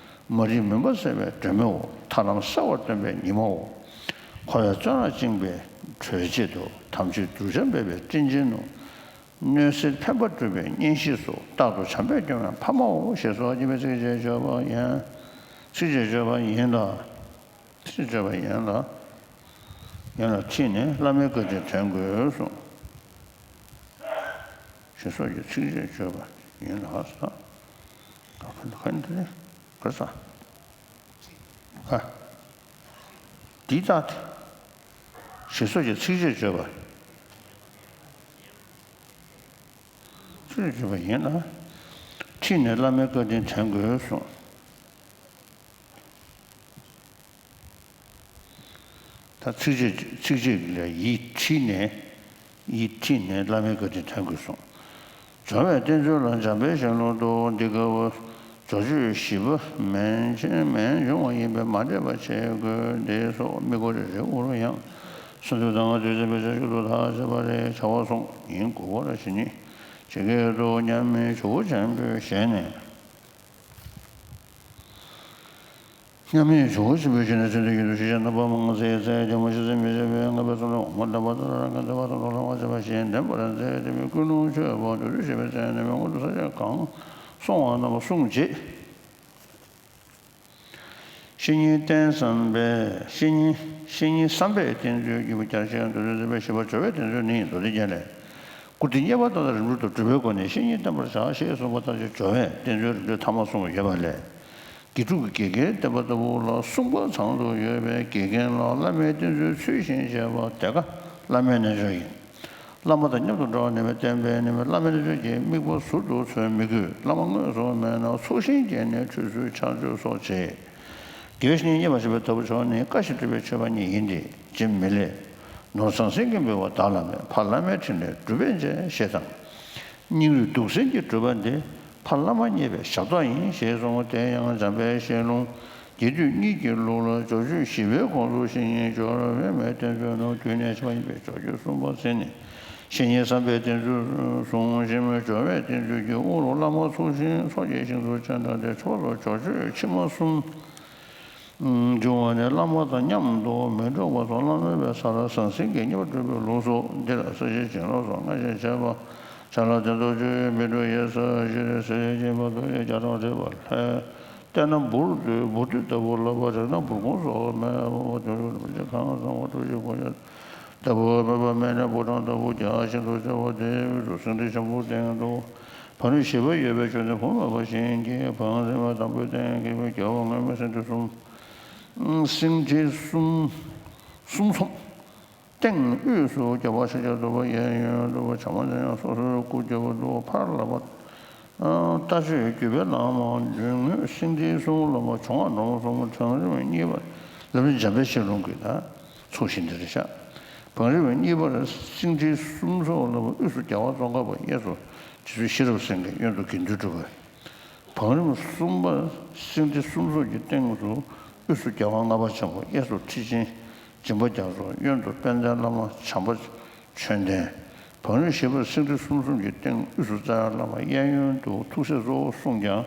མ་རིག་མུན་པ་སེལ་བའི་སྒྲོན་མེའོ། ཐར་ལམ་གསལ་བར་སྟོན་པའི་ཉི་མའོ། འཁོར་བའི་བཙོན་རར་བཅིངས་པའི་གྲོལ་བྱེད་དོ། དམ་ཆོས་གདུལ་བྱ་འབེབས་པའི་སྤྲིན་ཆེན་ནོ། གནོད་སེལ་ཕན་པ་སྒྲུབ་པའི་གཉེན་བཤེས་སོ། རྟག་ཏུ་བྱམས་པས་སྐྱོང་བའི་ཕ་མའོ། ཞེས་སོགས་བགྱིས་པའི་ཚིགས་བཅད་བརྗོད་པ་ཡིན། ཚིགས་བཅད་བརྗོད་པ་ཡིན་ལ། ཚིགས་བརྗོད་པ་ཡིན་ལ། ཡིན་ལ་ཁྲིད་ནས་བླ་མའི་བཀའ་དྲིན་དྲན་དགོས་གསུངས། ཞེས་སོགས་ཀྱི་ཚིགས་བཅད་བརྗོད་པ་ཡིན་ལ་ཟེར། ད་ཁ་ཁ་འདི་ག་ས། ཨ། འདི་ལྟ་སྟེ། ཞེས་སོགས་ཀྱི་ཚིགས་བཅད་བརྗོད་པ། ཞུས་པ་ཡིན་ན། ཁྲིད་ནས་བླ་མའི་བཀའ་དྲིན་དྲན་དགོས་གསུངས། ད་ཚིགས་བཅད་ཚིགས་བཅད་ལ་ཡིད་ཁྲིད་ནས། ཡིད་ཁྲིད་ནས་བླ་མའི་བཀའ་དྲིན་དྲན་དགོས་གསུངས། སྦྱོར་བའི་བསྟན་བཅོས་ལ་འཇམ་དཔལ་ཞལ་ལུང་དུ། འདི་སྐབས་སྦྱོར་ཆོས་བཞི་པ་མན་ཆད་མན་འབྱུང་བ་ཡིན་པས་མ་འདྲེས་པ་བྱེད་དགོས། འདི་སོགས་དམིགས་སྐོར་རེ་རེའི་དབུར་ཡང་། སུམ་ཅུ་དང་དུས་གསུམ་པའི་ཆ་ཤུགས་སུ་ཐག་བཅད་པ་རེ་བྱ་བ་གསུངས། ཉིན་དགུ་པར་ཞི་གནས་ཇི་སྐད་དུ་མཉམ་མེད་ཇོ་བོ་ཆེན་པོའི་ཞལ་ནས། མཉམ་མེད་ཇོ་བོ་ཆེན་པོའི་ཞལ་ནས། ཚེ་འདི་ཡུན་དུ་ཞེས་བྱ་རྣམ་པ་མང་སའི་ཚེ་རྒྱ་མོ་ཤི་ཟིན་མི་བྱེད་པའི་ངང་པའི་ཚོགས་ལ་འོ་མ་ལྡན་པ་ལྟར་རང་གི་བདེ་བ་དང་འགྲོ་ལ་བ་བྱེད་པ་བཞིན་ལྡན་པར་མཛད་དེ། མི་ཀུན་སློང་ཆོས་པ་འདུལ་བྱེད་པའི་ཚེ་ནི་མི་མངོན་དུ་ས་ཆ་གང་སོང་བ་རྣམས་གསུངས་རྗེས། བཤེས་གཉེན་བསྟེན་བསམ་པས། བཤེས་གཉེན། བཤེས་གཉེན་བསམ་པས་བསྟེན་ཚུལ་བརྒྱུད་པ་རྒྱ་ཆེན་མདོ་སྡེ་མཛེས་པའི་བཞི་པ་སྦྱོར་བའི་བསྟན་བཅོས་ནི་མདོ་སྡེ་རྒྱན་ལས། བཀུར་སྟི་རྙེད་པ་ལྟར་རིམ་གྲོ་དང་སྒྲུབ་པའི་སྒོ་ནས་བཤེས་གཉེན་བསྟེན་པར་བྱ་ཞེས་གསུངས་པ་ལྟར་སྦྱོར་བའི་བསྟན་བཅོས་རིམ་གྲོ་ཐ་མ་གསུངས་པ་ཡོད་པ་ལས། དགེ་ཕྲུག་གིས་དགེ་རྒན་བསྟེན་པ་ལྟ་བུ་ལ་གསུངས་པ་ཚང་དུ་ཡོད་པས། དགེ་རྒན་ལ་བླ་མའི་བསྟན་བཅོས་ཚུལ་བཞིན་བྱས་པ་དེ་ཀ་བླ་མའི་རྣལ་འབྱོར་ཡིན། བླ་མ་དང་མཉམ་དུ་འགྲོ་བ་ནི་མི་བསྟེན་པས་ནི་མི། བླ་མའི་རྣལ་འབྱོར་གྱི་དམིགས་པ་ཟུར་དུ་འཚོལ་མི་དགོས། བླ་མ་དངོས་སུ་མེད་ན་ཚོགས་ཞིང་བརྒྱད་ནས་ཁྲུས་གསོལ་ཕྱག་མཆོད་སོགས་བྱེད། དགེ་བའི་བཤེས་གཉེན་རྙེད་པར་བྱེད་པའི་ཐབས་མཆོག་ནི་བཀའ་བཞིན་སྒྲུབ་པའི་མཆོད་པ་ཉིད་ཡིན་ཏེ། ཅེས་མི་ལས། ནོར་ཟང་ཟིང་གིས་འབུལ་བ་བདག་ལ་མེད། ཕ་བླ་མའི་ཕྲིན་ལས་སྒྲུབ་པའི་རྗེས་ཞེས་དང་། སྙིང་རུས་གདུགས་སེམས་ཀྱིས་སྒྲུབ་པ་འདི་ཕ་བླ་མ་མཉེས་པའི་ཞབས་ཏོག་ཡིན་ཞེས་གསུངས། དེ་ཡང་འཇམ་དཔལ་ཞལ་ལུང་རྒྱས་བསྡུས་གཉིས་ཀྱི་ལུགས་ལ་སྦྱོར་ཆོས་བཞི་པའི་ཁོངས་སུ་བཤེས་གཉེན་སྦྱོར་བའི་མའི་བསྟན་བཅོས་ནང་རྒྱུད་ནས་ཆེ་བ་ཡིན་པས་སྦྱོར་ཆོས་གསུམ་པ་ཟེར་ནས། བཤེས་གཉེན་བསམ་པའི་བསྟན་བཅོས་གསུངས། གཞན་མའི་སྦྱོར་བའི་བསྟན་བཅོས་ཀྱི་དབུ་ལུང་བླ་མ་ཚོགས་ཞིང་ཚོགས་ཀྱི་ཞིང་དུ་སྤྱན་དྲངས་ཏེ་མཆོག་ཏུ་སྦྱོར་ཆོས་ཕྱི་མ་གསུམ། འབྱུང་བ་ནི་བླ་མ་དང་མཉམ་དུ་མི་འགྲོགས་པ་དང་བླ་མེད་པའི་སར་ཟང་ཟིང་གིས་མཉེས་པར་སྒྲུབ་པའི་ལུགས་སོ། འདིར་ས་གཞི་བྱིན་རླབས་སོགས་སྔ་ཕྱི་བྱས་པ། བྱ་ལ་དེ་ཚོ་བཅུ་ཡི་མི་འགྲོ་ཡི་ས་གཞི་རེ་ཟེར་གྱིན་པ་དུ་ཡི་བརྒྱ་གྲངས་བྲིས་པ་ལྷས། བལྟས་ན་འབུར་དུ་འབུར་དུད་ལྟ་བུ་ལ་བ་རེག་ན་འབུར་གོང་སོགས་མེད་པ་དོན་རུ་རིན་པོ་ཆེ་གང་བཟང་བ་གྲུ་བཞི་གོ་ཡ་ལྟ་བུ་མེད་པ་མེད་ན་འབུར་གྲངས་ལྟ་བུ་རྒྱ་ཤིན་ཏུ་ཆེ་བ་དེ་དབུས་སུ་སེང་ལྡེང་ཤམ་བུའི་སྟེང་དུ། བང་རིམ་བཞི་པ་ཡོད་པའི་ཆོས་ནི་བུམ་པ་བཞིན་གྱི་བང་རིམ་དང་པོའི་སྟེང་གི་རྒྱལ་བ་དངོས་མེད་སེང་ལྡེང་གསུམ། སེང་ལྡེང་གསུམ། གསུམ་ཚོམ། སྟེང་དབུས་སུ་རྒྱལ་བ་ཤཱཀྱ་ཐུབ་པ་གཡས་གཡོན་དུ་བྱམས་པ་འདི་ཡང་སོ་སོའི་སྐུ་རྒྱལ་པོ་འདུག་ཕར་ལ་བ། ལྟ་སྤྱོད་བརྒྱུད་པའི་བླ་མ་མདུན་ངོས་སེང་ལྡེང་གསུམ་ལ་བ་བྱུང་བ་འབྲོང་གསུམ་ཐང་རིམ་གཉིས་པ་ལ་བ་འཇམ་དཔལ་ཤེས་རུང་གི་ད་ཚོགས་ཞིང་འདི་རེད་ཤག་བང་རིམ་གཉིས་པར་སེང་ལྡེང་གསུམ་ཚོགས་ལ་བ་དབུས་སུ་རྒྱལ་བ་ཙོང་ཁ་པ་གཡས་སུ་རྗེ་བཙུན་ཤེས་རབ་སེང་གེ་གཡོན་དུ་དགེ་འདུན་གྲུབ་པ། བང་རིམ་གསུམ་པ་སེང་ལྡེང་གསུམ་ཚོགས་ཀྱི་སྟེང་དུ་དབུས་སུ་རྒྱལ་བ་ལྔ་པ་ཆེན་པོ་གཡས་སུ་ཁྲི་ཆེན་སྦྱིན་པ་རྒྱ་མཚོ་གཡོན་དུ་དཔལ་ལྡན་བླ་མ་བྱམས་པ་ཆོས་ལྡན། བང་རིམ་བཞི་པར་སེང་ལྡེང་གསུམ་གསུམ་གྱི་སྟེང་དབུས་སུ་རྩ་བའི་བླ་མ་གཡས་གཡོན་དུ་ཐུགས་སྲས་གཙོ་བོ་གསུངས་ཀྱང་།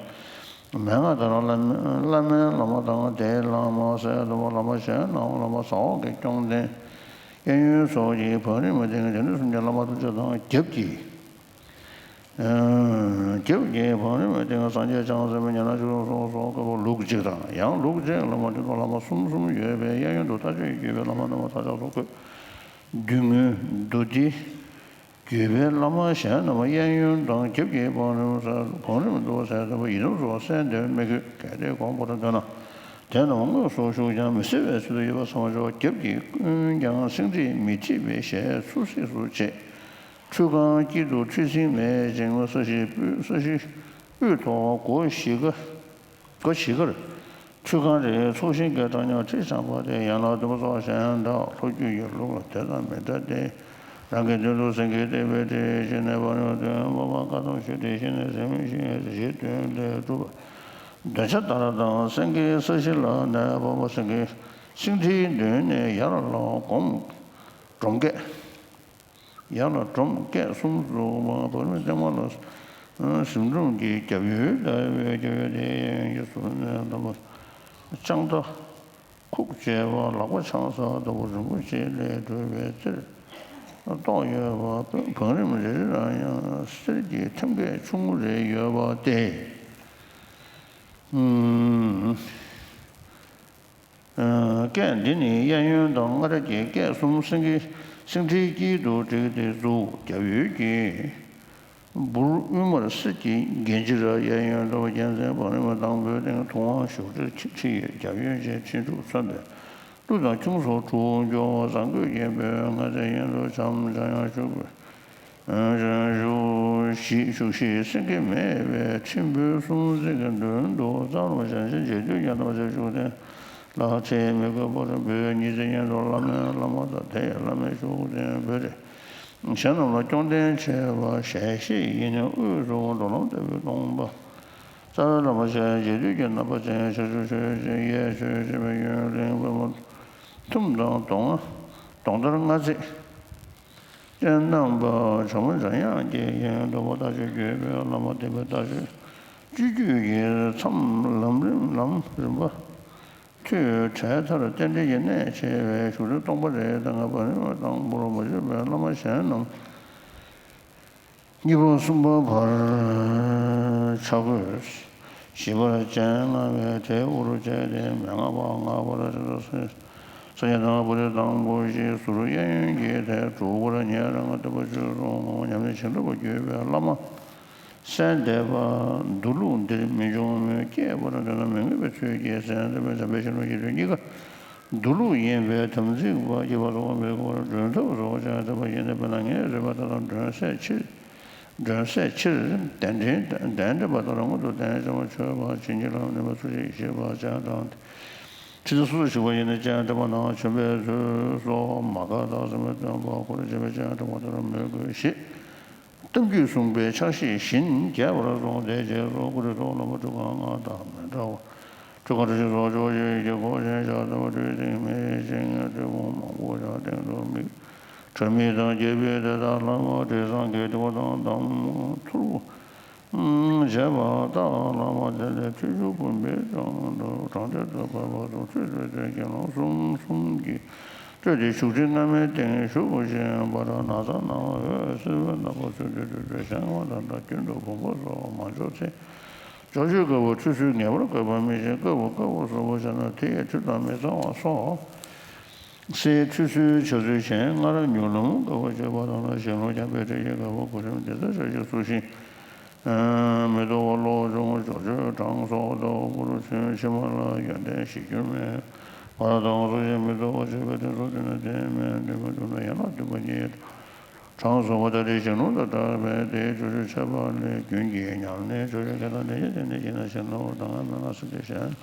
མན་ངག་དང་བླ་མའི་བླ་མའི་བླ་མ་དང་དེའི་བླ་མ་ཟེར་དུ་བ་བླ་མ་གཞན་སྣང་བ་བླ་མ་ཟ་འོག་གི་སྐྱོང་ལྡན། གཡས་གཡོན་སོགས་ཀྱི་བང་རིམ་སྟེང་དེ་ནས་གསུམ་གྱི་བླ་མ་ཐམས་ཅད་དང་རྒྱབ་ཀྱི། རྒྱབ་ཀྱི་བང་རིམ་སྟེང་སངས་རྒྱས་བྱང་སེམས་ཉེ་ལམ་ཆོས་སྐྱོང་སོགས་སོགས་བཀོད་པ་ལུགས་གཅིག་དང་ཡང་ལུགས་གཅིག་ལ་མ་མཐུན་པའི་བླ་མ་གསུམ་གསུམ་ཡོད་པས་གཡས་གཡོན་དུ་ལྟ་སྤྱོད་བརྒྱུད་པའི་བླ་མ་རྣམས་ཐག་ཆོད་དུ་བཀོད། མདུན་ངོས་མདོ་སྡེ་བརྒྱུད་པའི་བླ་མ་གཞན་རྣམས་གཡས་གཡོན་དང་རྒྱབ་ཀྱི་བང་རིམ་ཟེར་བང་རིམ་དུ་ཟེར་ལྟ་བུ་ཡི་དམ་སོགས་གསལ་འདེབས་མི་དགོས། གལ་ཏེ་དགོངས་པར་འདོད་ན་དེ་རྣམས་དངོས་སུ་བཞུགས་ཀྱང་མི་གསལ་བའི་ཚུལ་དུ་ཡོད་པ་ཚང་མ་ཆོག་རྒྱབ་ཀྱི་ཀུན་ཀྱང་སེང་ཁྲི་མི་ཁྲི་བའི་ཞལ་ཚུར་གཟིགས་སུ་བྱེད། ཁྲུས་ཁང་དཀྱིལ་དུ་ཁྲུས་གཟིངས་མེད་ཅིང་ས་གཞི་སྤོས་ས་གཞི་སྤོས་ཐོག་སྒོ་བཞི་ཀ་སྒོ་བཞི་ཀར་ཁྲུས་ཁང་རེའི་ཚོགས་ཞིང་གི་གྲངས་ཉུང་ཁྲི་འཆང་བ་སྟེ་ཡན་ལག་བདུན་པ་སོགས་གཞན་དག་ལྷོ་རྒྱུད་ཀྱི་ལུགས་ལ་དེ་དང་མི་འདྲ་སྟེ། རང་གི་མདུན་དུ་སེང་གེ་བཏེགས་པའི་ཁྲིའི་ཕྱི་ནས་བང་རིམ་བདུན་པ་བཀའ་གདམས་ཞུ་སྟེ་ཕྱི་ནས་ཟེར་མི་ཤིང་གཞི་བདུན་ལས་གྲུབ་པ། འདོད་ཆགས་ལྟར་དང་སེང་གེའི་ས་གཞི་ལ་གནས་པ་སེང་གེ་སེང་ཁྲིའི་མདུན་ནས་ཡར་ལ་སྒོམ། སྒྲོམ་བརྒྱད། ཡར་ལ་སྒྲོམ་བརྒྱད་གསུམ་བཙུགས་པ། བང་རིམ་སྟེང་མ་ལ་གཟིམ་སྒྲོམ་གྱི་རྒྱབ་ཡོལ་ལྟ་བུའི་རྒྱབ་ཡོལ་དེ་གཡས་གཡོན་གྱི་ཟུར་ནས་བསྡམས་པ། དཔྱང་ཐག་ཁུག་ཅེས་པ་ལག་པ་འཆང་ས་ལྟ་བུ་རིན་པོ་ཆེ་ལས་གྲུབ་པའི་རྩེར་གཏོགས་ཡོད་པ། བང་རིམ་རེ་རེ་ལ་ཡང་གསེར་གྱི་ཐེམ་སྐས་ཆུང་ངུ་རེ་ཡོད་པ་སྟེ། སྐས་འདི་ནི་གཡས་གཡོན་དང་སྔ་རབས་ཀྱི་སྐས་གསུམ་སེང་གེ་སེང་ཁྲིའི་དཀྱིལ་དུ་བསྒྲིགས་ཏེ་བཙུགས། རྒྱབ་ཡོལ་གྱི་སྦུར་དབུས་མར་གསེར་གྱི་རྒྱན་ཅིག་ར་གཡས་གཡོན་དུ་རྒྱལ་མཚན་བང་རིམ་དང་པོའི་སྟེང་ཐུབ་དབང་བཞུགས་ཁྲི་ཁྲི་ཡི་རྒྱབ་ཡོལ་ཅན་ཁྲི་དྲུག་མཚོན་པའི་ཀླུ་དང་ཁྱུང་སོགས་དྲུག་འགྱོ་བ་བཟང་གོས་རྒྱན་པོའི་ལྔ་རྩེ་གཡོན་དུ་བྱམས་འཇམ་དབྱངས་བཞུགས་པའི་ བཞུགས་ཤིག་བཞུགས་ཤིག་སེང་གེ་མེད་པའི་ཁྲིམས་དཔོན་སུམ་བརྩེགས་ཀྱི་མདུན་དུ་གཙང་ལ་བྱང་ཆེན་རྗེ་བདུད་ཀྱི་རྣམ་པ་ཅན་བཞུགས་གདན་ལ་ཚེ་མི་འགོས་པར་བོད་ཉི་ཚེ་སྔོན་དུ་བླ་མའི་བླ་མ་དང་དེ་ཡི་བླ་མའི་བཞུགས་གདན་བོད་རིགས་གཞན་རྣམས་ལ་སྐྱོང་ལྡན་བྱེད་པ་ཞལ་བཞེས་ཡིན་ནས་དབུས་སུ་འགྲོ་ལམ་ལྟ་བུའི་སྟོང་པ། རྩ་བའི་བླ་མ་ཞལ་རྗེ་བདུད་ཀྱི་རྣམ་པ་ཅན་ཕྱག་མཆོག་ཆོས་ཅན་གཡས་ཆོས་ཅན་པའི་ཡུལ་གླིང་པདྨ་ཐུམ་དང་གདོང་གདོང་དར་ལྔ་བརྩེགས་ཅན་རྣམ་པ་བྱམས་པ་འཇམ་དབྱངས་ཀྱི་ཡོན་ཏུ་བ་ལྟ་སྤྱོད་བརྒྱུད་པའི་བླ་མ་བསྟན་པའི་ལྟ་སྤྱོད་སྤྱོད་བརྒྱུད་ཀྱི་མཚམས་ལམ་རིམ་ལམ་རིམ་པ། ཐོས་གྲོལ་མཐར་རྟེན་འབྲེལ་གྱི་གནད་ཆེ་བའི་བཞུགས་ཁྲི་སྟོང་པ་རེ་དང་ལྔ་པ་རིམ་པ་དང་པོར་མ་བྱོན་པའི་བླ་མ་གཞན་རྣམས་གཉིས་པ་གསུམ་པ་བར་ཆ་བགོས། བཞི་པར་སྤྱན་སྔ་བའི་དེ་དབུ་རུ་བྱས་ཏེ་མན་ངག་པ་ལྔ་པར་ས་སྐྱ་དང་པོ་ཏི་དང་པོ་བཞི་ཟུར་གཡས་གཡོན་གྱི་དེ་དྲུག་པར་ཉེ་རང་ལྟ་བུ་ཆོས་སོགས་ངོ་བོ་ཉམས་ལེན་བྱེད་ཐུབ་པར་གྱུར་པའི་བླ་མ། གསལ་འདེབས་པ། མདོ་ལུགས་འདིར་མི་འབྱུང་མོད། སྐྱེས་པར་འདོད་ན་མི་མངོན་པའི་ཚུལ་གྱིས་གསལ་འདེབས་པའི་བྱམས་པའི་ཞིང་ལུགས་ཀྱི་དོན་གཉིས་ཀ་མདོ་ལུགས་ཡིན་པས་དམ་ཚིག་པ་སྐྱེས་པ་སོགས་མི་དགོས་པར་སྒྲོན་ཐབས་སུ་བྱ་འདེབས་པ་ཡིན་ཏེ། དཔེར་ན་ངས་བཟོད་པ་དེ་དག་སྒྲོན་གསལ་ཕྱིར། སྒྲོན་གསལ་ཕྱིར་གདན་འདྲེན་གདན་འདྲེན་པ་དག་ལ་མངོན་དུ་གདན་འདྲེན་པ་མཆོད་པ་བྱིན་གྱིས་བརླབ་ནུས་པ་ཚུལ་བཞིན་ཞེས་པ་སྤྱན་དྲངས་ཏེ། ཁྲི་སོ་སོར་ཞུགས་པ་ཡིན་ན་སྤྱན་འདྲེན་པ་ནང་བྱོན་པའི་ཚུལ་སོགས་མ་ག་དང་སེམས་དཔའི་སྟོན་པ་འཁོར་བཅས་པའི་སྤྱན་འདྲེན་པ་དེ་ལ་མོས་གུས་ཞེས། གཏམ་རྒྱུད་གསུངས་པའི་ཕྱག་བཞེས་བཞིན་རྒྱས་པར་གསུངས་ཏེ། རྗེས་སུ་སྐུ་ཁྲུས་གཏོར་ལམ་པ་ཁྲུས་ཁང་ལྔ་དང་མི་འདྲ་བ། ཁྲུས་ཁང་གྲྭ་ཆས་སོགས་ཕྱོགས་བཞིར་གྱི་སྒོ་ཆེན་ཕྱག་འཚལ་བ་སྤྲུལ་ཟིང་མེད་ཅིང་སྤྲུལ་སྐུ་མང་པོ་ཕྱག་སྟེང་དུ་དམིགས། དྲི་མེད་དང་རྒྱལ་པོའི་དེ་དག་ལྷ་མོ་དྲི་བཟང་གི་དྲི་བ་དང་འདམ་ཐུར་བྱས་པ་དག་ལ་མ་ཚད་ལས་ཁྲུས་ཆུ་བུམ་པའི་བྲང་དུ་དྲང་ཐད་དུ་ཕབ་པ་སོགས་ཁྲུས་གསོལ་ཏེ་དགེ་སློང་གསུམ་གསུམ་གྱིས་སྤྲོས་ཏེ་བཞུགས་ཁྲི་སྔ་མའི་སྟེང་བཞུགས་བཞིན་པར་ན་བཟའ་ནང་འོད་སིལ་བུའི་ནག་པོ་ཚུལ་དུ་སྤྲུལ་པའི་ཞལ་སྔ་མ་དང་འདྲ། རྒྱུན་དུ་བུམ་པ་སོགས་མ་འབྱོར་ཚེ། ཕྱོགས་བཅུའི་དཀར་པོ་ཁྲུས་གསོལ་ངེས་པར་དགོས་པ་མི་ཤེས། དཀར་པོ་དཀར་པོ་བཟོ་བ་བྱས་ན་དེ་ཡི་ཁྲུས་དང་མི་གཙང་བ་སོགས། སའི་ཁྲུས་གསོལ་བྱ་ཚུལ་གཞན་སྔར་མྱུར་ལམ་དཀར་པོ་སྤྱོད་པ་དང་ལ་ཞལ་ལུང་འཇམ་དཔལ་དྲི་ཡི་དཀར་པོ་གོ་རིམ་འདི་ལྟར་ཕྱག་བཞེས་སུ་ཞིང་། མེ་ཏོག་བློ་སྦྱོང་ཕྱོགས་བཅུའི་གྲངས་སོགས་ལྟ་བུ་པུ་རུ་ཆུན་ཕྱི་མ་ལ་ཡོན་ཏན་གཞི་འགྱུར་མེད་པ་དང་གཟུགས་ཅན་མི་ལྟ་བུ་བྱེད་པའི་དེ་ཚོ་དེ་ནི་དེ་མེད་འདུན་མི་འདུན་ན་ཡན་ལག་བདུན་པ་གཉིས། གྲངས་སུ་མ་ལྟ་སྟེ་ཞིང་ལུང་དང་འདྲ་བས་དེའི་ཕྱོགས་ཆོས་འཆད་པ་ལས་རྒྱུན་གྱི་ཉམས་ལེན་ཕྱོགས་ཆོས་སྐད་དང་ལྡན་ཞིང་ལྡན་ཞིང་ན་ཞིང་ལ་འོ་དང་ང་མན་ངག་སྲིད་དེ་གཞན་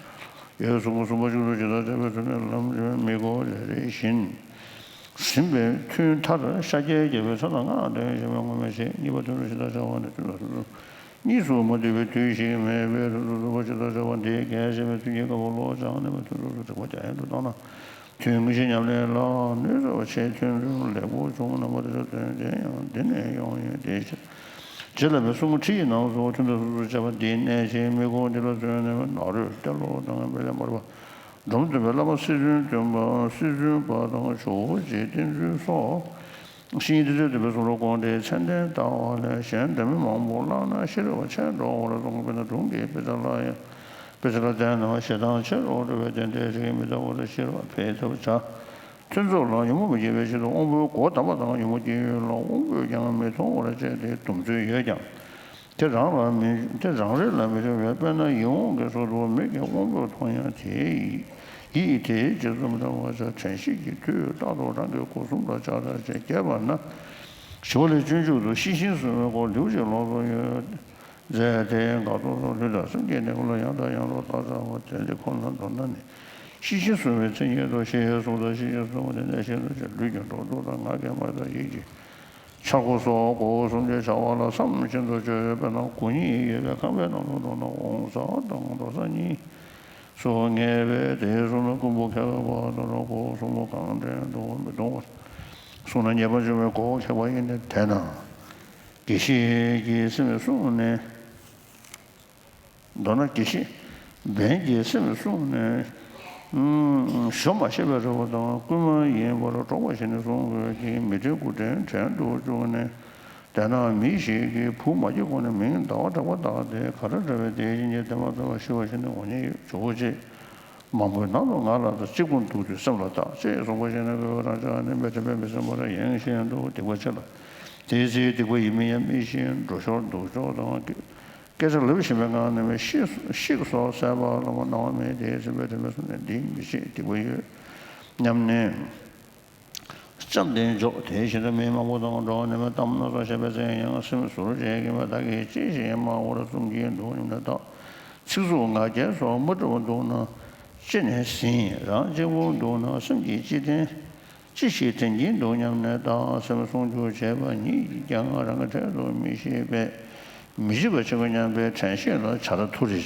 ཡོད་གསུང་གསུམ་པ་གཅིག་ཏུ་ཇི་ལྟར་འཆད་པའི་ཚུལ་ནི་ལམ་རིམ་མི་གོ་རེ་རེ་བཞིན་ཟིན་པའི་ཐུན་མཐར་ཤཱཀྱའི་རྒྱལ་པོའི་ཚར་དང་སྔགས་འདོན་ཞེས་པའི་སྔོན་མ་བྱས། གཉིས་པ་ཐུན་དུ་ཇི་ལྟར་བྱ་བ་ནི་ཐུན་དུ་ཐུན་དུ། གཉིས་སུ་མ་འདུས་པའི་དུས་ཤིག་མེད་པས་ཐུན་དུ་ཚུད་པ་ཇི་ལྟར་བྱ་བ་འདི་གལ་ཆེ་བས་ཐུན་གྱི་དཀའ་བ་བློ་སྦྱངས་ནས་ཐུན་དུ་ཚུད་དྲེགས་པ་རྒྱ་ཡན་དུ་བཏང་ན་ཐུན་དངོས་གཞི་ཉམས་ལེན་ལ་གནོད་ཚབས་ཆེ། ཐུན་ཚུད་ལེགས་པོ་བྱུང་རྣམ་པ་དེ་ཚོ་དོན་དེ་ཡང་འདི་ནས་ཡོང་ཡོད་དེ། རྗེ་བླ་མའི་གསུང་ཁྲིད་ཀྱི་ནང་སོགས་ཐུན་དུ་ཚུད་ཚུད་བྱ་བ་འདི་གནད་ཆེ་མི་གོ་འདི་ལ་བརྩོན་ནས་ནཱ་རོས་ཏེ་ལོ་དང་དཔལ་ལྡན་མར་པ། འབྲོམ་སྟོན་པའི་བླ་མ་སྲིད་བཙུན་སྟོན་པ་སྲིད་བཙུན་པ་དང་ཇོ་བོ་རྗེ་བསྟེན་ཚུལ་སོགས། བཤེས་གཉེན་སྟེ་སྲིད་སྟོན་པའི་གསུང་རབ་དགོངས་འགྲེལ་ཚད་ལྡན་ལྟ་བ་ལས་གཞན་འདྲ་མིན་མང་པོ་བཀླགས་ན་ཤེས་རབ་ཆེར་འགྲོ་བར་གསུངས། དཔེར་ན་སྒྲུང་གི་དཔེ་ཆ་ལ་ཡང་དཔེ་ཆ་ལ་བལྟས་ན་ཞེ་སྡང་ཆེར་འགྲོ་བའི་རྟེན་འབྲེལ་རིགས་མི་ལྟ་བ་ལ་ཤེས་རབ་འཕེལ་ཐབས་བྱ། ཐུན་ཚོགས་ལ་ཉོན་མོངས་མི་སྐྱེ་བའི་ཆེད་དུ་དབང་པོའི་སྒོ་བསྡམས་པ་དང་ཉོན་མོངས་སྐྱེ་ཡུལ་ལ་དབང་པོས་ཀྱང་མི་མཐོང་བར་བྱས་ཏེ་སྡོམ་ཚུལ་ཡོད་ཀྱང་། དེ་རང་ལ་མི་དེ་རང་རིག་ལ་མི་འབྱུང་བས། དཔེར་ན་ཡིད་འོང་གི་གཟུགས་དེ་མིག་གིས་དབང་པོས་མཐོང་ཡང་དེ་ཡིས་དེའི་རྗེས་སུ་མི་འབྲང་བར་བྱ། དྲན་ཤེས་ཀྱི་དུས་རྟག་ཏུ་རང་གི་སྒོ་གསུམ་ལ་ཕྱག་བྱ་ཞེས་རྒྱས་པ་ན། ཞི་བ་ལྷས་སྤྱོད་འཇུག་ཏུ་ཤེས་བཞིན་བཟུང་བའི་སྐོར་ལེའུ་གཅིག་ལོགས་སུ་ཡོད། མཛད་དེ་འགག་ཐོག་སོགས་ལུས་དང་སེམས་ཀྱི་གནས་སྐབས་ལ་ཡང་དང་ཡང་དུ་བརྟག་བྱ་བ་དེ་འདི་ཁོ་ན་མདོར་ན་ནི་ཤེས་བཞིན་བཟུང་བའི་མཚན་ཉིད་དོ་ཞེས་གསུངས་ལ། ཤེས་བཞིན་བཟུང་བ་དེ་གནད་ཤིན་ཏུ་ཆེ། ལུས་ཀྱི་འགྲོ་འདུག་དང་ངག་གི་སྨྲ་དང་ཡིད་ཀྱི་འཆར་སྒོ་སོགས་སྒོ་གསུམ་གྱི་བྱ་བ་ལ་མཚམས་ཤིན་ཏུ་ཆོད། དཔེར་ན་སྒོ་གཉིས་ཡོད་པའི་ཁང་པའི་ནང་དུ་འགྲོ་ན་འོང་ས་དང་འགྲོ་ས་གཉིས་སུ་ངེས་པས། དེའི་གསུང་ན་རྐུན་པོ་ཁ་བའི་བར་དུ་ལ་སྒོ་གསུམ་པོ་གང་དྲན་དུ་མི་གཏོང་བར་གསུངས་ན་ཉེས་པ་འབྱུང་བའི་སྒོ་ཁེགས་པ་ཡིན་ཏེ། དེས་ན་དགེ་བཤེས་ཀྱིས་སེམས་བསྲུངས་ནས། མདོར་ན་དགེ་བཤེས་འབེན་གྱིས་སེམས་བསྲུངས་ནས། ཞོ་མ་ཤེས་པའི་རི་བོ་དང་རྐུན་མ་ཡིན་པར་སྒྲོག་པ་བཞིན་ནས་བསྲུང་དགོས་ཀྱི། མི་དྲན་དགུ་དྲན་དྲན་དུ་བཅུག་ནས། དེས་ན་མི་ཞིག་གིས་བུ་མ་སྐྱེས་གོང་ནས་མིང་ཟླ་བ་གྲགས་པ་བཏགས་ཏེ། ག་ར་འདྲ་བའི་དེ་བཞིན་གྱི་དེ་མ་ཐག་པ་ཤི་བ་ཞིག་ནི་འོང་ཉེན་ཡོད། ཇོ་བོ་རྗེ་མང་པོའི་ནང་དུ་ང་ལ་ད་གཅིག་པུ་འདུག་དུས་སེམས་ལ་བརྟག་ཅེས་གསུངས་པ་བཞིན་ནི། དགོས་པ་རང་ཅག་ནི་མི་དྲན་པས་མི་སེམས་པར་གཡེང་བཞིན་དུ་སྡིག་པ་ཆེ་ལ། དེའི་ཚེ་སྡིག་པ་ཡིན་མིན་ཡང་མི་ཤེས། འགྲོ་ཕྱོགས་འདུག་ཕྱོགས་དང་། སྐད་ཆ་ལབ་བཞིན་པའི་ངང་ནས་ཤིག་ཤིག་སོགས་སེམས་པ་ལ་སྣང་བ་མེད་དེ། སེམས་པས་དེ་མི་བསྲུང་ནས་འདི་མི་བྱེད་སྡིག་པ་ཡོད་སྙམ་ནས། བཅོམ་ལྡན་འཇོག་དེ་བཞིན་དུ་མི་མང་པོ་དང་འགྲོ་བ་ནི་མི་གཏམ་སྣ་ཚོགས་བཤད་པའི་ཚེ་ཡང་སེམས་ཟུར་བྱེད་ཀྱིན་པ་བདག་གིས་ཅི་ཞིག་སྨྲ་བར་གསུང་གིན་འདུག་སྙམ་ནས་བརྟག་ཚིག་རྩུབ་ངག་འཁྱལ་སོགས་མ་འདྲ་བ་འདུག་ན་ཅི་ནས་ཟིན། རང་གཅིག་པུར་འདུག་ན་སེམས་ཀྱིས་ཅི་དྲན། ཅི་ཞིག་དྲན་གྱིན་འདུག་སྙམ་ནས་བརྟག་སེམས་ཟུང་འཇུག་བྱས་པ་ཉིད་ཀྱིས་ཀྱང་རང་གི་འཕྲལ་དུ་མི་ཤེས་པས། མི་བྱེད་པ་བྱེད་དགོས་སྙམ་པའི་དྲན་ཤེས་ལ་བྱ་དང་མཐུ་རེ་བྱ།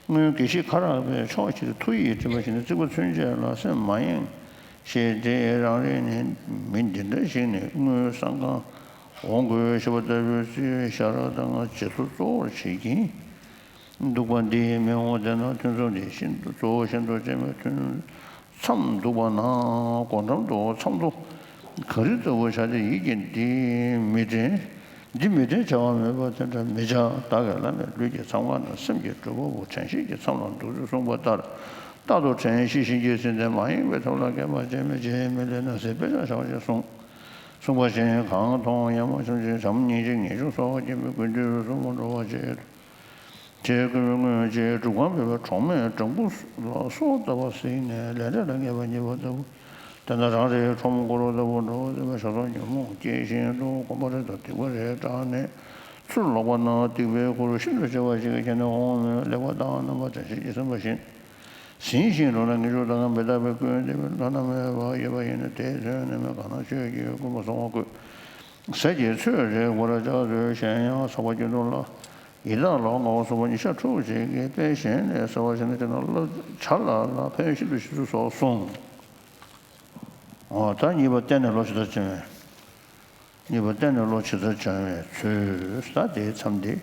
སྔོན་དགེ་བཤེས་ཁ་རག་པས་ཕྱོགས་གཅིག་ཏུ་མཐུ་ཡིས་བསྒྲིམས་པ་བཞིན་དུ་རྩིག་པ་ཚུན་ཆད་ལ་སེམས་མ་གཡེང་ཞེས་འགྲེལ། རང་རེ་ནས་མི་འདི་འདྲ་ཞིག་ནས་དངུལ་བསམ་གང་འོང་དགོས་ཞེས་པ་ལྟ་བུའི་རྩིས་ཤ་ར་དང་རྗེས་སུ་གཙོ་བོར་བྱེད་ཀྱིན། འདུག་པ་འདི་མི་འོང་བ་དེ་ན་ཐུན་མཚམས་འདི་ཤིན་ཏུ་གཙོ་བོ་ཤིན་ཏུ་ཆེ་བའི་ཐུན་མཚམས་འདུག་པ་ན་སྒོ་འགྲམ་དུ་མཚམས་དུ་གངས་རི་ལྟ་བུ་བྱ་སྟེ་ཡིད་ཀྱིས་འདི་མི་དྲན། འདི་མི་དྲན་བྱ་བ་མེད་པ་དེ་འདྲ་མི་བྱ། བདག་གིས་བླ་མེད་ལུས་ཀྱི་མཚམས་ཁང་དང་སེམས་ཀྱི་སྒྲུབ་པ་པོ་དྲན་ཤེས་ཀྱི་མཚམས་ལ་འདུག་ཚུལ་གསུངས་པ་ལྟར་རྟག་ཏུ་དྲན་ཤེས་བཞིན་གྱིས་ཟིན་ཏེ་མ་ཡེངས་པའི་ཐབས་ལ་མཁས་པ་ཅན་མི་བྱེད་མི་ལས་ན་ཟེར་དཔེ་ཆ་བཞག་ཅེས་གསུངས། གསུངས་པ་བཞིན་གང་མཐོང་ཡང་མ་བྱམས་ཆེན་བྱམས་སྙིང་རྗེ་ངེས་འབྱུང་གསོལ་བ་སྙིང་པོའི་ཀུན་འདུས་སུ་མ་འགྲོ་བ་བྱེད། ཅེས་སྐུ་དངོས་ཀྱི་སྒྲུབ་ཁང་བོད་པའི་གྲོགས་མེད་སྦྲང་བུ་ལ་སོ་ལྟ་བུ་གཟིགས་ནས་ལས་འབྲས་ལ་ངེས་པ་རྙེད་པ་ལྟ་བུ། དེ་ན་རང་རེའི་ཁྲོམ་སྒོ་རུ་ལྟ་བུ་འགྲོ་བ་དེ་བས་ཞག་སོང་ཉོན་མོངས་སྐྱེས་བཞིན་དུ་གོམས་པ་རེ་དང་སྡིག་པ་རེ་དྲངས་ནས་ཚུར་ལོག་པ་ན་སྡིག་པའི་ཁུར་ཤིན་ཏུ་ཆེ་བ་ཞིག་གིས་ཁྱེར་ནས་འོང་མོད། ལེགས་པ་དང་རྣམ་པར་དྲན་ཤེས་ཀྱིས་ཟིན་པ་བཞིན་ཟིན་ཞིང་འགྲོ་ན་ངེས་འབྱུང་དང་མི་རྟག་པའི་ཀུན་བདེ་བའི་བློ་རྣམ་མེད་པ་ཡོད་པ་ཡིན་ན་དེའི་དོན་ནི་མི་གང་ན་ཆོས་ཀྱི་སྐུ་མ་སོང་བ་བཀོད། ཟས་ཀྱི་ཚོད་རེ་དགོས་ར་ལྕགས་ཚོད་གཞན་ཡང་ཟག་པ་སྐྱེ་དུས་ལ་ཡི་དྭགས་ལ་ངོ་བོ་སོགས་པ་ཉི་ཤར་ཕྲུགས་ཅིག་གི་དཔེ་གཞན་ལས་གསལ་བ་ཞིག་ན་ཅི་ན་བླ་བྱ་ལ་ལ་ཕན་ཡོན་ཤིན་ཏུ་ཞིག་ཚུལ་སོགས་གསུངས། འོ་ད་གཉིས་པ་བསྟན་ནས་བློ་ཇི་ལྟར་བྱང་བའི། གཉིས་པ་བསྟན་ནས་བློ་ཇི་ལྟར་བྱང་བའི་ཚུལ་ད་དེའི་མཚམས་དེ་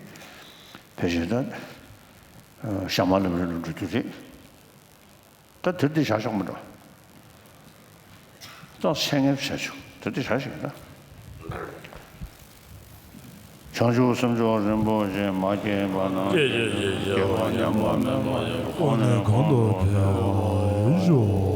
ཕལ་ཆེར་ད་ཞྭ་དམར་ལམ་རིམ་ལ་འགྲོ་རྒྱུ་རེད། ད་དེར་དེ་བཞག་ཆོག་མི་འགྲོ། ད་སེང་ངེ་བྱ་ཆོག་དེར་དེ་བཞག་ཞིག་ད། བྱང་ཆུབ་སེམས་མཆོག་རིན་པོ་ཆེ་མ་སྐྱེས་པ་ན། སྐྱེས་པ་ཉམས་པ་མེད་པ་ཡང་ཁོང་ནས་གང་དུ་ཕེབས་པར་ཤོག།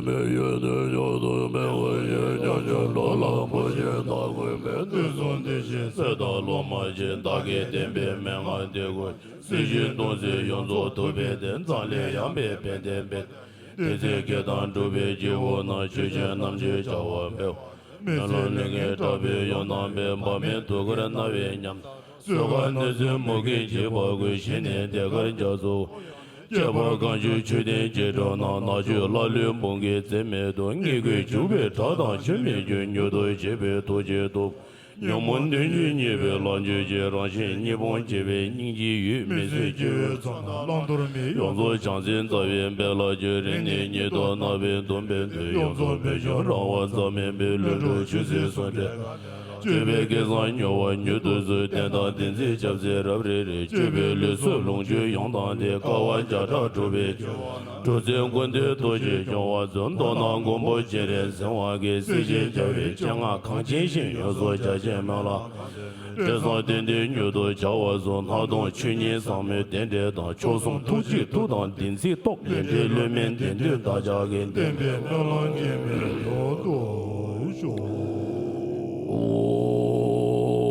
མི་ཡུལ་དུ་མྱུར་དུ་མི་འོང་ཞིང་། ཉམས་ཆུང་ལོ་ལ་འབུ་ཞིང་རྟ་ཁོལ་མེད། དུས་གསུམ་བདེ་ཞིང་སྲིད་དང་ལོ་མ་ཞིག་བདག་གིས་བསྟན་པའི་མན་ངག་འདི་ཀུན། སྲིད་ཞིའི་སྟོང་གཟུགས་ཡོངས་རྫོགས་ཐུབ་པའི་བདེན། མཛངས་ལས་ཡངས་པའི་དཔལ་ལྡན་པའི། བདེ་ཚིག་གི་དང་འགྲུབ་པའི་སྐྱེ་བོ་རྣམས། ཆོས་ཀྱི་རྣམ་འབྱེད་བྱ་བ་འབད། མི་ཚེ་ལས་ངན་དྲག་པོས་ཡོངས་གཏམས་པའི། བག་མེད་དུས་ཀར་རྣ་བས་ཉམས། གསོད་ཁ་གནོད་འཚེ་མུ་གེས་འཇིགས་པ་ཀུན། ཞི་ནས་བདེ་ཁར་འཇགས་སུ། སྐྱེ་བ་གང་བྱུང་ཆོས་ལྡན་སྐྱེ་འགྲོ་ན། ནག་ཕྱོགས་ཀླ་ཀློའི་འབུམ་གྱིས་འཛིན་མི་ཐུབ། ཉེས་ཀུན་འཇུག་པའི་དགྲ་དང་ཆོས་མི་འབྱུང་། མྱུར་དུ་བྱེད་པའི་ཐུགས་རྗེས་ཐོབ། ཉོན་མོངས་གདོན་བཞི་ཉེས་པའི་ལག་འཇུ་ཞིང་། རང་གཞན་གཉིས་སྤོང་བྱེད་པའི་སྙིང་རྗེ་ཡོད། མི་བཟོད་སྐྱེ་བོའི་ཚོགས་རྣམས་བླང་དོར་མེད། ཡོངས་རྫོགས་བྱང་སེམས་རྩ་བའི་དཔལ་ལ་སྤྱོད། རིང་ནས་ཉེས་ལྟུང་རྣམ་པས་བརྡུངས་པའི་མཐུས། ཡོངས་རྫོགས་མི་འབྱུང་རང་དབང་རྩ་མེད་པའི། ལྷུན་གྲུབ་ཆོས་སྲིད་ཟུང་འབྲེལ་ལ། སྤྱོད་པའི་སྐལ་བཟང་མྱུར་བ་མྱུར་དུ་གསོལ། བསྟན་དང་བདེན་ཚིག་ཆབ་སྲིད་རབ་རིབ་རེག། སྤྱོད་པའི་ལུས་སྲོག་ལོངས་སྤྱོད་ཡོངས་བཏང་སྟེ། དཀའ་བ་བརྒྱ་ཕྲག་སྒྲུབ་པའི། སྒྲུབ་ཚེ་ཀུན་འདུས་ཐུགས་རྗེས་སྐྱོང་བར་མཛོད། མདོར་ན་མགོན་པོ་སྤྱན་རས་གཟིགས་དབང་གིས། སྲིད་ཞིའི་རྒྱལ་བའི་སྤྱན་སྔར་གངས་ཅན་ཞིང་། ཡོངས་སུ་རྒྱ་ཆེན་མོད་ལ། བཀྲ་ཤིས་དོན་འདི་མྱུར་དུ་བྱ་བར་གསོལ། སྣང་སྟོང་ཆོས་ཉིད་ཟབ་མོའི་རྟེན་འབྲེལ་དང་། མཆོག་གསུམ་ཐུགས་རྗེའི་མཐུ་དང་བདེན་ཚིག་སྟོབས། ལས་འབྲས་བསླུ་མེད་བདེན་དོན་བདག་ཅག་གི། བསྟན་པའི་སྨོན་ལམ་འཇིགས་མེད་ལྷུན་གྲུབ་ཤོག། ཨོ།